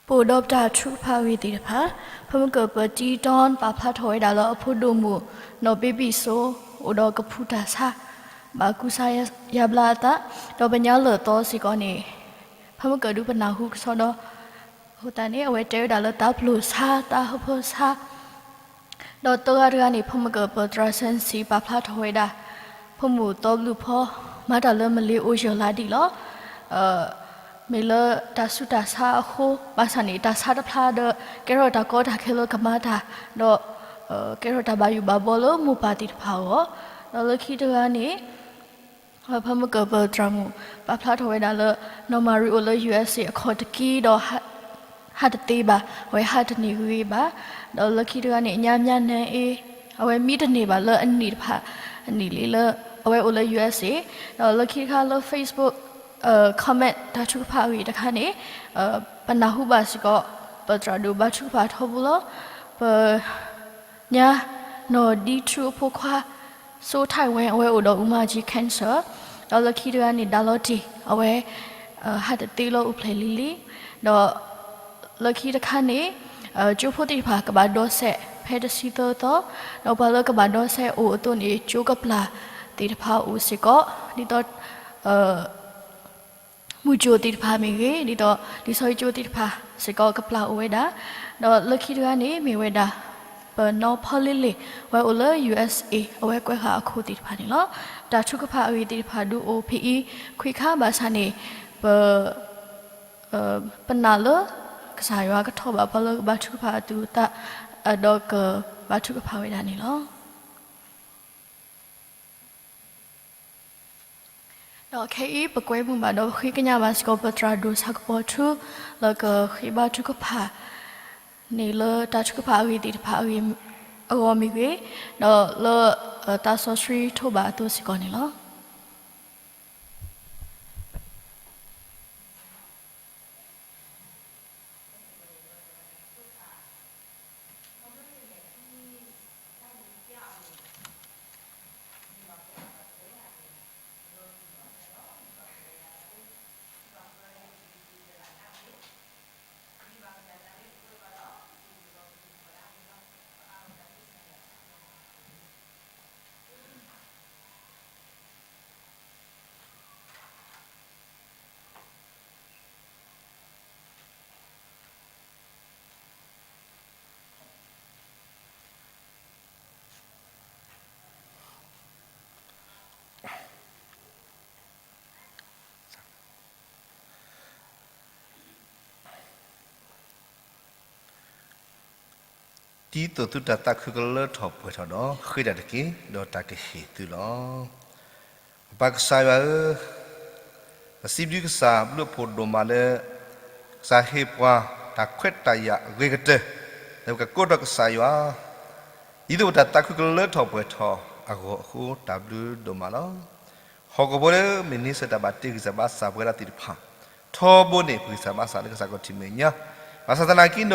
ပအိၣ်ဒီးပတၢ်ထုကဖၣ်အဂ့ၢ်သ့ၣ်တဖၣ်, ဖဲမုၢ်ကၢၢ်ပၢၤတံတီ ပာ်ဖျါထီၣ်ဝဲဒၣ်လၢအဖိဒိၣ်မုၣ် နီၢ်ဘ့ဘံၣ်စိ အိၣ်ဒီးကဖူတၢ်ဆါ ဘၣ်ကူစါယါဘျါအသး, ဒီးပညါလၢာ်သီစ့ၢ်ကီးန့ၣ် ဖဲမုၢ်ကၢၢ်ဒုးပနၢ်ဟူကစီဒီ, အဃိသတးန့ၣ် အဝဲတဲဝဲဒၣ်လၢတၢ်ပျိာ်ဆါ တၢ်ဟၢဖၢဆါ ဒီးသၢဂၤတဂၤန့ၣ် ဖဲမုၢ်ကၢၢ်ပၢၤသရၣ်စဲစံ ပာ်ဖျါထီၣ်ဝဲဒၣ် ဖိမုၣ်သီဘျုးဖီ မၤတၢ်လၢမလ့ၤအိၣ်ယၢၢ်လါဒံးလီၤ. မ့ၢ်လၢတၢ်ဆူးတၢ်ဆါအဃိ ဘၣ်ဆၣ်န့ၣ် တၢ်ဆါတဖျါဒီး ကဲထီၣ်တၢ်ကီတၢ်ခဲလၢကမၤတၢ် ဒီး ကဲထီၣ်တၢ်ဘၣ်ယိၣ်ဘၣ်ဘှီလၢမိၢ်ပၢ်သ့ၣ်တဖၣ်အဂီၢ်, ဒီးလၢခံတဂၤန့ၣ် ဖဲမုၢ်ကၢၢ်ပၢၤသရၣ်မုၣ် ပာ်ဖျါထီၣ်ဝဲဒၣ်လၢ နီၢ်မၤရံအိၣ်လၢ ယူၣ်အဲစ့ၣ် အခီၣ်တက့ဒီး ဟးတသ့ဘၣ်, အဝဲဟးတန့ၢ်ဂ့ၤဘၣ်, ဒီးလၢခံတဂၤန့ၣ် အညါမၠါနၢအ့ အဝဲမံတန့ၢ်ဘၣ်လၢအနံၣ်တဖၣ် အနံၣ်လံလၢ အဝဲအိၣ်လၢ ယူၣ်အဲစ့ၣ်, ဒီးလၢခံတခါလၢ Facebook comment တၢ်ထုကဖၣ်အဂ့ၢ်တခါန့ၣ် ပနၢ်ဟူဘၣ်စ့ၢ်ကီး ပသရၣ်ဒိၣ်ဘါထုကဖၣ်ထီဘိလီၤ. ပ ညါ နီၢ်ဒံထြူအဖိခွါ စိထၢၣ်ဝဲ အဝဲအိၣ်ဒီးအူမၤကၠံ cancer, ဒီးလၢခံတဂၤန့ၣ် ဒၣ်လီၤတံၢ် အဝဲ ဟးတသ့လၢအိၣ်ဖျဲၣ်လံလံ, ဒီး လၢခံတခါန့ၣ် ကၠိဖိသ့ၣ်တဖၣ်ကဘၣ်ဒိးစဲးဖဲတဆံသၢသီ, ဒီးပှၤလၢကဘၣ်ဒိးစဲးအိၣ်အသိးန့ၣ် ကၠိကပျၢ်သ့ၣ်တဖၣ်အိၣ်စ့ၢ်ကီး, ဒ်သိး မုၢ်ကၠိသ့ၣ်တဖၣ်မ့ၢ်ဂ့ၤ, ဒ်သိး လံာ်စီဆှံကၠိသ့ၣ်တဖၣ်စ့ၢ်ကီးကပျၢ်အိၣ်ဝဲဒၣ်, ဒီးလၢခံတဂၤန့ၣ်မ့ၢ်ဝဲဒၣ် ပနီၢ်ဖီလ့လ့ၣ် ဝဲအိၣ်လၢ ယူၣ်အၢၣ်စ့ၣ်အ့ၣ် အဝဲကွဲးဃာ်အခိၣ်သ့ၣ်တဖၣ်န့ၣ်လီၤ. တၢ်ထုကဖၣ်အဂ့ၢ်သ့ၣ်တဖၣ်ဒုးအိၣ်ဖဲအံၤ ခွံခါဘၣ်ဆၣ်န့ၣ် ပ ပနာ်လၢ ကစၢ်ယွၤကထီၣ်ဘၣ်ပှၤလၢကဘါထုကဖၣ်အသူၣ်အသး ဒီးကဘါထုကဖၣ်ဝဲဒၣ်န့ၣ်လီၤ. ဒီးခဲအံၤပကွဲမုာ်ဘၣ်ဒီးဃ့ကညးဘၣ်စ့ၢ်ကီး ပသရၣ်ဒိၣ်ဆၣ်ကပီၤထူ လၢကဃ့ဘါထုကဖၣ်န့ၣ်လၢတၢ်ထုကဖၣ်အဂ့ၢ်သ့ၣ်တဖၣ်အဂီၢ်မ့ၢ်ဂ့ၤ, ဒီးလၢ တၢ်စီဆှံထိးဘၣ်အသိးစ့ၢ်ကီးန့ၣ်လီၤ. ဒ်သိးသုတၢ်သးခုကလၢထီၣ်ပှဲၤထီၣ်ဒီး ဃ့တၢ်တက့ၢ်, ဒီးတၢ်ကဟ့ၣ်သုလီၤ. ပၢ်ကစၢ်ယွၤဧၢ, ပစံးဘျုးကစၢ်ဘျုးဖှိၣ်ဒိၣ်မးလၢ ကစၢ်ဟ့ၣ်ပှၤတၢ်ခွဲးတၢ်ယာ်အဂ့ၤကတၢၢ် လၢပကကိးထီၣ်ကစၢ်ယွၤ ဒ်သိးပတၢ်သးခုကလၢထီၣ်ပှဲၤထီၣ်အဂီၢ်အဃိ တၢ်ဘျုးဒိၣ်မးလီၤ. ဟီၣ်ခိၣ်ဖိလၢမ့ၢ်န့ဆၢၣ်တၢ်ဘၣ်တ့ဂံၢ်စၢ်ဘါစၢ်ပဝဲဒၣ်သ့ၣ်တဖၣ် ထီဘိန့ၣ် ပဂံၢ်စၢ်ဘါစၢ်လၢကစၢ်ခီၣ်ထံးမဲာ်ညါ, ဘၣ်ဆၣ်သနာ်က့ဒီး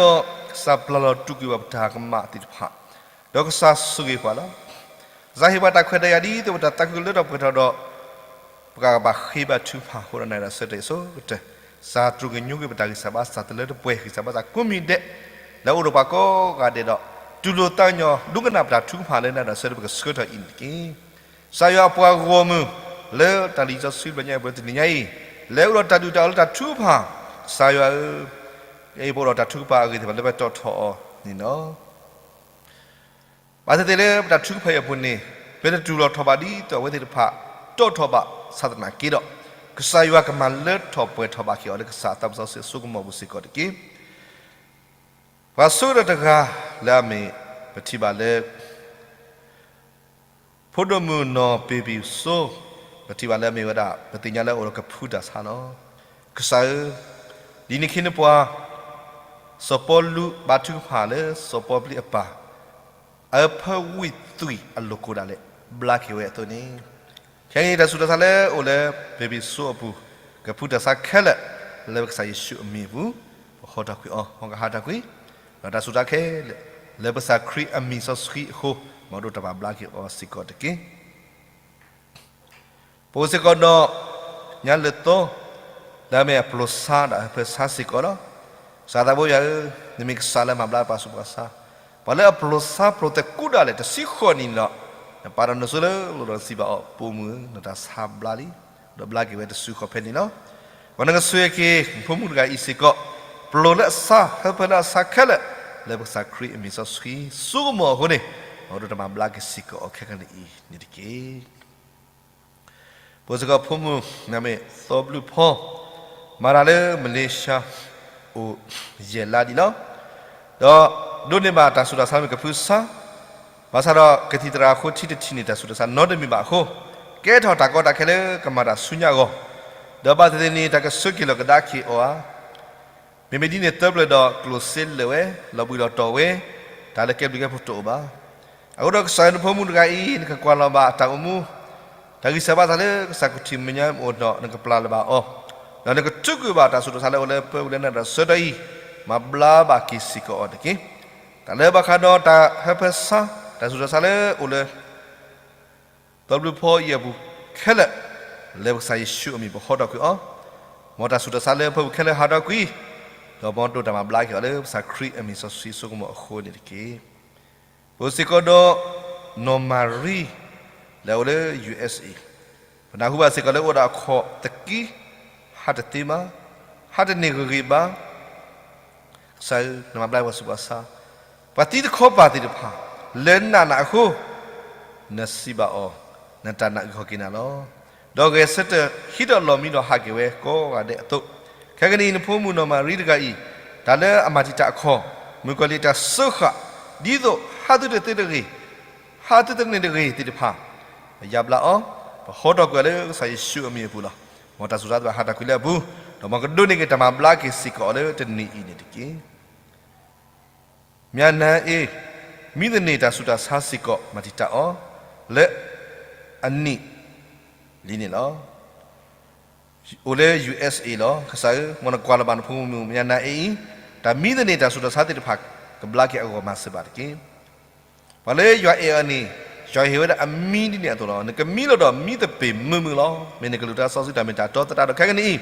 ကစၢ်ပျၢ်လီၤတူာ်ကွံာ်ဘၣ်ပတၢ်ကမၣ်သ့ၣ်တဖၣ်, ဒီးကစၢ်ဆိၣ်ဂ့ၤပှၤလီၤ. ကစၢ်ဟ့ၣ်ပှၤတၢ်ခွဲးတၢ်ယာ်ဒ်သိးပတၢ်သးခုကလၢထီၣ်ပှဲၤထီၣ်ဒီး ပကဘၣ်ဃ့ဘါထုကဖၣ်အဃိဒီး နၣ်ရံၣ်တၢ်ဆၢတဲာ်အဆိကတၢၢ်, ကစၢ်တြူာ်ကညိကွံာ်ပတၢ်ဂံၢ်စၢ်ဘါစၢ်တလၢတပှဲၤ ဂံၢ်စၢ်ဘါစၢ်ကိးမံၤဒဲး လၢအအိၣ်ဒီးပှၤကိးဂၤဒဲးဒီး တူၢ်လိာ်သးကညီၤဒိကနၣ်ပတၢ်ထုကဖၣ်လၢနၣ်ရံၣ်တၢ်ဆၢတဲာ်ပကဆှၢထီၣ်အံၤန့ၣ်တက့ၢ်. ကစၢ်ယွၤအပှၤဂီၢ်မုၢ် လၢတၢ်လံာ်စီဆှံဘျီညါအံၤ ပတနံၤညါအံၤ လဲၤအိၣ်ဒီးတၢ်ဒုၣ်တၢ်အၢလၢတၢ်ထုကဖၣ်, ကစၢ်ယွၤဧၢ, အံၤပအိၣ်ဒီးတၢ်ထုကဖၣ်အဂ့ၢ်သ့ၣ်တဖၣ်လၢပတီၢ်ထီၣ်အီၤန့ၣ်လီၤ. ဘၣ်သ့ၣ်သ့ၣ်လၢပတၢ်ထုကဖၣ်အံၤအပူၤန့ၣ် ပတတူၢ်လိာ်ထီၣ်ဘၣ်ဒ်သိးအဝဲသ့ၣ်တဖၣ်တီၣ်ထီၣ်ဘၣ်ဆၣ်သနာ်က့ဒီး ကစၢ်ယွၤကမၤလၢထီၣ်ပှဲၤထီၣ်ဘၣ်က့ၤအီၤလၢကစၢ်အသးစီဆှံအစိကမီၤပူၤစ့ၢ်ကီးတက့ၢ်. ပှၤဆိကတၢၢ်တဂၤလၢအမ့ၢ် ပထံၣ်ဘၣ်လၢ ဖိဒိၣ်မုၣ်နီၢ်ပ့ၤဘံၣ်စိ, ပထံၣ်ဘၣ်လၢအမ့ၢ်ဝဲဒၣ် ပသ့ၣ်ညါလၢအအိၣ်ဒီးကဖုတၢ်ဆါလီၤ. ကစၢ်ဧၢ, ဒ်န့ၣ်အသိးန့ၣ်ပှၤ စီၤပီလူးဘါထုကဖၣ်လၢစီၤပီပျံၤအပၢ် အၢဖၢဝံၣ်သွံၣ်အလိၤကိးဒၣ်လဲာ် ဘျါက့ၤဝဲအသိးန့ၣ်, ခဲအံၤတၢ်ဆူးတၢ်ဆါလၢအိၣ်လၢပ့ၤဘံၣ်စိအပူၤ, ကဖုတၢ်ဆါခဲလၢာ် လၢပကစၢ်ယ့ၣ်ၡူးအမံၤအပူၤ, ပဟီထီၣ်ကွံာ်အီၤ, ဟီကဟးထီၣ်ကွံာ်, ဒီးတၢ်ဆူးတၢ်ဆါခဲလၢာ် လၢပကစၢ်ခရံာ်အမံၤစီဆှံအဃိ, မ်ဒိးတၢ်ဘၣ်ဘျါက့ၤအီၤစ့ၢ်ကီးတက့ၢ်. ပအိၣ်စ့ၢ်ကီးဒီး ညါလၢသီ လၢအမ့ၢ်အပျိၤဆါဒီးအဟၢဖၢဆါစ့ၢ်ကီးလီၤ. ကစၢ်သးဘိယွၤဧၢ, နမ့ၢ်ကစၢ်လၢမၤဘျါပှၤဆူးပှၤဆါ, ပှၤလၢအပျိၤဆါပျိၤသကိးဒၣ်လဲာ်တဆံဃိးနံၣ်န့ၣ်ဒီး, နပာ်ဒီးနစိလၢလိၤဒီးစံးဘၣ်အီၤ, ပိာ်မုၣ်ဧၢ, နတၢ်ဆါဘျါလံ, ဒီးဘျါက့ၤဝဲတစုဃီဖဲန့ၣ်လီၤ. ပှၤနကဆိၣ်ဂ့ၤက့ၤ ဖိမုၣ်တဂၤအံၤစ့ၢ်ကီး, ပျိၤလၢအဆါ ဟၢဖၢလၢအဆါခဲလၢာ်, လၢပကစၢ်ခရံာ်အမံၤစီဆှံ စိကမီၤအဃိန့ၣ်, မ်ဒိးတၢ်မၤဘျါက့ၤစ့ၢ်ကီးအီၤခဲကနံၣ်အံၤန့ၣ်တက့ၢ်. ပအိၣ်စ့ၢ်ကီးဖိမုၣ် နမ့ၢ်သီဘျုးဖီ, မၤတၢ်လၢမလ့ၡါ အိၣ်ယဲၢ်လါဒံးလီၤ. ဒီးဒိးန့ၢ်ဘၣ်တၢ်ဆူးတၢ်ဆါမ့ၢ်ကဖုဆါ, ဘၣ်ဆၣ်ဒီးကသံၣ်သရၣ်အဃိထံတထံၣ်န့ၣ် တၢ်ဆူးတၢ်ဆါနီတမံၤဘၣ်အဃိ, ကဲထီၣ်တၢ်ကီတၢ်ခဲလၢကမၤတၢ်ဆူညါအဂီၢ်, ဒီးဘၣ်သ့ၣ်သ့ၣ်န့ၣ် တၢ်ကဆၢက့ၤလီၤကဒါက့ၤအီၤဧါ မ့မ့ၢ်ဒ်န့ၣ်သၢပျၢၤဒီးကျိၣ်စ့လၢာ်ဝဲ, လီၤဘှံးလီၤတီၤဝဲ, တၢ်လၢကဲဘျုးကဲဖှိၣ်တအိၣ်ဘၣ်. အဃိဒီးကစၢ်ယွၤနဖိမုၣ်တဂၤအံၤ နကကွၢ်လီၤဘၣ်အတၢ်အိၣ်မူ, တၢ်ဂံၢ်စၢ်ဘါစၢ်လၢကစၢ်ခရံာ်မဲာ်ညါအိၣ်ဒီး နကပျၢ်လၢၤဘၣ်အီၤ, ဒီးနကထုးကွံာ်ဘၣ်တၢ်ဆူးတၢ်ဆါလၢအိၣ်လၢပဝဲလၢနၤဒီးဆၢတီအံၤ, မၤဘျါဘၣ်က့ၤစ့ၢ်ကီးအီၤတက့ၢ်. တၢ်လၢဘၣ်ဃးဒီးတၢ်ဟၢဖၢဆါ, တၢ်ဆူးတၢ်ဆါလၢအိၣ်လၢ ဒီးဘျုးဖီအံၤအပူၤခဲလၢာ်, လၢပကစၢ်ယ့ၣ်ၡူးအမံၤပဟီထီၣ်ကွံာ်အီၤ, မ်တၢ်ဆူးတၢ်ဆါလၢပဖီပူၤခဲလၢာ်ဟးထီၣ်ကွံာ်, ဒီးမ်ဒိးတၢ်မၤဘျါက့ၤအီၤလၢပကစၢ်ခရံာ်အမံၤစီဆှံအစိကမီၤအဃိန့ၣ်တက့ၢ်. ပစ့ၢ်ကီးဒီး နီၢ်မၤရံ လၢအအိၣ်လၢ ယူၣ်အ့းအ့း, ပနၢ်ဟူဘၣ်စ့ၢ်ကီးလၢအိၣ်ဒီးအခီၣ်သကံ, ဟးတသ့ဘၣ်, ဟးတန့ၢ်ဂ့ၤဂ့ၤဘၣ်, ကစၢ်ဧၢ, နမၤဘျါပှၤဆူးပှၤဆါ, ပှၤသံတခီပၤသ့ၣ်တဖၣ်, လၢနးနးအဃိ, နစံးဘၣ်အီၤ, နတၢ်နာ်အုၣ်က့ၤခီၣ်က့ၤနၤလီၤ. ဒီးဂဲၤဆၢထၢၣ်ဟံးဒီးလီၢ်မံဒီးဟးက့ၤဝဲကိးဂၤဒဲးအသိး, ခဲကနံၣ်အံၤ နဖိမုၣ်နီၢ်မၤရံတဂၤအံၤ, တၢ်လၢအမၤတံာ်တာ်အခီၣ်, မုၣ်ကီၤလံၢ်တၢ်စၢဃာ်, ဒ်သိးဟးသုတသ့တဂ့ၤ, ဟးသုတန့ၢ်တဂ့ၤသ့ၣ်တဖၣ်, ပယါဘျါအီၤ, ပဟီထီၣ်ကွံာ်အီၤလၢကစၢ်ယ့ၣ်ၡူးအမံၤအပူၤလီၤ. မ်တၢ်ဆူးတၢ်ဆါသ့ၣ်တဖၣ်ဟးထီၣ်ကွံာ်လၢအပူၤ, ဒီးမ်ကဒိးန့ၢ်က့ၤတၢ်မၤဘျါက့ၤစ့ၢ်ကီးအီၤလၢတနံၤအံၤန့ၣ်တက့ၢ်. မၠၣ်နၤအ့, မံသန့ၤတၢ်ဆူးတၢ်ဆါစ့ၢ်ကီးမၤတံာ်တာ်အီၤ, လၢအနံၣ်လံန့ၣ်လီၤ. အိၣ်လၢ ယူၣ်အ့းအ့း လီၤ. ကစၢ်ဧၢ, မ်နကွၢ်လီၤဘၣ်နဖိမုၣ်မၠၣ်နၤအ့အံၤ, တၢ်မံသန့ၤတၢ်ဆူးတၢ်ဆါသ့ၣ်တဖၣ် ကဘျါက့ၤအဂီၢ်မၤစၢၤဘၣ်တက့ၢ်. ပှၤလၢယွၤအဲၣ်အီၤန့ၣ်, ယွၤဟ့ၣ်ဝဲဒၣ်အမံဒ်န့ၣ်အသိးလီၤ. နကမံလီၤဒီးမံသပ့ၤမုာ်မုာ်လီၤ. မ့ၢ်နကလုၢ်တၢ်စီဆှံတၢ်မ့ၢ်တၢ်တီသတးဒီးခဲကနံၣ်အံၤ,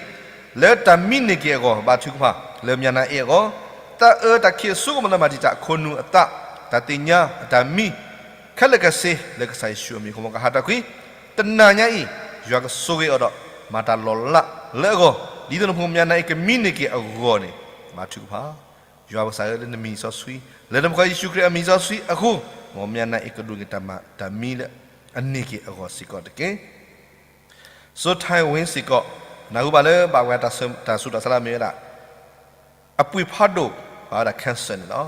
လၢတၢ်မံန့ၢ်က့ၤအဂီၢ် ဘါထုကဖၣ်လၢမၠၣ်နၤအ့အဂီၢ်, သးအၢတၢ်ခံးအစိကမီၤလၢမၤတံာ်တာ်အခိၣ်နူာ်အသး, တၢ်သ့ၣ်ညါအတၢ်မံ ခဲလၢာ်ကဆ့ လၢကစၢ်ယ့ၣ်ၡူးအမံၤအဃိ မ်ကဟးထီၣ်ကွံာ်, တနၤညါအံၤ, ယွၤကဆိၣ်ဂ့ၤအီၤဒီး မၤတၢ်လီၤလးလၢအဂီၢ်, ဒ်သိးနဖိမၠၣ်နၤအ့ကမံန့ၢ်က့ၤအဂီၢ်န့ၣ်, ဘါထုကဖၣ် ယွၤပကစၢ်ဧၢ, လၢနမံၤစီဆှံ, လၢနဖိခွါယ့ၣ်ၡူးခရံာ်အမံၤစီဆှံအဃိ, မ်မၠၣ်နၤအ့ကဒိးန့ၢ်တၢ်မံလၢအန့ၢ်က့ၤအဂီၢ်စ့ၢ်ကီးတက့ၢ်. စီၤထၢၣ်ဝ့စ့ၢ်ကီး, နၢ်ဟူဘၣ်လၢဘၣ်ဝဲတၢ်ဆူးတၢ်ဆါလၢအမ့ၢ်ဝဲဒၣ် အပှ့ၤဖးဒိၣ်, ဘၣ်ဝဲဒၣ် cancer န့ၣ်လီၤ.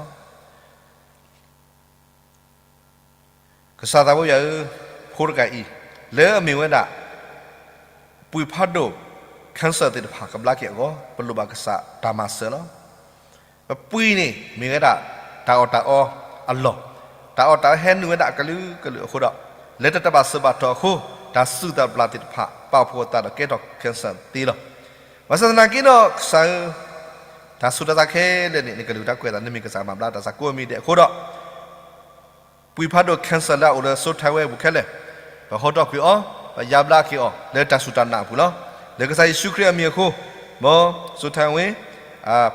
ကစၢ်သးဘိယွၤဧၢ, ဖိတဂၤအံၤ, လၢအမ့ၢ်ဝဲဒၣ် ပှ့ၤဖးဒိၣ် cancer သ့ၣ်တဖၣ်ကဘျါက့ၤအဂီၢ်, ပလိၣ်ဘၣ်ကစၢ်တၢ်မၤစၢၤလီၤ. ပပှ့ၤန့ၣ် မ့ၢ်ဝဲဒၣ် တၢ်အီၣ်တၢ်အီအလီၢ်, တၢ်အီၣ်တၢ်အီဟဲနုာ်ဝဲဒၣ်အကလုာ်ကလုာ်အဃိဒီး, လၢတၢ်တဘၣ်စၢၤဘၣ်တီၢ်အဃိ, တၢ်စူၢ်တၢ်ပျၢ်သ့ၣ်တဖၣ် ပာ်ဖှိၣ်အသးဒီးကဲထီၣ် cancer သ့လီၤ. ဘၣ်ဆၣ်သနာ်က့ဒီး ကစၢ်ဧၢ, တၢ်ဆူးတၢ်ဆါခဲလၢာ်န့ၣ် နကလုၢ်တၢ်ကွဲးအသး နမ့ၢ်ကစၢ်မၤဘျါတၢ်ဆါကိးမံၤဒဲးအဃိဒီး ပှ့ၤဖးဒိၣ် cancer လၢအအိၣ်လၢစီၤထၢၣ်ဝ့အပူၤခဲလၢာ်, ပဟီထီၣ်ကွံာ်အီၤ, ပယါဘျါက့ၤအီၤ လၢတၢ်စူၢ်တၢ်နာ်အပူၤလီၤ. လၢကစၢ်ယ့ၣ်ၡူးခရံာ်အမံၤအဃိ, မ်စီၤထၢၣ်ဝ့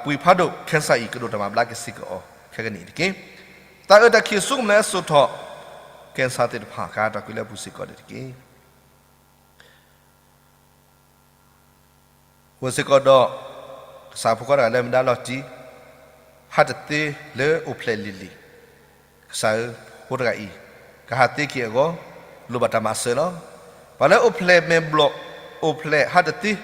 ပှ့ၤဖးဒိၣ် cancer အံၤ ကဒိၣ်တၢ်မၤဘျါက့ၤစ့ၢ်ကီးအီၤခဲကနံၣ်အံၤတက့ၢ်. သးအၢတၢ်ခံးအစိကမီၤလၢအစိာ်ထီၣ် cancer သ့ၣ်တဖၣ် ကဟးထီၣ်ကွံာ်လၢအပူၤစ့ၢ်ကီးန့ၣ်တက့ၢ်. အိၣ်စ့ၢ်ကီးဒီး ကစၢ်ဖိခွါတဂၤလၢအမ့ၢ်ဒၣ်လီၤတံၢ်, ဟးတသ့လၢအိၣ်ဖျဲၣ်လံၤလံၤ, ကစၢ်ဧၢ, ဖိတဂၤအံၤ, ကဟးသ့က့ၤအဂီၢ်, လိၣ်ဘၣ်တၢ်မၤစၢၤလီၤ. ပှၤလၢအိၣ်ဖျဲၣ်မဲာ်ဘျီၣ်, အိၣ်ဖျဲၣ်ဟးတသ့,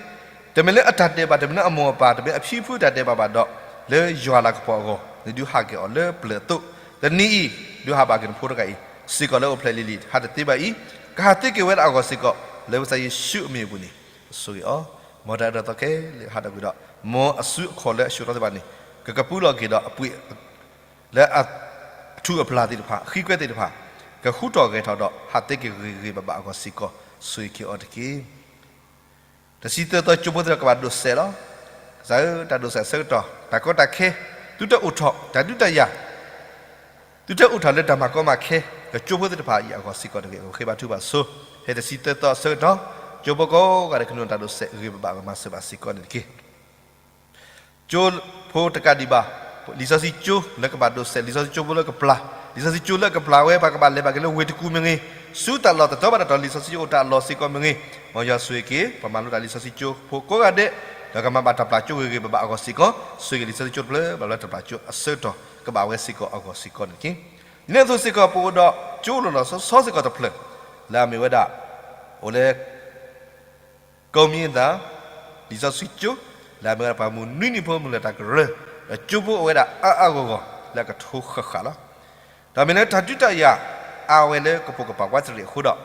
တမ့ၢ်လၢအတၢ်ဒဲးဘး, တမ့ၢ်လၢအမိၢ်အပၢ်, တမ့ၢ်အဖံဖုတၢ်ဒဲးဘးဘၣ်ဒီး, လၢယွၤလၤကပီၤအဂီၢ်, နဒုးဟးက့ၤအီၤလၢပျၢၤအသိး, တနံၤအံၤ, ဒုးဟးဘၣ်က့ၤနဖိတဂၤအံၤ, စ့ၢ်ကီးလၢအိၣ်ဖျဲၣ်လံၤလံၤ ဟးတသ့ဘၣ်အံၤ, ကဟးသ့က့ၤဝဲဒၣ်အဂီၢ်စ့ၢ်ကီး, လၢကစၢ်ယ့ၣ်ၡူးအမံၤအပူၤန့ၣ်, ဆိၣ်ဂ့ၤအီၤ, မ်တၢ်အၢတၢ်သီခဲလၢာ်ဟးထီၣ်ကွံာ်ဒီး, မ်အစုအခီၣ်လၢအဆှၢထီၣ်သ့ၣ်တဖၣ်န့ၣ်, ကကပူၤလီၤက့ၤဒီးအပှ့ၤ လၢအထူးအပျၢ်သ့ၣ်တဖၣ်, ဃံကွဲသ့ၣ်တဖၣ်, ကဃူထီၣ်ဂဲၤထီၣ်ဒီး ဟးသ့က့ၤဂ့ၤဂ့ၤဘၣ်ဘၣ်အဂီၢ်စ့ၢ်ကီး, ဆိၣ်ဂ့ၤက့ၤအီၤတက့ၢ်. တဆံသၢသီ ကၠိဖိသ့ၣ်တဖၣ်ကဘၣ်ဒိးစဲးလီၤ. ကစၢ်ဧၢ, တၢ်ဒိးစဲးအဆၢကတီၢ်, တၢ်ကီတၢ်ခဲ, သုတအိၣ်ထီၣ်, တၢ်ဒုးတၢ်ယၤ သုတအိၣ်ထီၣ်လၢတၢ်မၤကီမၤခဲ, ဒီးကၠိဖိသ့ၣ်တဖၣ်အံၤအဂီၢ်စ့ၢ်ကီးတဂ့ၤ, ဃ့ဘါထုကဖၣ်ဆိ, ဖဲတဆံသၢသီအဆၢကတီၢ်, ကၠိဖိကိးဂၤဒဲး ကနုာ်တၢ်ဒိးစဲးဂ့ၤဘၣ်ဘၣ်မၤစၢၤဘၣ်စ့ၢ်ကီးန့ၣ်တက့ၢ်. ကၠိဖိတကးဒံးဘၣ်, လံာ်စီဆှံကၠိလၢကဘၣ်ဒိးစဲး, လံာ်စီဆှံကၠိဖိလၢကပျၢ်, လံာ်စီဆှံကၠိလၢကပျၢ်ဝဲ ပှၤကဘၣ်လဲၤဘၣ်က့ၤလၢဝ့ၢ်တကူၣ်မ့ၢ်ဂ့ၤ, ဆူတၢ်လီၢ်တတီၤဘၣ်တတီၤ လံာ်စီဆှံကၠိအိၣ်တၢ်အလီၢ်စ့ၢ်ကီးမ့ၢ်ဂ့ၤ, မ်ယွၤဆိၣ်ဂ့ၤက့ၤ ပှၤမၤလိတၢ်လံာ်စီဆှံကၠိဖိကိးဂၤဒဲး, ဒီးကမၤဘၣ်တၢ်ပျၢ်ကၠိဂ့ၤဂ့ၤဘၣ်ဘၣ်အဂီၢ်စ့ၢ်ကီး, ဆိၣ်ဂ့ၤလံာ်စီဆှံကၠိတဖျၢၣ် ဘၣ်လၢတၢ်ပျၢ်ကၠိအဆၢကတီၢ် ကဘၣ်ဝဲစ့ၢ်ကီးအဂီၢ်စ့ၢ်ကီးန့ၣ်တက့ၢ်. ဒ်န့ၣ်အသိးစ့ၢ်ကီး ပအိၣ်ဒီးကၠိလီၤလီၤဆီဆီစ့ၢ်ကီးတဖျၢၣ်, လၢအမ့ၢ်ဝဲဒၣ်, အိၣ်လၢ ကိးမံၤအသး, လံာ်စီဆှံကၠိ, လၢအမ့ၢ်ဝဲဒၣ်ပှၤမုၢ်နွံနံၣ်ဖိမုၢ်လၢ်တၢ်ကရၢ, ဒီးကၠိဖိအိၣ်ဝဲဒၣ်အါအါဂီၢ်ဂီၢ် လၢအကထိဃၣ်ဃၣ်လီၤ. ဒီးမ့ၢ်လၢတၢ်ဒုးတၢ်ယၤအါဝဲလၢကပိာ်ကပၤဝးတရံးအဃိဒီး,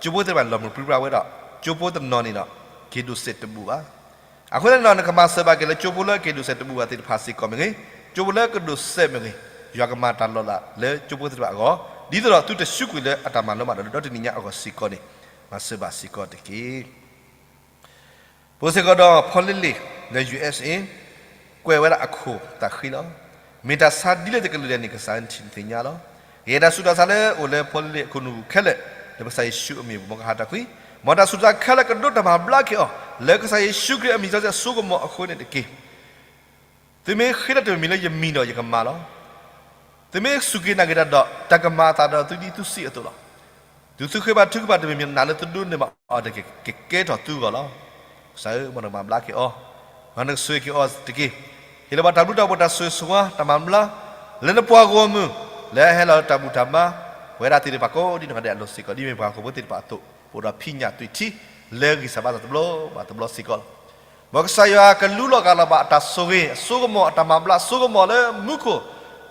ကၠိဖိသ့ၣ်တဖၣ်လီၤမုၢ်ပြံပြါဝဲဒီး, ကၠိဖိတနီၤန့ၣ်ဒီး, က့ၤဒိးစဲးတဘူၣ်ဘၣ်. အဃိသတးဒီး နကမၤစၢၤဘၣ်က့ၤလၢကၠိဖိလၢက့ၤဒိးစဲးတဘူၣ်ဘၣ်သ့ၣ်တဖၣ်စ့ၢ်ကီးမ့ၢ်ဂ့ၤ, ကၠိဖိလၢကဒိးစဲးမ့ၢ်ဂ့ၤ, ယွၤကမၤတၢ်လီၤလးလၢကၠိဖိသ့ၣ်တဖၣ်အဂီၢ်, ဒ်သိးဒီးသုတဆူးကွံာ်လၢအတၢ်မၤလိမၤဒိးလၢဒီတနံၤညါအဂီၢ်စ့ၢ်ကီးန့ၣ်, မၤစၢၤဘၣ်စ့ၢ်ကီးတက့ၢ်. ပအိၣ်စ့ၢ်ကီးဒီးဖီလ့လ့ၣ်လၢ ယူၣ်အ့းအ့း, ကွဲးဝဲဒၣ်အခိၣ်သးဃံလီၤ. မ့ၢ်တၢ်ဆါဒ်လဲၣ်တကလုာ်လဲၣ်န့ၣ် ကစၢ်နထံၣ်နသ့ၣ်ညါလီၤ. ယဲဒၣ်ဆူးတၢ်ဆါလၢအိၣ်လၢဖီလ့လ့ၣ်အခိၣ်နူာ်ပူၤခဲလၢာ်, လၢကစၢ်ယ့ၣ်ၡူးအမံၤ မ်ကဟးတၢ်ကွံ, မ်တၢ်ဆူးတၢ်ဆါခဲလၢာ်ကဒိးတၢ်မၤဘျါက့ၤအီၤ, လၢကစၢ်ယ့ၣ်ၡူးခရံာ်အမံၤစီဆှံအစိကမီၤအဃိန့ၣ်တက့ၢ်. သုမ့ၢ်ဃ့တၢ်တမံၤမံၤလၢယမံၤဒီးယကမၤလီၤ. သုမ့ၢ်စူၢ်က့ၤနာ်က့ၤတၢ်ဒီး တၢ်ကမၤအသးဒီးသုဒ်သုစံးအသိးလီၤ. တုၤသုဃ့ဘါထုကဖၣ်တမံၤမံၤ နာ်လၢသုဒိးန့ၢ်ဘၣ်အီၤဒီး ကကဲထီၣ်သုအဂီၢ်လီၤ. ကစၢ်ဧၢ, မ်နကမၤဘျါက့ၤအီၤ, မ်နကဆိၣ်ဂ့ၤက့ၤအီၤတက့ၢ်. ဟ့ၣ်လီၤဘၣ်တၢ်ဘျုးတၢ်ဖှိၣ် တၢ်ဆိၣ်ဂ့ၤဆိၣ်ဝါ တၢ်မၤဘျါ လၢနပှၤဂီၢ်မုၢ် လၢအဟဲလီၤတၢ်ဘူၣ်တၢ်ဘါ ပဝဲဒၣ်သ့ၣ်တဖၣ်ကိးဒ်နီၢ်ဂၤဒဲးအလိၤစ့ၢ်ကီး ဒ်မ့ၢ်ပှၤဟီၣ်ခိၣ်ဖိသ့ၣ်တဖၣ်အသိး, ပအိၣ်ဒီးဖံးညၣ်သွံၣ်ထံ လၢဂံၢ်စၢ်ဘါစၢ်တဘျီဘၣ်တဘျီစ့ၢ်ကီးလီၤ. မ်ကစၢ်ယွၤကလူလီၤဂၢ်လီၤဘၣ်အတၢ်ဆိၣ်ဂ့ၤအစိကမီၤ အတၢ်မၤဘျါအစိကမီၤလၢမူခိၣ်,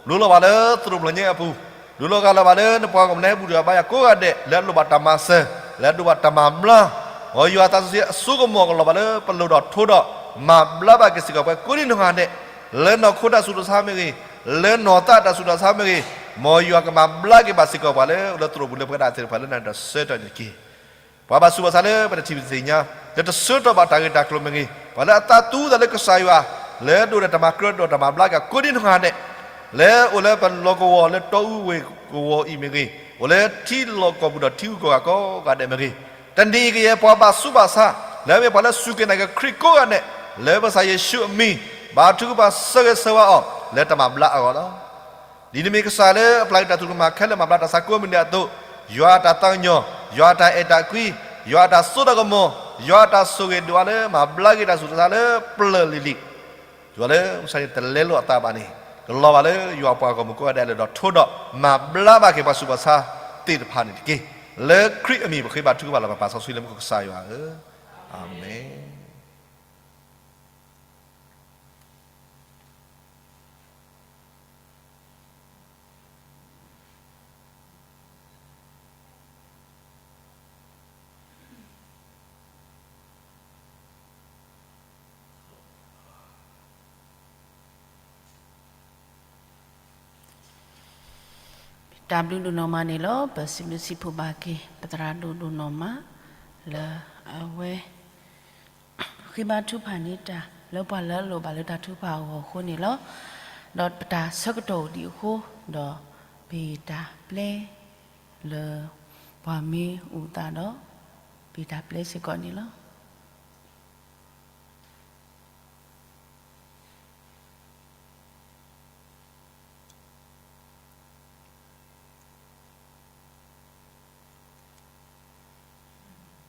လူလီၤဘၣ်လၢသရိာ်ပျီညါအပူၤ, လူလီၤဂၢ်လီၤဘၣ်လၢနပှၤဂီၢ်မုၢ်လၢဟဲဘူၣ်ဒိၣ်ဘါယွၤကိးဂၤဒဲး လၢအလိၣ်ဘၣ်တၢ်မၤစၢၤ, လၢအဒိးဘၣ်တၢ်မၤဘျါ, မ်ယွၤသးစီဆှံအစိကမီၤကလီၤဘၣ်လၢပလိၤဒီးထိဒီး မၤဘျါဘၣ်က့ၤစ့ၢ်ကီးပှၤကိးဒ်နီၢ်ဂၤဒဲး, လၢနီၢ်ခိတၢ်ဆူးတၢ်ဆါမ့ၢ်ဂ့ၤ, လၢနီၢ်သးတၢ်ဆူးတၢ်ဆါမ့ၢ်ဂ့ၤ, မ်ယွၤကမၤဘျါက့ၤဘၣ်စ့ၢ်ကီးပှၤလၢအိၣ်လၢသရိာ်ပူၤလၢပဝဲဒၣ်သ့ၣ်တဖၣ်လၢနၤဒီးဆၢကတီၢ်န့ၣ်တက့ၢ်. ပှၤဘ�်ဆူးဘၣ်ဆါလၢပတထံၣ်ပတသ့ၣ်ညါ, လၢတဆၢထီၣ်ဘၣ်တၢ်ဂ့ၢ်တၢ်ကျိၤမ့ၢ်ဂ့ၤ, ပှၤလၢအသးသူသးလၢကစၢ်ယွၤ လၢအဒိးဒီးတၢ်မၤကြၢးဒီးတၢ်မၤဘျါက့ၤကိးဒ်နီၢ်ဂၤဒဲး, လၢအိၣ်လၢပလီၢ်ကဝီၤလၢတီအူဝ့ၢ်ကဝီၤအံၤမ့ၢ်ဂ့ၤ, အိၣ်လၢထံလီၢ်ကီၢ်ပူၤဒီးထံဂုၤကီၢ်ဂၤကိးဂၤဒဲးမ့ၢ်ဂ့ၤ, တနံၤအံၤကယဲၢ်ပှၤဘၣ်ဆူးဘၣ်ဆါ လၢမ့ၢ်ပှၤလၢစူၢ်က့ၤနာ်က့ၤခရံာ်ကိးဂၤဒဲး, လၢပကစၢ်ယ့ၣ်ၡူးအမံၤ ဘါထုကဖၣ်ဆိၣ်ဂ့ၤဆိၣ်ဝါအီၤ လၢတၢ်မၤဘျါအဂီၢ်လီၤ. ဒ်န့ၣ်မ့ၢ်ကစၢ်လၢအပျၢ်က့ၤတၢ်သရူးကမၣ်ခဲလၢာ် မၤဘျါတၢ်ဆါကိးမုၢ်နံၤအသိး, ယွၤအတၢ်သးကညီၤ, ယွၤအတၢ်အဲၣ်တၢ်ကွံ, ယွၤအတၢ်စိတၢ်ကမီၤ, ယွၤအတၢ်ဆိၣ်ဂ့ၤဒိၣ်အါလၢမၤဘျါက့ၤတၢ်ဆူးတၢ်ဆါလၢပျၢၤလံၤလံၤ, ယွၤလၢမုၢ်ဆါန့ၣ်တလဲလိာ်အသးဘၣ်န့ၣ်, ကလီၤဘၣ်လၢယွၤပှၤဂီၢ်မုၢ်ကိးဂၤဒဲးအလိၤဒီးထိဒီး မၤဘျါဘၣ်က့ၤပှၤဆူးပှၤဆါသ့ၣ်တဖၣ်န့ၣ်တက့ၢ်. လၢခရံာ်အမံၤပဃ့ဘါထုကဖၣ်လီၤပၢ်ပၢ်စီဆှံလၢမူခိၣ်ကစၢ်ယွၤဧၢ, အၤမ့ၣ်. တၢ်ဘျုးဒိၣ်နီၢ်မးန့ၣ်လီၤ. ပစံးဘျုးစံးဖှိၣ်ဘၣ်က့ၤ ပသရၣ်ဒိၣ်ဒိၣ်နီၢ်မး လၢအဝဲ ဃ့ဘါထုကဖၣ်န့ၢ်တၢ်လၢပှၤလၢအလိၣ်ဘၣ်လၢတၢ်ထုကဖၣ်အဂီၢ်အဃိန့ၣ်လီၤ. ဒီးပတ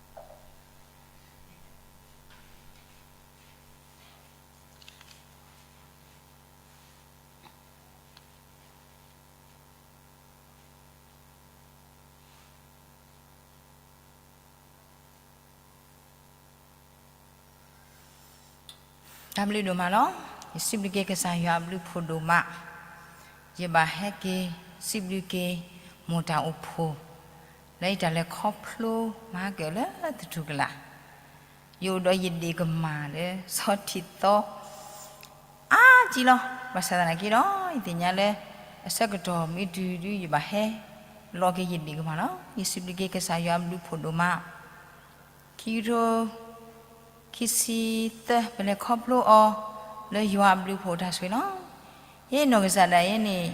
ၢ်ဆၢကတီၢ်အိၣ်ဒံးအဃိ, ဒီးပတၢ်ပျဲလၢ ပှၤမ့ၢ်အုၣ်သးဒီး ပတၢ်ပျဲစ့ၢ်ကီးန့ၣ်လီၤ. တၢ်ဘျုးဒိၣ်မးလီၤ. ယစံးဘျုးက့ၤကစၢ်ယွၤအဘျုးဖှိၣ်ဒိၣ်မး, ယဘၣ်ဟဲက့ၤစံးဘျုးက့ၤ မိၢ်တၢ်အိၣ်ဖှိၣ် လၢယတၢ်လဲၤခီဖျိမၤကၢၢ်လၢသထူၣ်ကလာ်, ယအိၣ်ဒီးယဒ့ၣ်ကမၢ်လၢဆီထံးသီ အါကံလီၤ. ဘၣ်ဆၣ်သနာ်က့ဒီး ယသ့ၣ်ညါလၢ အဆၢကတီၢ်မ့ၢ်တုၤဒု ယဘၣ်ဟဲလီၤက့ၤယဒ့ၣ်ကမၢ်လီၤ. ယစံးဘျုးက့ၤကစၢ်ယွၤအဘျုးဖှိၣ်ဒိၣ်မး, ခံကထိ ခံဆံသၢ ပလဲၤခီဖျိအီၤ လၢယွၤအဘျုးဖှိၣ်တၢ်ဆိၣ်ဂ့ၤလီၤ. ယဲနီၢ်ကစၢ်ဒၣ်ယဲန့ၣ်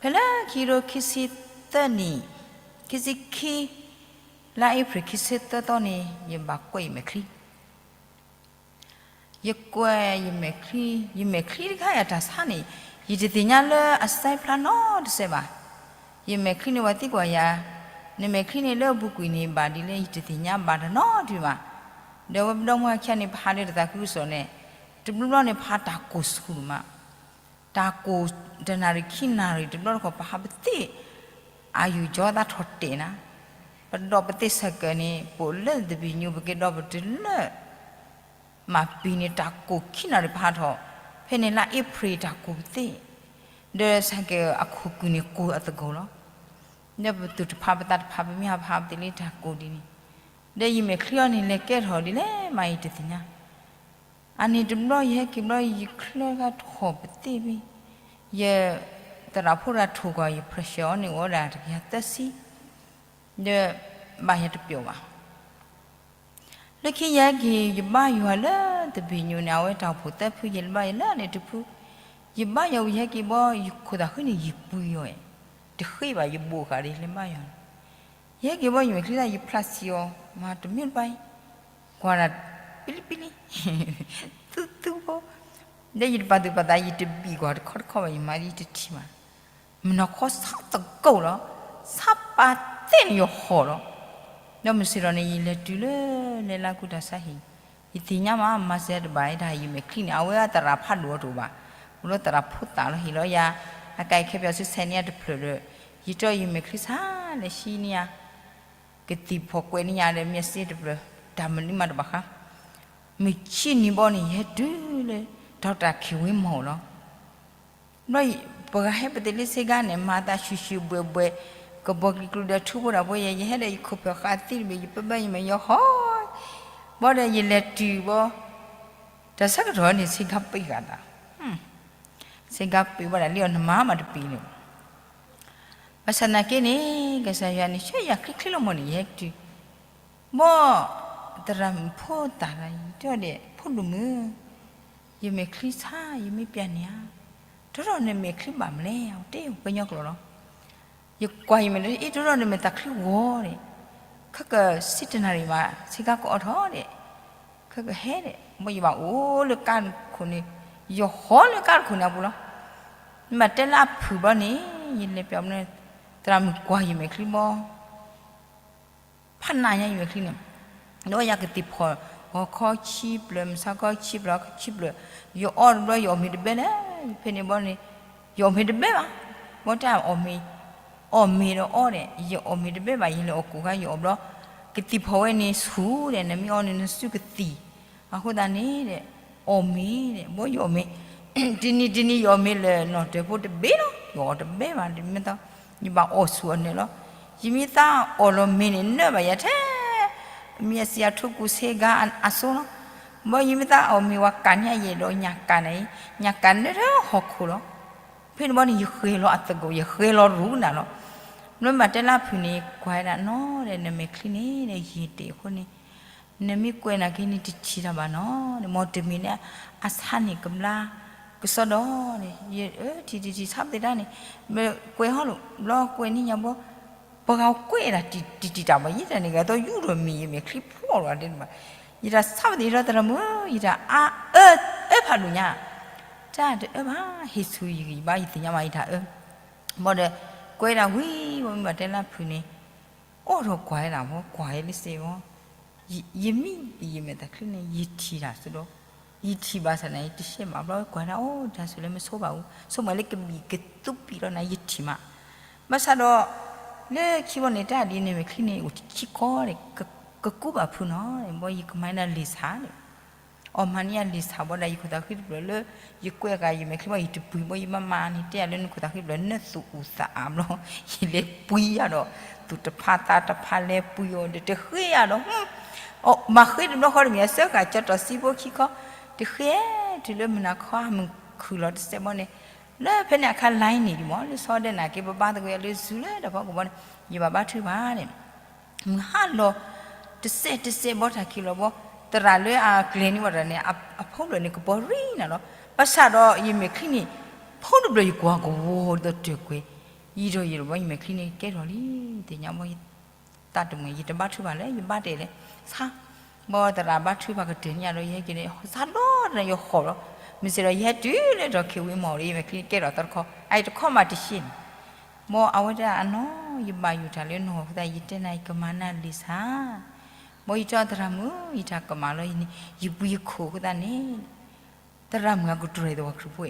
ဖဲလၢခံကထိခံဆံသၢနံၣ် ခံဆံခံ လါအ့ဖြ့ၣ်ခံဆံသၢသီန့ၣ် ယဘၣ်ကွဲးယမဲာ်ချံ ယကွဲးယမဲာ်ချံ, ယမဲာ်ချံတခါအံၤအတၢ်ဆါန့ၣ် ယတသ့ၣ်ညါလၢအစဲးဖျါနီတစဲးဘၣ်. ယမဲာ်ချံန့ၣ် ပှၤသံကွၢ်ယၤ, နမဲာ်ချံန့ၣ်လၢအပူၤကွံာ်န့ၣ် ဘၣ်ဒ်လဲၣ် ယတသ့ၣ်ညါဘၣ်တၢ်နီတမံၤဘၣ်. ဒီးဝဲပဒီမါခံဂၤန့ၣ် ပဟးလၢတၢ်သးခုကစီၣ်န့ၣ် တဘျီဘျီန့ၣ် ပဟးတၢ်ကိၢ်ဆူၣ်မး တၢ်ကိၢ်တနၣ်ရံၣ်ခံနၣ်ရံၣ် တဘျီတခီၣ်ပဟးပသ့ၣ် အယူၢ်ကၠီသးထီၣ်တဲာ်နၤ, ပဒီးပသ့ၣ်ဆၢကၢၣ်န့ၣ် ပအိၣ်လၢသဘံၣ်ညိ ပက့ၤဒီးပတုၤလၢ မၤပံၤန့ၣ် တၢ်ကိၢ်ခံနၣ်ရံၣ်ပဟးထီၣ်, ဖဲန့ၣ်လါအ့ဖြ့ၣ်တၢ်ကိၢ်ပသ့ၣ်, ဒီးဆၢကၢၣ်အခိၣ်ကုၢ်န့ၣ်ကိၢ်အသကိးလီၤ. ဒီးပသူၣ်တဖးပသးတဖး ပမ့ၢ်ဟးဖးပသ့ၣ်လံတၢ်ကိၢ်ဒ်န့ၣ်, ဒီးယမဲာ်ချံအီၤန့ၣ် လဲၤကဲထီၣ်ဒ်လဲၣ်မး ယတသ့ၣ်ညါ အန့ၣ်တဘျီ ယဟဲက့ၤဘျီ ယချၢခါထီၣ်ပသ့ၣ်ဘ့ၣ်, ယသရၣ်ဖိတဂၤထိၣ်ကွၢ်ယ pressure အီၤန့ၣ် အိၣ်ဝဲဒၣ်တကယၤသၢဆံ, ဒီးဘၣ်ယၤတပျီၤဘၣ်. လၢခံယဟဲက့ၤ ယဘါယွၤလၢသဘံၣ်ညိန့ၣ် အဝဲတၢ်အိၣ်ဖှိၣ်သၢဖု ယလဲၤဘါယွၤလၢန့ၣ်တဖု, ယဘါယွၤဝံၤ ယဟဲက့ၤဘီ ယခိၣ်သးခုန့ၣ် ယပှံၤအီၤ, တဃ့ဘၣ် ယဘိးဃာ်ဒီး ယလဲၤဘါယွၤန့ၣ်, ယဟဲက့ၤဘီ ယမဲာ်ချံသၣ် ယဖျါဆံးအီၤ မၤတမ့ၢ်တဘၣ်အံၤ, ကွၢ်ဒၣ် ပလံပလံ သူသူဖိ, ဒီးယတပာ်သူၣ်ပာ်သး ယတဘံၣ်ကွၢ်တခီတခီဘၣ် ယမၤဒ်ယတထံၣ်ဘၣ်, မုၢ်နၤခီဆါသကိးလီၤ, ဆါပာ်သ့ၣ်န့ၣ်ယဟီၣ်လီၤ, ဒီးမုၢ်ဆ့ၣ်ထီၣ်န့ၣ် ယလဲၤတုၤလၢလဲၤလၢကူတၢ်ဆါဟံၣ်, ယသ့ၣ်ညါမး မၤစၢၤတဘၣ်တၢ်ဟံၣ် ယမဲာ်ချံန့ၣ် အဝဲသရၣ်ဖးဒိၣ်အီၤတအိၣ်ဘၣ်, အိၣ်လၢသရၣ်ဖိသၣ်လီၤ ဟ့ၣ်လီၤယၤ, အကဲခဲပၠီစုဆဲးန့ၢ်ယၤတဖျၢၣ်ဒီး, ယတီၢ်ယမဲာ်ချံဆါလဲၤဆှံန့ၢ်ယၤ ကသံၣ်ဖီၣ်ကွဲးန့ၢ်ယၤဒီး မျက်စိတဖျၢၣ်, တၢ်မနုၤမးတဘၣ်ဃး, မုၢ်ဆ့ၣ်နံၤဘီန့ၣ် ယဟဲတုၤလၢ ဒီးတၢ်ခံးဝ့မီၢ်လီၤ, ဘျီ ပှၤဂၤဟဲပသ့ၣ်လၢဆ့ကၤန့ၣ် မၤသးဆူၣ်ဆူၣ်ဘှဲၣ်ဘှဲၣ်, ကဘီကံၤကျူၤဒီးထူဖိတၢ်ဖိယဲ ယဟဲဒီးယခိၣ်ဖၢၣ်ဃာ်သံတဘ့ၣ် ယပၢဘၢယမဲာ်ယဟီၣ်, ဘီဒီးယလဲၤတုၤဘီ, တၢ်ဆၢကတီၢ်န့ၣ် ဆ့ကၤပံးဃာ်တၢ် ဆ့ကၤပံးဘၣ်ဒၣ်လံအီၤ နမၤမးတပံးန့ၣ်, ဘၣ်ဆၣ်သနာ်က့န့ၣ် ကစၢ်ယွၤန့ၣ် ဆှၢယၤချ့ချ့လီၤမီၢ်န့ၣ် ယဟဲတုၤ, ဘီ, သရၣ်မုၣ်ဖိသၣ်လၢ ယတဲအီၤဒီး ဖိဒိၣ်မုၣ်, ယမဲာ်ချံဆါ ယမ့ၢ်ပျၢ်န့ၢ်ဧါ, တီထီၣ်နမဲာ်ချံဘၣ်မလဲၣ် အတဲပှဲၤညီကျိာ်လီၤ, ယကွၢ်ယမဲာ်ဒီး အ့ တီထီၣ်နမဲာ်သးချံဂီၤဒီး, ခဲကစံတနၣ်ရံၣ်မး ဆ့ကၤကအီၣ်ထီၣ်ဒီး, ခဲကဟဲဒီး ဘီယဘၣ်အိၣ်လၢကါတခိၣ်န့ၣ်, ယဟီၣ်လၢကါတခိၣ်န့ၣ်အပူၤလီၤ, မ့ၢ်ဘၣ်တဲလၢအဖုၣ်ဘီန့ၣ် ယလဲၤပျီန့ၣ်, သရၣ်မုၣ်ကွၢ်ယမဲာ်ချံဘီ ဖးနးညါယမဲာ်ချံန့ၣ်, ဒီးယၤကသံၣ်ဖီၣ်, ဂီၤခီဆံဖျၢၣ် မုၢ်ဆါခီဆံဖျၢၣ် ဆံဖျၢၣ်, ယအီတဘျီ ယအီၣ်မ့ၤတဘဲလၢ, ဖဲန့ၣ်ဘီန့ၣ်, ယအီၣ်မ့ၤတဘဲဘၣ်, ဘီတၢ်အီၣ်မ့ၤ, အီၣ်မ့ၤဒီးအီဒီး ယအီၣ်မ့ၤတဘဲဘၣ် ယလဲၤအီၣ်ကိၣ်ခါ ယအီၣ်ဘျီ, ကသံၣ်ဖီၣ်ဝဲန့ၣ်ဆူၣ်ဒီး နမ့ၢ်အီန့ၣ် နစုကသံၣ်, အဃိသတးန့ၣ်ဒီး, အီၣ်မ့ၤဒီး ဘီယအီၣ်မ့ၤ တနံၤတနံၤယအီၣ်မ့ၤလၢနီၣ်တၢၤဖိတဘ့ၣ်လီၤ, ယအီၣ်တဘဲဘၣ် မ့ၢ်သီ, ယဘၣ်အီၣ်ဆူၣ်အီၣ်နၢၤလီၤ, ယမ့ၢ်သးအီၣ်လီၤမ့ၤန့ၣ် နၢၤဘၣ်ယၤထဲ, မ့ၢ်အစံးအထူကူၣ်ဆ့ကၤအစိလီၤ, ဘီယမ့ၢ်သးအီၣ်မ့ၤဝဲကးန့ၢ်ယဲဒီးညၣ်ကးန့ၣ်, ညၣ်ကးနၢၤထဲဟီၣ်ခိၣ်လီၤ, ဖဲန့ၣ်ဘီန့ၣ် ယဃဲၤလီၤအသကိး ယဃဲၤလီၤရူနၤလီၤ, မ့ၢ်ဘၣ်တဲလၢဖုၣ်န့ၣ် ကွၢ်ဝဲဒၣ်နီၤဒီး နမဲာ်ချံန့ၣ်ဒီး ယံာ်တ့ၢ်အဃိန့ၣ် နမ့ၢ်ကွဲးနာ်က့န့ၣ် တထံၣ်တၢ်ဘၣ်နီၤ, မ်တမံၤန့ၣ် အဆါန့ၣ်ကဘျါ, ကစီဒီန့ၣ် ယထံၣ်တထံၣ်ဆါပသ့ၣ်တၢ်န့ၣ်, မ့ၢ်ကွဲးဟီၣ်လိာ် ဘျီကွဲးန့ၢ်ညါဘီ, ပှၤဂၤကွဲးဒၣ်တံၢ်တံၢ်တၢ်ဘၣ် ယဲတၢ်န့ၣ် ဂဲၤသီယူၢ်ဒီးမံၤ ယမဲာ်ချံဖျီၣ်လီၤဒ်န့ၣ်ဘၣ်, ယတၢ်ဆါပသ့ၣ်ဒီးသရၣ်မုၣ် ယတၢ်အါအၢ အၢဖးဒိၣ်ညါ, တၢ်တအၢဘၣ် ဟ့ၣ်ဆူၣ်ယဂံၢ်ယဘါ ယသ့ၣ်ညါမး ယတၢ်အၢ, ဘီဒီး ကွဲးဒၣ်ဝံၤ ဘီမ့ၢ်ဘၣ်တဲလၢဖုၣ်န့ၣ် အိၣ်ဒီးကွၢ်ဝဲဒၣ်ဘီ ကွၢ်ဝဲလၢစ့ၢ်ဘီ, ယမ့ၢ်ယမဲာ်သးချံန့ၣ် ယထံၣ်တၢ်စ့ၢ်ဒီး, ယထံၣ်ဘၣ်ဆၣ်န့ၣ် ယတရှဲဘၣ်ဘျီ ကွၢ်ဒၣ်အိၣ် တၢ်စ့ၢ်လၢမ့ၢ်ဆိဘၣ်အူ ဆိကမိၣ်လၢကဘံၣ်ကသူပံာ်လီၤနၤ ယထံၣ်မး, ဘၣ်ဆၣ်ဒီး လၢခံဘီန့ၣ် တၢ်ဒ်န့ၣ်မဲာ်ချံန့ၣ် အိၣ်တဆံကီဒီး ကကူဘၣ်ဖုၣ်နီၤ, ဘီယကမၤန့ၢ်လံာ်ဆၣ်န့ၣ် အီၣ်မၤန့ၢ်ယၤလံာ်ဆၣ်ဘီဒီး ယခိၣ်သးဃံတဖျၢၣ်လၢ ယကွဲးဃာ်ယမဲာ်ချံဘီ ယတပှံၤဘီ ယမါမၤန့ၢ်တဲယၤလၢနခိၣ်သးဃံတဖျၢၣ် နသူၣ်အုးသးအးဘျီ ယလဲၤပှံၤယၤဒီး သူၣ်တဖးသးတဖးလဲၤပှံၤအီၤဒီး တဃ့ယၤဒီး မၤဃ့တဘျီဃီတမံၤ အစၢဃာ်ကၠီတီၢ်စံဖိခံခီ တဃ့ တုၤလၢမုၢ်နၤခီမုၢ်ခုၣ်လီၤတစဲးဘီန့ၣ် လၢဖဲန့ၣ်အခါ line န့ၣ်ဒံးမး လၢဆီဒဲးနာ်က့ ပဘါသဂၢၢ်လၢ Zoom လၢတၢ်ဖီကဘီန့ၣ် ယဘၣ်ဘါထုကဖၣ်န့ၣ် မုၢ်ဟါလီၤ တစဲးတစဲးဘီ တၢ်ခံးလီၤဘီ သရၣ်လၢအကျဲၤန့ၢ်ဝဲတၢ်န့ၣ် အဖိတဖျၢၣ်န့ၣ် ကပီၤရံနၤလီၤ. ဘၣ်ဆၣ်ဒီးယမဲာ်ချံန့ၣ် ဖိတဖျၢၣ်ယကွၢ်ကဝီၤဒီးတၢၢ်ကွဲၤ ယံာ်ဒီးယံာ်ဒီးဘီ ယမဲာ်ချံန့ၣ်ကဲထီၣ်လံ သ့ၣ်ညါဘီ ယသးတမုာ် ယတဘါထုကဖၣ်လၢၤ ယဘါတဲာ်လၢၤ ဆါ ဘီသရၣ်ဘါထုကဖၣ်ကတၢၢ်န့ၣ်ယၤဒီး ယဟဲက့ၤန့ၣ် ဆါဒီးတၢ်ယဟီၣ်လီၤ. မ့ၢ်စ့ၢ်ဒီးယဟဲတုၤလၢတၢ်ခံးဝံၤမီၢ်ဒီး ယမဲာ်ချံကဲထီၣ်သီတခီ အအံၤတခီမးတရှဲန့ၣ် မ်အဝဲဒၣ်အနီၢ် ယဘၣ်ယိၣ်တၢ်လၢနဂီၢ်အဃိသတး ယတဲနၤ ယကမၤနၤလံာ်ဆၣ် မ်ယတဲသရၣ်မုၣ် ယတၢ်ကမၣ်လီၤန့ၣ် ယပှံၤယခိၣ်အဃိသတးန့ၣ် သရၣ်မုၣ်အကတြဲၤသဝီခရံာ်ဖိ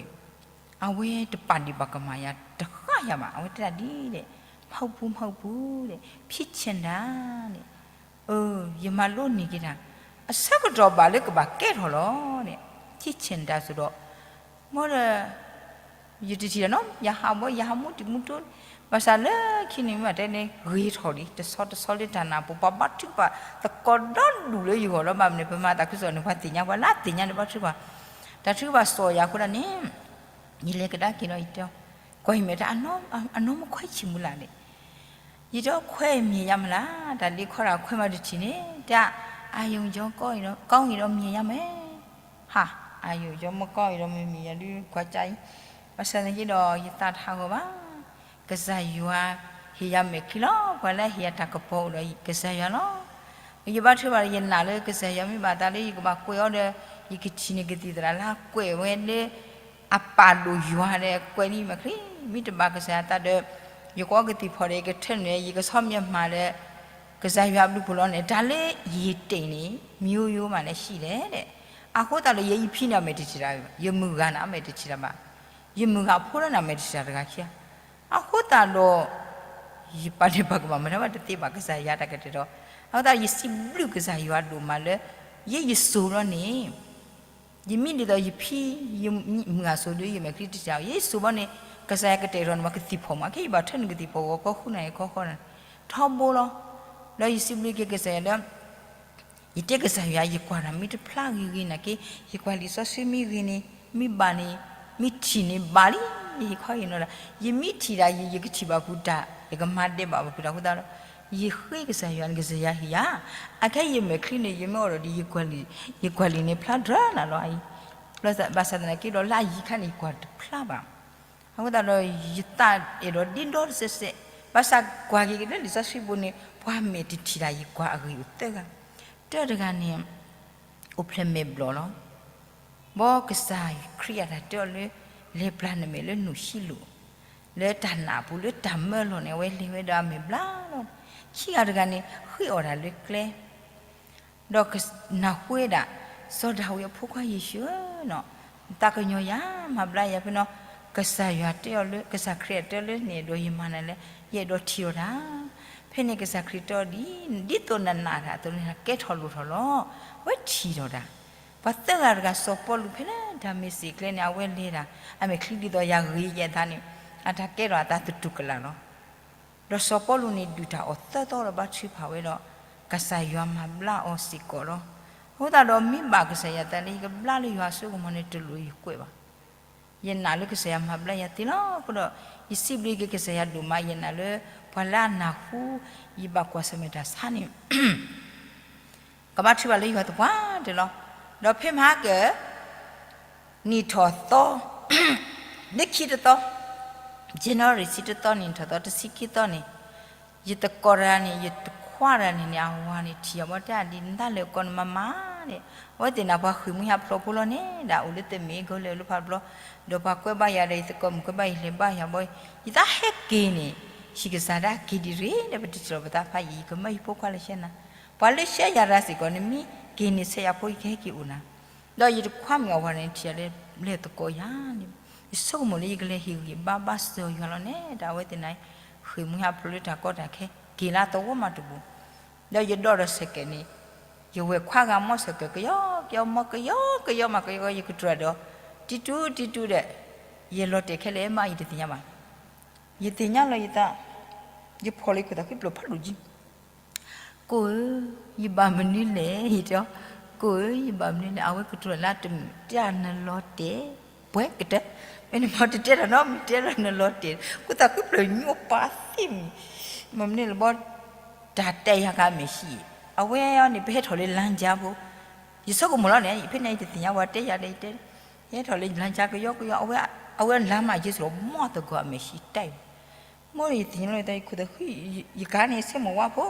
အဝဲတပာ်ဒံးပာ်ကမၣ်ယၤတဃၣ်ယၤဘၣ် အဝဲတဲဒၣ်ဒ်လဲၣ် မဟုတ်ဘူး မဟုတ်ဘူး တဲ့ ဖြစ်ချင်တာ တဲ့ ယမၤလိန့ၢ်က့ၤတၢ် အဆၢကတီၢ်ဘၣ်လၢကဘၣ်ကဲထီၣ်လီၤ တဲ့ ဖြစ်ချင်တာ ဆိုတော့ မ်ဒီး ယတထံၣ်ဒီးနီၤ ယဟးဘီ ယဟးမူတံၢ်မူတိ ဘၣ်ဆၣ်လၢခံန့ၣ်မ့ၢ်တဲန့ၣ် ဂ့ၤထီၣ်လံ တဆီတဆီလၢတၢ်နၢ်ပူၤ ပှၤဘါထုကဖၣ်သကိးဒီဒူၣ်လၢယဂီၢ်လီၤ ဘၣ်မနုၤပမၤသးခုကစီၣ်န့ၣ် ပှၤသ့ၣ်ညါပှၤလၢအသ့ၣ်ညါန့ၣ် ဘါထုကဖၣ် တၢ်ထုကဖၣ်စီၤယၤအဃိဒၣ်န့ၣ် ယလဲၤကဒါက့ၤဒီးယတဲ ကွၢ်ယမဲာ်တဲ အနီၢ်မ့ၢ်ခွဲးဆံးမုၢ်လၢ်န့ၣ် ယတဲခွဲးမ့ၢ်ယါမုၢ်လၢ် တၢ်လ့ခီတၢ်ခွဲးမးတထံၣ်န့ၣ် တၢ် အာရုံကြောကောင်းရင်တော့ ကောင်းရင်တော့မြင်ရမယ် ဟာ အာရုံကြောမကောင်းရင်တော့မမြင်ရဘူး ကွၢ်ကြည့် ဘၣ်ဆၣ်သနာ်က့ဒီး ယသးတဟးဂီၤဘၣ်. ကစၢ်ယွၤဟ့ၣ်ယၤမဲာ်ချံလီၤ. ပှၤလၢအဟ့ၣ်ယၤတၢ်ကပီၤအိၣ်ဒီးကစၢ်ယွၤလီၤ. ယဘၣ်ထွဲဘၣ်ဒီး ယနာ်လၢကစၢ်ယွၤမ့ၢ်ဘၣ်အသးလၢယကဘၣ်ကွဲးအီၤဒီး ယကထံၣ်န့ၢ်ကသံၣ်သရၣ်လၢအကွဲးဝဲလၢ အပာ်ဒိၣ်ယွၤဒီး ကွဲးလံမဲာ်ချံ, မ့ၢ်တဘၣ်ကစၢ်ယွၤအသးဒီး ယကအီကသံၣ်ဖီဒီး ယကထၢနုာ် ယကဆီမ့ၢ်မၤဒီး ကစၢ်ယွၤအဘျုးအဖှိၣ်လီၤန့ၣ် တၢ်လၢယတ့ၢ်န့ၣ် မ့ၢ်ယိယိမးလဲၣ် ဟံၣ်လဲၣ်ဒီး အဃိသတးဒီး ယအံၤဖံန့ၣ် အမဲာ်တထံၣ်တၢ်ဘၣ်, ယမုၢ်ဂၤန့ၣ် အမဲာ်တထံၣ်တၢ်ဘၣ်, ယမုၢ်ဂၤဖိလၢန့ၣ် အမဲာ်တထံၣ်တၢ်တဂၤခံဂၤ, အဃိသတးဒီး ယပာ်ဒ့ၣ်ပာ်ကမၣ်မၤတၢ်ဘၣ်တသ့ဘၣ် ကစၢ်ယွၤတၢ်ကတဲာ်ကတီၤ, အဃိသတးဒီး ယစံးဘျုးကစၢ်ယွၤဒိၣ်မးလၢ ယဲယစိၤလီၤန့ၣ် ယမ့ၢ်ဒ်သိးယဖံ ယမုၢ်ဂၤစိၤဒီး ယမဲာ်ချံတထံၣ်တၢ်, ယဲယစိၤဘီန့ၣ် ကစၢ်ယွၤကတဲာ်ကတီၤန့ၣ် ပှၤကသံၣ်ဖီၣ်မး ခဲအံၤဘၣ်ထွဲနုာ်ကသံၣ်ဖီၣ်ဂီၤခီဃုနၣ်ရံၣ်ခီဃီန့ၣ် ထီဘိလီၤ. ဒီးယစံးဘျုးက့ၤကစၢ်ယွၤလၢ ယတဲကစၢ်ယွၤ ယကွၢ်တၢ်မ့ၢ်တဖျါဂ့ၤဂ့ၤနာ်က့ ယကွၢ်လံာ်စီဆှံမ့ၢ်ဂ့ၤန့ၣ် မ့ၢ်ဘၣ်န့ၣ် မ့ၢ်ထံၣ်န့ၣ်ဘၣ်လံ, ယဟ့ၣ်ခီဟ့ၣ်နီၤတၢ်, ယမ့ၢ်ထံၣ်တၢ် ယ ယကထံၣ်ဘၣ်ဖုးတၢ် ယကမၤဒဲးဘးဘၣ်ဖုးတၢ်အဃိသတးဒီး ယဃ့ကစၢ်ယွၤန့ၣ် ကစၢ်ယွၤဟ့ၣ်ယၤ, အခဲယမဲာ်ချံန့ၣ် ယမ့ၢ်အိၣ်ဒီးဒီး ယကွၢ်လံာ်န့ၣ်ဖျါဒြၢနၤလီၤအံၤ, ဘၣ်ဆၣ်သနာ်က့ဒီးလၢအယံၤခါန့ၣ် ယကွၢ်တဖျါဘၣ်. အဃိသတးဒီး ယသးအဲၣ်ဒိးဒ့ဒီတစဲးစဲး, ဘၣ်ဆၣ်ကွၢ်က့ၤလၢလံာ်စီဆှံပူၤန့ၣ် ပှၤမဲာ်တထံၣ်တၢ် ယကွၢ်အဂ့ၢ်အိၣ်သၢဂၤ, တၢတဂၤန့ၣ် အိၣ်ဖျဲၣ်မဲာ်ဘျီၣ်လီၤ. ဘီကစၢ်ခရံာ်အတၢ်တဲအီၤလၢ လဲၤပျၢ်နမဲာ်လၢနူၢ်ဟံလိာ်, လၢတၢ်နာ်အပူၤလၢတၢ်မၢလီၤန့ၣ် အဝဲလဲၤဝဲဒီးအမဲာ်ဘျါလီၤ. ခံဂၤတဂၤန့ၣ် ဃ့အီၣ်တၢ်လၢကျဲ ဒီးနၢ်ဟူဝဲဒၣ်, စီၤဒၤဝံးအဖိခွါယ့ၣ်ၡူးဧၢနီၤ, သးကညီၤယၤ မၤဘျါယၤဖဲနီၤ, ကစၢ်ယွၤတဲအီၤလၢ ကစၢ်ခရံာ်အတဲလၢန့ၣ်ဒီးယမၤနၤလဲၣ်, ယအဲၣ်ဒိးထံၣ်အီၣ်တၢ်, ဖဲန့ၣ်ကစၢ်ခရံာ်တဲအီၤဒ်, ဒ်သိးနနာ်တၢ်အသိးန့ၣ် ကဲထီၣ်လိၣ်ထီၣ်လီၤ. အဝဲထံၣ်ထီၣ်တၢ်, ပှၤသၢဂၤတဂၤစီၤပီလူးဖဲလၢဒၤမ့းစ့းကျဲန့ၣ် အဝဲလဲၤတၢ်, အမဲာ်ချံဒ်သိးယၤဂ့ၤယဲၢ်သးန့ၣ်, အတၢ်ကဲထီၣ်အသးသတူၢ်ကလာ်လီၤ. ဒီးစီၤပီလူးန့ၣ်ဒုၣ်တၢ်အီၣ်သၢသီဒီးဘါထုကဖၣ်ဝဲဒီး, ကစၢ်ယွၤမၤဘျါအီၤစ့ၢ်ကီးလီၤ. အဃိသတးဒီးမ့ၢ်ဘၣ်ကစၢ်ယွၤသးလၢယကဘျါလၢယွၤအစိကမီၤန့ၣ် တလိၣ်ယကွဲးဘၣ်. ယနာ်လၢကစၢ်ယွၤမၤဘျါယၤသ့လီၤ. အဃိဒီး ယစံးဘျုးက့ၤကစၢ်ယွၤဒိၣ်မး ယနာ်လၢ ပှၤလၢအနၢ်ဟူ ယဘၣ်ကွၢ်ဆၢၣ်မဲာ်တၢ်ဆါန့ၣ် ကဘါထုကဖၣ်လၢယွၤသပှၢ်တၢၢ်လီၤ. ဒီးဖဲမဟါက နံၣ်ထီၣ်သီ လၢခံတသီ, January ဆံတသီန့ၣ် နံၣ်ထီၣ်သီတဆံခံသီန့ၣ်, ယသကိးတဂၤန့ၣ် ယတခွါတဂၤန့ၣ်န့ၣ် အဝၤန့ၣ်ထံၣ်အီၤဘီတဲဒ်နတၢ်လဲၤကီန့ၣ် မၤမၤဒီး အဝဲသ့ၣ်န့ၣ် ပှၤဃ့ၢ်မှံဟးဖျိးဖိလီၤန့ၣ်ဒီး အိၣ်လၢသမဲာ်ကီၤလၢာ်လၢဖးတဘျီ, ဒီးပှၤကွဲးဘါယၤဒီး ယသကိးမုၣ်ကွဲးဘါယၤ ယလဲၤဘါယၤဘီ, ယသးဟဲက့ၤန့ၣ် ဟံၣ်ကစၢ်ဒၣ်က့ၤဒံးရ့ၣ်ဒီး ပတထံၣ်လီၤပသးဖးယံာ် ယကမၢယဖိခွါလၢရှဲနၤ, ပှၤလၢရှဲယၤတဂၤစ့ၢ်ကီးန့ၣ် မ့ၢ်က့ၤန့ၣ်ဆဲးယၤဖိ ယကဟဲက့ၤအိၣ်နၤ ဒီးယတခွါမုၣ်အဝၤန့ၣ် ထံၣ်ယၤလၢသကိးယၤန့ၣ်, ယဆိကမိၣ်လၢယကလဲၤဟ့ၣ်ဂံၢ်ဘါဘါစၢၤယွၤလီၤန့ၣ်ဒီး အဝဲသ့ၣ်န့ၣ် ဃ့ၢ်မှံဟးဖျိးလၢတၢ်ကီတၢ်ခဲ က့ၤလၢသဝီမးတဘူၣ်, ဒီးယဒိးဒီးစဲးကဲးန့ၣ်, ယဝဲၢ်ခွါဂၤမီစၢၤကဲး ကယီကယီမီကယီကယီမးကယီကယီ ယကတြၢၤဒီး တံတူတံတူဒီး ယလီၤတဲာ်ခဲလၢာ်မး ယတသ့ၣ်ညါဘၣ်. ယသ့ၣ်ညါလီၤယသး, ယဖီၣ်လီၤယခိၣ်သးဃံဖျိးဖးဒိၣ်ကံ ကိၣ်ဧၢ, ယဘၣ်မနုၤလဲၣ် ယတဲအီၤ, ကိၣ်ဧၢ ယဘၣ်မနုၤလဲၣ် အဝဲကတြၢၤလၢတမုာ် တဲနလီၤတဲာ်, ပှဲၤကတၢၢ်, မ့ၢ်နမၤတတဲတၢ်နီတမံၤ တဲလီၤနလီၤတဲာ်, ခိၣ်သးဃံဖျိးညိပာ်သ့ၣ်မံၤ, မ့ၢ်မနုၤလဲၣ်ဘီ, တၢ်တဲယၤကမဲာ်ဆံး, အဝဲအံၤန့ၣ် ပဟဲထီၣ်လၢလါကါဖိ, ယဆိကမိၣ်လီၤန့ၣ် ဖဲန့ၣ်ယတသ့ၣ်ညါဝဲတဲယၤဒီးယတဲ, ယဟဲထီၣ်လၢလါကါကယီကယီ အဝဲလါမးယ့ၢ်စ့ၢ်ကီး မီၢ်သဂီၤအမဲာ်ဆံးတၢ်အံၤ မ့ၢ်ဒီးယသ့ၣ်ညါလီၤယသး ယခိၣ်သးဃံ, ယကါန့ၣ်ဆ့မိၢ်ဝါဖိ,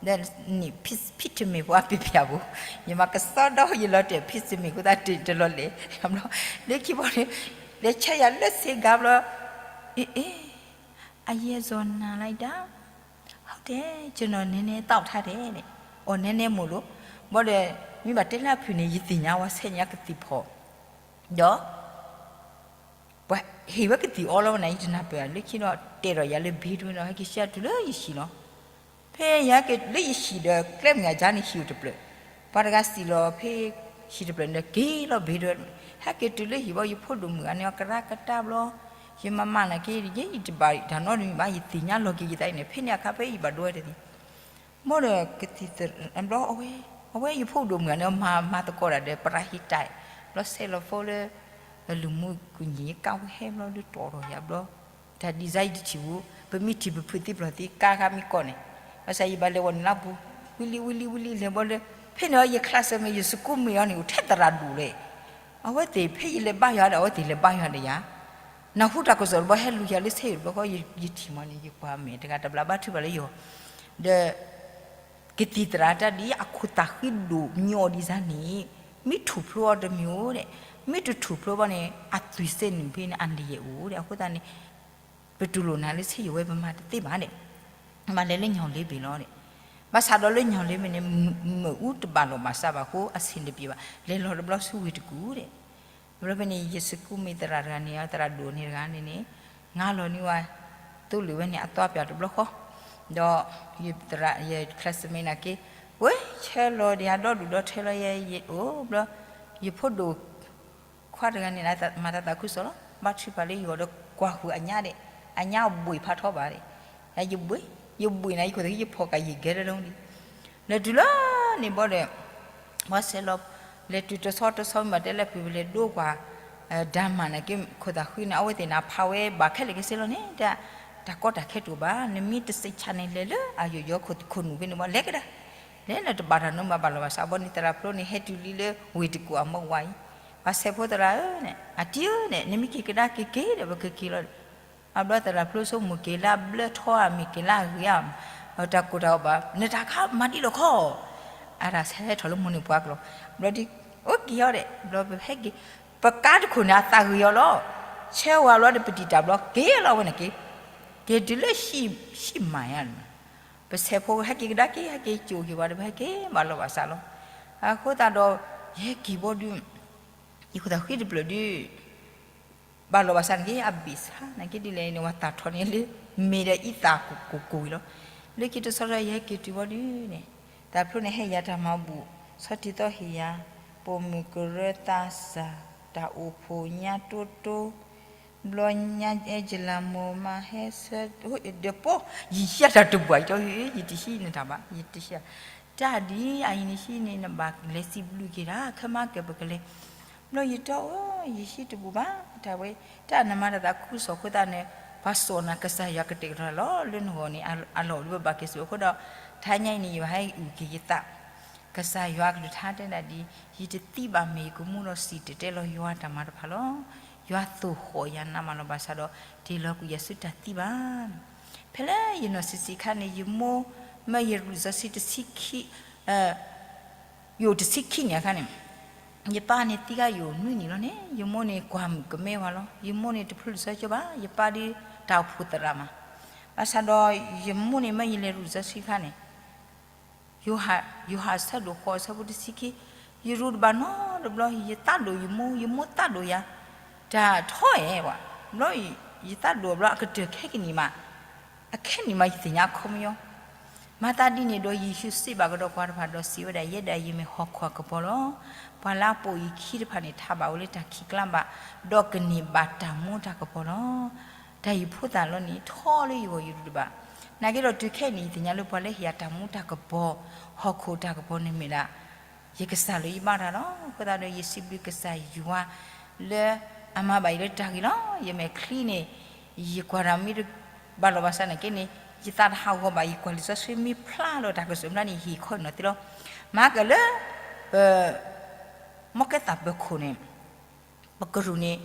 ဒီးန့ၣ်ဖံးတမ့ၢ်ဖိအပျံၤပျါပူၤ, ယမၤကစီဒီယလီၤတဲာ်ဖံးတမ့ၢ်အဃိသတးတလီၤလဲၤ, လၢခံဘီန့ၣ်, လဲၤဆဲးယၤလၢစ့ကၤဘျီ, အ့ အ့ အယဲၢ်စီၤနၤလၢဒၣ်, ဟုတ်တယ် ကျွန်တော်နည်းနည်းသောက်ထားတယ်, အီၣ်နဲနဲမိၢ်လိၤ, ဘီဒီး, မ့ၢ်ဘၣ်တဲလၢအဖုၣ်န့ၣ် ယသ့ၣ်ညါဝဲဆဲးညါကသံၣ်ဖီၣ်, ဒီး ပှၤဟ့ၣ်ဝဲကသံၣ်အီလီၤဝဲန့ၣ် ယတနၢ်ပၢၢ်လၢခံဒီး တဲဒီးယၤလၢ bedroom ဒီး ဟဲက့ၤဆှၢတုၤလၢယဟံၣ်လီၤ. ဖဲယဟဲက့ၤလၢယဟံၣ်ဒီး ကျဲမုၢ်အကါန့ၣ် ဟံၣ်အိၣ်တဖျၢၣ်, ပှၤတဂၤစံၣ်လီၤဖဲဟံၣ်တဖျၢၣ်န့ၣ်ဒီး က့ၤလီၤ bedroom, ဟဲက့ၤတုၤလၢဟံၣ်ဘီ ယဖိဒိၣ်မုၣ်ဂၤန့ၣ် အကရၢကတၢဘျီ, ယမၤမၤနာ်က့ ယဲယတဘၣ်တၢ်နီတမံၤဘၣ် ယသ့ၣ်ညါလီၤက့ၤယသးအံၤန့ၣ် ဖဲန့ၣ်အခါဖဲယဘၣ်ဒိဝဲတသ့ မ့ၢ်ဒီးကသံၣ်သရၣ်ဘျီ, အဝဲယဖိဒိၣ်မုၣ်ဂၤန့ၣ် မၤမၤသကိးတၢ်ဒီး ပရၤဟံးတၢ်, ဘျီဆဲးလီၤဖိလၢ လူမှုကူညီရေးကဝဲဟဲဘျီလၢတီၢ်ထီၣ်ယၤဘျီ, တၢ် design ယတထံၣ်ဘူး, ပမ့ၢ်ထံၣ်ပဖုးသံပျီၢ်သံ ကါခါမ့ၢ်ကိးန့ၣ်, ဘၣ်ဆၣ်ယဘၣ်လဲၤဝဲန့ၣ်လၢပူၤ, ဝံလံဝံလံဝံလံလဲၤဘျီလၢ, ဖဲန့ၣ်အီၤ ယ classmate ယ schoolmate အီၤန့ၣ် အိၣ်ထဲသရၣ်ဒိၣ်လဲၣ်, အဝဲသ့ၣ်ဖဲယလဲၤဘါယွၤဒီး အဝဲသ့ၣ်လဲၤဘါယွၤဒီးယၤ, နၢ်ဟူတၢ်ကစီၣ်တဘျီ ဟဲလူၤယၤလၢဆ့ယိၣ်တဘျီဃီ ယထံၣ်မီၤန့ၣ် ယကွၢ်မဲာ်တဂၤတဘျီဘၣ်ထုကဖၣ်လၢယဂီၢ်, ဒီး ကသံၣ်သရၣ်တၢ်ဒ်အခိၣ်သးဃံဒိၣ် ညီဒ်န့ၣ်, မ့ၢ်ထူၣ်ဖျိအီၤတမ့ၢ်ဧိၤဒီး, မ့ၢ်တထူၣ်ဖျိဘၣ်န့ၣ် အသွံၣ်စဲနုာ်ဖဲန့ၣ် အနံၤယဲၢ်အိၣ်ဒီး အဃိသတးန့ၣ် ပတူၢ်လိာ်နၤလၢဆ့ယိၣ်ဝဲ ပမၤတသ့ဘၣ်ဒီး, မၤလဲၤလၢညီၣ်လ့ဘ့ၣ်လီၤဒီး, ဘၣ်ဆၣ်ဒီးလၢညီၣ်လ့ဘ့ၣ်န့ၣ် မုၢ်အူတဘၣ်လိာ်ဘၣ်စးဘၣ်အဃိ အဆ့ၣ်တပျံၤဘၣ်, လဲၤလီၤတဘျီဆူဝ့ၢ်တကူၣ်ဒီး, တဘျီဖဲန့ၣ် ယစကူမ့ၢ်သရၣ်တဂၤန့ၣ် သရၣ်ဒိၣ်န့ၣ်တဂၤန့ၣ်န့ၣ်, ငါလီၤန့ၢ်ဝဲ, သိလ့ၣ်ဝဲန့ၣ် အသွါပၠးတဘျီဃီ, ဒီး ယသရၣ် ယ classmate နာ်က့, ဝဲ ဆဲလီၤဒီးယဒိၣ်ဒူၣ်ဒီးထဲလီၤယဲ ယအိၣ်ဘျီ, ယဖိဒိၣ်ခွါတဂၤန့ၣ် မၤတၢ်သးခုကစီၣ်လီၤ, ဘၣ်ထုကဖၣ်လၢယဂီၢ်ဒီးကွၢ်ဃုာ်အညါဒီး, အညါဘှံးဖးထီဘၣ်ဒီး, ယဘှံး, ယဘှံးန့ၣ် ယခိၣ်သးဃံ ယဖီၣ်ကၤယံာ်ကဲလၢလီၤဒီး, လဲၤတုၤလၢန့ၣ်ဘီဒီး ပှၤဆဲးလီၤ, လဲၤတုၤတဆီတဆီမ့ၢ်ဘၣ်တဲလၢပှၤလဲၤဒိကွၢ်, ဒၢမၤနာ်က့ ခိၣ်သးဃံန့ၣ် အဝဲသ့ၣ်န့ၣ် အဖးဝဲဘၣ်ခဲလၢာ်ခဲဆ့လီၤန့ၣ်, တၢ်ကီတၢ်ခဲတအိၣ်ဘၣ်, နမ့ၢ်တစံးဆါန့ၣ် လဲၤလၢအယိာ်ယိာ်ခိၣ်သးခိၣ်နူာ်ဖဲန့ၣ်ဘီ လဲၤကဒါ, လဲၤလၢတဘၣ်တၢ်နီတမံၤဘၣ်လိာ်ဘၣ်စးဘီန့ၣ် သရၣ်ဖျိန့ၣ် ဟဲတုၤလံလၢဝ့ၢ်တကူၣ်အမီၢ်ဝါအံၤ, ပှၤဆဲးဖိသရၣ်ဧၢ, အတံၤဧၢန့ၣ် နမ့ၢ်က့ၤကဒါက့ၤက့ၤဒီး ပကက့ၤလီၤဒီး အဘျီသရၣ်ဖျိဆိကမိၣ်က့ၤလၢအဘျၢထီဧါ မ့ၢ်က့ၤလၢအဂ့ၤဧါ, တၢ်ကိၢ်တၢ်ဂီၤဘၣ် နတၢ်ခါမၤဒ်လဲၣ်ခီ, အတၢ်ဆဲးထီၣ်လၢမိၢ်န့ၢ်ပှၤကလီၤ, ဘျီဒ်, အိၣ်က့ၤအီၤဒီး ဘျီပဟဲက့ၤ, ပကါတခိၣ်န့ၣ် အသးဂ့ၤအီၤလီၤ, ဆဲးဝဲဘျီဒီးပတံာ်တာ်ဘျီ က့ၤလီၤဝဲန့ၣ်က့ၤ, က့ၤတုၤလၢ ဟံၣ်မးယါန့ၣ်, ပဆဲးဖိဟဲက့ၤကဒါက့ၤ ဟဲက့ၤကၠိၣ်က့ၤဝဲဒီး ပဟဲက့ၤဘၣ်လိာ်ဘၣ်စးလီၤ, အဃိသတးဒီး ယဟဲက့ၤဘီဒုး ယခိၣ်သးဃံတဖျၢၣ်ဒုး ဘၣ်လိာ်ဘၣ်စးန့ၣ်က့ အဘ့ၣ်ဆါန့ၣ်က့ဒ်လဲၣ်န့ၣ် ဝဲသၣ်ထီၣ်န့ၣ်လၢ မ့ၢ်ဒီးအံသၣ်ကိၢ်ကိၢ်လီၤ, လၢခံတဆီဒီး ယဟဲက့ၤတုၤဘီဒုးန့ၣ်, သရၣ်ဖျိန့ၣ် ဟဲယၤတၢ်မၤဘူၣ် ဆီထံသီဟ့ၣ်ယၤ, ပိာ်မုၣ်ကရၢသးစၢ်, တၢ်အိၣ်ဖှိၣ်ညါတိတိ, ဘျီညါအဲၣ်ကလၤမိၢ်မါဟဲဆၢ, ဒီးပီ, ယဟံးတၢ်တဘၣ်အံၤဒီး ယတဟံးနတၢ်ဘၣ် ယတဟံး, တၢ်ဒ်အံၤန့ၣ်ဟံးန့ၣ် နဘၣ်လဲၤစံးဘျုးက့ၤတၢ် ခဲမးကပကလဲၤ, ဘျီယတဲအီၤ ယဟံးတဘူၣ်ဘၣ် တၢ်ဝဲ, တၢ်နမၤတၢ်သးခုကစီၣ်အဃိသတးန့ၣ် ပှၤစိာ်နၤ ကစၢ်ယွၤကတဲာ်ကတီၤလီၤလၢနဂီၢ်န့ၣ် အလီၢ်အိၣ်လၢပဘၣ်က့ၤစိာ်အဃိဒီး, ထါညါအံၤန့ၣ် ယဘၣ်ဟဲအုၣ်က့ၤယသး ကစၢ်ယွၤကလုၢ်ကထါတဲဒၣ်ဒ်, ယတသံဘၣ်မ့ၢ်ယကမူဒီးစံၣ်တဲၤတဲလီၤယွၤတၢ်မၤတဖၣ်လီၤ. ယွၤသိၣ်ဃီၣ်ယၤနးမးလီၤဘၣ်ဆၣ်ဒီး, တ့ၢ်လီၤကွံာ်ယၤဆူတၢ်သံဘၣ်. ဖဲလၢယနီၢ်ဆံးဆံးခါန့ၣ် ယမိၢ်မၢယရူးလံာ်စီဆှံတဆံခံ, ယအိၣ်တဆံခံနံၣ်အခါန့ၣ်, ယပၢ်န့ၣ်သံဂၤယအိၣ်နွံနံၣ်လီၤန့ၣ် ယမိၢ်န့ၣ်ကွၢ်မုာ်ကမဲဝဲလီၤ. ယမိၢ်န့ၣ်တဖျိလံာ်စီဆှံဘၣ် ယပၢ်ဒ်တၢ်အိၣ်ဖှိၣ်သရၣ်မး, ဘၣ်ဆၣ်ဒီး ယမိၢ်န့ၣ်မၢယလဲၤရူးလံာ်စီဆှံအခါန့ၣ် ယိၤဟၣ်အဆၢဒိၣ်ဃိးအဆၢဖိတဆံခံ, ယရူးတဘၣ်နီတဘျီ ယသးဒိၣ်ယမိၢ် ယမိၢ်သးဒိၣ်ယၤ, တၢ်ထီအဲၣ်ဝဲ, ဘျီယသးဒိၣ်ဘျီအကတၢၢ်ခဲကနံၣ်မး, အခဲနံၣ်မးယသ့ၣ်ညါအခီပညီ, မၤသးဒ်န့ၣ်ဒီးယ့ၣ်ၡူးစံးဘၣ်ကဒီးပှၤတဖၣ်ဒီးစံးဝဲဒၣ် ယဲဒၣ်ယမ့ၢ်ဟီၣ်ခိၣ်အကပီၤလီၤ. ပှၤလၢအပိာ်ယခံတဖၣ်န့ၣ် ထးဘၣ်ဝဲလၢတၢ်ခံးကျါဘၣ်, ဒီးကန့ၢ်ဘၣ်တၢ်မူတၢ်ကပီၤလီၤ. တၢ်အံၤဖိသၣ်လီၤန့ၣ် ထီလၢယဂီၢ်ယရူးတဘၣ်, နာ်က့ဒီးတုၤခဲအံၤန့ၣ် ယသ့ၣ်ညါလၢပှၤလၢဟ့ၣ်ယၤတၢ်မူတၢ်ကပီၤ, ဟီၣ်ခိၣ်တၢ်ကပီၤန့ၣ်မ့ၢ်ဒၣ် ယကစၢ်လၢယဘၣ်တၢ်လီၤ. အဃိသတးဒီးယစံးဘျုးကစၢ်ယွၤ လၢအမၤဘၣ်ယၤလၢတၢ်ဂ့ၤလီၤ. ယမဲာ်ချံန့ၣ် ယကွၢ်တၢ်မ့ၢ်တဘၣ်လိာ်ဘၣ်စးန့ၣ်က့န့ၣ် ယသးတဟးဂီၤဘၣ် ယကွၢ်လံာ်စီဆှံမ့ၢ်ဖျါလီၤတၢ်ကစီၣ်ဖျါန့ၣ် ယဟ့ၣ်ခီအံၤနီၤသ့လီၤ. မၤကလၢ ပ မီၢ်ကဲသးပၢၤခိၣ်န့ၣ် ပကရူၢ်န့ၣ်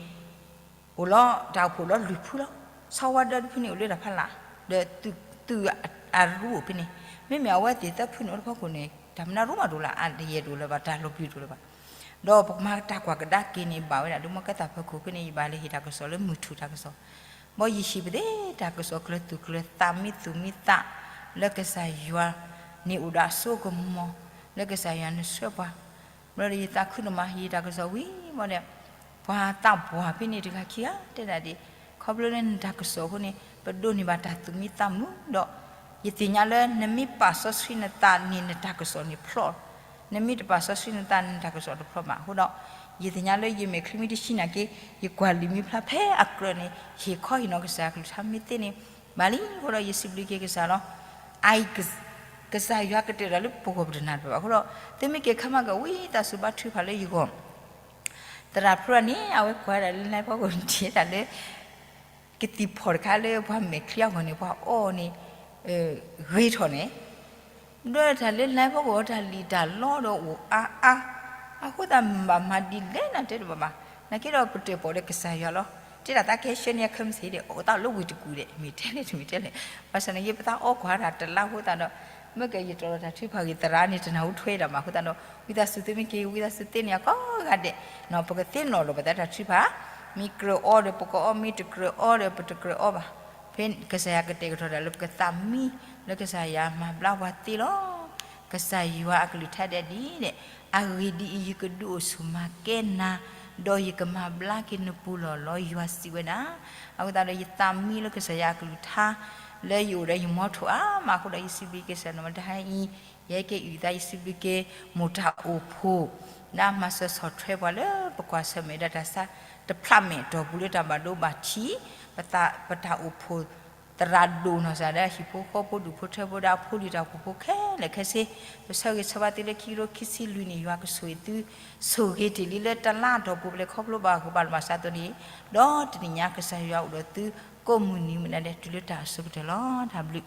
အိၣ်လီၤ တၢ်အိၣ်ဖှိၣ်လီၤလွံၢ်ဖုလီၤ. ဆီဝါဒၢတဖုန့ၣ် အိၣ်လၢတၢ်ဖီလာ် ဒီးသုးအရူအိၣ်ဖဲန့ၣ်, မ့မ့ၢ်အဝဲသ့ၣ်သၢဖုန့ၣ် အိၣ်တဖီခိၣ်န့ၣ် တၢ်မနုၤရူမးတအိၣ်လၢၤ အတယဲၢ်တအိၣ်လၢၤဘၣ် တၢ်လီၤပျံၤတအိၣ်လၢၤဘၣ်. ဒီးပကမၤတၢ်ကွၢ်ကဒါက့ၤန့ၣ် ဘၣ်ဝဲဒၣ်လၢမီၢ်ကဲသးပၢၤခိၣ်ဖဲန့ၣ် ယဘၣ်လၢဟ့ၣ်တၢ်ကစီၣ်လၢမုၢ်ထူၣ်တၢ်ကစီၣ်, ဘၣ်ယဟ့ၣ်ပသ့တၢ်ကစီၣ်ကျၢၤသူၣ်ကျၢၤသးမ့ၢ်သူၣ်မ့ၢ်သး လၢကစၢ်ယွၤန့ၣ်အိၣ်ဒီးအစိကမီၤ လၢကစၢ်ယွၤနဆှၢပှၤ ဘျီဒီးယသးခုဒိၣ်မး ယတၢ်ကစီၣ်ဝံၤဘၣ်ဒီး ပှၤသးပှၢ်ဖဲန့ၣ်တဂၤခံဂၤတဲဒၣ်ဒ် ခီဖျိလၢနတၢ်ကစီၣ်အဃိန့ၣ် ပဒိးန့ၢ်ဘၣ်တၢ်သူၣ်မံသးမုာ်ဒီး ယသ့ၣ်ညါလၢနမ့ၢ်ပာ်စီဆှံနသးန့ၣ် နတၢ်ကစီၣ်န့ၣ်ဖျိး, နမ့ၢ်တပာ်စီဆှံနသးန့ၣ် နတၢ်ကစီၣ်တဖျိးဘၣ်. အဃိဒီး ယသ့ၣ်ညါလၢယမဲာ်ချံမ့ၢ်တဆှံနာ်က့ ယကွၢ်လံာ်မံဖျါဖဲအကြၢးန့ၣ် ဟ့ၣ်ခီဟ့ၣ်နီၤကစၢ်အကလုၢ်ကထါမ့ၢ်သ့န့ၣ် ဘၣ်လံ. အဃိဒီးယစံးဘျုးက့ၤကစၢ်လီၤ. အအံၤ ကစၢ်ယွၤကတဲာ်ဒီးလၢပဂီၢ်ပတနၢ်တပၢၢ်ဘၣ်အဃိဒီး သုမ့ၢ်က့ၤခါမးကဝံသးစူၤဘါထုကဖၣ်လၢယဂီၢ် သရၣ်ဖျိန့ၣ် အဝဲကွၢ်ဒၣ်လၢ line ဖီခိၣ်န့ၣ် တ့ၢ်တၢ်လၢ ကသံၣ်ဖီၣ်တခါလၢပှၤမဲာ်ချံအဂီၢ်န့ၣ် ပှၤအီၣ်န့ၣ် ဂ့ၤထီၣ်န့ၣ် ဒီးတၢ်လၢ line ဖီခိၣ်အတၢ်လံၣ်တၢ်လီဒီးအိၣ်အါအါ, အဃိသတးမ့ၢ်ဘၣ်မၤဒ်လဲၣ်နတဲတဘၣ်ဘၣ်. နာ်က့ဒီးပတၢၣ်ပီၣ်ဒီးကစၢ်ယွၤလီၤ. တဲဒၣ်သးကဟဲဆှၢန့ၢ်အခဲမုၢ်ဆ့ၣ်ဒီး အိၣ်သးလၢဝ့ၢ်တကူၣ်ဒီး မ့ၢ်ထဲလဲၣ်တမ့ၢ်ထဲလဲၣ်, ဘၣ်ဆၣ်န့ၣ်ဂ့ၤ ပသးအီကွၢ်ဒၣ်တလါအဃိသတးဒီး မ့ၢ်ကယတြီလီၤတၢ်ထုကဖၣ်ဂ့ၤ သရၣ်န့ၣ် တနၢ်ဟူထွဲဒၣ်မးအဃိသတးဒီး ဝံသးစူၤသုမ့ၢ်က့ၤ ဝံသးစူၤသ့န့ၢ်ယၤကိးဂၤဒဲး, ပကသ့ၣ်နီၣ်လီၤပသးတၢ်ထုကဖၣ်, မ့ၢ်ကြၢးအီဒီးပကအီ, မ့ၢ်တကြၢးအီဒီးပတကြၢးအီဘၣ်. ဖဲကစၢ်ယွၤကတဲာ်ကတီၤဒၣ်လၢပကသးမံလၢကစၢ်ယွၤမၤဘျါပှၤသ့လီၤ. ကစၢ်ယွၤအကလုၢ်ကထါဒဲးဒ်လဲၣ်, အဂ့ၢ်ဒ်အံၤ, ယကဒုးအိၣ်ဆူၣ်မၤကဲနၤ, ဒီးယကမၤဘျါက့ၤနပူၤလီၢ်လီၤ. ယွၤစံးဝဲဒၣ်, အဃိသတးဒီး ယသးမံလၢကစၢ်ယွၤအကလုၢ်ကထါ လၢယအိၣ်ဒီးယမီထိၣ်အါမးအဃိဒီး ယစံးဘျုးက့ၤကစၢ်ယွၤ မတဟါအံၤ, ယဟဲက့ၤအုၣ်သး ယစံးဘျုးက့ၤ မိၢ်တၢ်အိၣ်ဖှိၣ် လၢအမၤစၢၤဆီၣ်ထွဲပှၤလၢပကွၢ်ဆၢၣ်မဲာ်ဒီးတၢ်ဆါတဖျးမဲာ်အတီၢ်ပူၤလၢတၢ်ဘၣ်ဒိဘၣ်ထံး, ပတၢ်အိၣ်ဖှိၣ်သရၣ်ဒိၣ်နီၢ်စၢ်ဒီး ဟံၣ်ဖိဃီဖိဒူၣ်ဖိထၢဖိဒီးအဖိလံၤတၢ်အိၣ်ဖှိၣ်ဖိခဲလၢာ်ခဲဆ့, ပဆၢဂ့ၤဆၢဝါသုလၢခံကထိခံဆံလွံၢ်န့ၣ် ယွၤကဆိၣ်ဂ့ၤသု, ဆိၣ်ဂ့ၤတ့ၢ်လံလၢတလါအတီၢ်ပူၤ ပလဲၤခီဖျိဘၣ်ဂၢၢ်ဘၣ်လိာ်ဘၣ်စးအသိးန့ၣ်, ဒီးတနံၤညါကစၢ်ယွၤအိၣ်ဒီးသု ကိးမုၢ်နံၤမုၢ်နၤဒဲး တုၤလၢတၢ်အစိကတၢၢ်လီၤ. တၢ်ဘျုး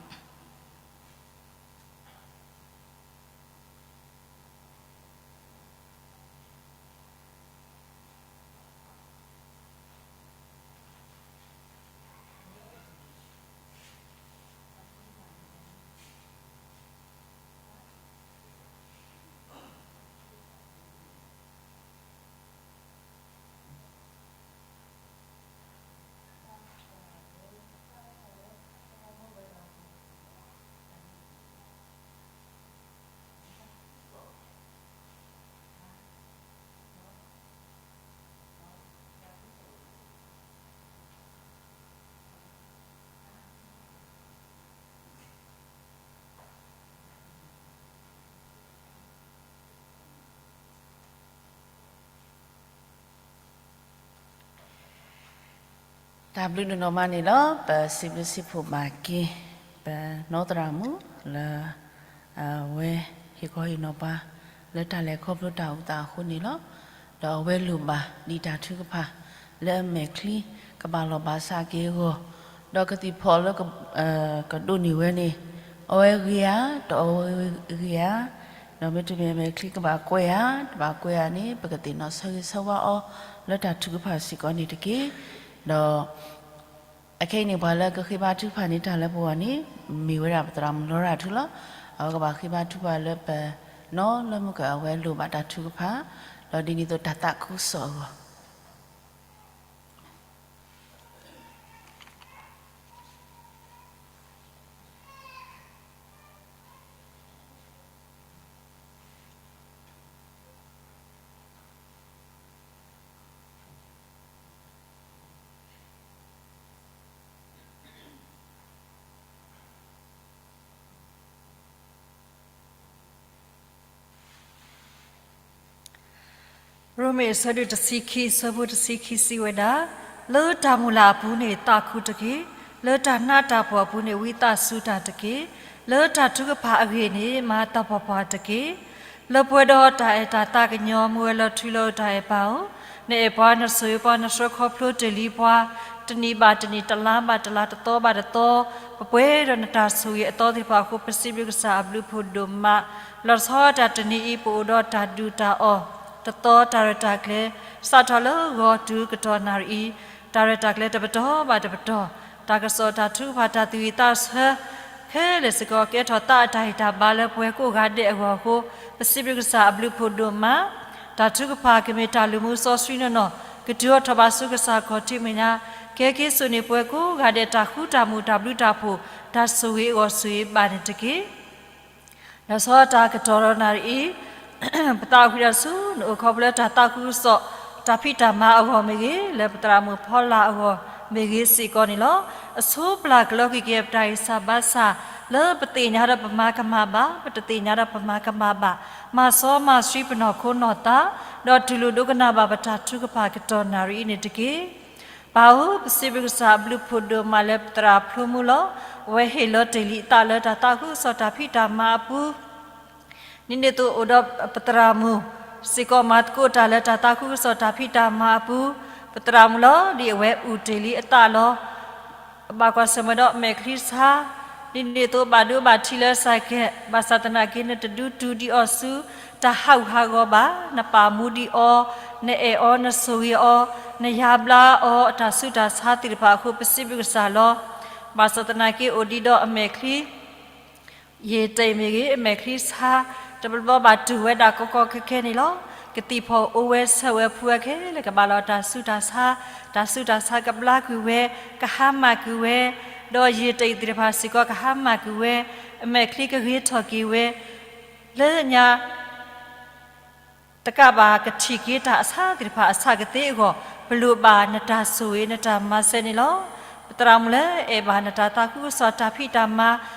တၢ်ဘျုးဒိၣ်နီၢ်မးန့ၣ်လီၤ. ပစံးဘျုးစံးဖှိၣ်ဘၣ်က့ၤ ပနီၢ်သရၣ်မုၣ်လၢ အဝဲဟ့ၣ်ခီဟ့ၣ်နီၤပှၤ လၢတၢ်လဲၤခီဖျိတၢ်အိၣ်သးအဃိန့ၣ်လီၤ. ဒီးအဝဲလိၣ်ဘၣ်ဒံးတၢ်ထုကဖၣ် လၢအမဲာ်ချံကဘၣ်လီၢ်ဘၣ်စးက့ၤအဂီၢ်, ဒီးကသံၣ်ဖီၣ်လၢ ကဒိးန့ၢ်ဝဲန့ၣ် အဝဲဂ့ၤဧါ, တအီၣ်ဝဲဂ့ၤဧါ, ဒီးမ့တမ့ၢ်အမဲာ်ချံကဘၣ်ကွဲးဧါ, တဘၣ်ကွဲးဧါန့ၣ် ပကသ့ၣ်နီၣ်ဆၢဂ့ၤဆၢဝါအီၤ လၢတၢ်ထုကဖၣ်စ့ၢ်ကီးန့ၣ်တက့ၢ်. ဒီး အခဲအံၤန့ၣ် ပှၤလၢကဃ့ဘါထုကဖၣ်န့ၢ်တၢ်လၢပဂီၢ်န့ၣ် မ့ၢ်ဝဲဒၣ်ပသရၣ်မုၣ်လီရၣ်ထူလီၤ. အဝဲကဘၣ်ဃ့ဘါထုကဖၣ်လၢပနီၢ်လၢမုၢ်ကၢၢ် အဝဲလိၣ်ဘၣ်တၢ်ထုကဖၣ်, ဒီးဒ်န့ၣ်အသိးတၢ်သးခုကစီၣ်အဂီၢ် ရိမ့ၤအဆၢဒိၣ်တဆံခံ အဆၢဖိတဆံခံစံးဝဲဒၣ်, လၢတၢ်မုၢ်လၢ်အပူၤန့ၣ်သးခုတက့ၢ်. လၢတၢ်နးတၢ်ဖှီၣ်အပူၤန့ၣ် ဝံသးစူၤတၢ်တက့ၢ်. လၢတၢ်ထုကဖၣ်အဂ့ၢ်န့ၣ် မၤတၢ်ပှၤပှၢ်တက့ၢ်. လၢပှဲၤဒီးတၢ်အဲၣ်တၢ်သးကညီၤ မူဝဲလၢထူလၢတၢ်အဲၣ်ပၢ်ဧၢ, နအဲၣ်ပှၤ နဆိၣ်ဂ့ၤပှၤ နဆှၢခီဖျိတ့ၢ်လံပှၤ တနံၤဘၣ်တနံၤ တလါဘၣ်တလါ တသီဘၣ်တသီ, ပပှဲၤဒီးနတၢ်ဆိၣ်ဂ့ၤအသီသ့ၣ်တဖၣ်အဃိ ပစံးဘျုးကစၢ်အဘျုးဖးဒိၣ်မး, လီၤဆီဒၣ်တၢ်တနံၤအံၤ ပအိၣ်ဒီးတၢ်ဒုၣ်တၢ်အီၣ်, တသီတၢ်ရဲၣ်တၢ်ကျဲၤ, စးထီၣ်လၢဂီၤတုၤကတီၢ်နၣ်ရံၣ်အံၤ, တၢ်ရဲၣ်တၢ်ကျဲၤတပတီၢ်ဘၣ်တပတီၢ်, တၢ်ကစီၣ်တၢ်ထုကဖၣ်တၢ်သူၣ်ဝံၣ်သးဆၢ ခဲလၢာ်စ့ၢ်ကီး ကဲထီၣ်သးအတၢ်ဟ့ၣ်တၢ်ဘါလၢပှၤကိးဂၤဒဲးအဂီၢ်အဃိ ပစံးဘျုးကစၢ်အဘျုးဖးဒိၣ်မး, တၢ်ထုကဖၣ်ကမ့ၢ်တၢ်လုၢ်မူစီဆှံနီၢ်နီၢ် ကတုၤအိၣ်ထီၣ်ဘၣ်ဆူကစၢ်ခီၣ်ထံးမဲာ်ညါ, ကဲက့ၤစိာ်န့ၢ်ပှၤကိးဂၤဒဲးတၢ်ဃူတၢ်မုာ်တၢ်ဘျုးတၢ်ဖှိၣ် တၢ်ဆိၣ်ဂ့ၤအဂီၢ်ဆိၣ်ဂ့ၤဘၣ်န့ၣ်တက့ၢ်. လီၤဆီတၢ်ကတီၢ်ဒီးနၣ်ရံၣ်အံၤ, ပသးအိၣ်ဃံးဒီးဆူနအိၣ်ခီဖျိလၢတၢ်သးခုကစီၣ် တၢ်ဖံးတၢ်မၤအဂီၢ်မ့ၢ်ဂ့ၤ, လၢပသရၣ်မုၣ်ဖီလာ်အဂီၢ်မ့ၢ်ဂ့ၤစ့ၢ်ကီးန့ၣ်လီၤ. အဆိပျၢ်ကလီက့ၤက့ၤပတၢ်ဂံၢ်စၢ်ဘါစၢ် လၢပသ့ၣ်ညါဒီးပမၤကမၣ်ဘၣ်, ပတသ့ၣ်ညါဒီးပမၤကမၣ်ဘၣ်, မၤစီမၤဆှံပနီၢ်ခိနီၢ်သး, ဒီးတူၢ်လိာ်ဒိကနၣ်ဘၣ်ပတၢ်ထုကဖၣ်ကတီၢ်နၣ်ရံၣ်အံၤန့ၣ်တက့ၢ်. ပၢ်ဧၢ, ပစံးဘျုးကစၢ်အဘျုးဖးဒိၣ်မးလၢပသရၣ်ဖျိမုၢ်လီၤ. အဝဲဟ့ၣ်လီၤတ့ၢ်လံအသးလၢတၢ်သးခုကစီၣ်တၢ်ဖံးတၢ်မၤအပူၤ, ဒ်န့ၣ်အသိးအိၣ်ဒီးပသရၣ်မုၣ်စ့ၢ်ကီး မၤသကိးတၢ်လၢတၢ်သးခုကစီၣ်တၢ်ဖံးတၢ်မၤအပူၤ, ပသရၣ်မုၣ်လီၤ. ဒ်အဝဲအုၣ်တ့ၢ်လံအသးလီၤ. ဘၣ်ကွၢ်ဆၢၣ်မဲာ်ဒီးမဲာ်ချံဆါ ဒ်န့ၣ်အသိး ဘၣ်ဒိဘၣ်ထံးလၢစၢ်ကဲး, ဘၣ်ဆၣ်သနာ်က့ နတဒုးတုၤဒံးအီၤဆူ တၢ်ဟးဂူာ်ဟးဂီၤဘၣ်, နပာ်မူဒံးအီၤ, နအဲၣ်အီၤ, နဆိၣ်ဂ့ၤအီၤ, နယါဘျါအီၤ အတၢ်ဆူးတၢ်ဆါသ့ၣ်တဖၣ်အဃိ ပစံးဘျုးကစၢ်လီၤ. ဘၣ်ဆၣ်သနာ်က့ အိၣ်ဒံးဒီးအမဲာ်ချံ ယံာ်တ့ၢ်မ့ၢ်ဂ့ၤ, အမဲာ်ချံဆါ, တဘျီဘၣ်တူၢ်ဝဲဒၣ်ကီကီခဲခဲန့ၣ်လီၤ. ကသံၣ်ဖီၣ်အိၣ်ဝဲဆၢဝဲဖုအခဲလၢာ် ကဘၣ်လီၤတၢ်ဆူးတၢ်ဆါ, တၢ်ဆူးတၢ်ဆါကဘျါကွံာ်ဝဲ, ကဟါမၢ်ကွံာ်ဝဲ, ဒီးယံာ်တ့ၢ်သ့ၣ်တဖၣ်စ့ၢ်ကီးကဟါမၢ်ကွံာ်ဝဲ, အမဲာ်ချံကဂ့ၤထီၣ်က့ၤဝဲ, လၢညါ တကးဘၣ်ကထံၣ်က့ၤတၢ်အဆါသ့ၣ်တဖၣ်အဆၣ်ကသ့အဂီၢ်, ပလိၣ်ဘၣ်နတၢ်ဆိၣ်ဂ့ၤနတၢ်မၤစၢၤန့ၣ်လီၤ. ပသရၣ်မုၣ်လၢအဲၣ်ဘၣ်နတၢ်သးခုကစီၣ်တၢ်ဖံးတၢ်မၤ,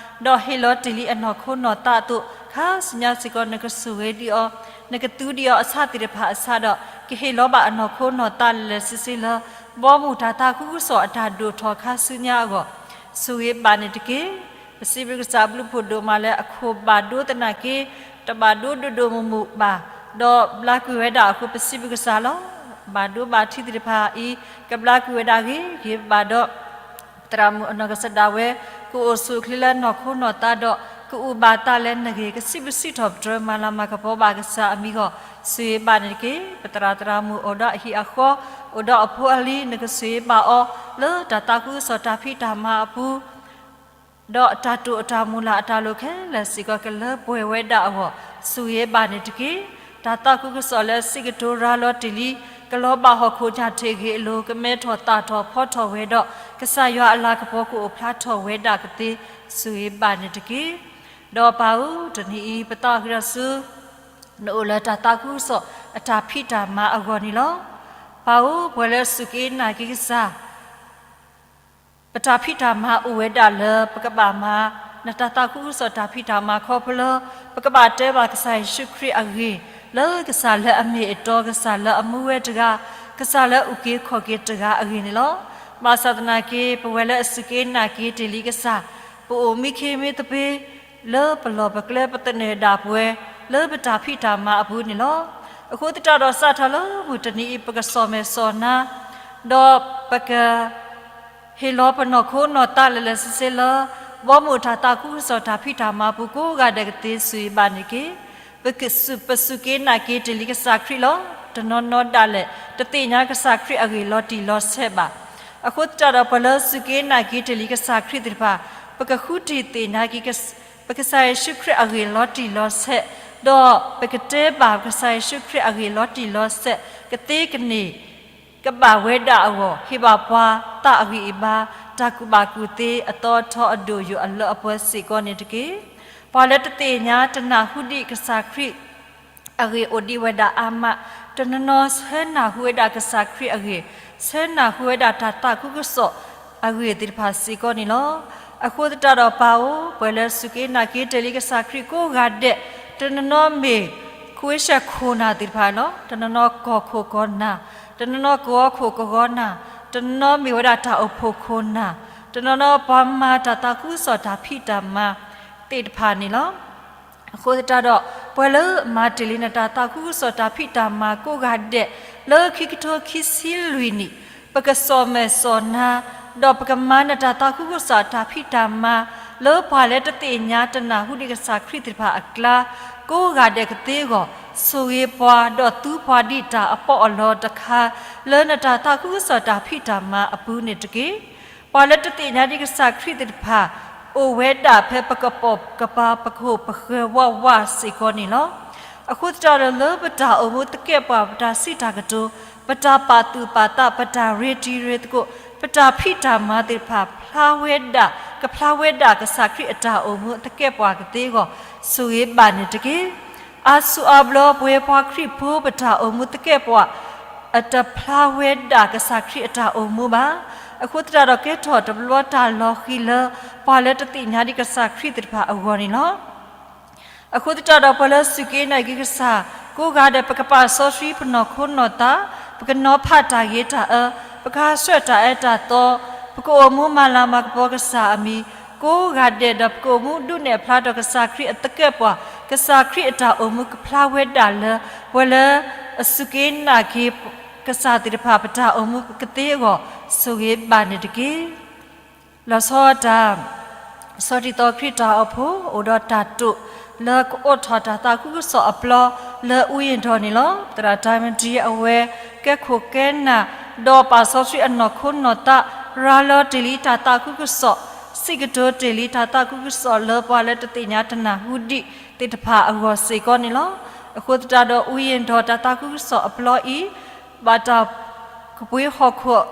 ဒီးဟ့ၣ်လီၤတ့ၢ်လံအနီၢ်ခိနီၢ်သးအသိး, ခါဆူညါစ့ၢ်ကီးနကဆိၣ်ဂ့ၤဒံးအီၤ, နကသူဒံးအီၤအဆၣ်သ့ၣ်တဖၣ်အဆၣ်ဒီး ကဟ့ၣ်လီၤဘၣ်အနီၢ်ခိနီၢ်သးလၢာ်လၢာ်ဆ့ဆ့လၢ ဘီမုၢ်တၢ်သးခုကစီၣ်အတၢ်ဒိၣ်ထီၣ်ခါဆူညါအဂီၢ်, ဆိၣ်ဂ့ၤဘၣ်န့ၣ်တက့ၢ်. ပစံးဘျုးကစၢ်အဘျုးဖှိၣ်ဒိၣ်မးလၢအခိၣ်ဘၣ်ဒိသနာ်က့, တဘၣ်ဒိဒိၣ်ဒိၣ်မုၢ်မုၢ်ဘၣ်, ဒီးဘျါကွံာ်ဝဲဒၣ်အဃိ ပစံးဘျုးကစၢ်လီၤ. ဘၣ်ဒိဘၣ်ထံးသ့ၣ်တဖၣ်အံၤ ကဘျါကွံာ်ဝဲဒၣ်ဂ့ၤဂ့ၤဘၣ်ဒီး သရၣ်မုၣ်အနီၢ်ကစၢ်ဒၣ်ဝဲ ကအိၣ်ဆူၣ်အိၣ်ချ့လၢနီၢ်ခိနီၢ်သးဒီး ကအုၣ်ဘၣ်သးလၢနဂ့ၢ် ကစံးဘျုးစံးထီၣ်ပတြၢၤမၤလၤမၤကပီၤဘၣ်ကစၢ်အမံၤအဂီၢ်, ဆိၣ်ဂ့ၤဘၣ်န့ၣ်တက့ၢ်. ပသရၣ်သရၣ်မုၣ်အိၣ်ဒီးအဟံၣ်အဃီ, အိၣ်ဒီးအဖိအလံၤ နကဆိၣ်ဂ့ၤဘၣ်အီၤ လၢတၢ်သးခုကစီၣ်တၢ်ဖံးတၢ်မၤအပူၤ ဒီးတၢ်တိာ်အတၢ်မုၢ်လၢ်အတၢ်လိၣ်ခဲလၢာ်စ့ၢ်ကီးကလၢပှဲၤဝဲဒၣ်အဂီၢ်, ဆိၣ်ဂ့ၤဘၣ်န့ၣ်တက့ၢ်. တၢ်သးခုကစီၣ်လၢစံးကတိၤရၤလီၤတ့ၢ်လံ, ကလီၤဘၣ်ဟီၣ်ခိၣ်ညၣ်ထ့ၣ်ဂ့ၤအလိၤ ကမဲထီၣ်သၣ်ထီၣ်ဖီထီၣ်ဝဲဒီး ကစၢ်ယွၤအလၤကပီၤကအိၣ်ဖျါထီၣ်ဝဲဒၣ်ကသ့, ဆိၣ်ဂ့ၤဘၣ်န့ၣ်တက့ၢ်. ဒီးပၢ်ဧၢ, တနံၤအံၤ ပသးအိၣ်ဃုာ်ဒီးဆူ နအိၣ်လၢတၢ်သးခုကစီၣ်အတၢ်ဖံးတၢ်မၤအဂီၢ်န့ၣ်လီၤ. ပၢ်ဧၢ, ပှၤလၢအစူၢ်က့ၤနာ်က့ၤကစၢ် ပတၢ်ဖံးတၢ်မၤအိၣ်ဝဲဒၣ်လၢ ပကဘၣ်မၤ နတၢ်သးခုကစီၣ်တၢ်ဖံးတၢ်မၤခီဖျိလၢ ပကဘၣ်တဲဘၣ်ကစၢ်ယ့ၣ်ၡူးခရံာ်အဂ့ၢ် လၢကစၢ်လၢအမ့ၢ်အတီ, ကစၢ်လၢအမူဝဲတဂၤ, ကစၢ်လၢအအုၣ်က့ၤခီၣ်က့ၤတဂၤအဂ့ၢ်န့ၣ်လီၤ. ဘၣ်ဆၣ်သနာ်က့ ပဝဲလၢအစူၢ်က့ၤနာ်က့ၤတ့ၢ်လံကစၢ် ပအိၣ်မံခ့မံသပ့ၤ လၢပလီၢ်ပကျဲပသနၢၣ်ဒၣ်ပဝဲ လၢပတၢ်ဖံးတၢ်မၤအပူၤန့ၣ်လီၤ. အဃိသတးဒီးစးထီၣ်လၢမုၢ်တနံၤအံၤ ပကစီၣ်မဲာ်စီၣ်နါ ဒီးပက ဟ့ၣ်လီၤပနီၢ်ခိနီၢ်သးလၢာ်လၢာ်ဆ့ဆ့လၢ ဘီမုၢ်တၢ်သးခုကစီၣ်တၢ်ဖံးတၢ်မၤအပူၤကိးဂၤဒဲးကသ့ ဆိၣ်ဂ့ၤဘၣ်န့ၣ်တက့ၢ်. ပစူၢ်က့ၤနာ်က့ၤတ့ၢ်လံကစၢ်ခရံာ်လီၤ. တနီၤနီၤဒၣ်လဲာ် တသ့ၣ်ညါကစၢ်ခရံာ်အဂ့ၢ်လီၤတံၢ်လီၤဆဲးဘၣ်. အဃိသတးဒီး ပှၤလၢစူၢ်က့ၤနာ်က့ၤတ့ၢ်လံကစၢ်ခရံာ်သ့ၣ်တဖၣ် ပကဃုထံၣ်သ့ၣ်ညါက့ၤ ပကစၢ်ယ့ၣ်ၡူးခရံာ်အဂ့ၢ်လီၤတံၢ်လီၤဆဲး, ဒီးပကတဲဘၣ်ကစၢ်ယ့ၣ်ၡူးခရံာ်အဂ့ၢ်လီၤတံၢ်လီၤဆဲး ကသ့ကန့ၢ် ကဘၣ်ဝဲဒၣ်အဂီၢ်, ဟ့ၣ်ဘၣ်ပှၤသးအဂံၢ်အဘါ, တၢ်ကူၣ်ဘၣ်ကူၣ်သ့အသီထီအဒိၣ်ယိာ်အလၢအပှဲၤစ့ၢ်ကီးန့ၣ်တက့ၢ်. ပှၤလၢတသ့ၣ်ညါတနၢ်ဟူဒံးကစၢ်ခရံာ် အဂ့ၢ်အိၣ်ဒံးဝဲဒၣ်အါမး, တနီၤနီၤဆၢနၢ်ဟူဝဲဒၣ်ကစၢ်ခရံာ်အဂ့ၢ်, ဆၢနၢ်ဟူဝဲဒၣ်တၢ်သးခုကစီၣ်အဂ့ၢ်သ့ၣ်တဖၣ်စ့ၢ်ကီးန့ၣ်လီၤ. အဃိသတးဒီးပၢ်ဧၢ, ပှၤလၢစူၢ်က့ၤနာ်က့ၤတ့ၢ်လံကစၢ်ခရံာ်ကိးဂၤဒဲး, တနီၤနီၤမ့ၢ်ခွ့ရှဲၣ်ခိၣ်နၢ်သ့ၣ်တဖၣ်လီၤ, တနီၤနီၤကီၢ်ခိၣ်ကီၢ်နၢ်, တနီၤနီၤကဝီၤခိၣ်ကဝီၤနၢ်, တနီၤနီၤမ့ၢ်ဝဲဒၣ်တၢ်အိၣ်ဖှိၣ်ခိၣ်နၢ်, တနီၤနီၤပှၤမၤတၢ်သးခုကစီၣ်တၢ်ဖံးတၢ်မၤသ့ၣ်တဖၣ်န့ၣ်လီၤ. အဃိသတးဒီး ပှၤလၢမၤတ့ၢ်လံနတၢ်သးခုကစီၣ်တၢ်ဖံးတၢ်မၤကိးဂၤဒဲး လၢခံကထိခံဆံလွံၢ်နံၣ် ပကစီၣ်မဲာ်စီၣ်နါ ဒီးပကမၤနတၢ်သးခုကစီၣ်တၢ်ဖံးတၢ်မၤ လၢပှၤလၢတသ့ၣ်ညါတနၢ်ဟူဒံးကစၢ်ခရံာ်သ့ၣ်တဖၣ်အကျါ ကိးဂၤဒဲးကသ့အဂီၢ်, ဆိၣ်ဂ့ၤပှၤ ဒီးသူပှၤဒံးတၢ်အပီးအလီတခါ လၢနတၢ်သးခုကစီၣ်တၢ်ဖံးတၢ်မၤအပူၤန့ၣ်တက့ၢ်. ပှၤလၢတသ့ၣ်ညါဒံးကစၢ်ခရံာ်သ့ၣ်တဖၣ် အိၣ်ဝဲဒၣ်ဖဲပကပိာ်ကပၤ ပကဟိၣ်ပဃၢၤဝးဝးစ့ၢ်ကီးန့ၣ်လီၤ. အဃိသတးဒီးလၢပတၢ်အိၣ်မူသကဲးပှၤ ပတၢ်စံးတၢ်ကတိၤ, ပတၢ်ပာ်သူၣ်ပာ်သး, ပတၢ်ရ့တံၤရ့သကိး, ပတၢ်ဖံးတၢ်မၤသ့ၣ်တဖၣ် ဖျါဝဲဒၣ်, ကဖျါဝဲဒၣ်ကစၢ်ခရံာ်အတၢ်အိၣ်မူသကဲးပှၤကသ့အဂီၢ်, ဆိၣ်ဂ့ၤဘၣ်န့ၣ်တက့ၢ်. အါဆူၣ်အါဘျီပဝဲပှၤခရံာ်ဖိ ပတၢ်အိၣ်မူသကဲးပှၤ အတဖျါဝဲဒၣ်ကစၢ်ခရံာ်အတၢ်အိၣ်မူဘၣ်. အဃိသတးဒီးကဲထီၣ်တဘျီတၢ်လီၤဃံၤလၢ ပှၤလၢတသ့ၣ်ညါဒံးကစၢ်ခရံာ်သ့ၣ်တဖၣ်အဂီၢ်န့ၣ်လီၤ. အဃိသတးဒီးပှၤလၢစူၢ်က့ၤနာ်က့ၤကစၢ် ကိးဂၤဒဲး ပကပာ်စီဆှံပနီၢ်ခိနီၢ်သး, ပကနီၤဖးတၢ်ဂ့ၤတၢ်အၢ, ပကဟးဆှဲးတၢ်အၢတၢ်သီ, ပကအိၣ်မူမၤလၤမၤကပီၤကစၢ်အမံၤ ကိးဂၤဒဲးဒီး ပကအိၣ်မူဒုးနဲၣ်ဖျါထီၣ်ကစၢ်ခရံာ်အသကဲးပှၤ, ကစၢ်ခရံာ်အတၢ်အိၣ်မူကဖျါဝဲဒၣ်လၢ ပှၤလၢအစူၢ်က့ၤနာ်က့ၤကစၢ်သ့ၣ်တဖၣ် ပတၢ်အိၣ်မူကသ့အဂီၢ်, ဆိၣ်ဂ့ၤဘၣ်န့ၣ်တက့ၢ်. လီၤဆီဒၣ်တၢ် စီၤတံၤသီခရံာ်တၢ်အိၣ်ဖှိၣ် အိၣ်ဒီးတၢ်တိာ်လၢကအိးထီၣ်တၢ်သးခုကစီၣ်အပျီလၢအူယ့ၣ်ဒီးန့ၣ်လီၤ. သရၣ်တၢ်မတံအဝဲ ကဲခိၣ်ကဲနၢ် ဒီးပာ်စီဆှံအနီၢ်ခိနီၢ်သး ရၤလီၤတ့ၢ်လံတၢ်သးခုကစီၣ်, စံးကတိၤတ့ၢ်လံတၢ်သးခုကစီၣ်လၢပှၤလၢတသ့ၣ်ညါတနၢ်ဟူဒံးသ့ၣ်တဖၣ်အဂီၢ်စ့ၢ်ကီးန့ၣ်လီၤ. အဃိသတးဒီး အူယ့ၣ်ဒီးတၢ်သးခုကစီၣ်အပျီအံၤ ဘၣ်တၢ်ကပှ့ၤဟီၣ်ခိၣ်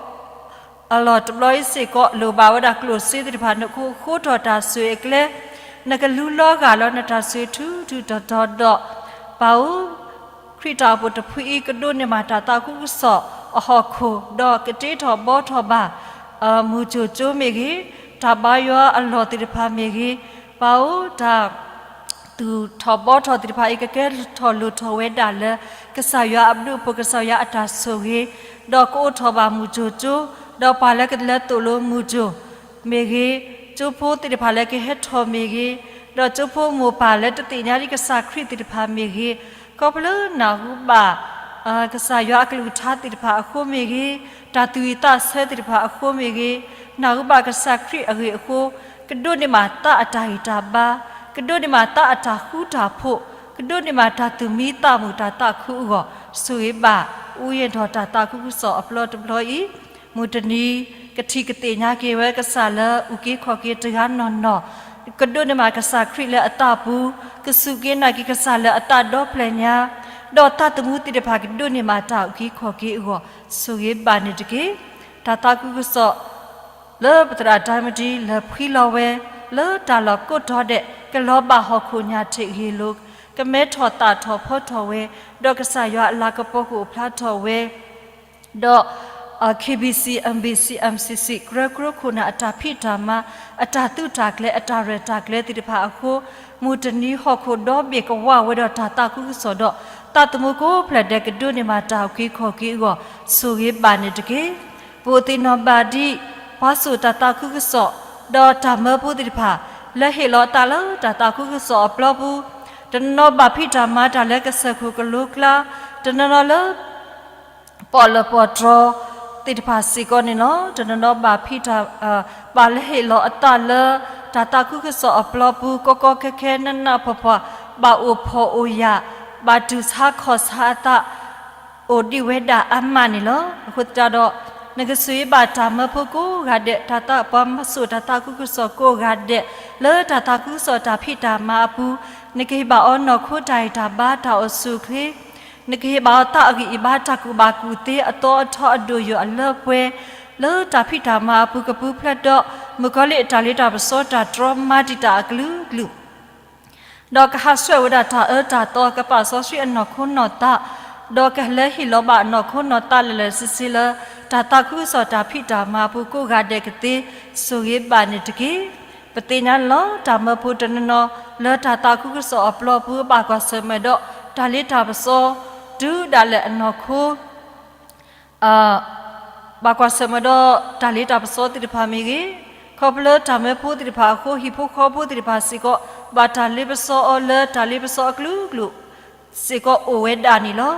အလီၢ်တဘျီအံၤစ့ၢ်ကီး လိၣ်ဘၣ်ဝဲဒၣ်ကျိၣ်စ့သ့ၣ်တဖၣ် နကဃိထီၣ်တၢ်ဆိၣ်ဂ့ၤအကျဲ, နကလူလီၤဂာ်လၢနတၢ်ဆိၣ်ဂ့ၤထူထူတီၤတီၤဒီး ပၢ်ဧၢ, ခရံာ်တၢ်အိၣ်ဖှိၣ်တဖုအံၤ ကဒိးန့ၢ်ဘၣ်တၢ်သးခုကစီၣ်အဟီၣ်ခိၣ် ဒီးကတ့ထီၣ်ဘှီထီၣ်ဘၣ် မုၢ်ကိၣ်ကၠိမ့ၢ်ဂ့ၤ, တၢ်ဘါယွၤအလီၢ်သ့ၣ်တဖၣ်မ့ၢ်ဂ့ၤ, ပၢ်ဧၢ, တၢ် သူၣ်ထီၣ်ဘှီထီၣ်သ့ၣ်တဖၣ်အံၤ ကကဲထီၣ်လိၣ်ထီၣ်ဝဲဒၣ်လၢ ကစၢ်ယွၤအဘျုးအဖှိၣ် ကစၢ်ယွၤအတၢ်ဆိၣ်ဂ့ၤ, ဒီးကအိးထီၣ်ဘၣ်မုၢ်ကိၣ်ကၠိ, ဒီးပှၤလၢကလဲၤသိၣ်လိမုၢ်ကိၣ်မ့ၢ်ဂ့ၤ, ကၠိဖိသ့ၣ်တဖၣ်လၢကဟဲထီၣ်မ့ၢ်ဂ့ၤ, ဒီးကၠိဖိမိၢ်ပၢ်လၢတသ့ၣ်ညါဒံးကစၢ်ခရံာ်သ့ၣ်တဖၣ်မ့ၢ်ဂ့ၤ, ခီဖျိနၢ်ဟူဘၣ် ကစၢ်ယွၤအကလုၢ်ကထါသ့ၣ်တဖၣ်အဃိမ့ၢ်ဂ့ၤ, တၢ်သူၣ်ဝံၣ်သးဆၢသ့ၣ်တဖၣ်အဃိမ့ၢ်ဂ့ၤ, နၢ်ဟူဘၣ်ကစၢ်ခရံာ်အဂ့ၢ်အဃိ, ကဒိးန့ၢ်ဘၣ်သးအတၢ်ဂံၢ်တၢ်ဘါ, ကဒိးန့ၢ်ဘၣ်သးအတၢ်ဃူတၢ်ဖိး, ကဒိးန့ၢ်ဘၣ်တၢ်သူၣ်မံသးမုာ်တၢ်သးခုအဂီၢ်, ဆိၣ်ဂ့ၤဘၣ် အူယ့ၣ်ဒီးတၢ်သးခုကစီၣ်အပျီတဘျီအံၤ, မုၢ်တနံၤ ကထံၣ်ကသ့ၣ်ညါက့ၤဝဲကစၢ်လၢအုၣ်က့ၤခီၣ်က့ၤတဂၤနီၢ်နီၢ်, ကဒိးန့ၢ်ဘၣ်ကစၢ်ခရံာ်လၢအသးပူၤ, ကစူၢ်က့ၤနာ်က့ၤကစၢ်လၢအသးဒီဖျၢၣ်ညါ, ဒီးသးသမူသ့ၣ်တဖၣ်ကဒိးန့ၢ်ဘၣ်တၢ်အုၣ်က့ၤခီၣ်က့ၤအဂီၢ်, ဆိၣ်ဂ့ၤဘၣ်န့ၣ်တက့ၢ်. တၢ်သးခုကစီၣ် လၢပသရၣ်တၢ်မတံလၢဖှံလီၤဝဲ လၢတၢ်လီၢ်ကိးတီၤဒဲး ကလီၤဘၣ်ဟီၣ်ခိၣ်ညၣ်ထံးဂ့ၢ်လိာ်, ကမဲထီၣ်သၣ်ထီၣ်ဖီထီၣ်ဝဲ, ဒီးကစၢ်ယွၤအလၤကပီၤကအိၣ်ဖျါထီၣ်ဝဲ, ဒီး KBC, MBC, MCC ကြၢးကြၢးခိၣ်နၢ်အတၢ်ဖံးတၢ်မၤ, အတၢ်သုးတၢ်ကျဲၤ, အတၢ်ရဲၣ်တၢ်ကျဲၤသ့ၣ်တဖၣ်အဃိ, မုၢ်တနံၤဟီၣ်ခိၣ်ဒီဘ့ၣ်ကဝးဝဲဒီးတၢ်သးခုကစီၣ်ဒီး သးသမူကိးဖျၢၣ်ဒဲးကဒိးန့ၢ်ဘၣ်တၢ်အုၣ်က့ၤခီၣ်က့ၤအဂီၢ်, ဆိၣ်ဂ့ၤဘၣ်န့ၣ်တက့ၢ်. ပအိၣ်သ့ၣ်နီၣ်ဘၣ်ဒံး ပှၤစိာ်တၢ်သးခုကစီၣ် ဒီးတၢ်မၢဖိသ့ၣ်တဖၣ် လၢဟ့ၣ်လီၤအသးလၢတၢ်သးခုကစီၣ်အပျီပူၤ, တနီၤနီၤဘၣ်ဖံးတၢ်မၤတၢ်လၢကစၢၢ်ခိၣ်ကလိကျါ, တနီၤနီၤလၢ ပီၣ်လဲၣ်ပီၣ်တြီၤသ့ၣ်တဖၣ်စ့ၢ်ကီးန့ၣ်လီၤ. တနီၤနီၤဘၣ်ဖံးတၢ်, ဘၣ်လၢဟ့ၣ်လီၤအသးလၢ တၢ်သးခုကစီၣ်အပျီပူၤ ကီကီခဲခဲနးနးဖှီၣ်ဖှီၣ်, ဘၣ်အိၣ်ဖှီၣ်အိၣ်ယာ်, ဘၣ်တူၢ်ဆါခီၣ်ဆါအသး အိၣ်ဒံးဝဲဒၣ်အါမးန့ၣ်လီၤ. အဃိသတးဒီး နကဆိၣ်ဂ့ၤဘၣ်တၢ်မၢဖိကိးဂၤဒဲး, တၢ်သးပှၤမၤစိာ်တၢ်သးခုကစီၣ်ကိးဂၤဒဲး, လၢတၢ်သးခုကစီၣ်တၢ်ဖံးတၢ်မၤအပူၤ, နကဟ့ၣ်ဘၣ်အီၤနီၢ်ခိတၢ်ဂံၢ်တၢ်ဘါ တၢ်အိၣ်ဆူၣ်အိၣ်ချ့, နကဟ့ၣ်ဘၣ်အီၤသးအဂံၢ်အဘါ တၢ်ကူၣ်ဘၣ်ကူၣ်သ့ အသီအထီအဒိၣ်ယိာ်အလၢပှဲၤ, လၢတၢ်ဖံးတၢ်မၤအပူၤကပူၤဖျဲးဒီး မုၣ်ကီၤလံၢ်အတၢ်လ့တၢ်ပစီတၢ်တြီမၤတံာ်တာ်အကလုာ်ကလုာ် ဒီးကဟးဆှဲးဝဲဒၣ်တၢ်အၢတၢ်သီ ကပာ်စီဆှံအနီၢ်ခိနီၢ်သး, ဒီးကလဲၤဟ့ၣ်လီၤဘၣ်အနီၢ်ခိနီၢ်သးလၢာ်လၢာ်ဆ့ဆ့လၢ တၢ်သးခုကစီၣ်တၢ်ဖံးတၢ်မၤအပူၤကိးဂၤဒဲးကသ့, ဆိၣ်ဂ့ၤဘၣ်န့ၣ်တက့ၢ်. ပသ့ၣ်ညါန့ၣ်လီၤ. တၢ်မၢဖိတနီၤနီၤ လၢတၢ်သးခုကစီၣ်အပျီပူၤ ဘၣ်ကွၢ်ဆၢၣ်မဲာ်ဒီး တၢ်လ့တၢ်ပစီ တုၤဒၣ်လဲာ်အနီၢ်ခိ ဘၣ်ကွၢ်ဆၢၣ်မဲာ်ဒီးတၢ်လ့တၢ်ပစီသ့ၣ်တဖၣ်မ့ၢ်ဂ့ၤ, ခီဖျိတၢ်မၢဖိသ့ၣ်တဖၣ်အဃိ ဟံၣ်ဖိဃီဖိသ့ၣ်တဖၣ်စ့ၢ်ကီး ဘၣ်တၢ်လ့ပစီအီၤလၢတၢ်လ့ပစီအကလုာ်ကလုာ် စ့ၢ်ကီးအိၣ်ဝဲဒၣ်န့ၣ်လီၤ.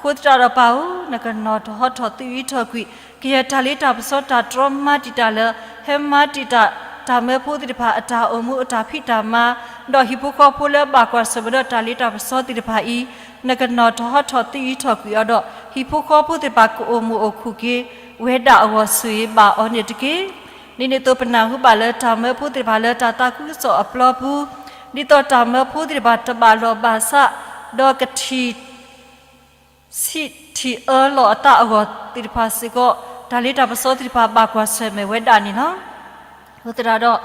အဃိသတးဒီးပၢ်ဧၢ, နကနီၣ်ထီၣ်ဟီထီၣ်သုးအံၤထီၣ်ကွံာ် ကယဲၢ်တၢ်လ့တၢ်ပစီတၢ်တြီမၤတံာ်တာ်လၢ ဟဲမၤတံာ်တာ် တၢ်မၢဖိသ့ၣ်တဖၣ်အတၢ်အိၣ်မူအတၢ်ဖံးတၢ်မၤ, ဒီးဟံၣ်ဖိဃီဖိလၢဘၣ်ကွၢ်ဆၢၣ်မဲာ်ဒီးတၢ်လ့တၢ်ပစီသ့ၣ်တဖၣ်အံၤ နကနီၣ်ထီၣ်ဟီထီၣ်သုးအံၤထီၣ်ကွံာ်အီၤဒီး ဟံၣ်ဖိဃီဖိသ့ၣ်တဖၣ်ကအိၣ်မုာ်အိၣ်ခုၣ်က့ၤဝဲဒၣ်အဂီၢ် ဆိၣ်ဂ့ၤဘၣ်အီၤန့ၣ်တက့ၢ်. ဒ်န့ၣ်အသိးပနၢ်ဟူဘၣ်လၢတၢ်မၢဖိသ့ၣ်တဖၣ်လၢတၢ်သးခုကစီၣ်အပျီပူၤ, ဒ်သိးတၢ်မၢဖိသ့ၣ်တဖၣ်တဘၣ်လီၢ်ဘၣ်စး, ဒီးကထံၣ် ဆံးထံၣ်အၢလီၤအသးအဂီၢ်သ့ၣ်တဖၣ်စ့ၢ်ကီး တၢ်လ့တၢ်ပစီသ့ၣ်တဖၣ်ဘၣ်ကွၢ်ဆၢၣ်မဲာ်ဝဲဒၣ်န့ၣ်လီၤ. အဃိသတးဒီး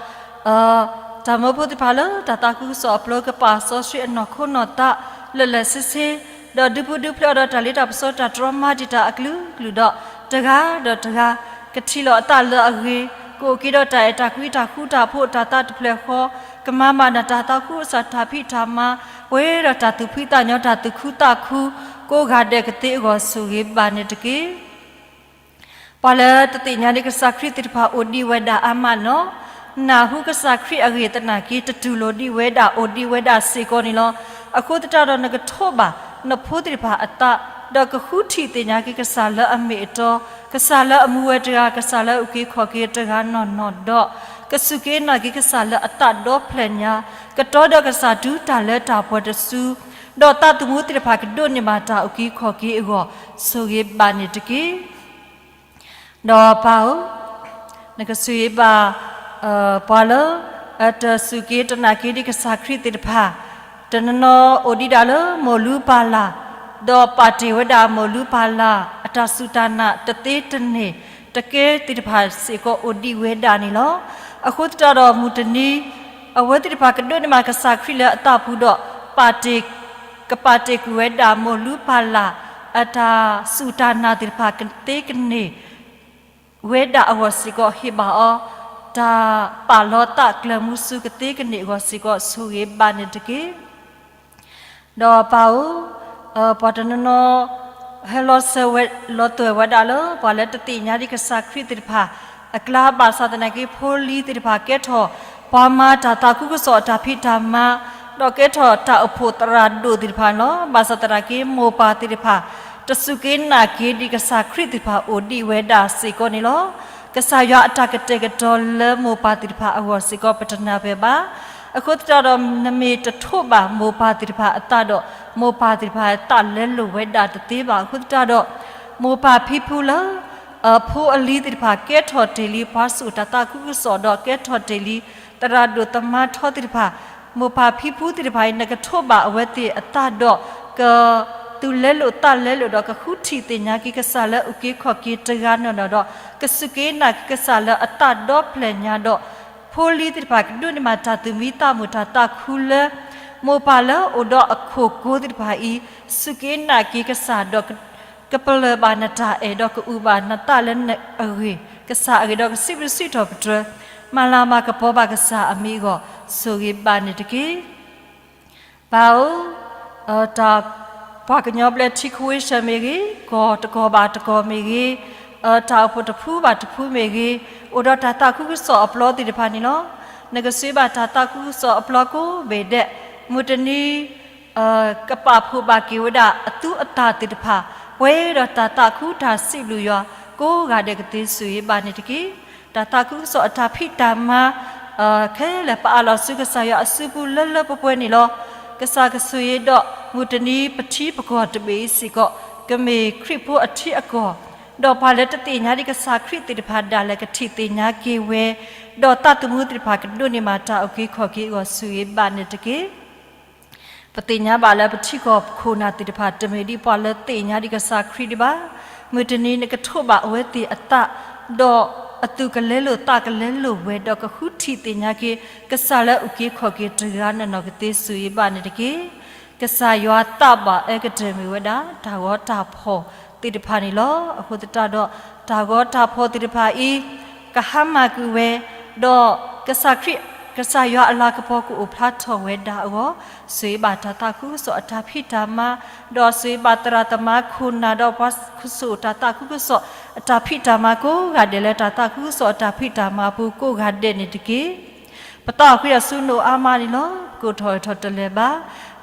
တၢ်မၢဖိသ့ၣ်တဖၣ်လၢတၢ်သးခုကစီၣ်အပျီ ကပာ်စီဆှံအနီၢ်ခိနီၢ်သး လၢာ်လၢာ်ဆ့ဆ့, ဒီးဒုးပူၤဒုးဖျဲးအီၤဒီးတၢ်လ့တၢ်ပစီတၢ်တြီမၤတံာ်တာ်အကလုာ်ကလုာ်ဒီး တဂၤဒီးတဂၤ ကထံၣ်လီၤအသးလၢအဂ့ၤ, ကအိၣ်က့ၤဒီးတၢ်အဲၣ်တၢ်ကွံတၢ်ဃူတၢ်ဖိး တၢ်သးတဖျၢၣ်ဃီ, ကမၤဘၣ်နၢ်တၢ်သးခုကစီၣ်တၢ်ဖံးတၢ်မၤ, ပှဲၤဒီးတၢ်သူၣ်ဖှံသးညီ တၢ်သူၣ်ခုသးခု ကိးဂၤဒဲးကသ့အဂီၢ် ဆိၣ်ဂ့ၤဘၣ်န့ၣ်တက့ၢ်. ပှၤလၢတသ့ၣ်ညါဒံးကစၢ်ခရံာ်သ့ၣ်တဖၣ်အိၣ်ဒံးဝဲဒၣ်အါမးန့ၣ်လီၤ. နၢ်ဟူကစၢ်ခရံာ်အဂ့ၢ်သနာ်က့ တတူၢ်လိာ်ဒံးဝဲဒၣ် အိၣ်ဒံးဝဲဒၣ်စ့ၢ်ကီးန့ၣ်လီၤ. အဃိသတးဒီးနကထိးဘၣ် နဖိသ့ၣ်တဖၣ်အသး, ဒီးကဃုထံၣ်သ့ၣ်ညါက့ၤကစၢ်လၢအမ့ၢ်အတီ, ကစၢ်လၢအမူဝဲတဂၤ, ကစၢ်လၢအအုၣ်က့ၤခီၣ်က့ၤတဂၤနီၢ်နီၢ်ဒီး ကစူၢ်က့ၤနာ်က့ၤကစၢ်လၢအသးဒီဖျၢၣ်ညါ, ကတီဒီးကစၢ်တုၤတၢ်လၢတၢ်ပှဲၤတစု, ဒီးသးသမူသ့ၣ်တဖၣ်ကဒိးန့ၢ်ဘၣ်တၢ်အုၣ်က့ၤခီၣ်က့ၤအဂီၢ်, ဆိၣ်ဂ့ၤဘၣ်န့ၣ်တက့ၢ်. ဒီးပၢ်ဧၢ, နကဆိၣ်ဂ့ၤဘၣ် ပှၤလၢ တစူၢ်က့ၤတနာ်က့ၤဒံးကစၢ်ခရံာ်သ့ၣ်တဖၣ်, တနီၤနီၤအိၣ်ဒံးဒၣ်လၢမိၢ်လုၢ်ပၢ်လၢ်, ဒီးပာ်တ့ၢ်ဝဲဒၣ်မိၢ်လုၢ်ပၢ်လၢ် အတၢ်စူၢ်တၢ်နာ်တသ့တန့ၢ်တကဲသ့ၣ်တဖၣ်စ့ၢ်ကီးအိၣ်ဒံးဝဲဒၣ်န့ၣ်လီၤ. အဃိသတးဒီးမုၢ်တနံၤ အဝဲသ့ၣ်တဖၣ်ကဒိးန့ၢ်ဘၣ်ကစၢ်ခရံာ်လၢအသးပူၤဒီး ပာ်တ့ၢ် ကပာ်တ့ၢ်ကွံာ်ဝဲဒၣ်မိၢ်လုၢ်ပၢ်လၢ် အတၢ်စူၢ်တၢ်နာ်သ့ၣ်တဖၣ်ကသ့ကန့ၢ်ဝဲဒၣ်အဂီၢ်စ့ၢ်ကီး ဟ့ၣ်ဘၣ်အီၤ တၢ်ပာ်လီၤသးကျၢၤမူဆူကသ့ကန့ၢ်အဂီၢ်စ့ၢ်ကီး ဆိၣ်ဂ့ၤဘၣ်န့ၣ်တက့ၢ်. ဒီးပၢ်ဧၢ, ပှၤတနီၤနီၤ ဟဲလီၤစၢၤဝဲ လီၤသွဲၣ်ဝဲဒၣ်လၢ ပှၤလၢတသ့ၣ်ညါဒံးကစၢ်ခရံာ်သ့ၣ်တဖၣ် အကျါ ဘၣ်ဆၣ်သနာ်က့ ဖိလံၤသ့ၣ်တဖၣ်ကဲထီၣ် ပှၤမၤတၢ်သးခုကစီၣ်အတၢ်ဖံးတၢ်မၤ, ဒီးကဲထီၣ်တၢ်အိၣ်ဖှိၣ်သရၣ်ဒိၣ်သ့ၣ်တဖၣ်န့ၣ်လီၤ. ဘၣ်ဆၣ်သနာ်က့ မိၢ်ပၢ်သ့ၣ်တဖၣ် တစူၢ်က့ၤနာ်က့ၤဒံးကစၢ်ခရံာ်သ့ၣ်တဖၣ်အိၣ်ဒံးဝဲဒၣ်စ့ၢ်ကီးန့ၣ်လီၤ. ကစၢ်ယွၤအတၢ်ကတဲာ်ကတီၤလၢမိၢ်ပၢ်သ့ၣ်တဖၣ်အဂီၢ်စ့ၢ်ကီး ပတနၢ်ပၢၢ်ဘၣ်. အဃိသတးဒီး နမ့ၢ်တထိးဘၣ်မိၢ်ပၢ်သ့ၣ်တဖၣ်အသးဒီး မိၢ်ပၢ်သ့ၣ်တဖၣ်အသးလဲလိာ်ဝဲဒၣ်တသ့ဘၣ်. အဃိသတးဒီး မိၢ်ပၢ်ဖံဖုလၢ ဖိအလံၤသ့ၣ်တဖၣ် ကဲထီၣ်တ့ၢ်လံပှၤစူၢ်တၢ်သးခုကစီၣ်ဒီး ကဲထီၣ်တ့ၢ်လံ သရၣ်ဒိၣ်သမါထီသ့ၣ်တဖၣ်, မိၢ်ပၢ်ဖံဖုသ့ၣ်တဖၣ်အံၤ နကထိးဘၣ်အဝဲသ့ၣ်အသးဒီး ကသူၣ်လဲလိာ်သးလဲလိာ်ဒီး ကဃုထံၣ်သ့ၣ်ညါက့ၤကစၢ်လၢအုၣ်က့ၤခီၣ်က့ၤတဂၤနီၢ်နီၢ်ဒီး ကစူၢ်က့ၤနာ်က့ၤကစၢ်လၢအသးဒီဖျၢၣ်ညါဒီး ဖိလံၤသ့ၣ်တဖၣ် ကဒိးန့ၢ်ဘၣ်တၢ်သူၣ်မံသးမုာ်တၢ်သးခုလၢ မိၢ်ပၢ်လၢအိၣ်ဒီးအခိၣ်ကိၤသ့ၣ်တဖၣ်အံၤ စူၢ်က့ၤနာ်က့ၤကစၢ်ဒီး ကပလၢၢ်ဘၣ်နတၢ်အဲၣ်ဒီး ကအုၣ်ဘၣ်နသးလၢနအဂ့ၢ်, ကစၢ်အဂ့ၢ်ဒီး ကစံးဘျုးစံးထီၣ်ပတြၢၤ မၤလၤမၤကပီၤဘၣ်ကစၢ်အမံၤအဂီၢ် ဆိၣ်ဂ့ၤဘၣ်န့ၣ်တက့ၢ်. ပၢ်ဧၢ, တၢ်ပှၤကညီဘျၢထံခဝ့ၡၢၣ်မ့ၢ်ဂ့ၤ, ကီၢ်တကီၢ်ဘၣ်တကီၢ်မ့ၢ်ဂ့ၤ, တၢ်အိၣ်ဖှိၣ်တဖုဘၣ်တဖုမ့ၢ်ဂ့ၤ, အိၣ်ဒီးတၢ်သးခုကစီၣ်အပျီသ့ၣ်တဖၣ်န့ၣ်လီၤ. နကဆှၢဘၣ်တၢ်သးခုကစီၣ်အပျီကိးဘ့ၣ်ဒဲး, မုၢ်တနံၤ ကပာ်ဖှိၣ်ဘၣ်က့ၤဝဲဒၣ်အသူအသၣ်သ့ၣ်တဖၣ်, ပှဲၤဒီးတၢ်သးခုတၢ်စံးဘျုးယွၤ ကိးဂၤဒဲးကသ့ဆိၣ်ဂ့ၤဘၣ်န့ၣ်တက့ၢ်. တၢ်သးခုကစီၣ်အတၢ်ဖံးတၢ်မၤ ခဲလၢာ်ပအးလီၤဆူကစၢ်ယွၤအစုပူၤလၢလၢပှဲၤပှဲၤန့ၣ်လီၤ. ကစၢ်ကဆိၣ်ဂ့ၤဒီး မုၢ်တနံၤပထံပကီၢ်တဘ့ၣ်အံၤစ့ၢ်ကီး ကမ့ၢ်ခရံာ်ဖိအထံအကီၢ်, ဒီးပှၤလၢတသ့ၣ်ညါဒံးကစၢ်ခရံာ်သ့ၣ်တဖၣ်ဒၣ်လဲာ် ကထံၣ်သ့ၣ်ညါက့ၤဝဲ, ဒီးသးသမူသ့ၣ်တဖၣ်ကဒိးန့ၢ်ဘၣ်တၢ်အုၣ်က့ၤခီၣ်က့ၤအဂီၢ် ဆိၣ်ဂ့ၤဘၣ်န့ၣ်တက့ၢ်. ပသ့ၣ်ညါဘၣ်လၢပထံကီၢ်ခိၣ်နၢ်သ့ၣ်တဖၣ် တမ့ၢ်ဒံးပှၤလၢသ့ၣ်ညါဒံးကစၢ်ခရံာ်ဒံးဘၣ်. မုၢ်တနံၤနကထိးဘၣ်အဝဲသ့ၣ်အသး, ဒီးအသူၣ်ကလဲလိာ်သးကလဲလိာ်ဝဲဒီး ကဃုထံၣ်သ့ၣ်ညါက့ၤ ကစၢ်လၢအုၣ်က့ၤခီၣ်က့ၤတဂၤနီၢ်နီၢ်ကသ့ဆိၣ်ဂ့ၤဘၣ်န့ၣ်တက့ၢ်. ကစၢ်ယွၤသးဘၣ်အၢကတၢၢ်မ့ၢ်ဝဲဒၣ် တၢ်ဂီၤတၢ်ဖီၣ်သ့ၣ်တဖၣ်န့ၣ်လီၤ. အဃိသတးဒီး တၢ်ဂီၤတၢ်ဖီၣ်သ့ၣ်တဖၣ်အံၤ ကဟါမၢ်ကွံာ်ဝဲ, ဒီးကစၢ်ခရံာ် ကစၢ်ယွၤအလၤကပီၤကအိၣ်ဖျါထီၣ်ဝဲဒၣ်အဂီၢ်, ဆိၣ်ဂ့ၤဘၣ်တၢ်သးခုကစီၣ်အတၢ်ဖံးတၢ်မၤ, ဒီးဆိၣ်ဂ့ၤဘၣ်သရၣ်သမါခိၣ်နၢ်ဒီးပှၤစူၢ်တၢ်သးခုကစီၣ်အတၢ်ဖံးတၢ်မၤကိးဂၤဒဲးလၢ တၢ်သးခုကစီၣ်အတၢ်ဖံးတၢ်မၤအပူၤကိးဂၤဒဲးန့ၣ်တက့ၢ်. ပသးအိၣ်ဃံဒီးဆူနအိၣ်အါမးန့ၣ်လီၤ. ပကအိၣ်ထီၣ်ထီၣ်တလဲၤဘၣ်,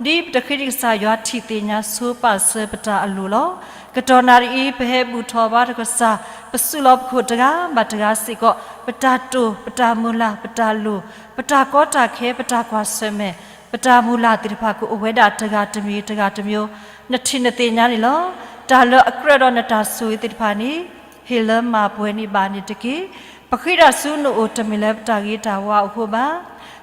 ဒ်ပတဃ့ဒံးကစၢ်ယွၤထံၣ်သ့ၣ်ညါဆိပာ်စၢၤပတၢ်အလိၣ်လီၤ. ကတီၢ်နၣ်ရံၣ်အံၤ ပဟဲဘူၣ်ထီၣ်ဘါထီၣ်ကစၢ်, ပစုလီၤပခိၣ်တဂၤဘၣ်တဂၤစ့ၢ်ကီး, ပတၢ်တိာ်, ပတၢ်မုၢ်လၢ်, ပတၢ်လိၣ်, ပတၢ်ကီတၢ်ခဲ, ပတၢ်ကွၢ်ဆၢၣ်မဲာ်, ပတၢ်မုၢ်လၢ်သ့ၣ်တဖၣ်ကအိၣ်ဝဲဒၣ်တဂၤတမံၤတဂၤတမံၤ, နထံၣ်နသ့ၣ်ညါန့ၣ်လီၤ. တၢ်လၢအကြၢးဒီးနတၢ်ဆိၣ်ဂ့ၤသ့ၣ်တဖၣ်န့ၣ် ဟ့ၣ်လၢမၤပှဲၤန့ၢ်ဘၣ်န့ၣ်တက့ၢ်. ပဃ့တၢ်ဆူနအိၣ်တမ့ၢ်လၢပတၢ်ဂ့ၤတၢ်ဝါအဃိဘၣ်.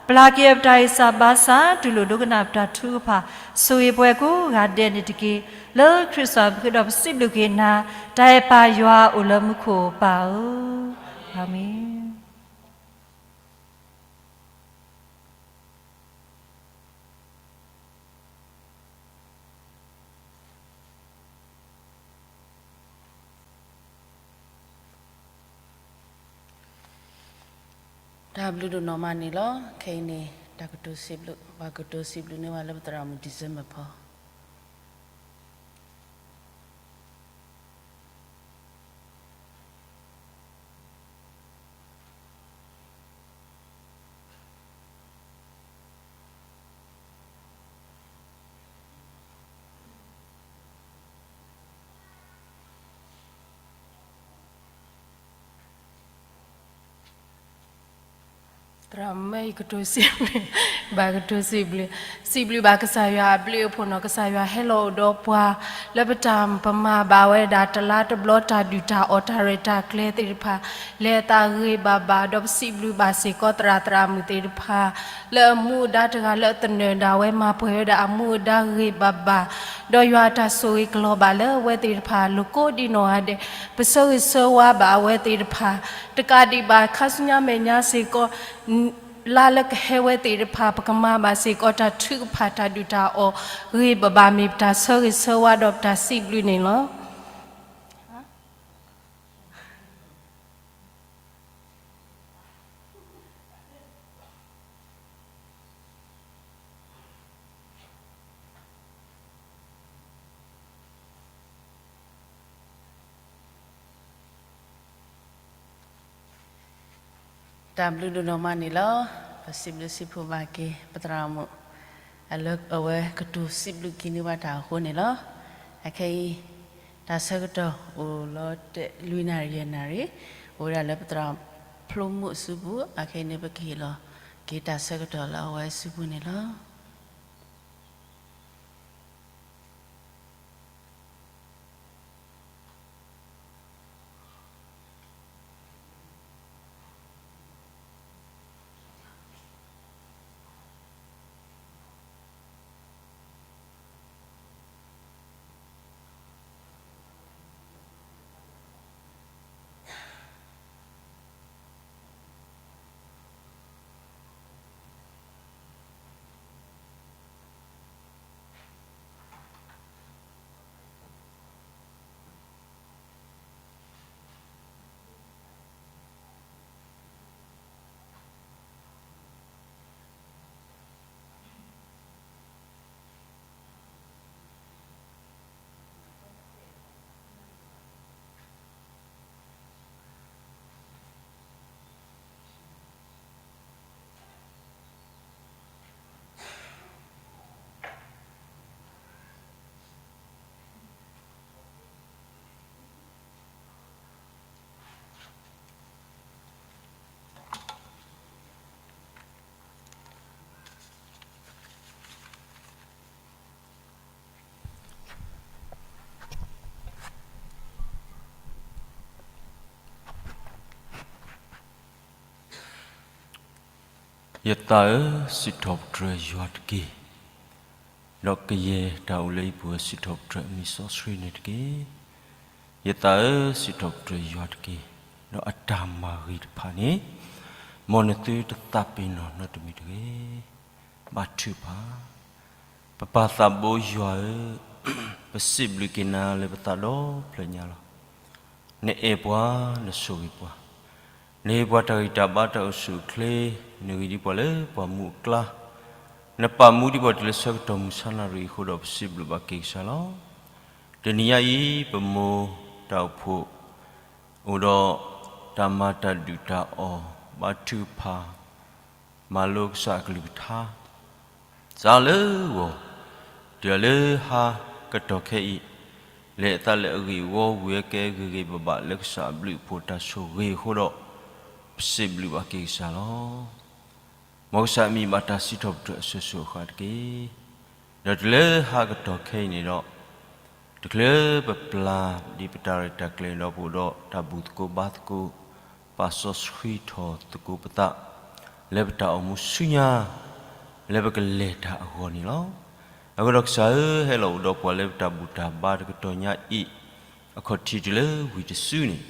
ပျၢ်က့ၤပတၢ်ဂံၢ်စၢ်ဘါစၢ်, တူၢ်လိာ်ဒိကနၣ်ပတၢ်ထုကဖၣ်, ဆိၣ်ဂ့ၤပှၤကိးဂၤဒဲးန့ၣ်တက့ၢ်. လၢခရံာ်စၢ်ပဃ့ဒီးပစံးဘျုးက့ၤနၤ, တၢ်အဲၣ်ပၢ်ယွၤအိၣ်လၢမူခိၣ်ပၢ်ဧၢ, အၤမ့ၣ်. တၢ်ဘျုးဒိၣ်နီၢ်မးန့ၣ်လီၤ. ခဲအံၤန့ၣ် တၢ်ကတိၤစံးဘျုး, ပှၤကတိၤစံးဘျုးန့ၢ်ဝဲလၢပသရၣ်မုၣ် December ဖီ သရၣ်မုၣ် ယကတိၤစံးဘျုး, ဘၣ်ကတိၤစံးဘျုး, စံးဘျုးဘၣ်ကစၢ်ယွၤအဘျုးအဖှိၣ်နီၤ, ကစၢ်ယွၤဟဲလီၤအိၣ်ဒီးပှၤ လၢပတၢ်ပမၤဘၣ်ဝဲဒၣ်တလါတဘျီတၢ်ဒုၣ်တၢ်အီၣ်တၢ်ရဲၣ်တၢ်ကျဲၤသ့ၣ်တဖၣ် လဲၤအသးဂ့ၤဘၣ်ဘၣ်, ဒီးပစံးဘျုးဘၣ်စ့ၢ်ကီးသရၣ်သရၣ်မုၣ်သ့ၣ်တဖၣ် လၢအမူအဒါတဂၤလၢအသနၢၣ်ဒၣ်ဝဲ မၤပှဲၤဝဲဒၣ်အမူအဒါဂ့ၤဘၣ်ဘၣ်, ဒီးယွၤအတၢ်ဆိၣ်ဂ့ၤကလီၤဘၣ်လၢအဝဲသ့ၣ်တဖၣ်အလိၤကိးဒံနီၢ်ဂၤဒဲး, ပဆၢဂ့ၤဆၢဝါဘၣ်အဝဲသ့ၣ်တဖၣ်, တကးဒံးဘၣ်ခါဆူညါမဲာ်ညါစ့ၢ်ကီး လါလၢကဟဲဝဲသ့ၣ်တဖၣ် ပကမၤဘၣ်စ့ၢ်ကီးတၢ်ထုကဖၣ်တၢ်ဒုၣ်တၢ်အီၣ်ဂ့ၤဘၣ်ဘၣ် မ့ၢ်ပတၢ်ဆၢဂ့ၤဆၢဝါဒီးပတၢ်စံးဘျုးန့ၣ်လီၤ. တၢ်ဘျုးဒိၣ်နီၢ်မးန့ၣ်လီၤ. ပစံးဘျုးစံးဖှိၣ်ဘၣ်က့ၤ ပသရၣ်မုၣ် အလၢအဝဲကတိၤစံးဘျုးက့ၤန့ၢ်ဘၣ်တၢ်အဃိန့ၣ်လီၤ. အခဲအံၤ တၢ်ဆၢကတီၢ်အိၣ်လီၤတဲာ်လွံၢ်နၣ်ရံၣ်ယဲၢ်နၣ်ရံၣ် အိၣ်ဝဲဒၣ်လၢပသရၣ်ဖျိမုၣ်အစုပူၤ, အခဲအံၤန့ၣ် ပကဟ့ၣ်လီၤက့ၤတၢ်ဆၢကတီၢ်လၢအဝဲအစုပူၤန့ၣ်လီၤ. ယသးဧၢ, စံးထီၣ်ပတြၢၤယွၤတက့ၢ်. ဒီးကယဲၢ်တၢ်အိၣ်လၢဟံၣ်ပူၤ စံးထီၣ်ပတြၢၤအမံၤစီဆှံန့ၣ်တက့ၢ်. ယသးဧၢ, စံးထီၣ်ပတြၢၤယွၤတက့ၢ်. ဒီးအတၢ်မၤဂ့ၤတဖၣ်န့ၣ် မ်နသုတသးပ့ၤနီၣ်နီတမံၤတဂ့ၤ. ဘါထုကဖၣ်. ပပၢ်သးဘိယွၤဧၢ, ပစံးဘျုးက့ၤနၤလၢပသးဒီဖျၢၣ်ညါလီၤ. နအဲၣ်ပှၤ, နဆိၣ်ဂ့ၤပှၤ, နဟ့ၣ်ပှၤတၢ်ဂံၢ်တၢ်ဘါတၢ်အိၣ်ဆူၣ်အိၣ်ချ့, နဂ့ၤဒံးပှၤလၢပှၤမူအကျါ, နပာ်မူဒံးပှၤတုၤလၢဆၢကတီၢ်မုၢ်ဆါနၣ်ရံၣ်အဃိဒီး ပစံးဘျုးဘၣ်က့ၤကစၢ်လီၤ. တနံၤညါအံၤ ပမိၢ်တၢ်အိၣ်ဖှိၣ် အိၣ်ဒီးတၢ်မၤတၢ်ဒုၣ်တၢ်အီၣ် ဘါထုကဖၣ် မၤလိကစၢ်အကလုၢ်ကထါ စးလၢဂီၤ တုၤလၢဟါကတီၢ်ခဲအံၤ လဲၤအသးလၢအဂ့ၢ်အဝီ ဝံၤဝဲကဲဂ့ၤဂ့ၤဘၣ်ဘၣ်လၢကစၢ်အဘျုးအဖှိၣ်တၢ်ဆိၣ်ဂ့ၤအဃိဒီး ပစံးဘျုးဘၣ်က့ၤကစၢ်လီၤ. မ်ကစၢ်အမံၤဘၣ်တၢ်စံးထီၣ်ပတြၢၤအစိၤစိၤအဃၣ်တက့ၢ်. ဒီးတုၤလၢဟါကတီၢ်ခဲအံၤန့ၣ်ဒီး တချုးပပျၢ်ဒံးပတၢ်ရဲၣ်တၢ်ကျဲၤဒီး ပအိၣ်ဒီးတၢ်ဘူၣ်သကိးဘါသကိး ပာ်စီဆှံထီၣ်သကိးပသး လၢပတၢ်အိၣ်မူဆူညါ လၢပကလဲၤတၢ်အဂီၢ်န့ၣ်လီၤ. အဃိဒီးကစၢ်ဧၢ, ဟဲလီၤအိၣ်ဒီးပှၤလၢပတၢ်ဘူၣ်တၢ်ဘါတကတီၢ်ညါအံၤ အခီၣ်ထံးတုၤလၢဝံၤတစုန့ၣ်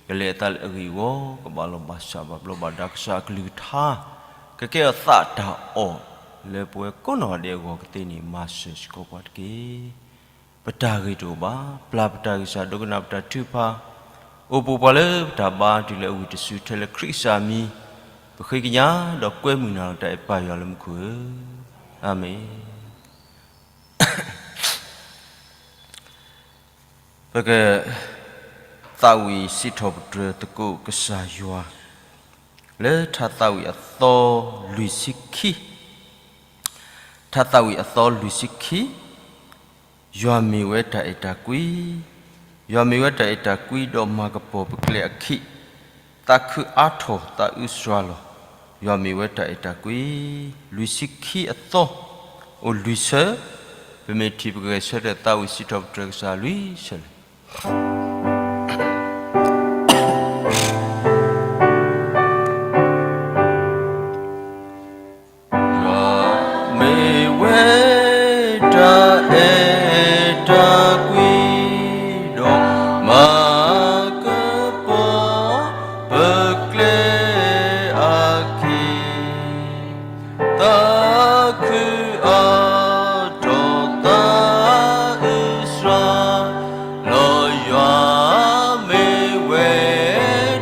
ကလဲၤအသးလၢအဂ့ၢ်အဝီ ကဘၣ်လီၤဘၣ်စးဘၣ်ဘျီးဘၣ်ဒါကစၢ်အကလုၢ်ကထါ ကကဲထီၣ်သးတၢ်အီၣ် လၢပဝဲကိးနီၢ်ဂၤဒဲးအဂီၢ်ကသ့န့ၣ် မၤစၢၤစ့ၢ်ကီးပှၤတက့ၢ်. ပတၢ်ဂ့ၤတအိၣ်ဘၣ်, ပျၢ်ပတၢ်ဂံၢ်စၢ် ဒိကနၣ်ပတၢ်ထုကဖၣ်, အိၣ်ပိာ်ပှၤလၢပတၢ်ဘါတုၤလၢအဝံၤတစုထဲလၢခရံာ်ကစၢ်အမံၤ ပဃ့ကညးဒီးကွဲမုာ်နၤလီၤ တၢ်အဲၣ်ပၢ်ယွၤလၢမူခိၣ်ဧၢ, အၤမ့ၣ်. ပကသးဝံၣ်စံးထီၣ်ပတြၢၤသကိးကစၢ်ယွၤ လၢထါသးဝံၣ်အသီလွံၢ်ဆံခံ, ထါသးဝံၣ်အသီလွံၢ်ဆံခံ, ယွၤမ့ၢ်ဝဲတၢ်အဲၣ်တၢ်ကွံ, ယွၤမ့ၢ်ဝဲတၢ်အဲၣ်တၢ်ကွံ ဒီးမၤကပီၤပကျဲအခံ, သးခုအါထီၣ်သးအုးစှၤလီၤ. ယွၤမ့ၢ်ဝဲတၢ်အဲၣ်တၢ်ကွံ, လွံၢ်ဆံခံအသီ, အိၣ်လွံၢ်ဆၢ, ပမ့ၢ်ထံၣ်ပကဂဲၤဆၢထၢၣ်သးဝံၣ်စံးထီၣ်ပတြၢၤကစၢ်လွံၢ်ဆၢလၢ ယွၤမ့ၢ်ဝဲတၢ်အဲၣ်တၢ်ကွံ, ဒီးမၤကပီၤ ပကျဲအခံ, သးခုအါထီၣ်သးအုးစှၤ, လီၤယွၤမ့ၢ်ဝဲ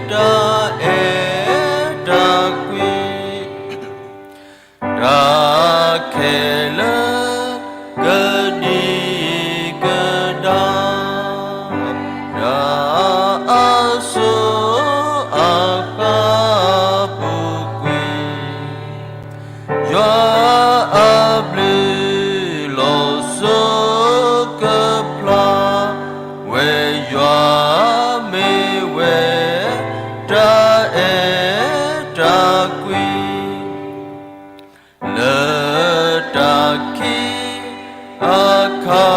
တၢ်အဲၣ်တၢ်ကွံ တၢ်ခဲလၢာ် ကဒံကဒါ, တၢ်အစိအဃၣ်ပူၤကွံာ်, ယွၤအဘျုးလီၤစိကဖျါ, ဝဲယွၤမ့ၢ်ဝဲ တၢ်အဲၣ်တၢ်ကွံ လၢတၢ်ခံအခါ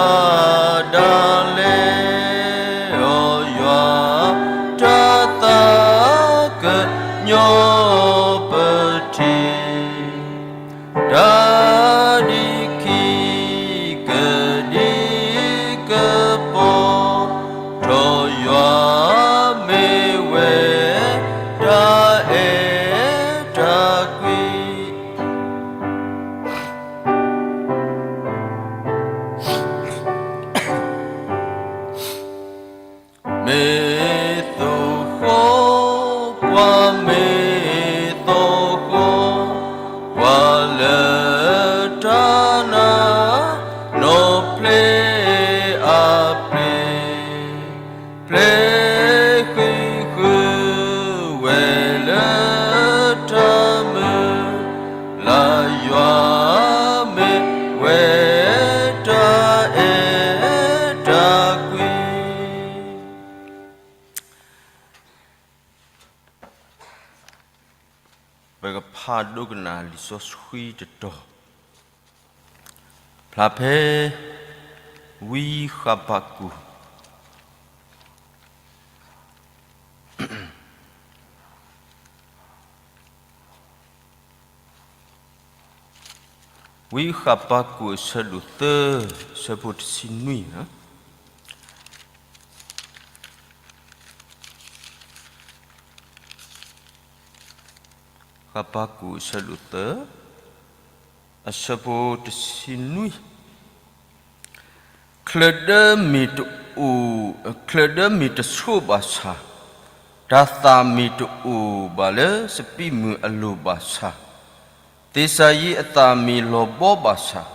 ဒၣ်လဲာ်, ယွၤတၢ်သးကညီၤပထံၣ်, တၢ်ဒံခံကဒံကပီၤ, ထီၣ်ယွၤမ့ၢ်ဝဲ တၢ်အဲၣ်တၢ်ကွံ မ့ၢ်သိၣ်ဃီ, ပှၤမ့ၢ်သိၣ်ဃီ, ပှၤလၢတၢ်နာ် နီၢ်ဖျ့အပျ့ၤ, ဖျ့ဃံးဃုာ်ဝဲလၢတၢ်မုၢ်လၢ်, ယွၤမ့ၢ်ဝဲ တၢ်အဲၣ်တၢ်ကွံ ပကဖးဒိကနၣ်လံာ်စီဆှံတတီၤ, ဖျါဖဲ ဝံဃဘးကူာ်, ဝံဃဘးကူာ်အဆၢဒိၣ်သၢ, အဆၢဖိတဆံနွံ, ဃဘးကူာ်အဆၢဒိၣ်သၢ, အဆၢဖိတဆံနွံ, ချၢၣ်ဒၢမ့ၢ်တအိၣ်, ချၢၣ်ဒၢမ့ၢ်တဆိးဘၣ်ဆၣ်, တၢ်သၣ်မ့ၢ်တအိၣ်ဘၣ်လၢစပံးမုၢ်အလိၤဘၣ်ဆၣ်, သ့ၣ်စၢ်ယံအသၣ်မ့ၢ်လီၤဘီဘၣ်ဆၣ်,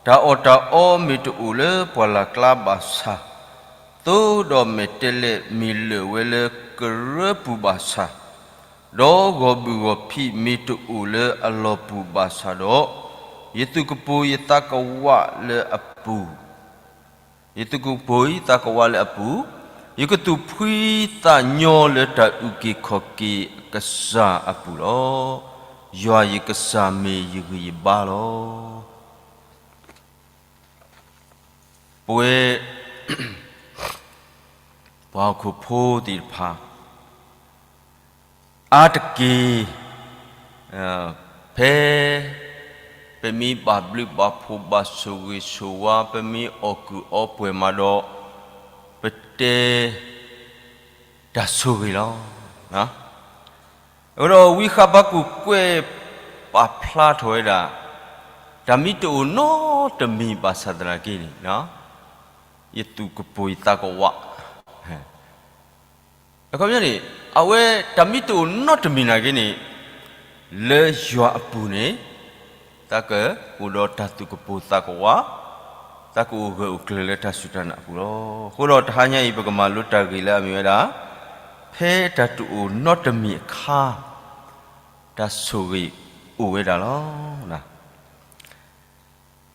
တၢ်အီၣ်တၢ်အီမ့ၢ်တအိၣ်လၢပှၢ်လၢ်ကျါဘၣ်ဆၣ်, သိဒီးမဲာ်တဲးလဲးမ့ၢ်လၢာ်ဝဲလၢကရၢပူၤဘၣ်ဆၣ်, ဒီးဂီၢ်ဘုၣ်ဂီၢ်ဖံးမ့ၢ်တအိၣ်လၢအလီၢ်ပူၤဘၣ်ဆၣ်ဒီး, ယသူၣ်ကပိာ်ယသးကဝးလၢအပူၤ, ယသူၣ်ကပိာ်ယသးကဝးလၢအပူၤ, ယကသူၣ်ဖှံသးညီလၢတၢ်အုၣ်က့ၤခီၣ်က့ၤအကစၢ်အပူၤလီၤ. ယွၤယကစၢ်မ့ၢ်ယဂံၢ်ယဘါလီၤ. ပဝဲ ပှၤဟီၣ်ခိၣ်ဖိသ့ၣ်တဖၣ် အါတက့ၢ် ဖဲ ပမ့ၢ်ဘၣ်ဘျုးဘၣ်ဖှိၣ်ဘၣ်ဆိၣ်ဂ့ၤဆိၣ်ဝါ ပမ့ၢ်အီၣ်ကုၢ်အီပှဲၤမးဒီး ပတဲ တၢ်ဆိၣ်ဂ့ၤလီၤ. အဃိဒီးဝံဃဘးကူာ်ကွဲးပာ်ဖျါထီၣ်ဝဲဒၣ် တၢ်မ့ၢ်တအိၣ်နီတမံၤဘၣ်ဆၣ်သနာ်က့န့ၣ် ယသူၣ်ကပိာ်ယသးကဝး အခီပညီန့ၣ် အဝဲတၢ်မ့ၢ်တအိၣ်နီတမံၤနာ်က့န့ၣ် လၢယွၤအပူၤန့ၣ် သးကအိၣ်ဒီးတၢ်သူၣ်ကပိာ်သးကဝး, သးကအိၣ်ဂၢၢ်အိၣ်ကျၢၤလၢတၢ်စူၢ်တၢ်နာ်အပူၤလီၤ. အဃိဒီးတဟါညါအံၤ ပကမၤလိတၢ်ဂ့ၢ်လၢအမ့ၢ်ဝဲဒၣ် ဖဲတၢ်တအိၣ်နီတမံၤအခါ တၢ်ဆိၣ်ဂ့ၤအိၣ်ဝဲဒၣ်လီၤ.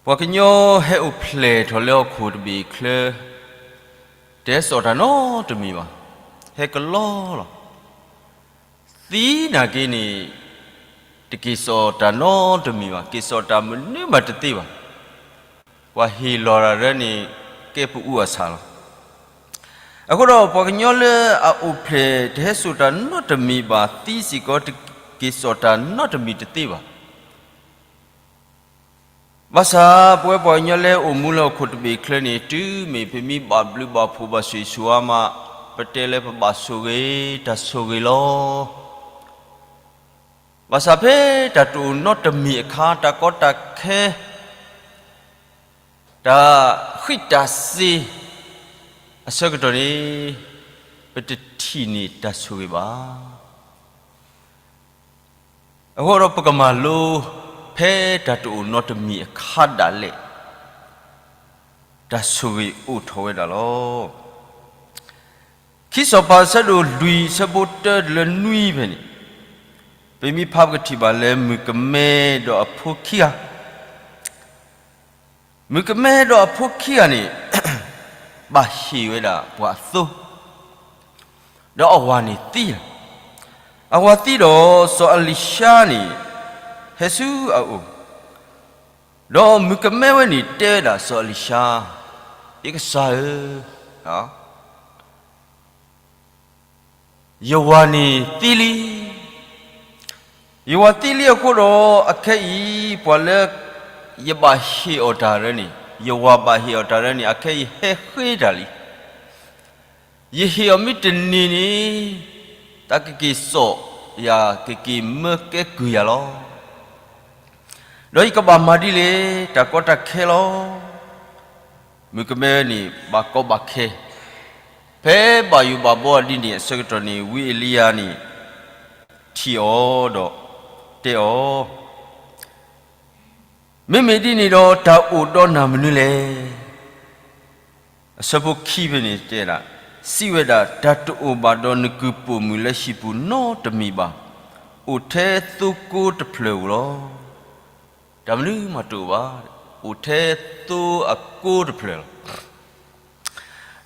ပှၤကညီဟဲအိၣ်ဖျဲၣ်ထီၣ်လၢဟီၣ်ခိၣ်တဘ့ၣ်အချၢ တဟဲစိာ်တၢ်နီတမံၤဘၣ်, ဟဲကလီလီၤ. သံနာ်က့န့ၣ် တက့ၤစိာ်တၢ်နီတမံၤဘၣ်, က့ၤစိာ်တၢ်မနုၤမးတသ့ဘၣ်. ပှၤဟ့ၣ်လီၤတၢ်ဒၢန့ၣ် ကဲပအူအဆၣ်လီၤ. အဃိဒီး ပှၤကညီလၢအအိၣ်ဖျဲၣ် တဟဲစိာ်တၢ်နီတမံၤဘၣ်, သံစ့ၢ်ကီး တက့ၤစိာ်တၢ်နီတမံၤတသ့ဘၣ်. ဘၣ်ဆၣ် ပဝဲပှၤကညီလၢအိၣ်မူလၢဟီၣ်ခိၣ်တဘ့ၣ်ချၢန့ၣ် တုၤမ့ၢ်ပမ့ၢ်ဘၣ်ဘျုးဘၣ်ဖှိၣ်ဘၣ်ဆိၣ်ဂ့ၤဆိၣ်ဝါမး, ပတဲလၢပဘၣ်ဆိၣ်ဂ့ၤ, တၢ်ဆိၣ်ဂ့ၤလီၤ. ဘၣ်ဆၣ်ဖဲတၢ်တအိၣ်နီတမံၤအခါ, တၢ်ကီတၢ်ခဲ, တၢ်ဃံးတၢ်စ့ၤအဆၢကတီၢ်န့ၣ်, ပတထံၣ်န့ၢ်တၢ်ဆိၣ်ဂ့ၤဘၣ်. အဃိဒီးပကမၤလိ ဖဲတၢ်တအိၣ်နီတမံၤအခါဒၣ်လဲာ်, တၢ်ဆိၣ်ဂ့ၤအိၣ်ထီၣ်ဝဲဒၣ်လီၤ. ခံစီၤပၤအဆၢဒိၣ်လွံၢ် အဆၢဖိတၢတုၤလၢနွံဖဲန့ၣ်, ပမ့ၢ်ဖးပကထံၣ်ဘၣ်လၢ မုၣ်ကမဲဒီးအဖိခံဂၤ, မုၣ်ကမဲဒီးအဖိခံဂၤန့ၣ် ဘၣ်ဟ့ၣ်ဝဲဒၣ်ပှၤအသိ, ဒီးအဝၤန့ၣ်သံလီၤ. အဝၤသံဒီး စီၤအလံၤၡါန့ၣ် ဟဲဆူအအိၣ်, ဒီးမုၣ်ကမဲဝဲန့ၣ်တဲဝဲဒၣ်စီၤအလံၤၡါ, ယကစၢ်ဧၢ, ယဝၤန့ၣ်သံလံ. ယဝၤသံလံအဃိဒီး အခဲအံၤ ပှၤလၢယဘၣ်ဟ့ၣ်အီၤတၢ်ဒၢန့ၣ်, ယဝၤဘၣ်ဟ့ၣ်အီၤတၢ်ဒၢန့ၣ် အခဲအံၤဟဲဃ့တၢ်လံ. ယဟ့ၣ်အီၤမ့ၢ်တန့ၢ်န့ၣ်, တၢ်ကက့ၤစိာ်ယၤ, ကက့ၤမၢကဲကုၢ်ယၤလီၤ. ဒီးယကဘၣ်မၤဒ်လဲၣ်, တၢ်ကီတၢ်ခဲလီၤ. မုၣ်ကမဲန့ၣ် ဘၣ်ကီဘၣ်ခဲ, ဖဲဘၣ်ယိၣ်ဘၣ်ဘှီဒ်န့ၣ်အဆၢကတီၢ်န့ၣ်, ဝံအ့လံယၤန့ၣ် ထံၣ်အီၤဒီးတဲအီၤ, မ့မ့ၢ်ဒ်န့ၣ်ဒီး တၢ်အိၣ်ဒီးနၤမနုၤလဲၣ်. အဆၢဖိခံဖဲန့ၣ်တဲဒၣ်, စံးဝဲဒၣ်, တၢ်တအိၣ်ဘၣ်ဒီးနကုၢ်ပိာ်မုၣ်လၢဟံၣ်ပူၤနီတမံၤဘၣ်, အိၣ်ထဲသိကိးတဖျၢၣ်ဧိၤလီၤ. တၢ်မနုၤမးတအိၣ်ဘၣ်, အိၣ်ထဲသိအကိးတဖျၢၣ်လီၤ.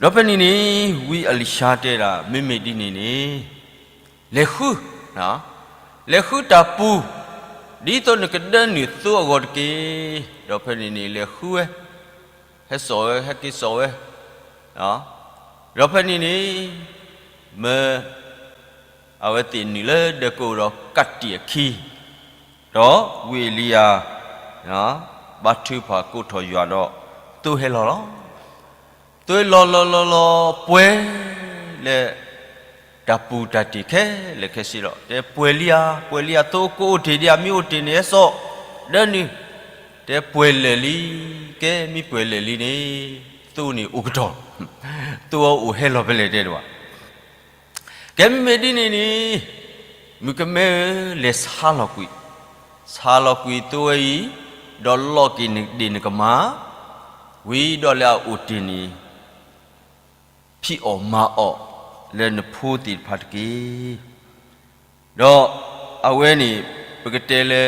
ဒီးဖဲန့ၣ်န့ၣ် ဝံအလံၤၡါတဲဒၣ်, မ့မ့ၢ်ဒ်န့ၣ်န့ၣ်, လဲၤဃု, လဲၤဃုတၢ်ပူၤ, ဒ်သိးနကဒၢနုာ်သိအဂီၢ်တက့ၢ်. ဒီးဖဲန့ၣ်န့ၣ် လဲၤဃုဝဲ, ဟဲစိာ်ဝဲ, ဟဲက့ၤစိာ်ဝဲ, ဒီးဖဲန့ၣ်န့ၣ် မၢ အဝဲသ့ၣ်နုာ်လၢဒၢးကိၣ်ဒီးကးတံာ်အခံ, ဒီးဝံအ့လံယၤ ဘါထုကဖၣ်ကိးထီၣ်ယွၤဒီး သိဟဲလီၤလီၤ. သိလီၤလီၤလီၤလီၤ ပှဲၤလၢ တၢ်ပူၤတၢ်တ့ၢ်ခဲလၢာ်ခဲဆ့လီၤ. တဲပှဲၤလံဧါ, ပှဲၤလံဧါ, သိကိးအိၣ်တ့ၢ်ဒံးဧါ, မ့ၢ်အိၣ်တ့ၢ်န့ၣ် ဟဲစိာ်, ဒၢနုာ်, တဲပှဲၤလၢာ်လံ, ကဲမ့ၢ်ပှဲၤလၢာ်လံန့ၣ် သိန့ၣ်အိၣ်ကတီၢ်, သိအအိၣ်ဟဲလီၤဖဲလဲၣ်တဲဒံးဘၣ်. ကဲမ့မ့ၢ်ဒ်န့ၣ်န့ၣ်, မုၣ်ကမဲဧၢ, လဲၤဆါလီၤကွံာ်, ဆါလီၤကွံာ်သိဝဲအံၤ, ဒီးလီၤက့ၤနဒ့ၣ်နကမၢ်, ဝံၤဒီးလၢအအိၣ်တ့ၢ်န့ၣ်, ဖံးအီၣ်မၤအီၣ်လၢနဖိသ့ၣ်တဖၣ်တက့ၢ်. ဒီးအဝဲန့ၣ် ပကတဲလၢ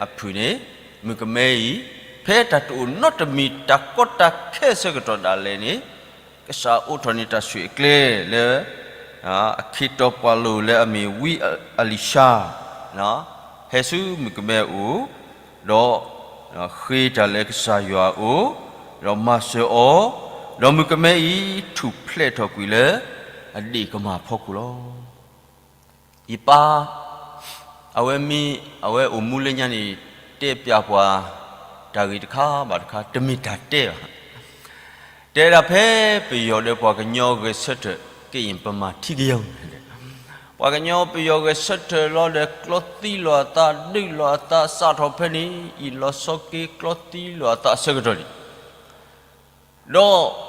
အဖုၣ်န့ၣ်, မုၣ်ကမဲအံၤ, ဖဲတၢ်တအိၣ်နီတမံၤ တၢ်ကီတၢ်ခဲအဆၢကတီၢ်ဒၣ်လဲာ်န့ၣ်, ကစၢ်အိးထီၣ်န့ၢ်တၢ်ဆိၣ်ဂ့ၤအကျဲလၢ အခ့တီပှၤလိၤလၢအမ့ၢ်ဝံအလံၤၡါ, ဟဲဆူမုၣ်ကမဲအအိၣ်, ဒီးဃ့တၢ်လၢကစၢ်ယွၤအအိၣ်, ဒီးမၤစၢၤအီၤ, ဒီးမုၣ်ကမဲအံၤ ထူၣ်ဖျဲးထီၣ်ကွံာ်လၢ အဒ့ၣ်ကမၢ်ဖီခိၣ်လီၤ. ယပၢ်, အဝဲမ့ၢ်, အဝဲအိၣ်မူလၢညါန့ၣ် တဲပျးပှၤ တၢ်ဂ့ၢ်တခါဘၣ်တခါ, တမ့ၢ်တၢ်တဲဘၣ်. တဲဒၣ်ဖဲပယီၤဒီးပှၤကညီဂဲၤဆၢထၢၣ်, ကယံာ်ပမၤထံကယီၤ, ပှၤကညီပယီၤဂဲၤဆၢထၢၣ်လီၤဒီး ကျီသံလိာ်အသး, ဒုးလိာ်အသး, စးထီၣ်ဖဲန့ၣ် အံၣ်လီၤဆီက့ၤ ကျီသံလိာ်အသးအဆၢကတီၢ်န့ၣ်, ဒီး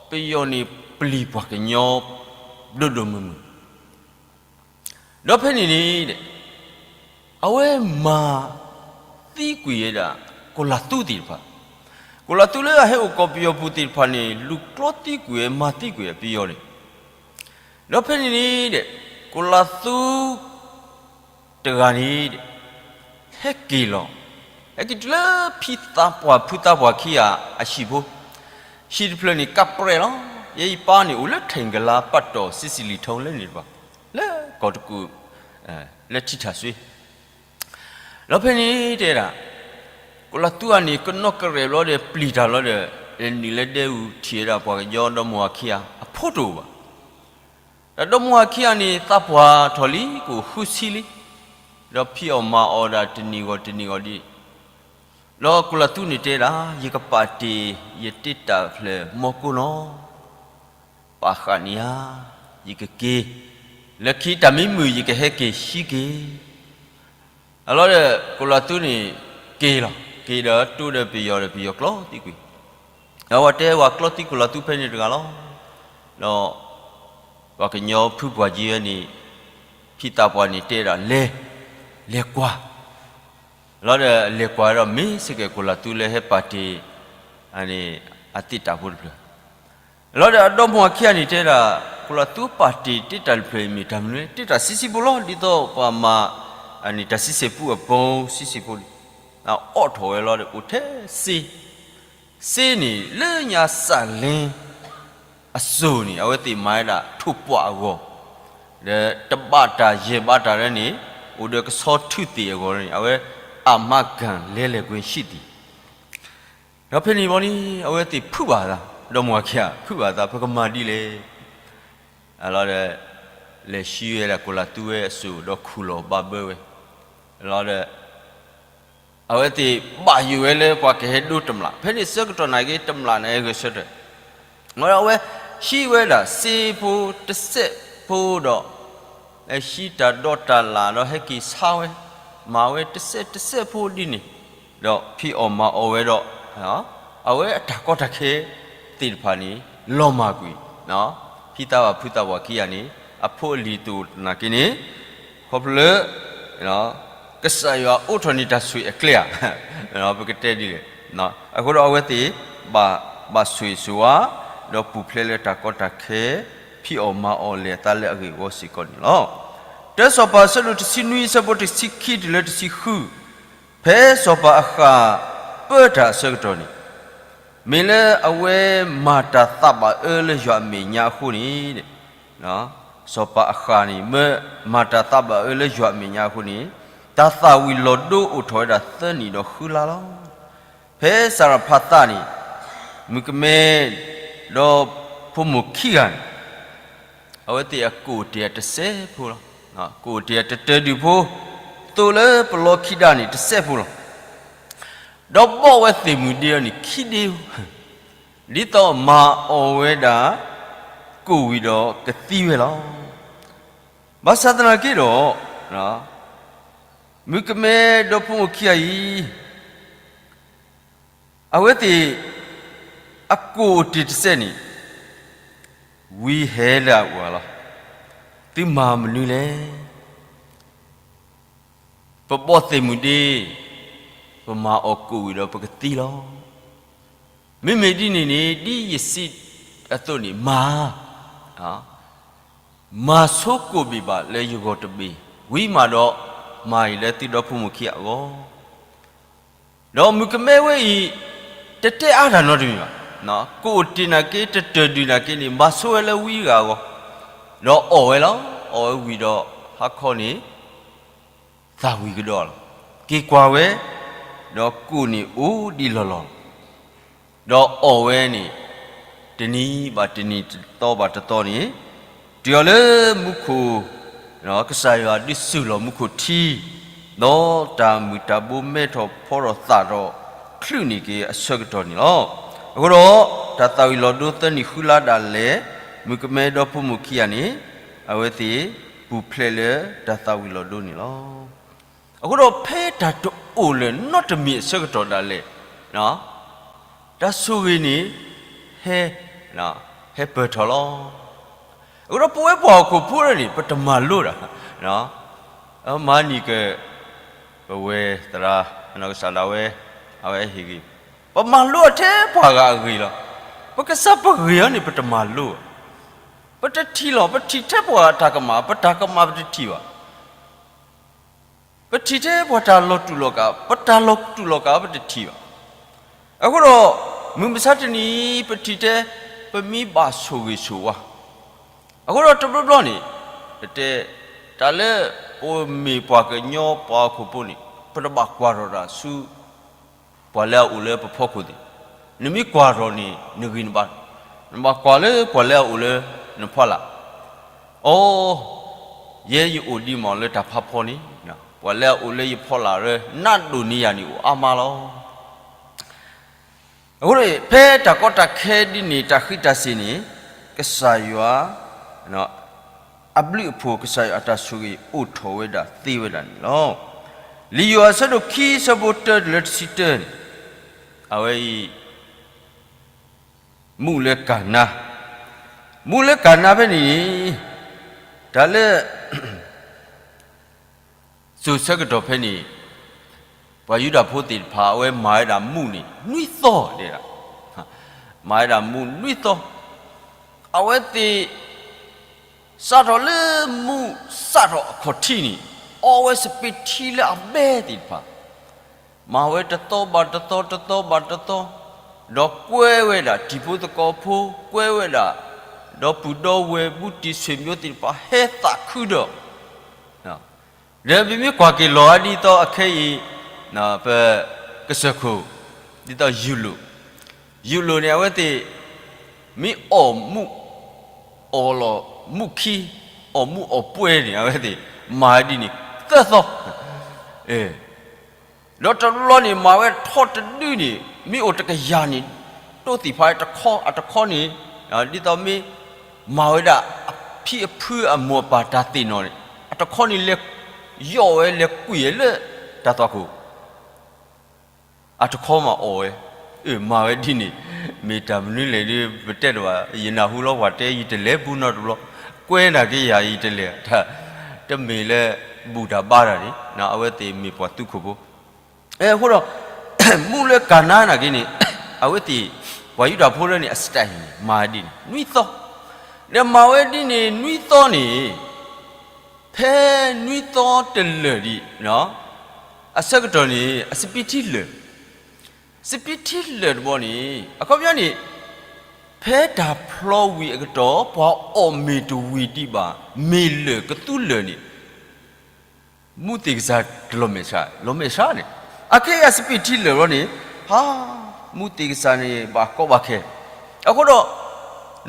ပယီၤန့ၣ်ပျံၤပှၤကညီ ဒိၣ်ဒိၣ်မုၢ်မုၢ် ဒီးဖဲန့ၣ်န့ၣ်, အဝဲမၤသံကွံာ်ဝဲဒၣ် ကီၤလၤသူသ့ၣ်တဖၣ်, ကီၤလၤသူလၢအဟဲအိၣ်ကီၢ်ပယီၤပူၤသ့ၣ်တဖၣ်န့ၣ် လူၤကျီသံကွံာ်ဝဲ မၤသံကွံာ်ဝဲပယီၤန့ၣ်, ဒီးဖဲန့ၣ်န့ၣ်, ကီၤလၤသူ တဂၤန့ၣ်, ဟဲက့ၤလီၤ, ဟဲက့ၤတုၤလၢဖံသးပှၢ်ဖုသးပှၢ်ခံဂၤ အဟံၣ်ဖိ, ဟံၣ်တဖျၢၣ်န့ၣ် ကးပြဲးလီၤ. ယဲယပၢ်န့ၣ် အိၣ်လၢ ထိၣ်ကလါ ပတီၢ် စံးစံးလံာ်ထိလၢန့ၣ်တဖၣ်, လၢကီၢ်တကူၣ်, လၢထံထၣ်စွ့ ဒီးဖဲန့ၣ်တဲဒၣ်, ကိးလၤသူအံၤန့ၣ် ကနီၣ်ကရဲးဘျီဒီး ပျံၤတၢ်လီၤဒီး နုာ်လၢဒဲအူထံၣ်ဝဲဒၣ်ပှၤကညီဒီမါဝၤခံဂၤ အဖိတအိၣ်ဘၣ်. ဒီးဒီမါဝၤခံဂၤန့ၣ် သးပှၢ်ထီၣ်လံ ကအိၣ်ဃုဆံလံ, ဒီးဖံးအီၣ်မၤအီၣ်ဒၣ်တနံၤဂီၢ်တနံၤဂီၢ်ဒံး, ဒီးကိးလၤသူန့ၣ်တဲဒၣ်, ယကပာ်တ့ၢ်ယတ့တၢ်ဖျၢၣ်မီကိနီၤ, ပာ်ဃာ်န့ၢ်ဧါ, ယကက့ၤ, လၢခံတၢ်မံမုာ် ယကဟဲက့ၤဆှံက့ၤ အလီၤဒီး ကိးလၤသူန့ၣ် က့ၤလီၤ, က့ၤဒီးတိဒီးပယီၤဒီးပယီၤကျီသံကွံာ်, ဒီးဝၤတဲဝၤကျီသံကိးလၤသူဖဲန့ၣ်တဂၤလီၤ. ဒီး ပှၤကညီဖုပှၢ်က့ဝဲန့ၣ် ဖံသးပှၢ်န့ၣ်တဲဒၣ်လဲၤ, လဲၤကွၢ်, လီၤဒီးလဲၤကွၢ်ဒီးမ့ၢ်စ့ၢ်ကီးကိးလၤသူလၢဟဲပာ်တ့ၢ် အတ့တၢ်ဖိတဖျၢၣ် လီၤဒီးအဒီမါဝၤခံဂၤန့ၣ်တဲဒၣ်, ကိးလၤသူပာ်တ့ၢ်တ့တၢ်တဖျၢၣ်အံၤမ့ၢ်တၢ်မနုၤလဲၣ်, တ့တၢ်ဆံးဆံးဖိလီၤ, ဒ်သိးပှၤမၤ အန့ၣ်တၢ်ဆံးဆံးဖိအပူၤဆံးဆံးဖိန့ၣ်, အိးထီၣ်ဝဲလီၤဒီးအိၣ်ထဲစ့, စ့န့ၣ်လၢညါစးလဲ အစိၤန့ၣ် အဝဲသ့ၣ်မၤဝဲဒၣ်ထိၣ်ပှၢ်အဂီၢ်, ဒီးတဘၣ်တၢ်ယဲၢ်ဘၣ်တၢ်လၢန့ၣ် အိၣ်ဒီးကဆီထုးသ့ၣ်အဂီၢ်န့ၣ် အဝဲ အမၤကၢ်လဲလဲၤကွ့ၢ်ဆံးသံ ဒီးဖဲန့ၣ်ဘီန့ၣ် အဝဲသ့ၣ်ဖုးဘၣ်သး, ဒီမါဝၤခံဂၤ ဖုးဘၣ်သး ပကမၤဒ်လဲၣ်, အလီၤဒီး လဲၤဆှံဝဲဒၣ်ကိးလၤသူဝဲအစိၤ ဒီးခူၣ်လီၤဘၣ်ဘၢဝဲ, လီၤဒီး အဝဲသ့ၣ်ဘၣ်ယိၣ်ဝဲလၢပှၤကဟဲဒိတမျၢ်, ဖဲန့ၣ်ဆၢကတီၢ်နာ်က့ တမျၢ်န့ၣ်ဂဲၤဆၢထၢၣ်, အဝဲဟံးဝဲဒၣ်စ့ဖိတစဲးဖိဒီး ဟံးတၢ်ဒီးတၢ်လၢ်ဒီးဟဲက့ၤဆါဝဲ, မၤဝဲတစဲးတစဲးဖိဒ်န့ၣ်, ဒီးဖံးအီၣ်မၤအီၣ်ဝဲဒီး အဝဲအတၢ်ကီတၢ်ခဲသ့ၣ်တဖၣ်န့ၣ် လီၤမၢ်ကွံာ်, ဖံသးပှၢ်ဖုသးပှၢ်ခံဂၤန့ၣ် အဖိအလံၤတအိၣ်နာ်က့န့ၣ်, ခီဖျိလၢ ကစၢ်ယွၤအိးထီၣ်န့ၢ်တၢ်ဆိၣ်အကျဲဧါ, ပကတဲဒ်လဲၣ်, အဃိဒီးအဝဲသ့ၣ် ဘၣ်ဘၣ်ဆိၣ်ဂ့ၤဆိၣ်ဝါ, ဒီးပူၤဖျဲးလၢတၢ်ကီတၢ်ခဲ, ဖံးအီၣ်မၤအီၣ်လဲၤအသးလၢအဂ့ၢ်အဝီစ့ၢ်ကီးန့ၣ်လီၤ. တၢစီၤပၤအဆၢဒိၣ်တဆံနွံအဆၢဖိတဆံခံတုၤလၢတဆံဃု, ဖဲစီၤပၤအဃၣ်ပၢတၢ်အဆၢကတီၢ်န့ၣ်, မ့ၢ်လၢအဝဲမၤတၢ်သးဘၣ်အၢလၢယွၤအမဲာ်ညါအဃိန့ၣ်, စီၤပၤအဃၣ်န့ၣ် မ့ၢ်မၤတၢ်သးဘၣ်အၢလၢယွၤအမဲာ်ညါအဃိန့ၣ်, တၢ်သၣ်ဝံၤလီၤဒိအိၣ်ထီၣ်ဝဲဒၣ်သၢနံၣ်ဒီးဃုလါလီၤ. ဖဲစၤရဖးသးန့ၣ်, မုၣ်ကမဲ ဒီးဖိမိၢ်ခံဂၤန့ၣ်, အဝဲသ့ၣ်အကအိၣ်တ့ၢ်အတစဲးဖိလီၤ. ကအိၣ်တ့ၢ်အတတၢၢ်ဒုၣ်ဖိ, သိးလၢပလီခံဒၣ်န့ၣ်တစဲးဖိလီၤ. ဒီးဘီၣ်ဝဲသ့ၣ်မုၢ်ဒ့အီၤန့ၣ်ခံဒ့ဧိၤ, ဒ်သိးမၤအီၣ်ဝဲဒၣ် ကိၣ်ဝံၤဒီးကသံဝဲလီၤ. ဘၣ်ဆၣ်သနာ်က့ဒီး, မုၣ်ကမဲဒီးဖိမိၢ်ခံဂၤအံၤ အဝဲသ့ၣ် အကအိၣ်တ့ၢ်တစဲးန့ၣ် ဝံၤဟဲလၢအအိၣ်လီၤ. သုမၤမနုၤလဲၣ်. ပဘီၣ်သ့ၣ်မုၢ်ဒ့, ပမၤအီၣ်ကိၣ်ဝံၤဒီးပကသံလီၤ. မ့မ့ၢ်ဒ်န့ၣ်န့ၣ် ဒ်ယစံးအသိးန့ၣ် မၤ, မၤဆိကိၣ်ဘ့ၣ်ဘၣ်လၢယဂီၢ်တဘ့ၣ်, ဝံၤမးဒီး မၤအံၤလၢသုဒီဖိမိၢ်ခံဂၤအဂီၢ်. ဒီးမုၣ်ကမဲဝဲအံၤ တတဲအါတၢ်နီတမံၤဘၣ်. ကအိၣ်တ့ၢ်နာ်က့ တတၢၢ်ဒုၣ်နာ်က့န့ၣ် မၤဆိဝဲလၢဝံတဂၤအဂီၢ်, ဒီးအီၣ်ဝဲလီၤ. အီၣ်ဝဲဝံၤဒီး ဟါခီန့ၣ် သၣ်ဝံၤကဒီးလီၤ. က့ၤကွၢ်ဝဲ, ဒီးကိၣ်န့ၣ်အိၣ်ဒံးလီၢ်လီၢ်လီၤ. ဒီးအီၣ်ဝဲန့ၣ် တနံၤဘၣ်တနံၤ တသီဘၣ်တသီန့ၣ်, တုၤအီၤလၢမူခိၣ်, ကစၢ်ယွၤဒုးစူၢ်လီၤမူခိၣ်ထံ, ဒီးတၢ်မုၢ်တၢ်ဘိမဲထီၣ်ဖီထီၣ်သၣ်ထီၣ်ချုးန့ၢ်က့ၤအဆၢကတီၢ်န့ၣ်လီၤ. အဃိဒီး တၢ်သၣ်ဝံၤလီၤဒိသၢနံၣ်ဃုလါဒၣ်လဲာ်, မုၣ်ကမဲဒီဖိမိၢ်ခံဂၤန့ၣ်, အဝဲသ့ၣ်ပူၤဖျဲးလၢတၢ်သၣ်ဝံၤလီၤဒိန့ၣ်လီၤ. အဃိဒီးဖဲတၢ်တအိၣ်လၢၤနီတမံၤအဆၢကတီၢ်ဒၣ်လဲာ်, တၢ်ဆိၣ်ဂ့ၤန့ၣ် ဟဲ, ဟဲပၢၢ်ထီၣ်လီၤ. အဃိဒီးပဝဲပှၤဟီၣ်ခိၣ်ဖိန့ၣ် ပတမၤလိတၢ်, မၤနံၤက, ပဝဲသရၣ်, ကစၢ်ဒၣ်ဝဲ, အဝဲဟ့ၣ်ဂ့ၤ, ပမၤလိအီၤထဲပှၤဂၤအဂ့ၢ်လီၤ. ပကစၢ်ပဂ့ၢ်အီၤန့ၣ် ပတမၤလိ, ပတထံၣ်လီၤ. ပထံၣ်ထဲပှၤတၢ်ကမၣ်, ပတၢ်ကမၣ်ပတထံၣ်ဘၣ်. ပထံၣ်ထဲပှၤတၢ်လီၤတူာ်လီၤကာ်, ပတၢ်လီၤတူာ်လီၤကာ်ပတထံၣ်ဘၣ်. အဃိဒီး မုၢ်မဆါတနံၤ ပထံၣ်ထဲ ပမ့ၢ်ဘၣ်ဆိၣ်ဂ့ၤဆိၣ်ဝါ, အဃိဒီးတဘျီဘျီန့ၣ် ပတဲ တၢ်လၢပမ့ၢ်ပှၤကညီပှၤဟီၣ်ခိၣ်ဖိန့ၣ် ပတဘၣ်ကွၢ်ထီၣ်တၢ်ဆူ ပှၤလၢအအိၣ်လၢပဖီခိၣ်သ့ၣ်, နမ့ၢ်ကွၢ်ထီၣ်န့ၣ် နဂံၢ်နဘါ, နဘၣ်ကွၢ်လၢပှၤလၢအအိၣ်လၢနဖီလာ်, အိ, ယဲယအိၣ်ဒံးမးလၢတၢ်ဖးဖီန့ၣ်, ပှၤလၢအအိၣ်လၢယဖီလာ်ရၢ နးဒိၣ်န့ၢ်ယၤန့ၣ်အိၣ်အါမးလီၤ. အဃိန့ၣ် ဖဲတၢ်ကီတၢ်ခဲဒ်န့ၣ် တၢ်ဃံးတၢ်စ့ၤန့ၣ် ကစၢ်ယွၤ အဘျုးအဖှိၣ် ကစၢ်ယွၤအတၢ်ဆိၣ်ဂ့ၤအိၣ်ထီၣ်ဝဲဒၣ်သ့ဝဲဒၣ်န့ၣ်လီၤ. လံာ်ယိၤဟၣ်အဆၢဒိၣ်ခံ အဆၢဖိတၢတုၤလၢတဆံတၢန့ၣ်, အဝဲအံၤ မူးလၢကၤနါ, မူးလၢကၤနါဖဲန့ၣ်န့ၣ် တၢ်လၢ စိၤဆၢကတီၢ်ဖဲန့ၣ် ပှၤယူဒၤဖိသ့ၣ်တဖၣ် အဝဲမၤဝဲဒၣ်မူးန့ၣ် နွံသီဒဲးဒၣ်, မၤဝဲဒၣ်မူးနွံသီ, အဝဲသ့ၣ် စးထီၣ်လၢမူးစးထီၣ်အခီၣ်ထံးန့ၣ် အီဝဲစပံးထံလၢအဘဲသ့ၣ်တဖၣ်, မၤဝဲတသီဘၣ်တသီ တသီဘၣ်တသီ, ဒီးကွဲဝဲဒၣ်တံၤဖိသကိးဖိ ကွဲဝဲဒၣ် ဒီပုၢ်ဒီဝဲၢ်ဘူးတံၢ်ဆ့ၣ်မိၤသ့ၣ်တဖၣ် ဟဲသးခုဒီး ဒီးပမ့ၢ်ကွၢ်က့ၤလီၤဒ်သိးအခဲအံၤ ပကစၢၢ်ခိၣ် ဒ်သိးယူလိာ်, ယူလိာ်န့ၣ် အဝဲသ့ၣ် မ့ၢ်အီၣ်မူး အီၣ်လီၤမူးခံ အီၣ်မူးအီၣ်ပှဲၤန့ၣ် အဝဲသ့ၣ် မၤဒ်န့ၣ် သၢသီ, ဒီးတဘျီန့ၣ် မၤဝဲထီတဒုန့ၣ် မ့ၢ်အိၣ်တကယၤန့ၣ် တိသ့ၣ်တဖၣ်တခီ အတခီန့ၣ် ဒ်သိးမ့ၢ် မၤဝဲဒၣ်အဖံအဖုအမိၢ်အပၢ်တၢ်သ့ၣ်နီၣ်န့ၣ် အတခီန့ၣ်လဲၤ ယီၣ်ဝဲလဲၤကွံာ်ဝဲလၢတၢ်သွၣ်ခိၣ် အတခီမးအီၣ်ဝဲ, အၢ မၤဝဲဒ်န့ၣ် မ့ၢ်တၢ်မနုၤလဲၣ်ဒီး ပတဲတဘၣ် ယနၢ်ဟူလီၤပှၤတဲ ယတလဲၤဘူးနီတဘျီ, ကွဲနာ်က့ၤယၤ ယတလဲၤ, တမ့ၢ်လၢဘူၣ်တၢ်ဘါတၢ်န့ၣ် အဝဲသ့ၣ်မ့ၢ်ပှၤသူခိၣ်ဖိ, အဃိဒီး မူးလၢကၤနါနာ်က့ၤန့ၣ် အဝဲသ့ၣ် ပှၤယူဒၤဖိလၢန့ၣ် အစတၢ်အံၤန့ၣ် မၤဒ်န့ၣ် နွံသီ, ဒီးမၤဝဲဒ်န့ၣ် နွံသီန့ၣ် ဖဲနွံသီတလၢာ်ဒံး အဆၢကတီၢ်န့ၣ် အစပံးထံလၢာ်, စပံးထံလၢာ်တဘျီန့ၣ် အခီပညီန့ၣ် ဖဲတၢ်ဖျီဝံၤအကတီၢ် ပှၤအီၣ်မ့ၤတဝံၤဒံးဘၣ် မ့ၢ်လၢာ်ကသူလၢာ်န့ၣ် မူးသ့ၣ်ကစၢ်တလီၤမဲာ်ဆှး, လီၤမဲာ်ဆှးန့ၣ် အခဲအံၤအစပံးထံလၢာ်တဘျီန့ၣ် ဟါ မူးသ့ၣ်ကစၢ်န့ၣ် ဘၣ်ကီဘၣ်ခဲ, အဃိဒီး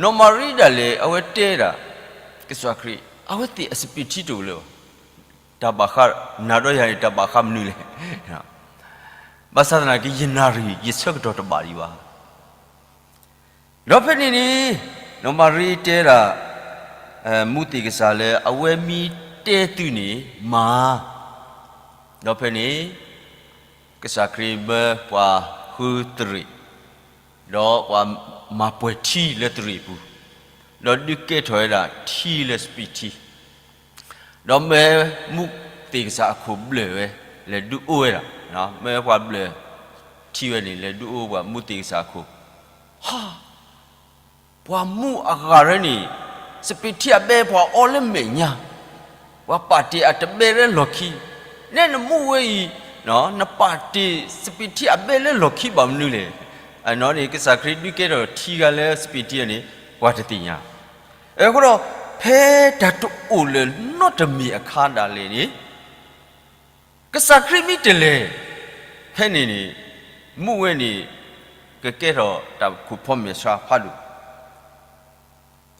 နီၢ်မၤရံဒၣ်လဲာ် အဝဲတဲဒၣ် ကစၢ်ခရံာ် အဝဲသ့ၣ်အစပံးထံတအိၣ်လၢၤဘၣ်, တၢ်ဘၣ်ဃး နၤဒီးယၤန့ၣ် တၢ်ဘၣ်ဃးမနုၤလဲၣ်, ဘၣ်ဆၣ်သနာ်က့ ယနၣ်ရံၣ် ယဆၢကတီၢ်တဘၣ်ဒံးဘၣ်. ဒီးဖဲန့ၣ်န့ၣ် နီၢ်မၤရံတဲဒၣ် မူးသ့ၣ်ကစၢ်လၢ အဝဲမ့ၢ်တဲသုန့ၣ်မၤ, ဒီးဖဲန့ၣ် ကစၢ်ခရံာ်မၢပှၤဃုသရ့ၣ်, ဒီးပှၤမၤပှဲၤထံလၢသရ့ၣ်ပူၤ, ဒီးဒုးကဲထီၣ်ဝဲဒၣ်ထံလၢစပံးထံ ဒီးမၢမူးသ့ၣ်ကစၢ်အခိၣ်ဘျၢၣ်ဝဲ လဲၤဒုးအိၣ်ဝဲဒၣ်, မၢပှၤဘျၢၣ်ထံဝဲန့ၣ် လဲၤဒုးအိၣ်ပှၤမူးသ့ၣ်ကစၢ်အခိၣ်, ဟါ, ပှၤမူးအဂၤရၢန့ၣ် စပံးထံအဘဲပှၤအီလၢမဲာ်ညါ, ပှၤပာ်တ့ၢ်အတဘဲလၢလီၢ်ခံ, နဲနမူးဝဲအံၤ နပာ်တ့ၢ်စပံးထံအဘဲလၢလီၢ်ခံဘၣ်မနုၤလဲၣ်. အနီၢ်န့ၣ် ကစၢ်ခရံာ်ဒုးကဲထီၣ်ထံဂၤလၢစပံးထံန့ၣ် ပှၤတသ့ၣ်ညါ. အဃိဒီး ဖဲတၢ်တအိၣ်လၢၤနီတမံၤအခါဒၣ်လဲာ်န့ၣ် ကစၢ်ခရံာ်မ့ၢ်တလဲၤ ဖဲန့ၣ်န့ၣ် မူးဝဲန့ၣ် ကကဲထီၣ်တၢ်ခိၣ်ဖီမဲာ်ဆှးဖးဒိၣ်.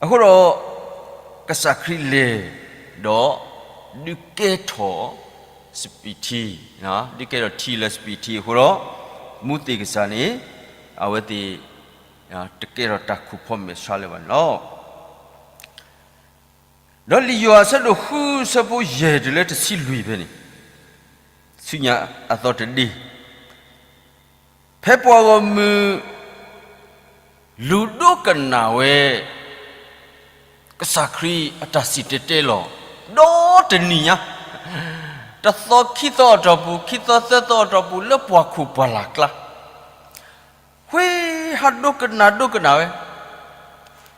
အဃိဒီး ကစၢ်ခရံာ်လဲၤ ဒီးဒုးကဲထီၣ်စပံးထံ, ဒုးကဲထီၣ်ထံလၢစပံးထံအဃိဒီး မူးသ့ၣ်ကစၢ်န့ၣ် အဝဲသ့ၣ် တကဲထီၣ်တၢ်ခိၣ်ဖီမဲာ်ဆှးလၢၤဘၣ်န့ၣ်လီၤ. ဒီးလံာ်ယိၤဟၣ်အဆၢဒိၣ်ဃု အဆၢဖိယဲၢ်တုၤလၢတဆံလွံၢ်ဖဲန့ၣ်, ဆူညါအသီတဒ့, ဖဲပှၤဂီၢ်မုၢ် လူၤဒိကနၣ်ဝဲ ကစၢ်ခရံာ်အတၢ်စံၣ်တဲၤတဲလီၤ ဒီတနံၤညါ, တသီခံသီအတီၢ်ပူၤ ခံသီသၢသီအတီၢ်ပူၤ လၢပှၢ်ခိၣ်ပှၢ်လၢ်ကျါ ဃ့ဟးဒိကနၣ်ဒိကနၣ်ဝဲ,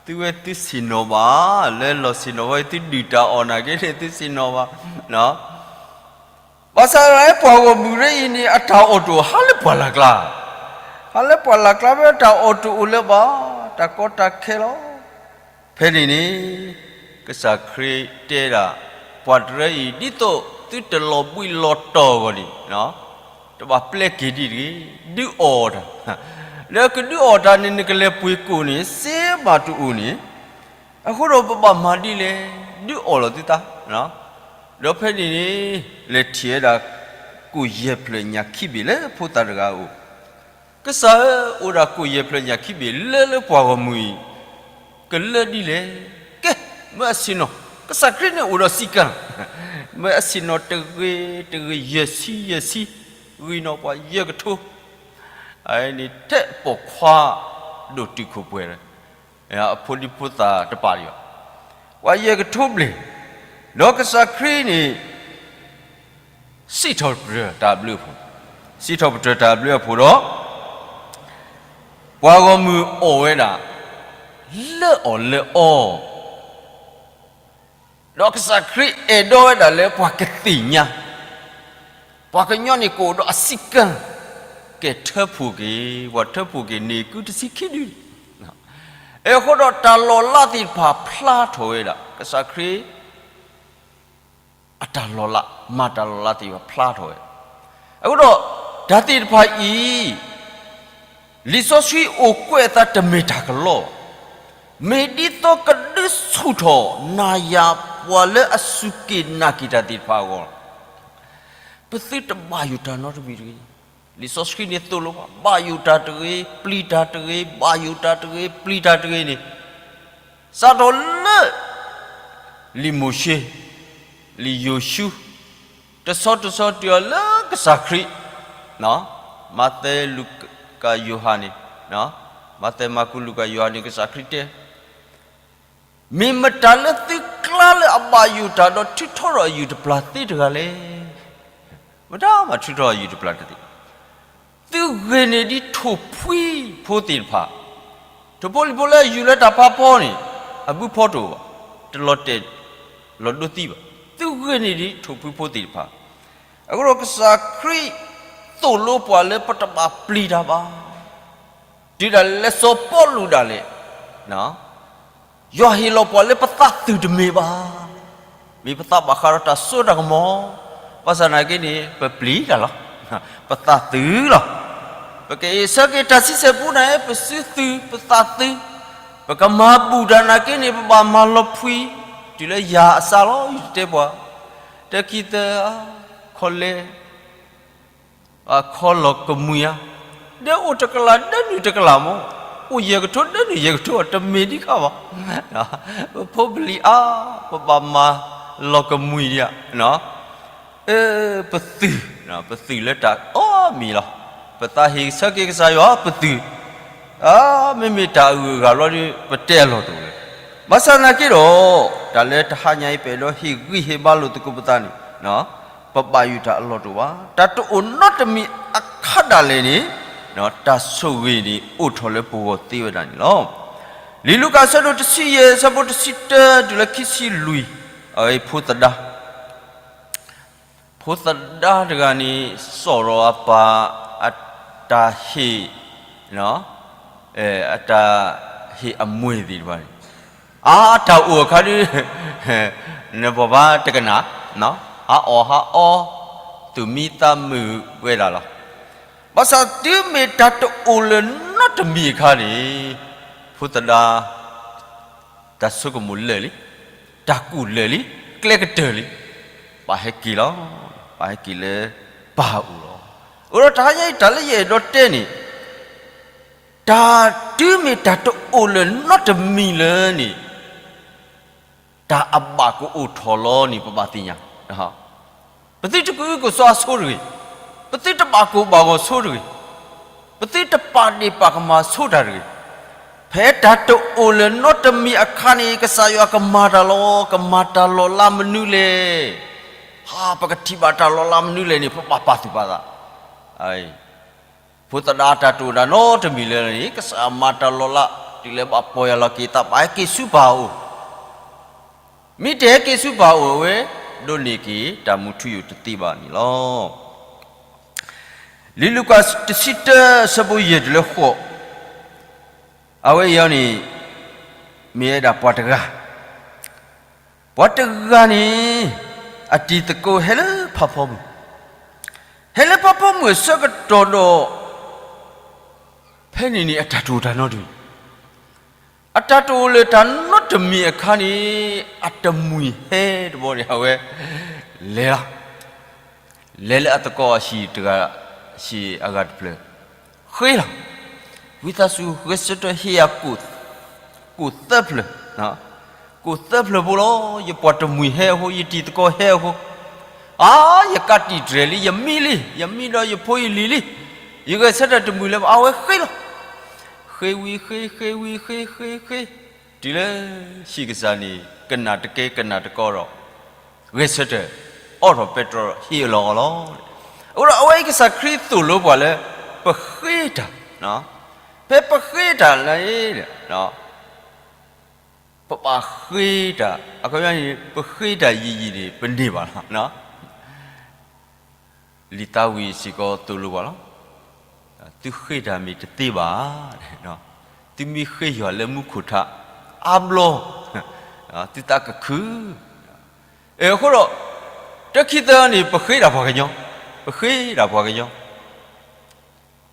သုဝဲသုဆ့ၣ်နီၤဘၣ်, လၢလီၢ်ဆ့ၣ်နီၤဝဲ သုဒုၣ်တၢ်အီၣ်နာ်က့န့ၣ် သုဆ့ၣ်နီၤဘၣ်. ဘၣ်ဆၣ်သနာ်က့ ပှၤဂီၢ်မုၢ်ရၢအံၤန့ၣ် အတၢ်အီၣ်တအိၣ် ဟးလၢပှၢ်လၢ်ကျါ, ဟးလၢပှၢ်လၢ်ကျါဖဲ တၢ်အီၣ်တအိၣ်လၢၤဘၣ်, တၢ်ကီတၢ်ခဲလီၤ. ဖဲန့ၣ်န့ၣ် ကစၢ်ခရံာ်တဲဒၣ် ပှၤတရၢအံၤ ဒ်သိး သုတလီၤဘှံးလီၤတီၤအဂီၢ်န့ၣ်, တဘၣ်ပျဲက့ၤဒံးတဂ့ၤ, ဒုးအီၣ်တၢ်, လၢကဒုးအီၣ်တၢ်န့ၣ် နကလဲၤပှ့ၤကိၣ်န့ၣ် စ့ဘၣ်တအိၣ်န့ၣ်, အဃိဒီးပဘၣ်မၤဒ်လဲၣ်, ဒုးအီၣ်လီၤသုသး, ဒီးဖဲန့ၣ်န့ၣ် လဲၤထံၣ်ဝဲဒၣ် ကိၣ်ယဲၢ်ဖျၢၣ်ညၣ်ခံဘ့ၣ်လၢဖိသၣ်တဂၤအအိၣ်, ကစၢ်ဧၢ, အိၣ်ဒၣ်ကိၣ်ယဲၢ်ဖျၢၣ်ညၣ်ခံဘ့ၣ်လၢလၢပှၤဂီၢ်မုၢ်အံၤ, ကလၢဒ်လဲၣ်, ကဲ, မၢအဆ့ၣ်နီၤ, ကစၢ်ခရံာ်န့ၣ်အိၣ်ဒီးစံးကၢ, မၢအဆ့ၣ်နီၤတဂ့ၤတဂ့ၤ ယဲၢ်ဆံယဲၢ်ဆံ, ဂံၢ်နီၣ်ပှၤယဲၢ်ကထိ, န့ၣ်ထဲပိာ်ခွါဒိၣ်တုာ်ခိၣ်ပှဲၤလၢ အဖိဒံဖိသၣ်တပာ်ဒံးဘၣ်, ပှၤယဲၢ်ကထိဘျဲၣ်, ဒီးကစၢ်ခရံာ်န့ၣ် စံးထီၣ်ပတြၢၤတၢ်ဘျုးအဖှိၣ်, စံးထီၣ်ပတြၢၤတၢ်ဘျုးအဖှိၣ်ဒီး ပှၤဂီၢ်မုၢ်အီၣ်ဝဲဒၣ် လၢအီၣ်လၢအီ, ဒီးကစၢ်ခရံာ်အဲၣ်ဒိးဝဲဒၣ်လၢပှၤကသ့ၣ်ညါ, ပှၤကညီန့ၣ်ကအိၣ်ဒီးအစံးကၢ, ကဲထၢဖှိၣ်က့ၤ, ပှၤထၢဖှိၣ်က့ၤန့ၢ်ကုတဆံခံဒု, အဃိဒီးတၢ်လီၤလးသ့ၣ်တဖၣ်ဖျါထီၣ်ဝဲဒၣ် ကစၢ်ခရံာ် အတၢ်လီၤလး, မၤတၢ်လီၤလးသ့ၣ်တဖၣ်ဖျါထီၣ်ဝဲ, အဃိဒီး တၢ်သ့ၣ်တဖၣ်အံၤ လံာ်စီဆှံအိၣ်ကွဲးအသးတမ့ၢ်တၢ်ကလီ, မ့ၢ်ဒ်သိးကဒုးဆူၣ်ထီၣ်နၤယၤပှၤလၢအစူၢ်က့ၤနာ်က့ၤတၢ်သ့ၣ်တဖၣ်အဂီၢ်လီၤ. ပသုတဘၣ်ယိၣ်တၢ်နီတမံၤတဂ့ၤ, လံာ်စီဆှံန့ၣ်သိၣ်လိပှၤ ဘၣ်ယိၣ်တၢ်တဂ့ၤ, ပျံၤတၢ်တဂ့ၤ, ဘၣ်ယိၣ်တၢ်တဂ့ၤ, ပျံၤတၢ်တဂ့ၤန့ၣ်, စးထီၣ်လၢ လံာ်မိၤၡ့, လံာ်ယိၤၡူ, တဆီတဆီတုၤအီၤလၢကစၢ်ခရံာ်, မးသဲ လူၤကၣ် ယိၤဟၣ်န့ၣ်, မးသဲ မၢ်ကူး လူၤကၣ် ယိၤဟၣ်န့ၣ် ကစၢ်ခရံာ်တဲ မ့ၢ်မတၤလၢသုကျါလၢအဘၣ်ယိၣ်တၢ်ဒီးထုးထီထီၣ်အယုၢ်တပျၢ်သ့တဂၤလဲၣ်. မတၤမၤထုးထီၣ်အယုၢ်တပျၢ်တသ့, သုဂ့ၤန့ၢ်ဒ်ထိၣ်ဖှံဖိသ့ၣ်တဖၣ်, ထိၣ်ဖိလံၣ်ဖိလၢအယူၢ်လၢတၢ်ဖးဖီန့ၣ်, အဘုဖီတအိၣ်ဘၣ်, တလီၤတဲာ်လီၤဒိသံဘၣ်, သုဂ့ၤန့ၢ်ဒ်ထိၣ်ဖှံဖိသ့ၣ်တဖၣ်, အဃိဒီးကစၢ်ခရံာ်သိၣ်လိပှၤလၢပတဘၣ်ပျံၤတၢ်ဘၣ်. တုၤဒၣ်လဲာ်စီၤပီလူးဒၣ်လဲာ်, ယွၤဟ့ၣ်လီၤပှၤလၢပသးသုးတမ့ၢ်ဘၣ်. မ့ၢ်ပသးဘၣ်ဃးဒီးတၢ်စိတၢ်ကမီၤ, ဘၣ်ဆၣ်နာ်က့န့ၣ် ပပျံၤတၢ်လီၤ. ပသးသုးလီၤ. ပကအ့ၣ်ဆၢက့ၤတၢ်ဆံဆဲၣ်ပူန့ၣ် ပစုသုး ပသးသုး, ပကမၤဘူၣ်တၢ်နာ်က့န့ၣ် ပဘၣ်မၤလီၤဖှံ, တုၤလၢယၤအစးလီၤ ယတတဲပှၤ, တခံသၢ, ခီလဲ အခီလီၤကမှံၤဧါ, ဒဲအိၣ်တကလး ဒဲနုာ်တကလးမး, အိၣ်ယဲၢ်ကထိ ဒဲနုာ်ယဲၢ်ကထိ တမ့ၢ်ဒံးခါဘၣ်. ပဖိပလံၤအါ, ပဘၣ်မၤလီၤကမှံၤဒံးဧါ, ပသုး, ပသုးလၢတၢ်အီၣ်မံၤလီၤ. ပသးဟ့ၣ်ဆၢက့ၤကစၢ်ယွၤ ပသုး, မ့မ့ၢ်တၢ်အဂုၤအဂၤဘျီဒီး ပတဲအလီၢ်တအိၣ်လၢၤ. ဘၣ်ဆၣ်နာ်က့ဒီး တၢ်လၢတဟါညါအံၤ ပအဲၣ်ဒိးဟ့ၣ်ဂံၢ်ဟ့ၣ်ဘါလိာ်သကိးပသးန့ၣ် ပဘၣ်ယိၣ်တၢ်အလီၢ်တအိၣ်ဘၣ်. တၢ်တအိၣ်နီတမံၤအခါဒၣ်လဲာ်န့ၣ် တၢ်ဆိၣ်ဂ့ၤန့ၣ် အိၣ်ထီၣ်လၢပဂီၢ်သ့ဝဲဒၣ်န့ၣ်လီၤ. လံာ်လူၤကၣ်အဆၢဒိၣ်တဆံယဲၢ် အဆၢဖိတဆံတၢတုၤလၢခံဆံလွံၢ်, အဝဲအံၤဖိသဒါ ဖိသဒါတဂၤန့ၣ် စိာ်ဒီးအပၢ်အတၢ်ဟ့ၣ်, အတၢ်ဟ့ၣ်အမှ့ၢ်သ့ၣ်တဖၣ်န့ၣ်, အတၢ်အိၣ်အခါဒီး နပှၤဘၣ်တကနၣ်, ဟးအီၣ်ဟးအီ, သူၣ်မံသးမုာ်ဝဲဒၣ်လီၤ. ဘၣ်ဆၣ်တုၤမ့ၢ်တၢ်တအိၣ်လၢၤနီတမံၤအခါန့ၣ်, ဖိသဒါ တၢ်ဆိကမိၣ်လၢာ်လံ, တၢ်ကူၣ်လၢာ်လံ, ကျဲကတၢၢ်လံ, ပာ်ဟဲက့ၤလီၤ, ပာ်ဟဲက့ၤလၢပၢ်အအိၣ်လီၤ. အဃိဒီးတဟါညါအံၤ တၢ်လၢယအဲၣ်ဒိးတဲန့ၣ်, တၢ်တုၤမ့ၢ်တၢ်တအိၣ်လၢၤနီတမံၤလၢၤန့ၣ် တၢ်အဘၣ်ကအိၣ်ထီၣ်လီၤန့ၣ် ပဘၣ်သ့ၣ်ညါ. ပသုတကအုကစွါဆိတဂ့ၤ, ပသုတဘၣ်ကိၢ်ဘၣ်ဂီၤဆိတဂ့ၤ, ပသုတပာ်ဒ့ၣ်ပာ်ကမၣ်ဆိတၢ်တဂ့ၤ. ဖဲတၢ်တအိၣ်လၢၤနီတမံၤအခါန့ၣ် ကစၢ်ယွၤကမၤတၢ်လီၤ, ကမၤတၢ်လီၤလးမနုၤလဲၣ်. ဟး ပကထံၣ်ဘၣ်တၢ်လီၤလးမနုၤလဲၣ်န့ၣ် ပဘၣ်ပာ်သူၣ်ပာ်သး. ဖိသဒါတၢ်တအိၣ်ဒၣ်နီတမံၤလၢၤန့ၣ် ကစၢ်မၤတၢ်လီၤလး တုၤလၢဘၣ်ပီၢ်ယၢ်လီၤက့ၤသး ဘၣ်ဟဲက့ၤဆူပၢ်အအိၣ်, မ့ၢ်တဟဲက့ၤဆူပၢ်အအိၣ်ဝဲ ဒိးန့ၢ်က့ၤတၢ်မူထူယိာ်တသ့ဘၣ်န့ၣ်လီၤ. လံာ်လူၤကၣ်တဆံတၢ အဆၢဖိယဲၢ်တုၤလၢဃိး, အဝဲအံၤန့ၣ် မ့ၢ်ဝဲဒၣ်ပှၤတဂၤ, ပှၤတဂၤန့ၣ် အတံၤသကိးဟဲလၢ ဖးဖီမုၢ်, ဟဲလၢဖးဖီမုၢ်အဆၢကတီၢ်ဒီး ဖဲန့ၣ်န့ၣ် အတၢ်တအိၣ်တၢ်နီတမံၤ, အတၢ်တအိၣ်လၢတၢ်နီတမံၤအခါန့ၣ် အတမှံၤဟဲတဘျီန့ၣ် အဝဲ လဲၤလီၤ, လဲၤလၢအသကိးအဟံၣ်တဂၤ, ဟံၣ်အဂၤတဖျၢၣ်, ဃ့လီၤ, ဝံသးစူၤ ဂဲၤဆၢထၢၣ်ဟ့ၣ်ယၤ ကိၣ်သၢဖျၢၣ်, ကိၣ်သၢဖျၢၣ်ဖိလီၤ, ယပှၤတမှံၤဟဲအဃိ, ယတံၤသကိးဟဲအဃိ, အါ, ယကးတံာ်တြဲၤလံ, ယမံလံ, ယမံဒီးယဖိယလံၤလံ, ယဂဲၤဆၢထၢၣ်တမှံၤလၢၤဘၣ်, အဝဲဃ့လီၤ. ဃ့ဝံၤဃ့, ဃ့ဝံၤဃ့, ဃ့ဃ့, တုၤလၢဟံၣ်ကစၢ်န့ၣ် ကနၣ်တကဲကနၣ်တကီဒီး ဂဲၤဆၢထၢၣ်, အိးထီၣ်ပဲတြီ ဟ့ၣ်အလီၢ်အီၤလီၤ. အဃိဒီးအဝဲအံၤကစၢ်ခရံာ်သိၣ်လိပှၤလၢ ပဃ့တၢ်, ဖဲပဃ့တၢ်လၢအံၤ, ပဘၣ်ဃ့တၢ်, အခီပညီန့ၣ် ပဃ့တၢ်ယံာ်ယံာ်န့ၣ် ပန့ၢ်ဘၣ်လီၤ. လံာ်သးဝံၣ်စ့ၢ်ကီးသိၣ်လိပှၤလီၤ. သုဃ့တၢ်မ့ၢ်တသ့ဘၣ်, သုမ့ၢ်ဃ့ယွၤလၢမူခိၣ်ထး အါဘျီ, သုသးကခု, အဃိဒီး တၢခံသၢန့ၣ် ပဃ့တၢ်ပှၤကညီ, ပဃ့တၢ်ပှၤကညီ,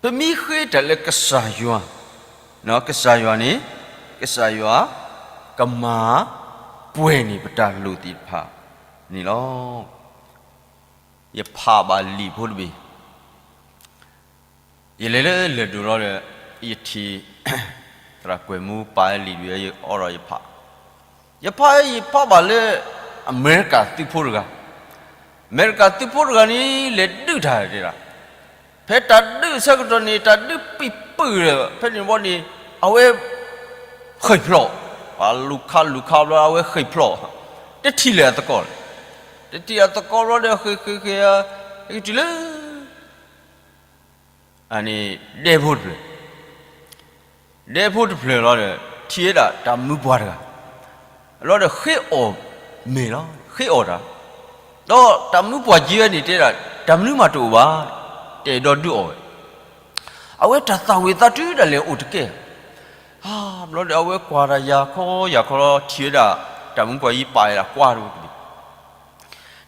ပမ့ၢ်ဃ့တၢ်လၢကစၢ်ယွၤ, ကစၢ်ယွၤန့ၣ်, ကစၢ်ယွၤ ကမၤပှဲၤန့ၢ်ပတၢ်လိၣ်သ့ၣ်တဖၣ်န့ၣ်လီၤ. ယဖးဘၣ်လံာ်ဖိတဘ့ၣ်, ယလဲၤလၢလၢၢ်ဒိၣ်လီၤဒီး ယထံၣ် သရၣ်ကွဲၤမူပာ်လံာ်တဘ့ၣ် ယအိးထီၣ်ယဖး, ယဖး ယဖးဘၣ်လၢ အမဲရကၤသုးဖိတဂၤ, အမဲရကၤသုးဖိတဂၤန့ၣ် လဲၤဒုးတၢ်တဲဒၣ်, ဖဲတၢ်ဒုးအဆၢကတီၢ်န့ၣ် တၢ်ဒုးပံာ်ပုၢ်ဒီး ဖဲန့ၣ်ဘီန့ၣ် အဝဲ ဃ့ၢ်ဖျိး, ပှၤလူၤခးလူၤခးဘျီ အဝဲဃ့ၢ်ဖျိး, တထံၣ်လၢၤအသကိး, တထံၣ်အသကိးဘျီဒီးဃ့ၢ်ဃ့ၢ်ဃ့ၢ်, တုၤလၢ အန့ၣ် ဒဲဖိတဖျၢၣ်, ဒဲဖိတဖျၢၣ်လီၤဒီး ထံၣ်ဝဲဒၣ်တၢ်မူပှၤတဂၤ, လီၤဒီးဃ့အီၣ်မ့ၤလီၤ, ဃ့အီၣ်တၢ်, ဒီးတၢ်မူပှၤက့ၤဝဲန့ၣ်တဲဒၣ် တၢ်မနုၤမးတအိၣ်ဘၣ်, တဲဒီးဒုးအီၣ်ဝဲ, အဝဲတၢ်သၣ်ဝံၤသးတုၤဒၣ်လဲာ်အိၣ်တကဲ, ဘျီဒီးအဝဲကွၢ်တၢ်ယၤခီယၤခီလီၤ ထံၣ်ဝဲဒၣ် တၢ်မူပှၤက့ၤပာ်ဝဲဒၣ်ကွါတဘ့ၣ်,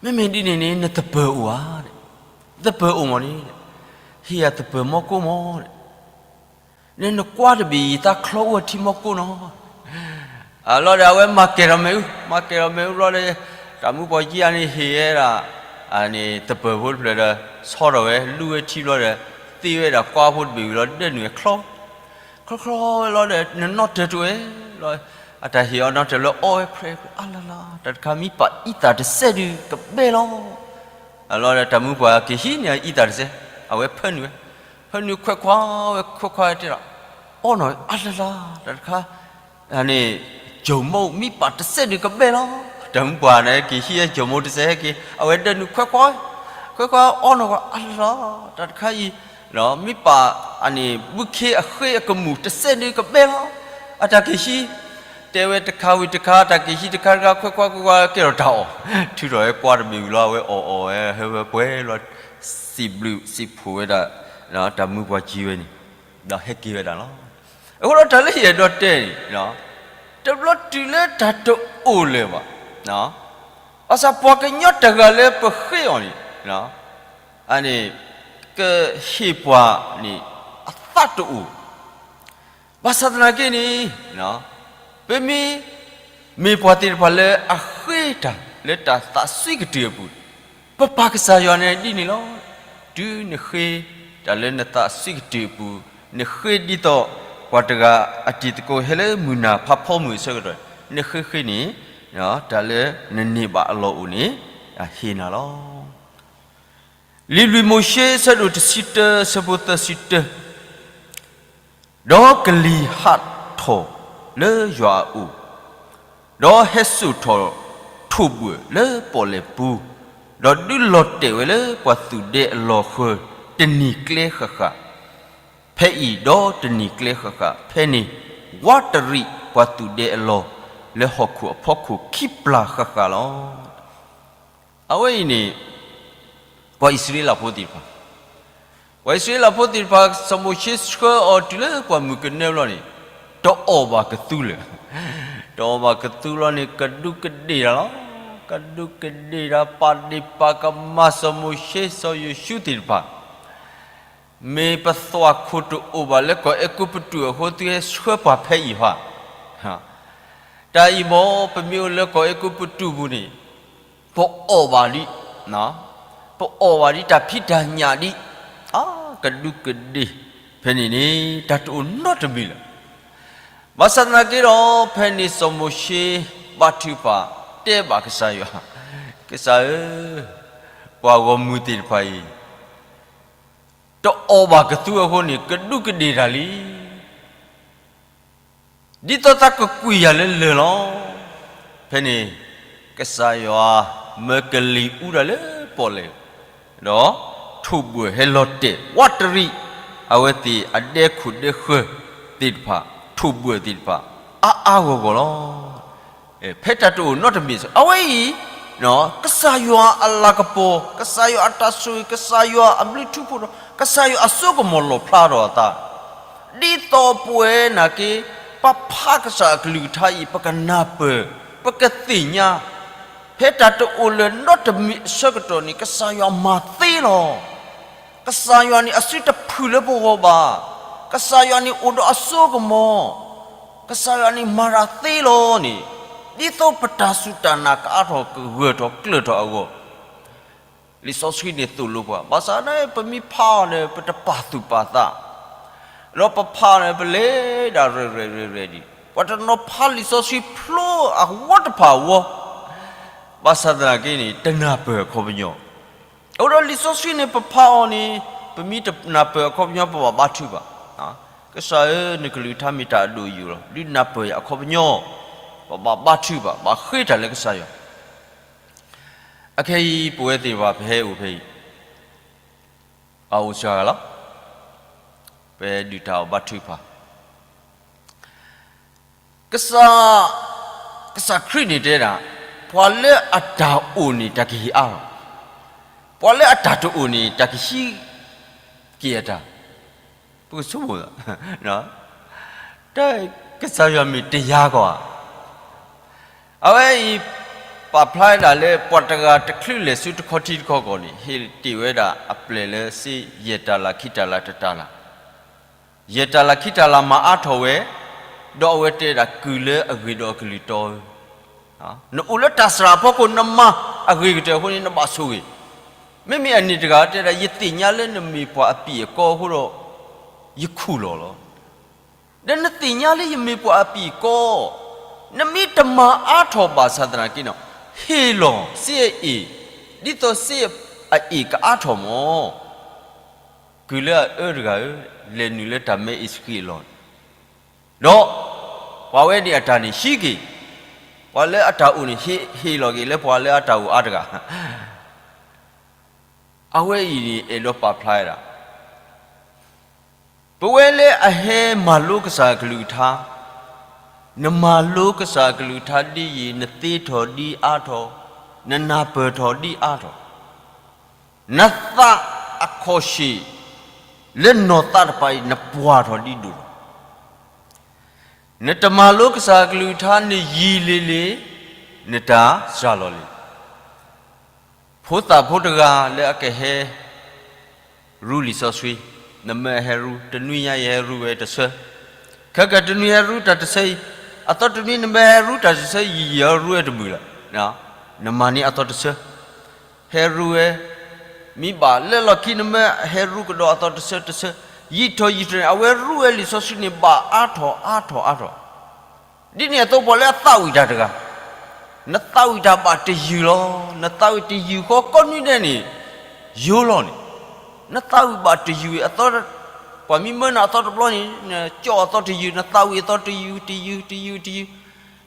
မ့မ့ၢ်ဒ်န့ၣ်န့ၣ် နသပၢၤအိၣ်ဧါ, သပၢၤအိၣ်မးန့ၣ်, ဟ့ၣ်ယၤသပၢၤမီၢ်ကိၣ်မး, နကွါတဘ့ၣ်အံၤ သးချီအိၣ်ထံမီၢ်ကိၣ်နီၤ, လီၤဒီးအဝဲမၤကဲၤထီၣ်မ့ၣ်အူ, မၤကဲၤထီၣ်မ့ၣ်အူဘျီဒီး တၢ်မူပှၤက့ၤအန့ၣ်ဟ့ၣ်ဝဲဒၣ် သပၢၤဖိတဖျၢၣ်ဒီး ဆီထီၣ်ဝဲ လူၢ်ဝဲထံဘျီဒီး သ့ဝဲဒၣ်ကွါဖိတဘ့ၣ်ဝံၤလီၤ ဒၢနုာ်ဝဲချီ, ချီချီဝဲလီၤဒီး နနီၣ်တၢၤတအိၣ်ဝဲလီၤ, အတၢ်ဟ့ၣ်အီၤနီၣ်တၢၤလၢအီဝဲဖျဲး အါလၢလၢ တၢ်တခါမ့ၢ်ပာ်အံသၣ်တစဲးဒုးကဘဲလီၤ, လီၤဒီးတၢ်မူပှၤက့ၤဟံးန့ၢ်အံသၣ်တစဲး, အဝဲဖၢနုာ်ဝဲ, ဖၢနုာ်ခွဲးခွါဝဲ ခွဲးခွါဝဲတဲလီၤ, အီနီၣ်အါလၢလၢ တၢ်တခါ န့ၣ် ကၠိၤမိၣ်မ့ၢ်ပာ်တစဲးဒုးကဘဲလီၤ, တၢ်မူပှၤန့ၣ်က့ၤဟံးကၠိၤမိၣ်တစဲးဟဲက့ၤ အဝဲဒၢနုာ်ခွဲးခွါ, ခွဲးခွါအီနီၣ်အါလၢလၢ တၢ်တခါအံၤ, မ့ၢ်ပာ်အန့ၣ် ဘုခ့အဃ့အကမူၣ်တစဲးဒုးကဘဲလီၤ, အတၢ်က့ၤဟံး, တဲဝဲတခါဝံၤတခါ တၢ်က့ၤဟံးတခါတခါ ခွဲးခွါခွဲးခွါကဲထီၣ်တၢ်အီၣ်, ထုးထီၣ်ဝဲကွါတဘ့ၣ်ဝံၤလီၤ အဝဲအီၣ်အီၣ်ဝဲ ဟဲဝဲပှဲၤလီၤ, စံးဘျုးစံးဖှိၣ်ဝဲဒၣ် တၢ်မူပှၤက့ၤဝဲန့ၣ်, ဒီးဟဲက့ၤဝဲဒၣ်လီၤ. အဃိဒီးတၢ်လၢယအဲၣ်ဒိးတဲန့ၣ်, တဘျီတုၤလၢတၢ်တအိၣ်လၢၤဘၣ်, ဘၣ်ဆၣ်ပှၤကညီတဂၤလၢပဃ့အီၤန့ၣ်, အန့ၣ် ကဟ့ၣ်ပှၤန့ၣ် အသးတအိၣ်, ဘၣ်ဆၣ်သနာ်က့န့ၣ်, ပမ့ၢ် မ့ၢ်ပှၤသ့ၣ်တဖၣ်လၢအဃ့တၢ်လၢတၢ်သးစွံကတုာ်အပူၤ, ပပၢ်ကစၢ်ယွၤန့ၣ်ဒ်န့ၣ်လီၤ. တုၤနဃ့တၢ်လၢနသးစွံကတုာ်အပူၤ, နဃ့ဒ်သိးပှၤတဂၤအတံၤသကိးဟဲလၢမုၢ်နၤဖးဖီမုၢ်အဆၢကတီၢ်, နဃ့ဃ့န့ၣ်, တၢ်လၢနန့ၢ်ဘၣ်အလီၢ်အိၣ်န့ၣ် အဟ့ၣ်နၤလီၤ. လံာ်လွံၢ်မိၤၡ့ အဆၢဒိၣ်တဆံတၢ အဆၢဖိသၢဆံတၢ, ဒီးကလံၤဟးထီၣ်လၢယွၤအအိၣ်, ဒီးဟဲစိာ်ထီၣ်ထိၣ်ဘှၢၣ်လၢပီၣ်လဲၣ်ပူၤ, ဒီးဒုးလီၤတဲာ်ဝဲလၢပှၤသူၣ်ဒဲအလီၢ်ဃၢၤ တနံၤကျဲဃၣ်ဃၣ်ဖဲအံၤ, ဒီးတနံၤကျဲဃၣ်ဃၣ်ဖဲန့ၣ်, ဝးတရံးပှၤသူၣ်ဒဲအလီၢ်လၢဟီၣ်ခိၣ်အဖီခိၣ်ခံပျၢ်ဃၣ်ဃၣ်လီၤ. အဝဲအံၤန့ၣ် ပှၤအံၣ်စရ့လးဖိသ့ၣ်တဖၣ်, ပှၤအံၣ်စရ့လးဖိသ့ၣ်တဖၣ် စီၤမိၤၡ့ဆှၢအီၤတုၤလၢပှၢ်မုၢ်ကနၢဘျီန့ၣ်, တအီၣ်ဘၣ်ကသူလၢၤ, တအီၣ်ဘၣ်ကသူလီၤန့ၣ် ကဒူးကဒ့ၣ်တၢ်လီၤ. ကဒူးကဒ့ၣ်တၢ် ပာ်ဒ့ၣ်ပာ်ကမၣ်စီၤမိၤၡ့စီၤယိၤၡူးသ့ၣ်တဖၣ်, မ့ၢ်ပသွၣ်ခိၣ်တအိၣ်ဘၣ်လၢကီၢ်အဲၤကူပတူးအဃိ သုဟဲဆှၢပှၤဖဲအံၤဧါ. တၢ်အံၤမ့ၢ် ပမ့ၢ်အိၣ်လၢကီၢ်အဲၤကူပတူးပူၤန့ၣ် ပအီၣ်ဘၣ်ဒံး, ပအီၣ်ဘၣ်ဒံးတၢ်ဖံးတၢ်ညၣ်ဒံး, ကဒူးကဒ့ၣ်ဖဲန့ၣ်န့ၣ် တၢ်တအိၣ်နီတမံၤလၢၤ. ဘၣ်ဆၣ်သနာ်က့ဒီး ဖဲန့ၣ်စီၤမိၤၡ့ဘါထုကဖၣ် တဲဘၣ်ကစၢ်ယွၤ, ကစၢ်ဧၢ, ပှၤဂီၢ်မုၢ်သ့ၣ်တဖၣ်အံၤ တအီၣ်ဘၣ်ကသူအဃိန့ၣ် ကဒူးကဒ့ၣ်တၢ်လံ. ဒ်သိးတၢ်ကကွံာ်ယၤလၢလၢၢ်လီၤ. ဖဲန့ၣ် ကစၢ်ယွၤမၢကလံၤအူတၢ်လၢပီၣ်လဲၣ်, ဒီးထိၣ်ဘှၢၣ်ဟဲလီၤတဲာ်ဝးတရံး အဝဲသ့ၣ်အဒဲခိၣ်ဒဲဃၢၤသ့ၣ်တဖၣ်, ထိၣ်ဘှၢၣ်သ့ၣ်တဖၣ် အါအါဂီၢ်ဂီၢ်လီၤ. ဖဲတၢ်တအိၣ်နီတမံၤ အဝဲအံၤ ကစၢ်ယွၤအလၤကပီၤ, ကစၢ်ယွၤအတၢ်ဆိၣ်ဂ့ၤ, ကစၢ်ယွၤအဘျုးထူဖိဒီး ကစၢ်ယွၤအစိကမီၤလီၣ်ဖျါထီၣ်အသး, ဒ်သိးပဝဲနာ်က့ ပဖးကစၢ်အကလုၢ်ကထါအံၤ ပကနၢ်ပၢၢ်, ပကသ့ၣ်ညါ, ဖဲတၢ်တအိၣ်လၢၤနီတမံၤအဆၢကတီၢ်န့ၣ် ကစၢ်ယွၤမၤသ့လီၤ. ကစၢ်ယွၤန့ၣ်အစုတဖုၣ်လၢပဂီၢ်ဘၣ်. ကစၢ်ယွၤန့ၣ်အိၣ်ဒီးအစိကမီၤ, ကစၢ်ယွၤန့ၣ်မၤတၢ်သ့လီၤန့ၣ်, ဒ်သိးပတၢ်စူၢ်တၢ်နာ်ကအါထီၣ်ကဂၢၢ်ထီၣ်ကျၢၢ်ထီၣ်အဂီၢ် လံာ်စီဆှံန့ၣ်သိၣ်လိပှၤ, ဘၣ်ဆၣ်န့ၣ် ပမ့ၢ်ဖးအီၤန့ၣ် ပတပာ်သူၣ်ပာ်သး, ဒီးပဖးအီၤန့ၣ် ပလဲၤဒၣ်ရဲၣ်ရဲၣ်ရဲၣ်ရဲၣ်ဒံး, ပှၤတနီၤဖးလံာ်စီဆှံဖျိအဝီတဖၣ်အဝီ, ဘၣ်ဆၣ်သနာ်က့န့ၣ် တနၢ်ပၢၢ်အခီပညီ, အဃိဒီးလံာ်စီဆှံန့ၣ် ပဖးအီၤန့ၣ် ပမ့ၢ်တနၢ်ပၢၢ်အခီပညီ ပဘၣ်ဘါထုကဖၣ်, ကစၢ်ဧၢ, နကလုၢ်ကထါမ့ၢ်တၢ်အဒိၣ်အယိာ်လီၤ, ဒုးနၢ်ပၢၢ်ယၤအခီပညီ, ပဘၣ်ဘါထုကဖၣ်, ဘၣ်ဃ့တၢ်လၢကစၢ်ယွၤ အခဲအံၤ ပဝဲသ့ၣ်တဖၣ် ပဟဲအိၣ်ဖဲအံၤ, အအိၣ်စှၤဂၤလီၤ, ပဒုၣ်တၢ်အီၣ်ဘါထုကဖၣ်, ကစၢ်, ကစၢ်ခရံာ်န့ၣ်တဲဒၣ်, ပှၤလၢအတၢ်အိၣ်န့ၣ် တၢ်ကဟ့ၣ်အါလီၤ, ပှၤလၢအတၢ်တအိၣ်န့ၣ် တၢ်ကဟံးက့ၤအတၢ်, ပကဆိကမိၣ်, တၢ်ကစၢ်ယွၤမ့ၢ်တယၤကီးဧါ. အဝဲအံၤ ပာ်ဖျါဝဲဒၣ်လၢ ပှၤတဂၤတချုးလဲၤဆူတခီထံတခီကီၢ်န့ၣ် ဟ့ၣ်တ့ၢ်ဝဲဒၣ်အပျဲၢ်လၢစ့ယဲၢ်တၢ်လၢ်ခံတၢ်လၢ်တတၢ်လၢ်, ယဲၢ်တၢ်လၢ်ခံတၢ်လၢ်မၤအါထီၣ်ဝဲ, ဒီးအဝဲတဲဒၣ် ကုၢ်လၢအဂ့ၤဒီးအကလုၢ်တီဧၢ, နအိၣ်လၢတၢ်စှၤအဖီခိၣ် နမၤအဂ့ၤကတၢၢ်အဃိန့ၣ် နဘၣ်ဆိၣ်ဂ့ၤ, မ့မ့ၢ်အန့ၣ်တဂၤတဲဒၣ် ယသ့ၣ်ညါလၢနမ့ၢ်ပှၤအပံာ်အကီအဃိဒီး ယခူၣ်လီၤလီၤ. ဒီးနသ့ၣ်ညါလၢယမ့ၢ်ပှၤအပံာ်အကီ, နမ့ၢ်တမၤအါထီၣ်ဘၣ်ဆၣ်သနာ်က့န့ၣ်, ဟ့ၣ်လီၤစ့အအ့ၣ်, ဒ်သိးစ့အအ့ၣ်ကအါထီၣ်မီၢ်, ကုၢ်လၢအအၢတဂၤဧၢ, လဲၤနုာ်လၢတၢ်မဲအ့ၣ်စဃံးအလီၢ်, ဒီးပှၤဝဲန့ၣ်အတၢ်န့ၣ်ဟံးက့ၤ, ပှၤလၢအတၢ်အိၣ်န့ၣ် ဟ့ၣ်လီၤက့ၤလၢပှၤလၢအတၢ်အိၣ်အါတဂၤ အဝဲအံၤန့ၣ် အဲၣ်ဒိးပာ်ဖျါဝဲဒၣ်, ပဝဲလၢအဟဲမၤလိကစၢ်အကလုၢ်ကထါ, နမၤလိကစၢ်အကလုၢ်ကထါဒ်အံၤ နသ့ထီၣ်ဒ်အါထီၣ်, နနၢ်ပၢၢ်ထီၣ်ဒ်အါထီၣ်, နသးအခီၣ်ဆ့ၣ် လၢနီၢ်သးတပၤအံၤ နပှၢ်ထီၣ်ဒ်ဒိၣ်ထီၣ်, နတမၤလိကစၢ်အကလုၢ်ကထါ နယံာ်လံၤလံၤ, နတၢ်စှၤလီၤလံၤ. ဖိသၣ်ဖိတဂၤလၢအကဟဲရူလံာ်စီဆှံ, နမၢဟဲရူ, တနွံညါယဟဲရူဝဲတဆၢ, ခဲကတနွံဟဲရူတၢ်တဆၢအံၤ, အသီတနွံနမၢဟဲရူတၢ်တဆၢ ယံာ်ယံာ်ဟဲရူဝဲတမုာ်လၢၤ, နမၤန့ၢ်အသီတဆၢ ဟဲရူဝဲ, မ့ၢ်ဘၣ်လၢလီၢ်ခံနမၢဟဲရူကဒီးအသီတဆၢတဆၢ, ယံာ်ထီၣ်ယံာ်ထီၣ်န့ၣ် အဝဲရူဝဲလံာ်စီဆှံန့ၣ် ဘၣ်အါထီၣ်အါထီၣ်အါထီၣ်, ဒ်န့ၣ်အသိးပှၤလၢအသးဝံၣ်တၢ်တဂၤ, နသးဝံၣ်တၢ်ဘၣ်တယုၢ်လီၤ, နသးဝံၣ်တယုၢ်ဃီကိးနွံဒဲးန့ၣ်, ယိၤလီၤန့ၣ်, နသးဝံၣ်ဘၣ်တယုၢ်အသီ, ပှၤမ့ၢ်မၢနၤအသီတဘျီန့ၣ် နကၠီအသီတယုၢ်, နသးဝံၣ်အသီတယုၢ် တယုၢ် တယုၢ် တယုၢ် တယုၢ်, ဒီး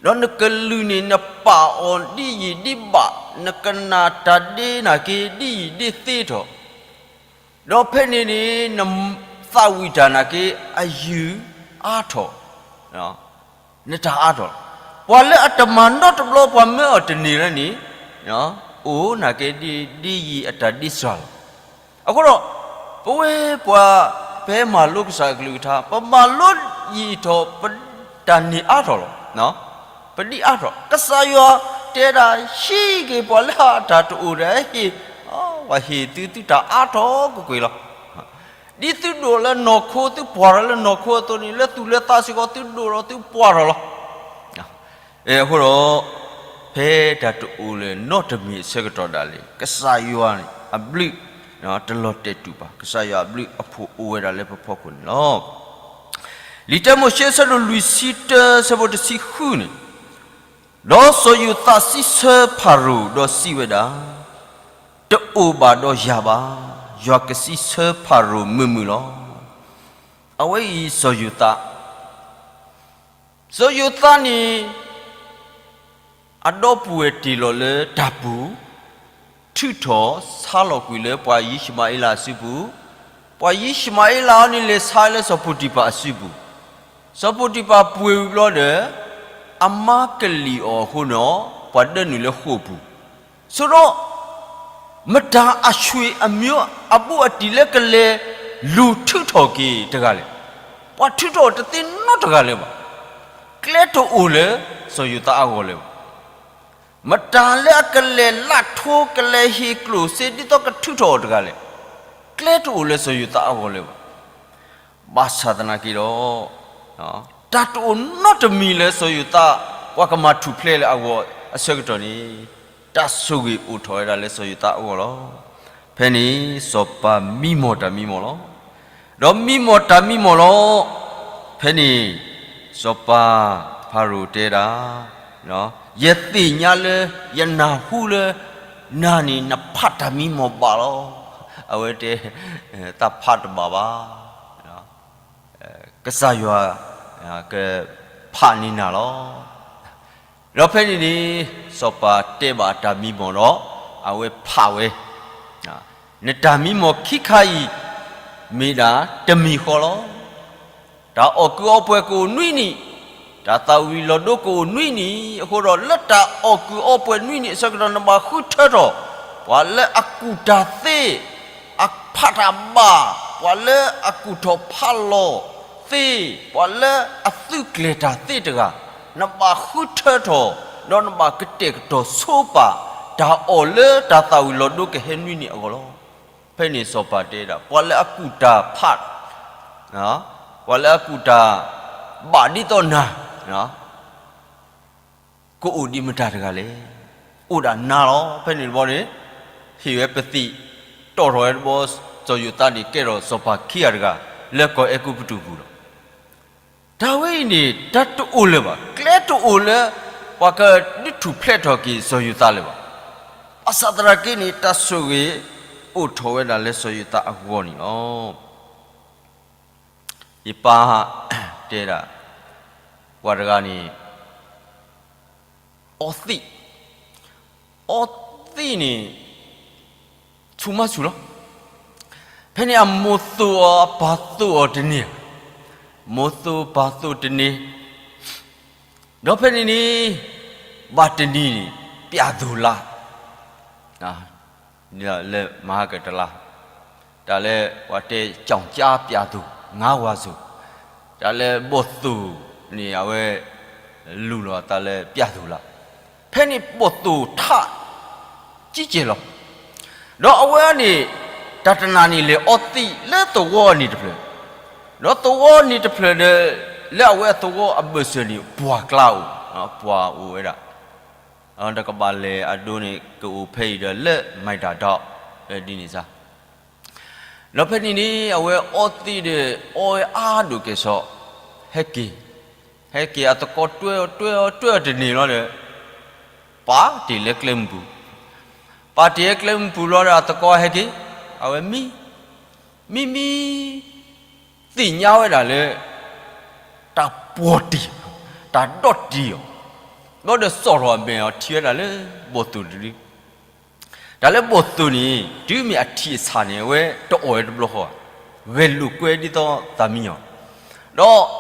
နကလုၢ်န့ၣ် နပာ်အီၤဒ်ယံာ်ဒ်ဘၣ်, နကနၣ်တၢ်ဒ့နာ်က့ ဒ်ယံာ်ဒ်သ့ထီၣ်, ဒီးဖဲန့ၣ်န့ၣ် နသးဝံၣ်တၢ်နာ်က့ အယုၢ်အါထီၣ်, နတၢ်အါထီၣ်, ပှၤလၢအတမၤနီတဘျီ ပှၤမၢအီၤတန့ၢ်လၢန့ၣ်, အိၣ်နာ်က့ ဒ်ယံာ်အတၢ်ဒ့စှၤလီၤ. အဃိဒီး ပဝဲပှၤ ပဟဲမၤလိကစၢ်အကလုၢ်ကထါ ပမၤလိယံာ်ထီၣ် ပတၢ်န့ၢ်အါထီၣ်လီၤ. ပဒ့အါထီၣ် ကစၢ်ယွၤ တဲဒၣ်ဟ့ၣ်က့ၤပှၤလၢအတၢ်တအိၣ်ဒီးဟ့ၣ်, ပှၤဟ့ၣ်သု သုတၢ်အါထီၣ်ကွ့ၢ်ကွ့ၢ်လီၤ. ဒ်သုဒိးလၢနီၢ်ခိ သုပှၢ်ထီၣ်လၢနီၢ်ခိအသိးန့ၣ် လၢသူၣ်လၢသးစ့ၢ်ကီး သုဒိးဒီးသုပှၢ်ထီၣ်လီၤ. အဃိဒီး ဖဲတၢ်တအိၣ်လၢၤနီတမံၤအဆၢကတီၢ်ဒၣ်လဲာ် ကစၢ်ယွၤန့ၣ်အဘျုး တလီၤတဲာ်တူာ်ဘၣ်. ကစၢ်ယွၤအဘျုးအဖှိၣ်အိၣ်ဝဲဒၣ်လၢပဖီခိၣ်န့ၣ်လီၤ. လံာ်တၢမိၤၡ့အဆၢဒိၣ်လွံၢ်ဆံတၢ အဆၢဖိတဆံဃုန့ၣ်, ဒီးစီၤယိၤသးစံးဆၢဖၤရိၤဒီးစံးဝဲဒၣ်, တအိၣ်ဘၣ်ဒီးယၤဘၣ်, ယွၤကစံးဆၢဖၤရိၤမုာ်မုာ်လီၤ. အဝဲအံၤစီၤယိၤသး စီၤယိၤသးန့ၣ် အဒီပုၢ်ဝဲၢ်တ့ၢ်လီၤလၢတၢ်ပူၤ, ထုးထီၣ်ဆါလီၤကွံာ်လၢပှၤယံၡမၤအ့လးအစုပူၤ, ပှၤယံၡမၤအ့လးအံၤန့ၣ် လဲၤဆါလၢစီၤပိၤတံၤဖၢ်အစုပူၤ, စီၤပိၤတံၤဖၢ်ပှ့ၤဝံၤဘျီဒီး အမါကလံၣ်အီၤအဃိန့ၣ် ပှၤဒၢနုာ်လၢဃိာ်ပူၤ, ဆိဒီး မတၤအဆွေအမျိုး အဘူးအတံၢ်လၢကလဲၤလူၤထုးထီၣ်က့ၤတဂၤလဲၣ်. ပှၤထုးထီၣ်တသ့နီတဂၤလၢၤဘၣ်. ကျဲတအိၣ်လၢစီၤယိၤသးအဂီၢ်လၢၤဘၣ်. မတၤလၢအကလဲၤလၢ်ထိ ကလဲၤဟ့ၣ်ကျိၣ်စ့ ဒ်သိးကထုးထီၣ်အီၤတဂၤလဲၣ်. ကျဲတအိၣ်လၢစီၤယိၤသးအဂီၢ်လၢၤဘၣ်. ဘၣ်ဆၣ်သနာ်က့ဒီး တၢ်တအိၣ်နီတမံၤလၢစီၤယိၤသး ပှၤကမၤထူၣ်ဖျဲးလၢအဂီၢ်အဆၢကတီၢ်န့ၣ်, တၢ်ဆိၣ်ဂ့ၤအိၣ်ထီၣ်ဝဲဒၣ်လၢစီၤယိၤသးအဂီၢ်လီၤ. ဖဲန့ၣ်စီၤပၤမံမီၢ်တၢ်မံမီၢ်လီၤ. ဒီးမံမီၢ်တၢ်မံမီၢ်လီၤ. ဖဲန့ၣ် စီၤပၤဖၤရိၤတဲဒၣ်, ယသ့ၣ်ညါလၢ ယနၢ်ဟူလၢ နၤန့ၣ်နဖးတၢ်မံမီၢ်ဘၣ်လီၤ. အဝဲတဲ တၢ်ဖးတဘၣ်ဘၣ်. ကစၢ်ယွၤ ကဖးန့ၢ်နၤလီၤ. ဒီးဖဲန့ၣ်န့ၣ် စီၤပၤတဲဘၣ်အတၢ်မံမီၢ်ဒီး အဝဲဖးဝဲ, နတၢ်မံမီၢ်ခံခါအံၤ မ့ၢ်ဒၣ်တမံၤဃီလီၤ. တၢ်အီၣ်ကုးအီပှဲၤကအိၣ်နွံနံၣ်, တၢ်သၣ်ဝံၤလီၤဒိကအိၣ်နွံနံၣ်, အဃိဒီးလၢတၢ်အီၣ်ကုးအီပှဲၤနွံနံၣ်အဆၢကတီၢ် နဘၣ်ဃုထၢထီၣ် ပှၤလၢအကူၣ်တၢ်သ့, အဖးတၢ်ဘၣ်, ပှၤလၢအကူၣ်ထီၣ်ဖးလီၤသ့, ပှၤလၢအသုးကျဲၤတၢ်သ့တဂၤ, နဘၣ်ဃုထၢထီၣ်, ဒီးနဘၣ်ကတဲာ်ကတီၤဆိပာ် တၢ်အီၣ်လၢတၢ်သၣ်ဝံၤလီၤဒိကဟဲနွံနံၣ်အဂီၢ်လီၤ. ဖဲန့ၣ်စီၤပၤတဲဒၣ် ပှၤလၢအကူၣ်တၢ်ဖး, ပှၤလၢအကူၣ်တၢ်ဘၣ်ဒ်သိးနၤ ကအိၣ်ဒံးမတၤတဂၤလဲၣ်. အိၣ်ဒၣ်နၤလီၤ. ဖဲန့ၣ်တဘျီန့ၣ် ဟ့ၣ်ဝဲပသံး, တီၣ်ထီၣ်ဝဲတဘျီ စီၤယိၤသးန့ၣ် ကဲထီၣ်စီၤပၤခံဂၤတဂၤ လၢကီၢ်အဲၤကူပတူးပူၤလီၤ. တၢ်ဝဲအံၤန့ၣ် တၢ်တအိၣ်လၢၤဘၣ်. ကျဲတအိၣ်လၢ ပှၤကဒုးထူၣ်ဖျဲးထီၣ်က့ၤစီၤယိၤသးလၢၤဘၣ်. ဘၣ်ဆၣ်သနာ်က့န့ၣ် တၢ်ဆိၣ်ဂ့ၤအိၣ်ထီၣ်ဝဲဒၣ်လၢစီၤယိၤသးအဂီၢ်န့ၣ်လီၤ. ယပၢ်တဲဒၣ် ပှၤတဂၤန့ၣ် အီသံး, အီသံးန့ၣ် ဆူၣ်မးဆူၣ်လီၤ. ဖဲန့ၣ်အမိၢ်သိၣ်အီၤ အပၢ်သိၣ်အီၤတန့ၢ်, မိၢ်သိၣ်ပၢ်သိၣ်တန့ၢ်, ဒီးဖဲန့ၣ်န့ၣ် ဘၣ်တနံၤန့ၣ် ပျဲၢ်သိၣ်လါ လၢမဟါကတလါ, တၢ်လၢပှၤတဲ ကၠီၣ်ကၠါပျဲၢ်သိၣ် ငါးဝါသိုၣ်, တၢ်လၢဘီၣ်သိၣ်န့ၣ် အဝဲလူလီၤအသးလၢပျဲၢ်သိၣ်လါ, ဖဲန့ၣ်ဘီၣ်သိၣ်ထး ကံကဲၢ်လီၤ. ဒီးအဝဲန့ၣ် တၢ်တနၤန့ၣ်လဲၤအီသံးလၢသဝီန့ၣ်တဖျၢၣ်, ဒီးသဝီန့ၣ်တဖျၢၣ်ဒီး လၢအဝဲအသဝီအဘၢၣ်စၢၤန့ၣ် ပှၢ်ကျါအိၣ်, ပှၢ်အိၣ်ဝဲဒၣ် တကဘၣ်လဲၤအဒိန့ၣ် ကအိၣ်ဖဲအံၤဒီးလၢမၤတၢ်ဒီး ဒ်န့ၣ်စ့ၢ်. ဒီးဖဲန့ၣ်န့ၣ် အဝဲအီသံးဒီး အီဝဲအါဒိၣ်ကဲၣ်ဆိး, ဟဲက့ၤ, ဟဲက့ၤအသကိးတွဲအီၤတွဲအီၤတွဲအီၤတန့ၢ်လီၤဒီး ပာ်တ့ၢ်လၢကျဲမုၢ်ပူၤ, ပာ်တ့ၢ်လၢကျဲမုၢ်ပူၤလီၤဒီးအသကိးဟဲက့ၤ, အဝဲမံ, မံမံ သ့ၣ်ညါဝဲဒၣ်လၢ တၢ်ပှီၢ်တံၢ်, တၢ်ဒီးတံၢ်အီၤ, ဘျီဒီးစိာ်ထီၣ်အမဲာ်အီၤထံဝဲဒၣ်လၢဘီၣ်သိၣ်တဒု, တၢ်လၢဘီၣ်သိၣ်န့ၣ် တုၤမ့ၢ်အထံၣ်အဆၣ်န့ၣ် အဝဲတအီၣ်ဝဲတဘျီဃီ, ဂဲၤလိာ်ကွဲဒ်သိးသးမံအီၤ,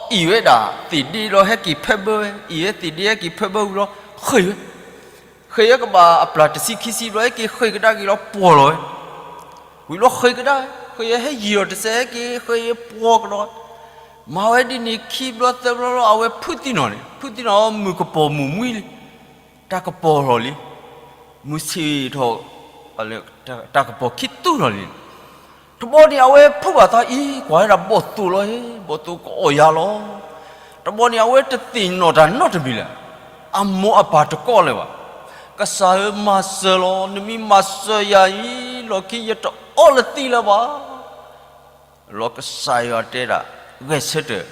ဒီးအ့ၣ်ဝဲဒၣ်သ့ၣ်ဒ့ဒီးဟဲက့ၤဖၢဘၢဝဲ, အ့ၣ်ဝဲသ့ၣ်ဒ့ဟဲက့ၤဖၢဘၢဝံၤလီၤ ဃ့ၢ်ဝဲ ဃ့ၢ်ဝဲကဘၣ်အပျၢ်တဆံခံဆံဘျီ ဟဲက့ၤဃ့ၢ်ကဒါက့ၤလီၤပှီၢ်လီၤဝဲ, ဝံၤလီၤဃ့ၢ်ကဒါ, ဃ့ၢ်ဝဲဟဲယံာ်ဒီးတစဲး ဟဲက့ၤဃ့ၢ်ပှီၢ်ကဒီး, မၤဝဲဒ်န့ၣ်ခံဘျီသၢဘျီလီၤ အဝဲဖုးသံနီၣ်န့ၣ်, ဖုးသံနီၣ်မုၢ်ကပီၤမုၢ်မှံလံ, တၢ်ကပီၤလီၤလံ, မုၢ်ဆ့ၣ်ထီၣ်, တၢ်ကပီၤခံတူၢ်လီၤလံ. တဘျီန့ၣ် အဝဲဖုးဘၣ်သးအံၤ ကွၢ်ဝဲဒၣ်ဘီၣ်သိၣ်လီၤ, ဘီၣ်သိၣ်ကအီၣ်ယၤလီၤ. တဘျီန့ၣ် အဝဲတသ့ၣ်နီၣ်တၢ်နီတမံၤလၢၤ, အမိၢ်အပၢ်တကိးလၢၤဘၣ်. ကစၢ်ဧၢ မၤစၢၤလီၤ, နမ့ၢ်မၤစၢၤယၤအံၤ လီၢ်ခံယတအီၣ်လၢသံလၢၤဘၣ်. လီၤကစၢ်ယွၤတဲဒၣ်, ဂဲၤဆၢထၢၣ်,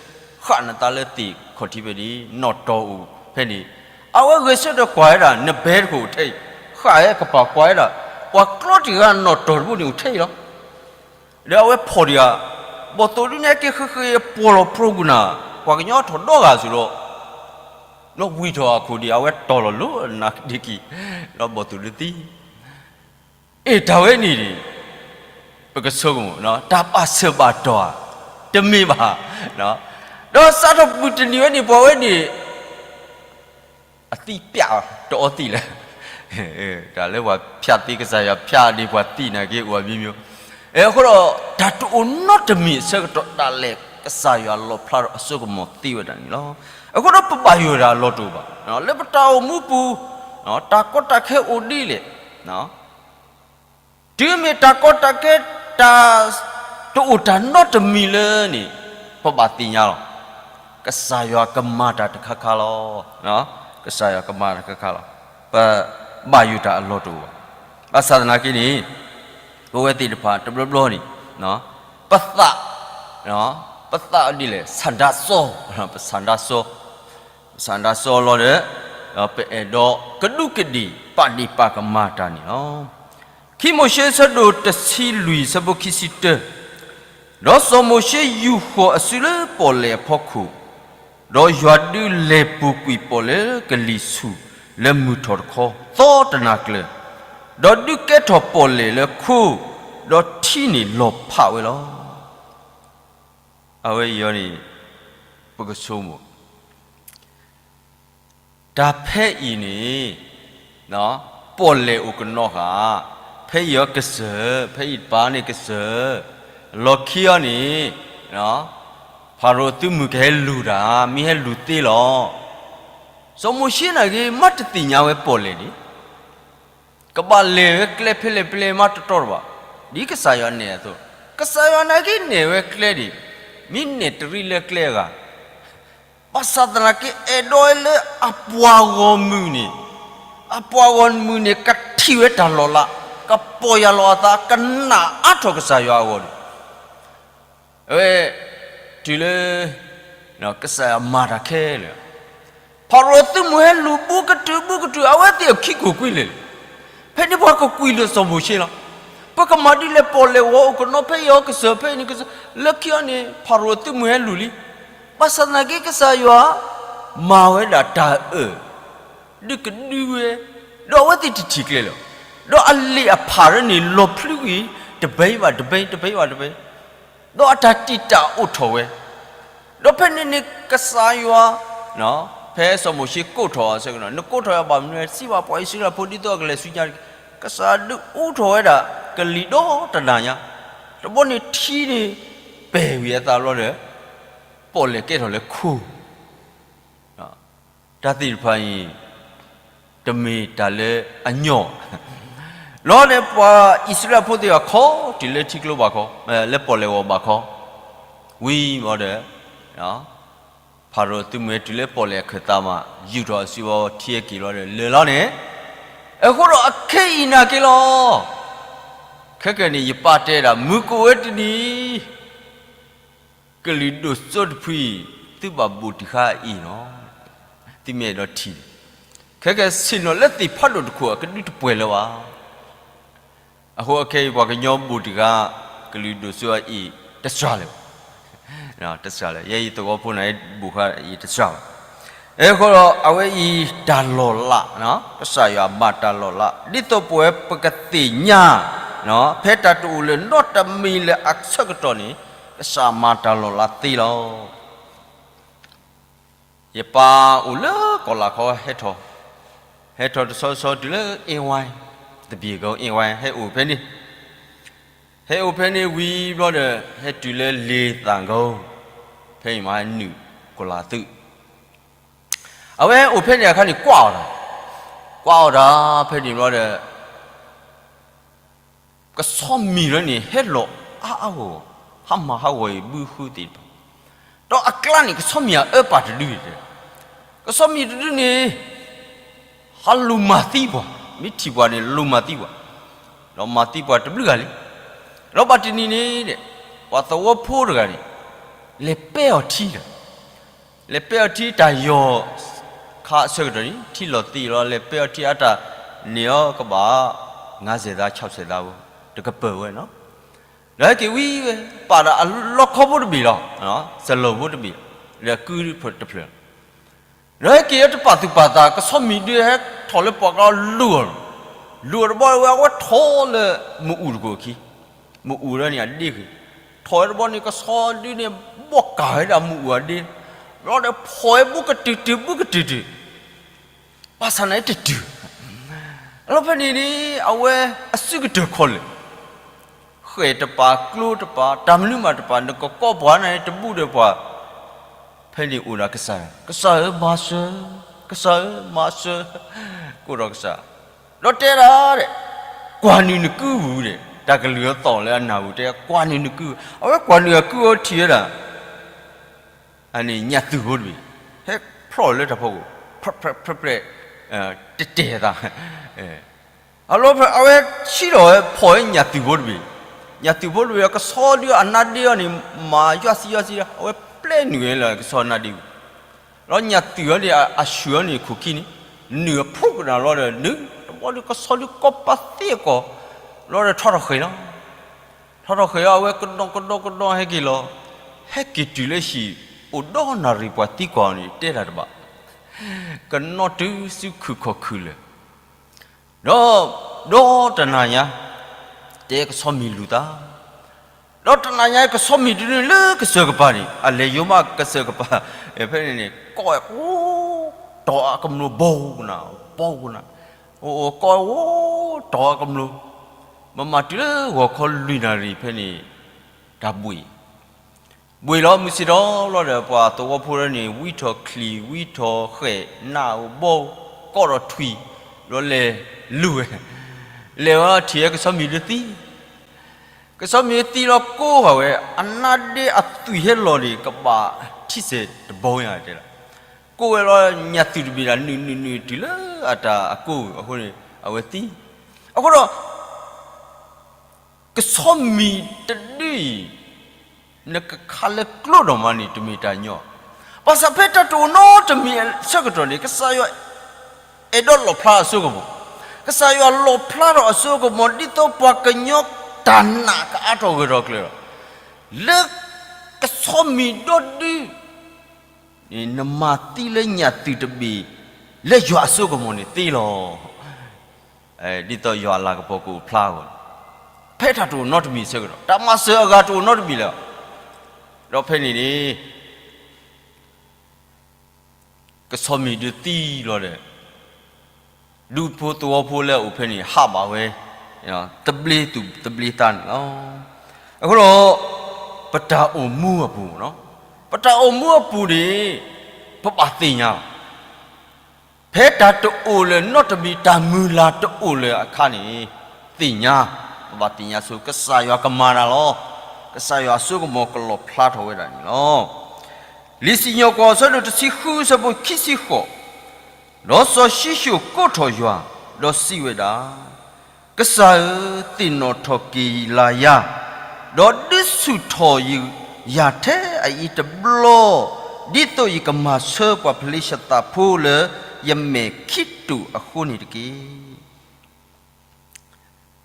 ဃၣ်နသးလၢသ့ၣ်ခီၣ်ထံးဖဲန့ၣ်, နီၣ်တီၢ်အိၣ်ဖဲန့ၣ်. အဝဲဂဲၤဆၢထၢၣ်ကွၢ်ဝဲဒၣ် နဘဲတခိၣ်အိၣ်ထဲအံၤ, ဃၣ်ဝဲကပၤကွၢ်ဝဲဒၣ်, ပှၤကျီတံၢ်ဂၤနီၣ်တီၢ်တဘိန့ၣ်အိၣ်ထဲအံၤလီၤ. ဒီးအဝဲဖီၣ်တံၢ်ဂၤ, ဘီၣ်သိၣ်ဒုးနဲၣ်က့ၤဃ့ဃ့ ပှီၢ်လီၤဖြိကနၣ်, ပှၤကညီထီၣ်ဒီဂၤအသိးဒီး, လီၤဝံၤထီၣ်အခိၣ်ဒံး အဝဲတီၢ်လီၤလိၤနၤဒံးကံၢ်, ဒီးဘီၣ်သိၣ်ဒုးသံ အ့ၣ် တၢ်ဝဲန့ၣ်န့ၣ် ပကဆိကမိၣ် တၢ်ဘၣ်ဆၢဘၣ်တီၢ်ဧါ, တမ့ၢ်ဘၣ်. ဒီးစးထီၣ်မုၢ်တနံၤဝဲန့ၣ် ပှၤဝဲန့ၣ် အသံပျးတအီသံးလၢၤ. တၢ်လၢပှၤဖၠးသံကစၢ်ယွၤဖၠးန့ၣ် ပှၤသံနာ်က့အိၣ်အမျိုးမျိုး. အဃိဒီး တၢ်တအိၣ်နီတမံၤအဆၢကတီၢ် တၢ်လၢကစၢ်ယွၤလီၣ်ဖျါထီၣ်အစိကမီၤသ့ဝဲဒၣ်န့ၣ်လီၤ. အဃိဒီးပဘၣ်ယိၣ်တၢ်အလီၢ်တအိၣ်ဘၣ်. လၢပတၢ်အိၣ်မူပူၤ တၢ်ကီတၢ်ခဲအိၣ်ဒ်လဲၣ်, တုၤမ့ၢ်တၢ်ကီတၢ်ခဲ တၢ်တအိၣ်တၢ်နီတမံၤလၢၤန့ၣ် ပဘၣ်သ့ၣ်ညါလီၤ. ကစၢ်ယွၤကမၤတၢ်တခါခါလီၤ. ကစၢ်ယွၤကမၤတၢ်တခါခါလီၤ. ပဘၣ်ယိၣ်တၢ်အလီၢ်တအိၣ်ဘၣ်. ဘၣ်ဆၣ်သနာ်က့န့ၣ် ပဝဲသ့ၣ်တဖၣ်တဘျီဘျီန့ၣ် ပသး, ပသးဒ်လဲၣ် ဆန္ဒစော, ပဆန္ဒစော, ပဆန္ဒစောလီၤဒီး ပအဲၣ်ဒိးကဒူးကဒ့ၣ် ပာ်ဒ့ၣ်ပာ်ကမၣ်တၢ်န့ၣ်လီၤ. ခံမိၤၡ့ အဆၢဒိၣ်တဆံလွံၢ် အဆၢဖိခံဆံတၢ, ဒီးစီၤမိၤၡ့ယူာ်ဃီၤအစုလၢပီၣ်လဲၣ်အဖီခိၣ်, ဒီးယွၤဒုးလဲၤပူၤကွံာ်ပီၣ်လဲၣ်လၢကလံၤဆူၣ်လၢမုၢ်ထီၣ်တခီ သီတနၤကျၢၤ, ဒီးဒုးကဲထီၣ်ပီၣ်လဲၣ်လၢခိ, ဒီးထံန့ၣ်လီၤဖးဝဲလီၤ. အဝဲအံၤန့ၣ် ပကဆိကမိၣ် တၢ်ဖဲအံၤန့ၣ် ပီၣ်လဲၣ်အိၣ်ကနီၤဃာ်, ဖဲအံၤအီၤကစၢၢ်, ဖဲအံၤတပၤန့ၣ်ကစၢၢ်, လီၢ်ခံအီၤန့ၣ် ဖၤရိၤသုးမုၢ်ကဟဲလူၤတၢ်, မ့ၢ်ဟဲလူၤသ့လီၤ. စီၤမိၤၡ့နာ်က့ မ့ၢ်တသ့ၣ်ညါဝဲပီၣ်လဲၣ်န့ၣ် ကဘၣ်လဲၤဝဲကျဲဖဲလဲၣ်ဖဲလဲၣ်မးတတီၤတဘၣ်, ဒ်ကစၢ်ယွၤနဲၣ်အသိး, ကစၢ်ယွၤနာ်က့နဲၣ်ဝဲကျဲန့ၣ်, မ့ၢ်နဲၣ်တရံးလၢကျဲအဂၤ, ဘၣ်ဆၣ်သနာ်က့အဲၣ်ဒိးဝဲလၢအပှၤဂီၢ်မုၢ်န့ၣ်, အပှၤဂီၢ်မုၢ်န့ၣ် ကထံၣ်ဝဲတၢ်လီၤလး, ကပီၢ်ယၢ်လီၤအသး, ကနာ်အါထီၣ်ကစၢ်ယွၤအဂီၢ်န့ၣ် အဝဲ တုၤလၢ ကစၢ်ယွၤမၤတၢ်ခဲလၢာ်, ဖၤရိၤသုးမုၢ်ဟဲလူၤဘူးကတုၤဘူးကတုၤ အဝဲသ့ၣ်အခံကိၢ်ကွံာ်လဲၣ်လံ. ဖဲန့ၣ်ပှၤကကွံာ်လၢစီၤမိၤၡ့လီၤ. ပကမၤဒ်လဲၣ် ပီၣ်လဲၣ်ဝဲအိၣ်ကနီၤ ဖဲအံၤအီၤကစၢၢ် ဖဲအံၤန့ၣ်ကစၢၢ်, လၢခံအီၤန့ၣ် ဖၤရိၤသုးမုၢ်ဟဲလူၤလံ. ဘၣ်ဆၣ်သနာ်က့ကစၢ်ယွၤ မၤဝဲဒၣ်တၢ်အၢၣ် ဒုးကဒုဝဲ, ဒီးအဝဲသ့ၣ်တထံၣ်ကျဲလၢၤ, ဒီးအလံာ်အဖးရၢန့ၣ် လီၤဖျုးကွံာ် တဘဲဘၣ်တဘဲ တဘဲဘၣ်တဘဲ, ဒီးအတၢ်တံာ်တာ်အိၣ်ထီၣ်ဝဲ, ဒီးဖဲန့ၣ်န့ၣ်ကစၢ်ယွၤ ဖဲစီၤမိၤၡ့ကိးထီၣ်အီၤဆၢကတီၢ် နကိးထီၣ်ယၤဘၣ်မနုၤလဲၣ်, စံးဘၣ်ပှၤအံၣ်စရ့လးဖိဒ်သိးအကလဲၤဆူညါတက့ၢ်. ကစၢ်ဒုးအူထီၣ်ဝဲဒၣ်ကလံၤဒီတနၤညါ, တဘျီန့ၣ်ထံန့ၣ် ပဲာ်ဝံၤအသးဘျီဒီး ပီၣ်လဲၣ်ကဲထီၣ်လၢခိ တၢ်သ့ၣ်တဖၣ်အံၤ တမ့ၢ်တၢ်လၢအညီ, လီၤန့ၣ်ပှၤအံၣ်စရ့လးဖိသ့ၣ်တဖၣ်ခီ တုၤလၢထံကျိဘၣ်ခီ, လၢပီၣ်လဲၣ်ဂီၢ်ဘၣ်ခီ, ဝံၤဘျီဒီး ဖၤရိၤသုးမုၢ်ဟဲတုၤလၢပီၣ်လဲၣ်အခၢၣ်သးမး ယူာ်ထီၣ်အစုဘၣ်ထံဟဲက့ၤဘျီဒီးလၢာ်လီၤန့ၣ်, အဃိဒီးအခဲအံၤနာ်က့လီၤ. ခဲကနံၣ်အံၤယပာ်တဲဒၣ် မုၢ်ကအိၣ်ဝဲတနံၤ ကလုာ်ဒိၣ်စိတဖုအံၤ သုဘၣ်ဘူးတံၢ်ဃာ်အံၤလီၤ. သုမ့ၢ်အဲၣ်ဒိးထံၣ်န့ၣ်, ခဲကနံၣ်အံၤဆ့ၣ်နီၤလၢသ့ၣ်ဖးဒိၣ်တခိၣ်အကဒုတပှဲၤလၢၤဘၣ်. အဃိခဲအံၤပှၤကညီဘူးတံၢ်ဃာ် ကလုာ်ဒိၣ်စိအံၤ တစှၤလၢၤဘၣ်. တစှၤလၢၤ, ယဲအံၤသဝီဖိန့ၣ် ဘူးဃာ်အံၤတစှၤဘၣ်. အဃိဒီးအဝဲအံၤတၢ်လီၤလး, ကစၢ်ယွၤမၤတၢ်လီၤလး ဒ်သိးပဝဲပကသ့ၣ်ညါ, ဖဲတၢ်တအိၣ်လၢၤနီတမံၤလၢၤအဆၢကတီၢ်န့ၣ် ကစၢ်မၤတၢ်လီၤလးသ့လီၤ. ယပၢ်အိၣ်လၢကီၢ်လၤခီဟဲထီၣ်, ဟဲထီၣ်တဆီဆီတုၤလၢအ့ဝဲ, သဘံၣ်ကီအ့ဝဲ ဟဲအိၣ်ဖဲန့ၣ်, ဟဲအိၣ်ဖဲန့ၣ်ဝံၤဘျီဒီး ဟဲတုၤလၢလ့ၤသၣ်ကီ, ဖဲအံၤမးဟဲနုာ်ကီၢ်လၤသူး အဝဲဟဲအိၣ်ဖဲန့ၣ်အခါန့ၣ်ကွၢ်အီၤလီၤ. ကွၢ်အီၤတၢ်ဖဲန့ၣ်ဘျီဒီး ကဆီမံၤလၢန့ၣ် ဟဲလီၤအါအါဂီၢ်ဂီၢ်, ဟးမၤဟးဂီၤအံၤဘုဃုသ့ၣ်တဖၣ်, ဒီးအကျါန့ၣ် ကဆီမံၤအအၢပာ်တဒု, ကဆီမံၤတဒုန့ၣ် ဟးလူၤမၤသံပှၤ, မ့ၢ်ထံၣ်ပှၤန့ၣ် လူၤမၤသံပှၤ, ဒီးမၤသံပှၤတဘျုးဂၤလံ. ဒီးဘၣ်တနံၤန့ၣ် ပှၤသဝီဖိတဂၤန့ၣ် လဲၤပဲအီၤထံဒီး လဲၤပဲအီၤထံတၢ်ယီၤခါအဆၢကတီၢ်န့ၣ် ထံလီၤသံးလီၤ လဲၤပဲအီၤထံအတၢ်န့ၢ်အီၤကဘၣ် ငါးဆယ်သား ခြောက်ဆယ်သား တကပၤဝဲနီၤ. ဒီးဟဲက့ၤဝံၤဝဲ ပာ်ဒီးအလီခီဖိတဘ့ၣ်လီၤ, စလီၤဖိတဘ့ၣ်, ဒီးကုတဖျၢၣ်လီၤ. ဒီးဟဲက့ၤလၢတပာ်သူၣ်ပာ်သး ကဆီမံၤဒုဟဲထီၣ်လၢပှၤကျါလူၤအီၤ, လူၤအီၤတဘျီဝဲ အဝဲထီၣ်လၢမ့ၣ်အူတကိၣ်အခံ, မ့ၣ်အူလၢန့ၣ်အဒ့ဂ့ၤ, ထီၣ်ဝဲတဘျီန့ၣ် ကဆီဒုန့ၣ် ဘီၣ်ကၢ်ဝဲဒၣ်မ့ၣ်အူအဒ့, ဘျီဒီးဖီၣ်ဝဲဘူးကတုာ်တုာ် ဘူးကတုာ်တုာ် ဘၣ်ဆၣ်န့ၣ်တတုၤ, လီၤဖဲန့ၣ်န့ၣ် အဝဲအစုကတၢၢ်ခီလဲၣ်, ဃဲၣ်တပာ် ကျိတပာ် တၢ်မနုၤမးတပာ် နကကိးပှၤန့ၣ်တဘူးဒီးပှၤ, ဖဲန့ၣ်အိၣ်ဒီးကစၢ်, ကစၢ်ဧၢမၤစၢၤ, ကစၢ်ဧၢမၤစၢၤ, ကိးဒီးကစၢ်, ဒီးတဲဒၣ်ဒဲး, ကွၢ်နုာ်နကုပူၤဒီး တၢ်ကလုၢ်အသီၣ်လၢအနၢ်ပူၤတဲ ကွၢ်နုာ်နကု, အဝဲကွၢ်နုာ်အကုအီၤထံၣ်ဝဲဒၣ် အန့ၣ်ညၣ်သုၣ်ဖိတဘ့ၣ် ဟဲဖျိးလၢတၢ်ဖီခိၣ်, ဖျဲးဖျဲးဖျဲးဖျဲး, တတဲာ်သး, အလီၤဖဲအဝဲဆံးထီၣ်ဝဲဖီၣ်ဝဲညၣ်သုၣ်ဖိတဘ့ၣ်, ညၣ်သုၣ်ဖိတဘ့ၣ်ဒီး ကဆီဒုအနါဒ့အီၤန့ၣ် မၤယွၤစံယွၤစံဒီး အဝဲပျဲနုာ်ဝဲလၢကဆီနါဒ့ပူၤ, ဒီးညၣ်သုၣ်အီၤန့ၣ် အဆူၣ်အီၤန့ၣ်ခိၣ်ခံန့ၣ် နုာ်အဖှိၣ်ကနၣ်လီၤဒီး နုာ်တဘျီဒီးကဆီဒုကီၢ်ပၤသ့အကီၢ်, လီၤဒီးထီထီၣ်ဃဲၤလီၤ. ထီထီၣ်ဃဲၤအီၤ အဝဲကဒီကဒီကဒီဟဲက့ၤလီၤ, ဟဲက့ၤတုၤလၢဟံၣ် အိၣ်ဒီးနၣ်ရံၣ်ပှၤသံကွၢ်အီၤန့ၣ် တဲတၢ်တဘၣ်, ကနီၣ်တုၤဆူခုၣ်ခီၣ်ခုၣ်လၢာ်, ဒီး, ဒီးတနၤညါ တဲကဆီမံၤလူၤသး, ဒီးတနၤညါကဆီမံၤဒုန့ၣ်လၢကစၢၢ်ကပၤန့ၣ် အလဲၤယိၤမးကစၢၢ်ကပၤ, ဖဲန့ၣ်န့ၣ် ကိးဝဲအိၣ်တီၢ်အကမျိၤ ဘီကနၣ်, ဘီကနၣ်, အိၣ်အိၣ်ကိးဝဲအိၣ်တီၢ်အကမျိၤ, မ့ၢ်မၤတုၤလၢဂီၤခီလွံၢ်နၣ်ရံၣ်ဖဲန့ၣ်, တၢ်ဘှံး, ဘှံးလီၤမုၢ်ဆ့ၣ်ထီၣ်လီၤဒီး ပှၤသဝီဖိလၢန့ၣ် ဝံထီၣ်ချံၣ် ဝံထီၣ်ဃဲၣ် နၢ်အိၣ်ဘီ ကိးဒီးထွံၣ်, ဒီးလဲၤလူၤဝဲ, လဲၤဝဲထံၣ်ဝဲကဆီမံၤဒုသံ ကဆီမံၤသံလီၤကိးဃာ်ဝဲ, အနါဒ့အသွံၣ်ဟဲလီၤန့ၣ် ကဘၣ်ထံဆဲးတဘီညါတဲလီၤ, ကိးဝဲလီၤညၣ်သွံၣ်တဘ့ၣ်ဒၣ် နုာ်နုာ်နုာ်တုၤလၢအတၢ်အကိၢ်အဃိန့ၣ် အဝဲသံ, အဃိဒီး ကဆီမံၤတဒုအံၤ နကခးလၢကျိဒီးမးန့ၣ် တမ့ၢ်တၢ်ညီ, ဘၣ်ဆၣ်ဖဲတၢ်တအိၣ်နီတမံၤအဆၢကတီၢ်န့ၣ် ကစၢ်ယွၤ အဲၣ်ဒိးလီၣ်ဖျါအစိကမီၤ, ကစၢ်ယွၤလီၣ်ဖျါထီၣ်အစိကမီၤ ဒ်သိးပှၤကညီတၢ်နာ်ကအါထီၣ်ဂၢၢ်ထီၣ်ကျၢၤလီၤ, လၢကဆီမံၤဒီဒု နမၤသံလၢညၣ်သွံၣ်တဘ့ၣ် လၢယွၤအစိကမီၤန့ၣ်သ့လီၤ. ဒ်သိးယွၤအလၤကပီၤကအိၣ်ဖျါအဂီၢ်, ဖဲတၢ်တအိၣ်နီတမံၤအဆၢကတီၢ် တၢ်မၤစၢၤအဂၤတအိၣ်နီတမံၤလၢၤ, ဒီးဖဲန့ၣ်န့ၣ် ကဆီမံၤဒုသံလီၤဒီး ဒူဖိသဝီဖိလၢအအိၣ်ဖဲန့ၣ် ဟးဘၣ်ဝဲ သဘျ့သူၣ်သဘျ့သးန့ၣ်လီၤ. အဃိဒီး ပတၢ်အိၣ်မူအပူၤ, ပတၢ်အိၣ်မူအပူၤန့ၣ် ပဘၣ်သ့ၣ်ညါ ဖဲတၢ်တအိၣ်လၢၤနီတမံၤ တၢ်မုၢ်လၢ်တအိၣ်လၢၤအခါန့ၣ် သ့ၣ်ညါ, ပဘၣ်သ့ၣ်ညါဆိ ကစၢ်ယွၤကမၤနၤလီၤ. ကစၢ်ယွၤအစိကမီၤကလီၣ်ဖျါထီၣ်ဝဲဒၣ်န့ၣ်လီၤ. လံာ်စံၣ်ညီၣ်ကွီၢ်အဆၢဒိၣ်တဆံဃုအဆၢဖိခံဆံဃိး, ဒီးစီၤၡံၣ်ၡိၣ်ကိးထီၣ်ယွၤ, ဒီးစံးဝဲဒၣ်, ကစၢ်ဧၢ, သ့ၣ်နီၣ်ထီၣ်က့ၤလၢယၤ, ဒီးဒုးဆူၣ်ထီၣ်ယၤထဲအအံၤတဘျီ, ဒ်သိးယကမၤဆၢပှၤဖလ့ၡသးဖိလၢယမဲာ်ခံတူာ်အဃိန့ၣ်တက့ၢ်.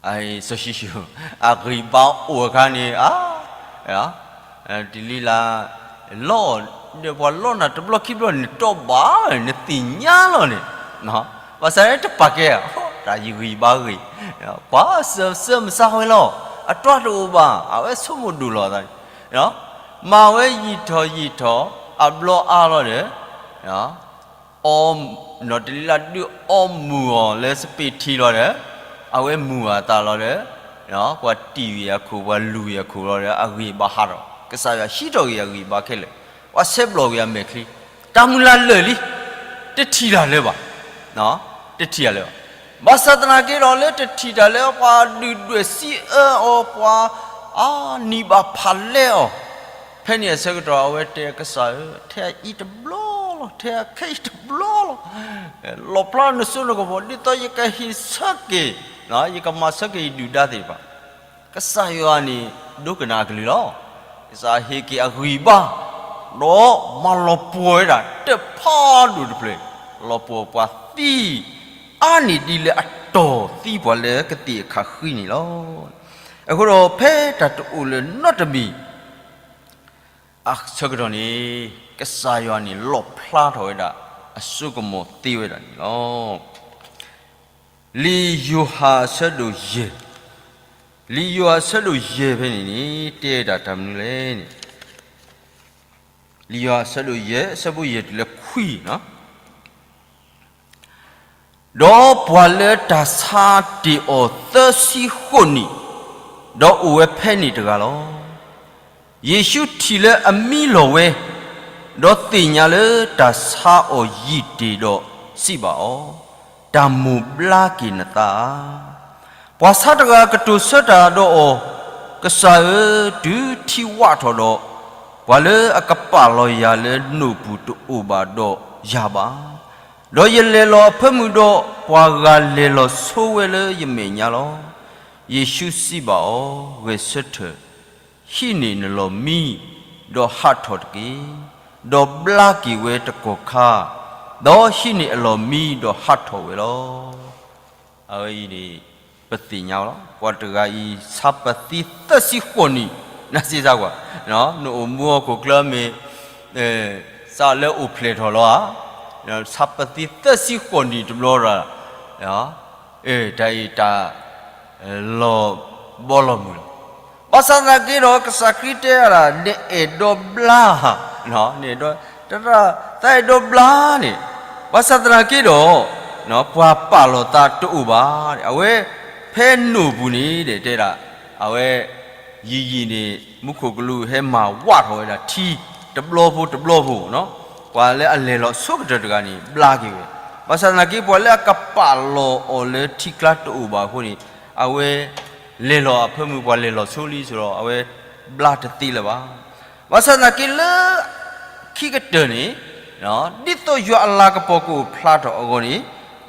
စီၤၡံၣ်ၡိၣ် အဂံၢ်ဘါအိၣ်အခါန့ၣ် အါ, တလံၤလၢ လီၤ, ဒီးပှၤလီနၤတဘျီခံဘျီန့ၣ် တီၢ်ဘၣ် နသ့ၣ်ညါလီၤန့ၣ်, ဘၣ်ဆၣ်န့ၣ်တပာ်ကဲ, တၢ်ယဂံၢ်ဘါဂ့ၤ, ပှၤစၢၤမစါဝဲလီၤ, အတြီတအိၣ်ဘၣ် အဝဲဆိကမိၣ်ဒိၣ်လီၤသးန့ၣ်, မၤဝဲယံာ်ထီၣ်ယံာ်ထီၣ် အဘျီအါလီၤဒီး အီ, နီၢ်တလံၤလၢဒုးအီမုၢ်အီၤလၢစပံးထံလီၤဒီး အဝဲမုၢ်အသးလီၤဒီး ပှၤတံၢ်ဝံၤအခိၣ် ပှၤလူၤဝံၤအခိၣ်လီၤဒီး အဂံၢ်ဘါဟးထီၣ်, ကစၢ်ယွၤဟံးထီၣ်ဂ့ၤအဂံၢ်ဘါခဲလၢာ်, ပှၤဆဲးဘျီၣ်ဂ့ၤအမဲာ်ချံ, တၢ်မုၢ်လၢ်လၢာ်လံ, တထံၣ်တၢ်လၢၤဘၣ်, တထံၣ်တၢ်လၢၤဘၣ်. ဘၣ်ဆၣ်သနာ်က့ဒီး လၢတထံၣ်တၢ်လၢပှၤဒုၣ်ဒွဲၣ်စံးအၢအီၤ, ပှၤအနံၤဘၣ်ဖးလဲအီၤ, ဖဲန့ၣ်အဆၢကတီၢ် အဝဲတဲကစၢ်ဧၢ, ထဲအအံၤတဘျီလီၤ, ထဲအခဲအံၤတဘျီလီၤ, လီၣ်ဖျါနစိနကမီၤ ဒ်သိးယကဟ့ၣ်ဆၢက့ၤ, ယကမၤဆၢက့ၤယဒုၣ်ဒါသ့ၣ်တဖၣ်. ကစၢ်ယွၤန့ၣ် ဒိကနၣ်အကလုၢ်လီၤ. ကစၢ်ဟ့ၣ်က့ၤအဂံၢ်ဘါ, ဒီးမၤလီၤပှီၢ်ဝဲဒၣ်တၢ်ဖးဒိၣ်တဖျၢၣ်, လီၤပှီၢ်ပှၤသံ အါန့ၢ်ဒ်လၢအတီၢ်သံပှၤလၢကသ့ၣ်အခးဃံန့ၣ်လီၤ. အဃိဒီးဖဲတၢ်တအိၣ်လၢၤနီတမံၤ အဆၢကတီၢ်န့ၣ် ကစၢ်ယွၤန့ၣ်လီၣ်ဖျါထီၣ်ဝဲဒၣ် အစိကမီၤသ့ဝဲဒၣ်န့ၣ်လီၤ. လံာ်ယိၤဟၣ်အဆၢဒိၣ်ယဲၢ်, လံာ်ယိၤဟၣ်အဆၢဒိၣ်ယဲၢ်ဖဲန့ၣ်န့ၣ် တဲဒၣ်တၢ်မနုၤလဲၣ်န့ၣ်, လံာ်ယိၤဟၣ်အဆၢဒိၣ်ယဲၢ် အဆၢဖိယဲၢ်တုၤလၢခွံ, ဒီးပှၤလၢတၢ်ဆါတ့ၢ်အီၤသၢဆံဃိးနံၣ်, ဒီးအိၣ်ဝဲဖဲန့ၣ်တဂၤလီၤ. ယ့ၣ်ၡူးထံၣ်လၢအမံလီၤဝဲ, ဒီးသ့ၣ်ညါလၢတၢ်ဆါအီၤယံာ်တ့ၢ်ဒီးစံးဘၣ်အီၤ, တၢ်မိၣ်ဘျါက့ၤနသးဧါ. ပှၤဆါတဂၤကတိၤဆၢတၢ်ဒီးအီၤ, ကစၢ်ဧၢ, တုၤထံဝးထီၣ်ဒီး, ပှၤလၢအကပာ်လီၤယၤလၢနိၣ်ပူၤတအိၣ်ဘၣ်ဒီးယၤဘၣ်. ဒီးယလဲၤလီၤအဖၢမုၢ်ဒီး, ပှၤဂၤလဲၤလီၤဆိဝဲလၢယမဲာ်ညါလီၤ. ယ့ၣ်ၡူးစံးဘၣ်အီၤ, ဂဲၤဆၢထၢၣ်, ဟံးန့ၢ်နလီၢ်မံ, ဒီးဟးထီၣ်တက့ၢ်. ဒီးဘျါက့ၤဝဲတကီၢ်ခါ, ဒီးဟံးန့ၢ်အလီၢ်မံဒီးဟးထီၣ်ဝဲလီၤ. အဝဲအံၤန့ၣ် ပသ့ၣ်ညါလီၤ. ပှၤတဂၤအံၤ ဆါပသံသၢဆံဃိးနံၣ်, နစံးစါကွၢ်, နအိၣ်မူဟီၣ်ခိၣ်ချၢမ့ၢ် စးလၢအိၣ်ဖျဲၣ်ထီၣ်လီၤဧါ, ဆါပသံသၢဆံဃိးနံၣ်တဘျီဒီး, တၢ်အံၤတၢ် လီၤဘီလီၤမုၢ်လီၤ. ဘၣ်ဆၣ်သနာ်က့ဒီး ကစၢ်ခရံာ်တဲဒၣ် နအဲၣ်ဒိးဘျါ, နအဲၣ်ဒိး, တၢ်, သးအဲၣ်ဒိးဘျါန့ၣ်, ဘၣ်ဆၣ်သနာ်က့ဒီး ပှၤပာ်လီၤသးတအိၣ်ဘၣ်. အဝဲဖဲနိၣ်ပူၤန့ၣ် တဲဒၣ်, အဝဲ ယံာ်ယံာ်န့ၣ် မူခိၣ်ကလူးဟဲမၤဝးထီၣ်ဝဲဒၣ်ထံ တဘျီဖိတဘျီဖိ, ပှၤလၢအလဲၤလီၤဆိကတၢၢ်တဂၤန့ၣ် ဘျါက့ၤဝဲ. ဘၣ်ဆၣ်သနာ်က့ ပှၤလၢအကပာ်လီၤအီၤလၢထံကျါတအိၣ်ဘၣ်အဃိန့ၣ်, အဝဲလဲၤလီၤအဖၢမုၢ် ပှၤလဲၤလီၤဆိလံဆိဒီး အဝဲဘျါတသ့လၢၤဘၣ်. ဘၣ်ဆၣ်သနာ်က့လၢ ခံကတၢၢ်န့ၣ်, ဒ်သိးယွၤအလၤကပီၤကအိၣ်ဖျါထီၣ်အဂီၢ်န့ၣ်,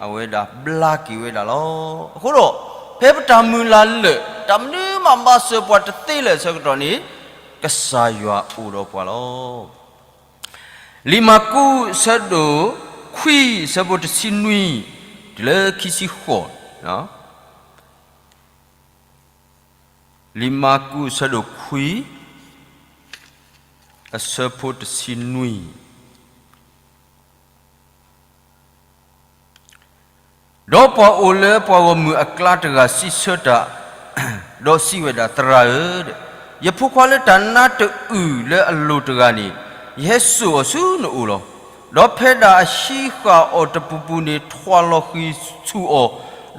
အဝဲဒၣ်ဘျါက့ၤဝဲဒၣ်လီၤ. အဃိဒီး ဖဲပတၢ်မုၢ်လၢ်လၢာ် တၢ်မနုၤမးဘၣ်စၢၤပှၤတသ့လၢၤအဆၢကတီၢ်န့ၣ်, ကစၢ်ယွၤအိၣ်ဒီးပှၤလီၤ. လံာ်မၢ်ကူး အဆၢဒိၣ်ခွံ အဆၢဖိတဆံနွံ တုၤလၢခံဆံဃိး, လံာ်မၢ်ကူး အဆၢဒိၣ်ခွံ အဆၢဖိတဆံနွံ ဒီးပှၤအိၣ်လၢပှၤဂီၢ်မုၢ်အကျါတဂၤစံးဆၢတၢ်, ဒီးစံးဝဲဒၣ်, သရၣ်ဧၢ, ယဖိခွါလၢတၢ်နါတအုၣ်လၢအလိၤတဂၤန့ၣ်, ယဟဲစိာ်အီၤဆူနအိၣ်လီၤ. ဒီးဖဲဒၣ်အဟံးဃာ်အီၤတပူၤပူၤန့ၣ် ထွၣ်လီၤဃံၤဆူၣ်အီၤ,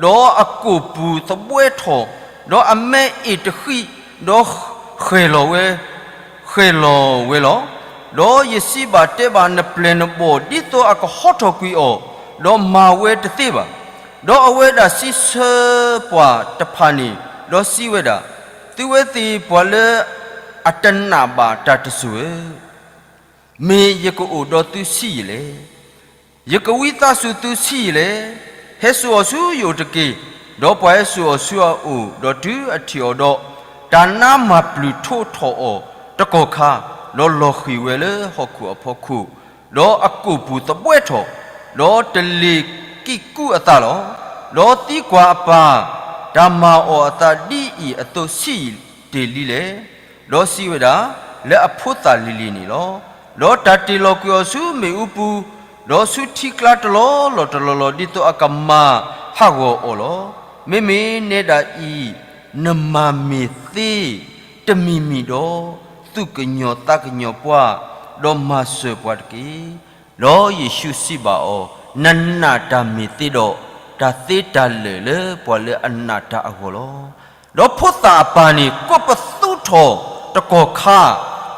ဒီးအကိာ်ပူၤသဘှဲထီၣ်, ဒီးအမဲအ့ၣ်တဃံး, ဒီးဃဲၣ်လီၤဝဲ ဃဲၣ်လီၤဝဲလီၤ. ဒီးယစံးဘၣ်တဲဘၣ်နပျဲၢ်နဘီၣ် ဒ်သိးအကဟီထီၣ်ကွံာ်အီၤ, ဒီးမၤဝဲတသ့ဘၣ်. ဒီးအဝဲဒၣ်စံးဆၢပှၤတဖၣ်န့ၣ်, ဒီးစံးဝဲဒၣ်, သုဝဲသ့ၣ်ပှၤလၢအတနာ်ဘၣ်တၢ်တစိၤဧၢ, မ့ၢ်ယကအိၣ်ဒီးသုဆံးယံာ်လဲၣ်. ယကဝံသးစူၤသုဆံးယံာ်လဲၣ်. ဟဲစိာ်အီၤဆူယအိၣ်တက့ၢ်. ဒီးပှၤဟဲစိာ်အီၤဆူအအိၣ်, ဒီးတုၤအထံၣ်အီၤဒီး, တၢ်နါမၤပျုၤထီထီၣ်အီၤတကီၢ်ခါ, ဒီးလီၤဃံၤဝဲလၢဟီၣ်ခိၣ်အဖီခိၣ်, ဒီးအကိာ်ပူၤသဘှဲထီၣ်, ဒီးတလ့ၤကံၢ်ကူအသးလီၤ. ဒီးသံကွၢ်အပၢ်, တၢ်မၤအီၤအသးဒ်အံၤအသိးဆံးတ့ၢ်လံလဲၣ်. ဒီးစံးဝဲဒၣ်, လၢအဖိသၣ်လံၤလံၤန့ၣ်လီၤ. ဒီးတၢ်တ့ၢ်လီၤကွံာ်အီၤဆူမ့ၣ်အူပူၤ, ဒီးဆူထံကျါတလီၢ်လီၢ်တလီၢ်လီၢ် ဒ်သိးအကမၤဟးဂီၤအီၤလီၤ. မ့မ့ၢ်နဲဒၣ်အံၤ, နမၤမ့ၢ်သ့တမံၤမံၤဒီး, သူၣ်ကညီၤသးကညီၤပှၤ, ဒီးမၤစၢၤပှၤတက့ၢ်. ဒီးယ့ၣ်ၡူးစံးဘၣ်အီၤ, နနာ်တၢ်မ့ၢ်သ့ဒီး, တၢ်သ့တၢ်လၢာ်လၢပှၤလၢအနာ်တၢ်အဂီၢ်လီၤ. ဒီးဖိသၣ်အပၢ်န့ၣ် ကိးပသူထီၣ်တကီၢ်ခါ,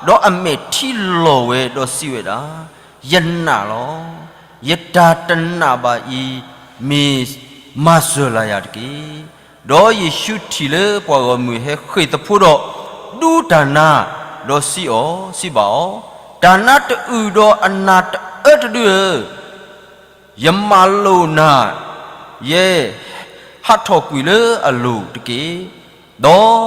ဒီးအမဲာ်ထံလီၤဝဲဒီးစံးဝဲဒၣ်, ယနာ်လီၤ. ယတၢ်တနာ်ဘၣ်အံၤ, မ့ၢ်မၤစၢၤလၢ်ယၤတက့ၢ်. ဒီးယ့ၣ်ၡူးထံၣ်လၢပှၤဂီၢ်မုၢ်ဟဲဃ့ၢ်သဖှိဒီး, ဒူတၢ်နါ, ဒီးစံးအီၤ, စံးဘၣ်အီၤ, တၢ်နါတအုၣ်ဒီးအနၢ်တအၢတဒုဧၢ, ယမၤလိာ်နၤ, ယဲဟးထီၣ်ကွံာ်လၢအလိၤတက့ၢ်. ဒီး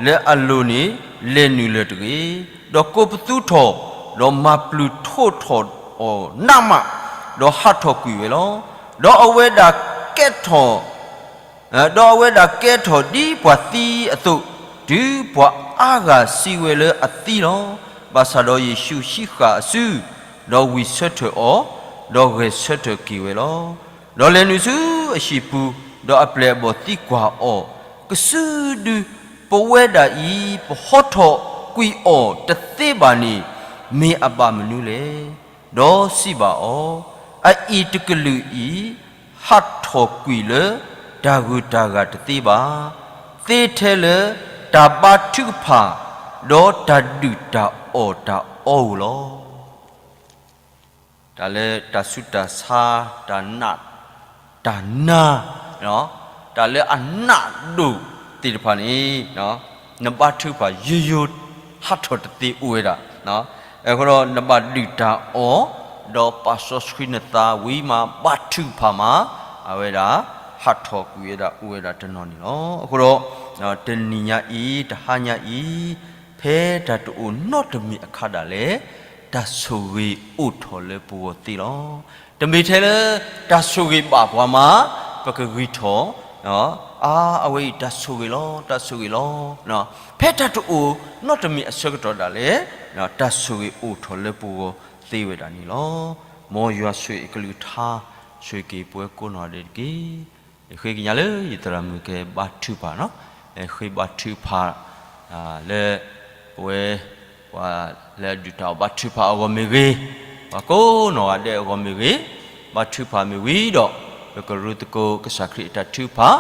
လဲၤအလိၤန့ၣ်လဲၤနုာ်လၢၤတဂ့ၤ. ဒီးကိးပသူထီၣ်, ဒီးမၤပျုၤထိးထီၣ်အီၤနးမး, ဒီးဟးထီၣ်ကွံာ်ဝဲလီၤ. ဒီးအဝဲဒၣ်ကဲထီၣ် ဒီးအဝဲဒၣ်ကဲထီၣ်ဒ်ပှၤသံအသိး, တုၤပှၤအါဂၤစံးဝဲလၢအသံလီၤ. ဘၣ်ဆၣ်ဒီးယ့ၣ်ၡူးဟံးဃာ်အစု, ဒီးဝံၢ်ဆၢထၢၣ်အီၤ, ဒီးဂဲၤဆၢထၢၣ်က့ၤဝဲလီၤ. ဒီးလဲၤနုာ်ဆူအဟံၣ်ပူၤ, ဒီးအပျဲၢ်အဘီၣ်သံကွၢ်အီၤ, ကစုဒု, ပဝဲဒၣ်အံၤ ပဟီထီၣ်ကွံာ်အီၤတသ့ဘၣ်န့ၣ်, မ့ၢ်အဘၣ်မနုၤလဲၣ်. ဒီးစံးဘၣ်အီၤ, အအံၤတကလုာ်အံၤ ဟးထီၣ်ကွံာ်လၢတၢ်ဂုၤတၢ်ဂၤတသ့ဘၣ်, သ့ထဲလၢတၢ်ဘါထုကဖၣ်, ဒီးတၢ်ဒုၣ်တၢ်အီၣ်တၢ်အီဧိၤလီၤ. တၢ်လၢတၢ်ဆူးတၢ်ဆါ, တၢ်နး, တၢ်နါ, တၢ်လၢအနးဒိၣ်သ့ၣ်တဖၣ်န့ၣ်, နဘါထုကဖၣ်ယိယိ ဟးထီၣ်တသ့အိၣ်ဝဲဒၣ်. အဃိဒီးနဘၣ်ဒုၣ်တၢ်အီၣ်, ဒီးပာ်စီဆှံနသးဝံၤမး ဘါထုကဖၣ်မး, အဝဲဒၣ်ဟးထီၣ်ကွံာ်ဝဲဒၣ်အိၣ်ဝဲဒၣ်တနီၤန့ၣ်လီၤ. အဃိဒီး တနံၤညါအံၤ တဟါညါအံၤ, ဖဲတၢ်တအိၣ်နီတမံၤအခါဒၣ်လဲာ်, တၢ်ဆိၣ်ဂ့ၤအိၣ်ထီၣ်လၢပဂီၢ်သ့လီၤ. တမ့ၢ်ထဲလၢတၢ်ဆိၣ်ဂ့ၤဘၣ်ပှၤမး, ပကဂံၢ်ထီၣ်, အါ, အဝဲအံၤတၢ်ဆိၣ်ဂ့ၤလီၤ, တၢ်ဆိၣ်ဂ့ၤလီၤ. ဖဲတၢ်တအိၣ်နီတမံၤအဆၢကတီၢ်ဒၣ်လဲာ်, တၢ်ဆိၣ်ဂ့ၤအိၣ်ထီၣ်လၢပဂီၢ်သ့ဝဲဒၣ်န့ၣ်လီၤ. မ်ယွၤဆိၣ်ဂ့ၤအကလုၢ်ကထါ, ဆိၣ်ဂ့ၤက့ၤပဝဲကိးနီၢ်ဒဲးတက့ၢ်. ယဃ့ကညးလၢယသရၣ်မုၣ်ကဲဘါထုကဖၣ်, ဃ့ဘါထုကဖၣ်, လၢပဝဲ, ပှၤလၢအဒုၣ်တၢ်အီၣ်ဘါထုကဖၣ်အဂီၢ်မ့ၢ်ဂ့ၤ, ပှၤကိးနီၢ်ဂၤဒဲးအဂီၢ်မ့ၢ်ဂ့ၤ, ဘါထုကဖၣ်မ့ၢ်ဝံၤဒီး, ပကရူသကိးကစၢ်ခရံာ်အတၢ်ထုကဖၣ်,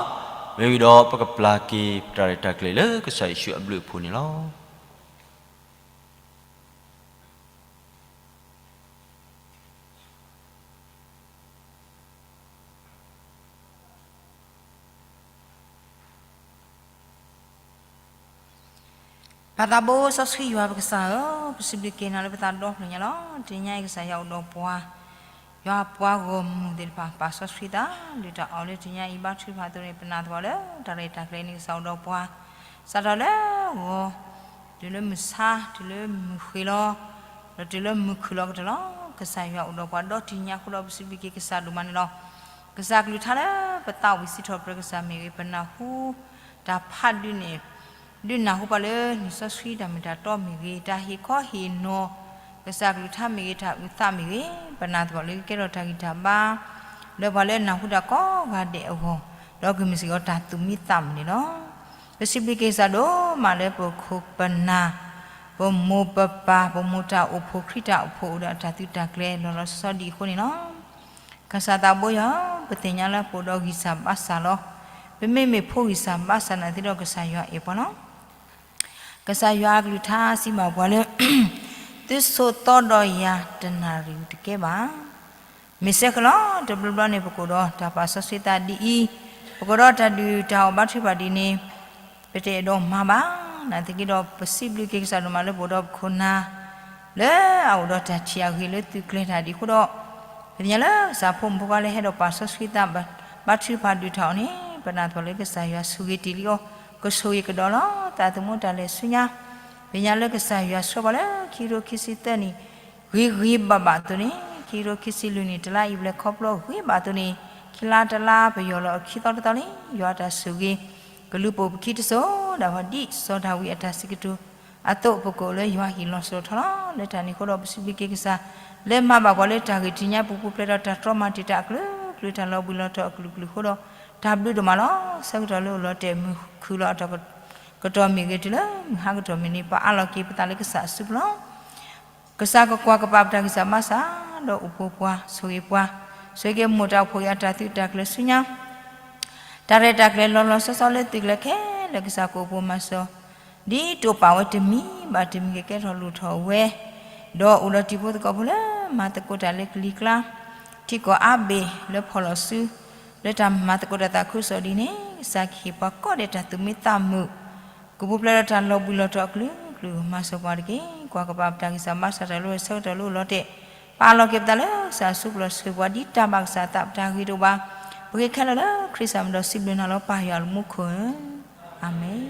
မ့ၢ်ဝံၤဒီး ပကပျၢ်က့ၤပတၢ်ရဲၣ်တၢ်ကျဲၤလၢကစၢ်ယ့ၣ်ၡူးအဘျုးအဖှိၣ်န့ၣ်လီၤ. ပၢ်သးဘိစီဆှံယွၤပကစၢ်ဧၢ, ပစံးဘျုးက့ၤနၤလၢပသးဒီဖျၢၣ်ညါလီၤ. တနံၤညါအံၤကစၢ်ယွၤအိၣ်ဒီးပှၤ, ယွၤပှၤဂီၢ်မုၢ်သ့ၣ်တဖၣ် ပာ်စီဆှံသး, ဒုၣ်တၢ်အီၣ်လၢတနံၤညါအံၤဘါထုကဖၣ်အသိးန့ၣ် ပနာ်သပှၢ်လၢတၢ်ရဲၣ်တၢ်ကျဲၤန့ၣ် ကစၢ်အိၣ်ဒီးပှၤ, စးထီၣ်လၢဂီၤ, တုၤလၢမုၢ်ဆါ, တုၤလၢမုၢ်ဃ့ၤလီၤ, ဒီးတုၤလၢမုၢ်ခုၣ်လီၤကတၢၢ်လီၤ. ကစၢ်ယွၤအိၣ်ဒီးပှၤဒီတနံၤညါအဃိဒီး ပစံးဘျုးက့ၤကစၢ်ဒိၣ်မးန့ၣ်လီၤ. ကစၢ်ကလုၢ်ကထါလၢပသးဝံၣ်စံးထီၣ်ပတြၢၤကစၢ်မ့ၢ်ဂ့ၤ, ပနၢ်ဟူတၢ်ဖးဒုးန့ၣ်, ဒုးနၢ်ဟူပှၤလၢလံာ်စီဆှံတၢ်မ့ၢ်တၢ်တီမ့ၢ်ဂ့ၤ, တၢ်ဟ့ၣ်ခီဟ့ၣ်နီၤ, ကစၢ်ကလုၢ်ကထါမ့ၢ်ဂ့ၤ, တၢ်အုၣ်သးမ့ၢ်ဂ့ၤ, ပနာ်သပှၢ်လၢကကဲထီၣ်တၢ်ဂံၢ်တၢ်ဘါ လၢပှၤလၢအနၢ်ဟူတၢ်ကိးဂၤဒဲးအဂီၢ်, ဒီးကမ့ၢ်စ့ၢ်ကီးတၢ်သူၣ်မံသးမုာ်န့ၣ်လီၤ. ပစံးဘျုးက့ၤကစၢ်ဒိၣ်မးလၢပခိၣ်ပနၢ်, ပမိၢ်ပပၢ်, ပမိၢ်တၢ်အိၣ်ဖှိၣ်, ခရံာ်တၢ်အိၣ်ဖှိၣ်အိၣ်ဒီးအတၢ်သုးတၢ်ကျဲၤလီၤလီၤဆီဆီဒ်အံၤအဃိန့ၣ်လီၤ. ကစၢ်သးဘိယွၤ, ပသ့ၣ်ညါလၢပအိၣ်ဒီးဂံၢ်စၢ်ဘါစၢ်လီၤ. ပမ့မ့ၢ်ဖိဂံၢ်စၢ်ဘါစၢ်နာ်သက့ဒီး ကစၢ်ယွၤအဲၣ်ပှၤလီၤ. ကစၢ်ယွၤအကလုၢ်ကထါစံးဘၣ်ပှၤလၢ သုဆိးသီဒီးယၤတနၣ်ရံၣ်တကဲဘၣ်. မ့ၢ်စဲဃဲလီၤ, တဘျီဘျီန့ၣ် ပကအိၣ်ဒီးတၢ်ပာ်စီဆှံသးဒ်အံၤ, ပကအိၣ်ဒီးတၢ်ဒုၣ်တၢ်အီၣ်ဘါထုကဖၣ်ဒ်န့ၣ်, ပတအဲၣ်ဒိးမၤဘၣ်. နာ်သက့ဒီး ပစံးဘျုးက့ၤကစၢ်ဒိၣ်မးလၢပအိၣ်ဒီးပခိၣ်နၢ် လၢအအိၣ်ဒီးတၢ်ထံၣ်အဂ့ၤလၢသုးကျဲၤတၢ်ဒ်အံၤအဃိဒီး, ပသ့ၣ်ညါလၢကစၢ်ဖိမုၣ်ဖိခွါလၢဟဲဒီးပာ်စီဆှံသး ဘါထုကဖၣ်ဒုၣ်တၢ်အီၣ်န့ၣ်, ပနာ်သပှၢ်လၢကစၢ်ယွၤဆိၣ်ဂ့ၤတ့ၢ်လံအီၤ, ကဆိၣ်ဂ့ၤကဒီးလီၤ. သးသမူတၢ်လဲၤဆူညါ, သ့ၣ်ညါလၢကစၢ်ယွၤဆှၢပှၤလၢခံကထိခံဆံသၢနံၣ် ဂ့ၤဂ့ၤဘၣ်ဘၣ်အသိးန့ၣ်, ခံကထိခံဆံလွံၢ်နံၣ်တလါအံၤ ပလဲၤခီဖျိဂ့ၤဘၣ်အသိးန့ၣ်, ခံလါတလါပယီၤလီၤအခံသီတသီလံ. ယွၤအတၢ်ဆိၣ်ဂ့ၤ ကလူၤပိာ်ပခံတစိၤဒၣ်ဝဲဒ်စီၤဒၤဝံးအတၢ်စံးကတိၤအသိး, ပကအိၣ်လၢယွၤဟံၣ်လီၤစိၤထီလီၤ. လၢတၢ်န့ၣ်အဃိဒီး ပစံးဘျုးက့ၤကစၢ် လၢမၤဘၣ်ပှၤလၢတၢ်ဂ့ၢ်တနံၤညါပူၤ ပူၤဖျဲးဒီးတၢ်တြီမၤတံာ်တာ်အကလုာ်ကလုာ် တၢ်လီၤဘှံးလီၤတီၤအကလုာ်ကလုာ်အဃိဒီး တၢ်ဘျုးဒိၣ်မးလီၤ. ဆၢကတီၢ်လၢအိၣ်လီၤတဲာ်မုၢ်ခုၣ်လီၤအတီၤကတီၢ်မ့ၢ်ဂ့ၤ, တုၤလၢမုၢ်ဟါကတီၢ်မ့ၢ်ဂ့ၤန့ၣ်, ပအးလီၤက့ၤပသးလၢကစၢ်အစုပူၤလီၤ. ကစၢ်ကကွၢ်ကပာ်ပတၢ်ဂံၢ်စၢ်ဘါစၢ်, ဒီးအိၣ်ဖှိၣ်ပှၤ, ဆိၣ်ဂ့ၤပှၤ, ဆိၣ်ဂ့ၤက့ၤမိၢ်တၢ်အိၣ်ဖှိၣ်အံၤအတၢ်သုးတၢ်ကျဲၤဆူညါ, တၢ်ရဲၣ်တၢ်ကျဲၤလီၤလီၤဆီဆီလၢသုးကျဲၤခဲလၢာ် ကစၢ်ကအိၣ်ဖှိၣ်မၤစၢၤ ဒ်တိာ်ပာ်ဝဲတမံၤဘၣ်တမံၤကကဲထီၣ်လိၣ်ထီၣ်ဝဲ, ဒီးအိၣ်ဒီးတံၤဖိသကိးဖိလၢမၤသကိးတၢ်လၢကလံၤကျါ, ထံကီၢ်အါဘ့ၣ်လၢဖီၣ်လီၤစု လၢတၢ်မၤသကိးတၢ်သးခုကစီၣ်ဒ်န့ၣ် ကစၢ်ကဟ့ၣ်ပှၤကိးဂၤဒဲးတၢ်သူၣ်မံသးမုာ်, ကပူၤဖျဲးဒီးတၢ်လီၤဘှံးလီၤတီၤအကလုာ်ကလုာ်, မၤစၢၤပှၤတက့ၢ်. ကွၢ်ကပာ်ပတၢ်ဂံၢ်စၢ်ဘါစၢ် တၢ်လိၣ်ဆၢကတီၢ်လိၣ်လီၤတဲာ်, ပာ်လီၤက့ၤပသးလၢကစၢ်အစုပူၤလီၤဆှၢပှၤဒ်တၢ်ဘၣ်ကစၢ်အသး ပတၢ်ဂ့ၤတအိၣ်ဘၣ်. ပဂ့ၤခဲလၢာ်လၢခရံာ်စၢ်မံၤဒီး စံးဘျုးနၤလီၤ ပၢ်ယွၤလၢမူခိၣ်ဧၢ, အၤမ့ၣ်.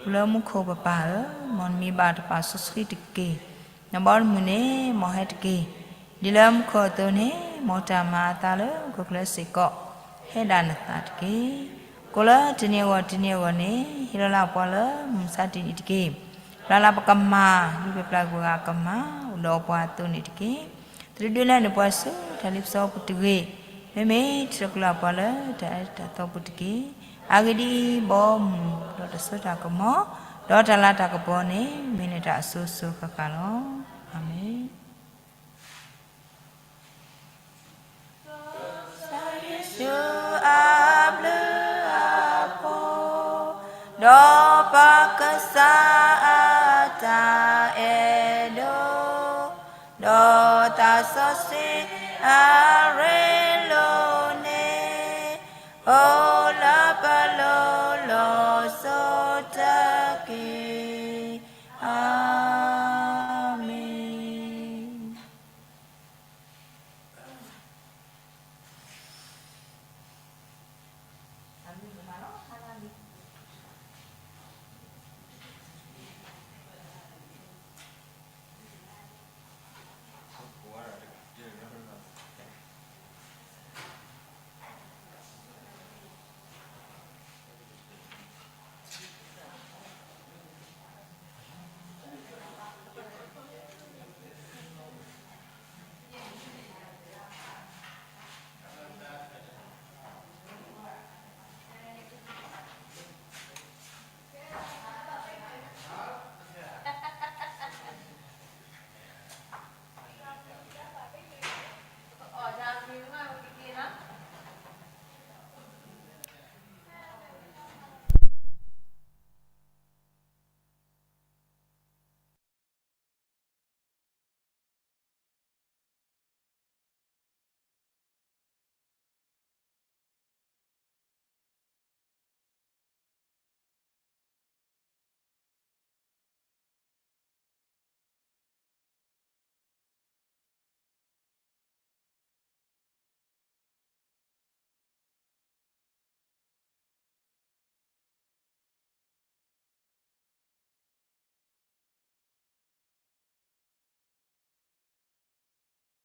ပလၢမူခိၣ်ပပၢ်ဧၢ, မ်နမံၤဘၣ်တၢ်ပာ်စီဆှံတက့ၢ်. နဘီမုၢ်န့ၣ် မ်ဟဲတက့ၢ်. ဒ်လၢမူခိၣ်အသိးန့ၣ် မ်တၢ်မၤအသးလၢဟီၣ်ခိၣ်ချၢစ့ၢ်ကီး ဟဲဒၣ်နသးတက့ၢ်. ကိၣ်လၢတနံၤအဂီၢ်တနံၤအဂီၢ်န့ၣ် ဟ့ၣ်လီၤလၢပှၤလၢမုၢ်မဆါတနံၤတက့ၢ်. ပျၢ်လၢပကမၤ ဒ်ပပျၢ်က့ၤပှၤဂၤအကမၤ အိၣ်ဒီးပှၤအသိးန့ၣ်တက့ၢ်. တဒုးနဲၣ်န့ၢ်ပှၤဆူတၢ်လ့ပစီပူၤတဂ့ၤ, မ့မ့ၢ်ထုးထီၣ်ပှၤလၢတၢ်အၢတၢ်သီပူၤတက့ၢ်. အဂ့ၢ်ဒ်အံၤ, ဘီမုၢ်ဒီးတၢ်စိတၢ်ကမီၤ ဒီးတၢ်လၤတၢ်ကပီၤန့ၣ် မ့ၢ်နတၢ်အစိၤစိၤဃၣ်ဃၣ်လီၤ. အၤမ့ၣ်. ကစၢ်ယ့ၣ်ၡူးအဘျုးအဖှိၣ်, ဒီး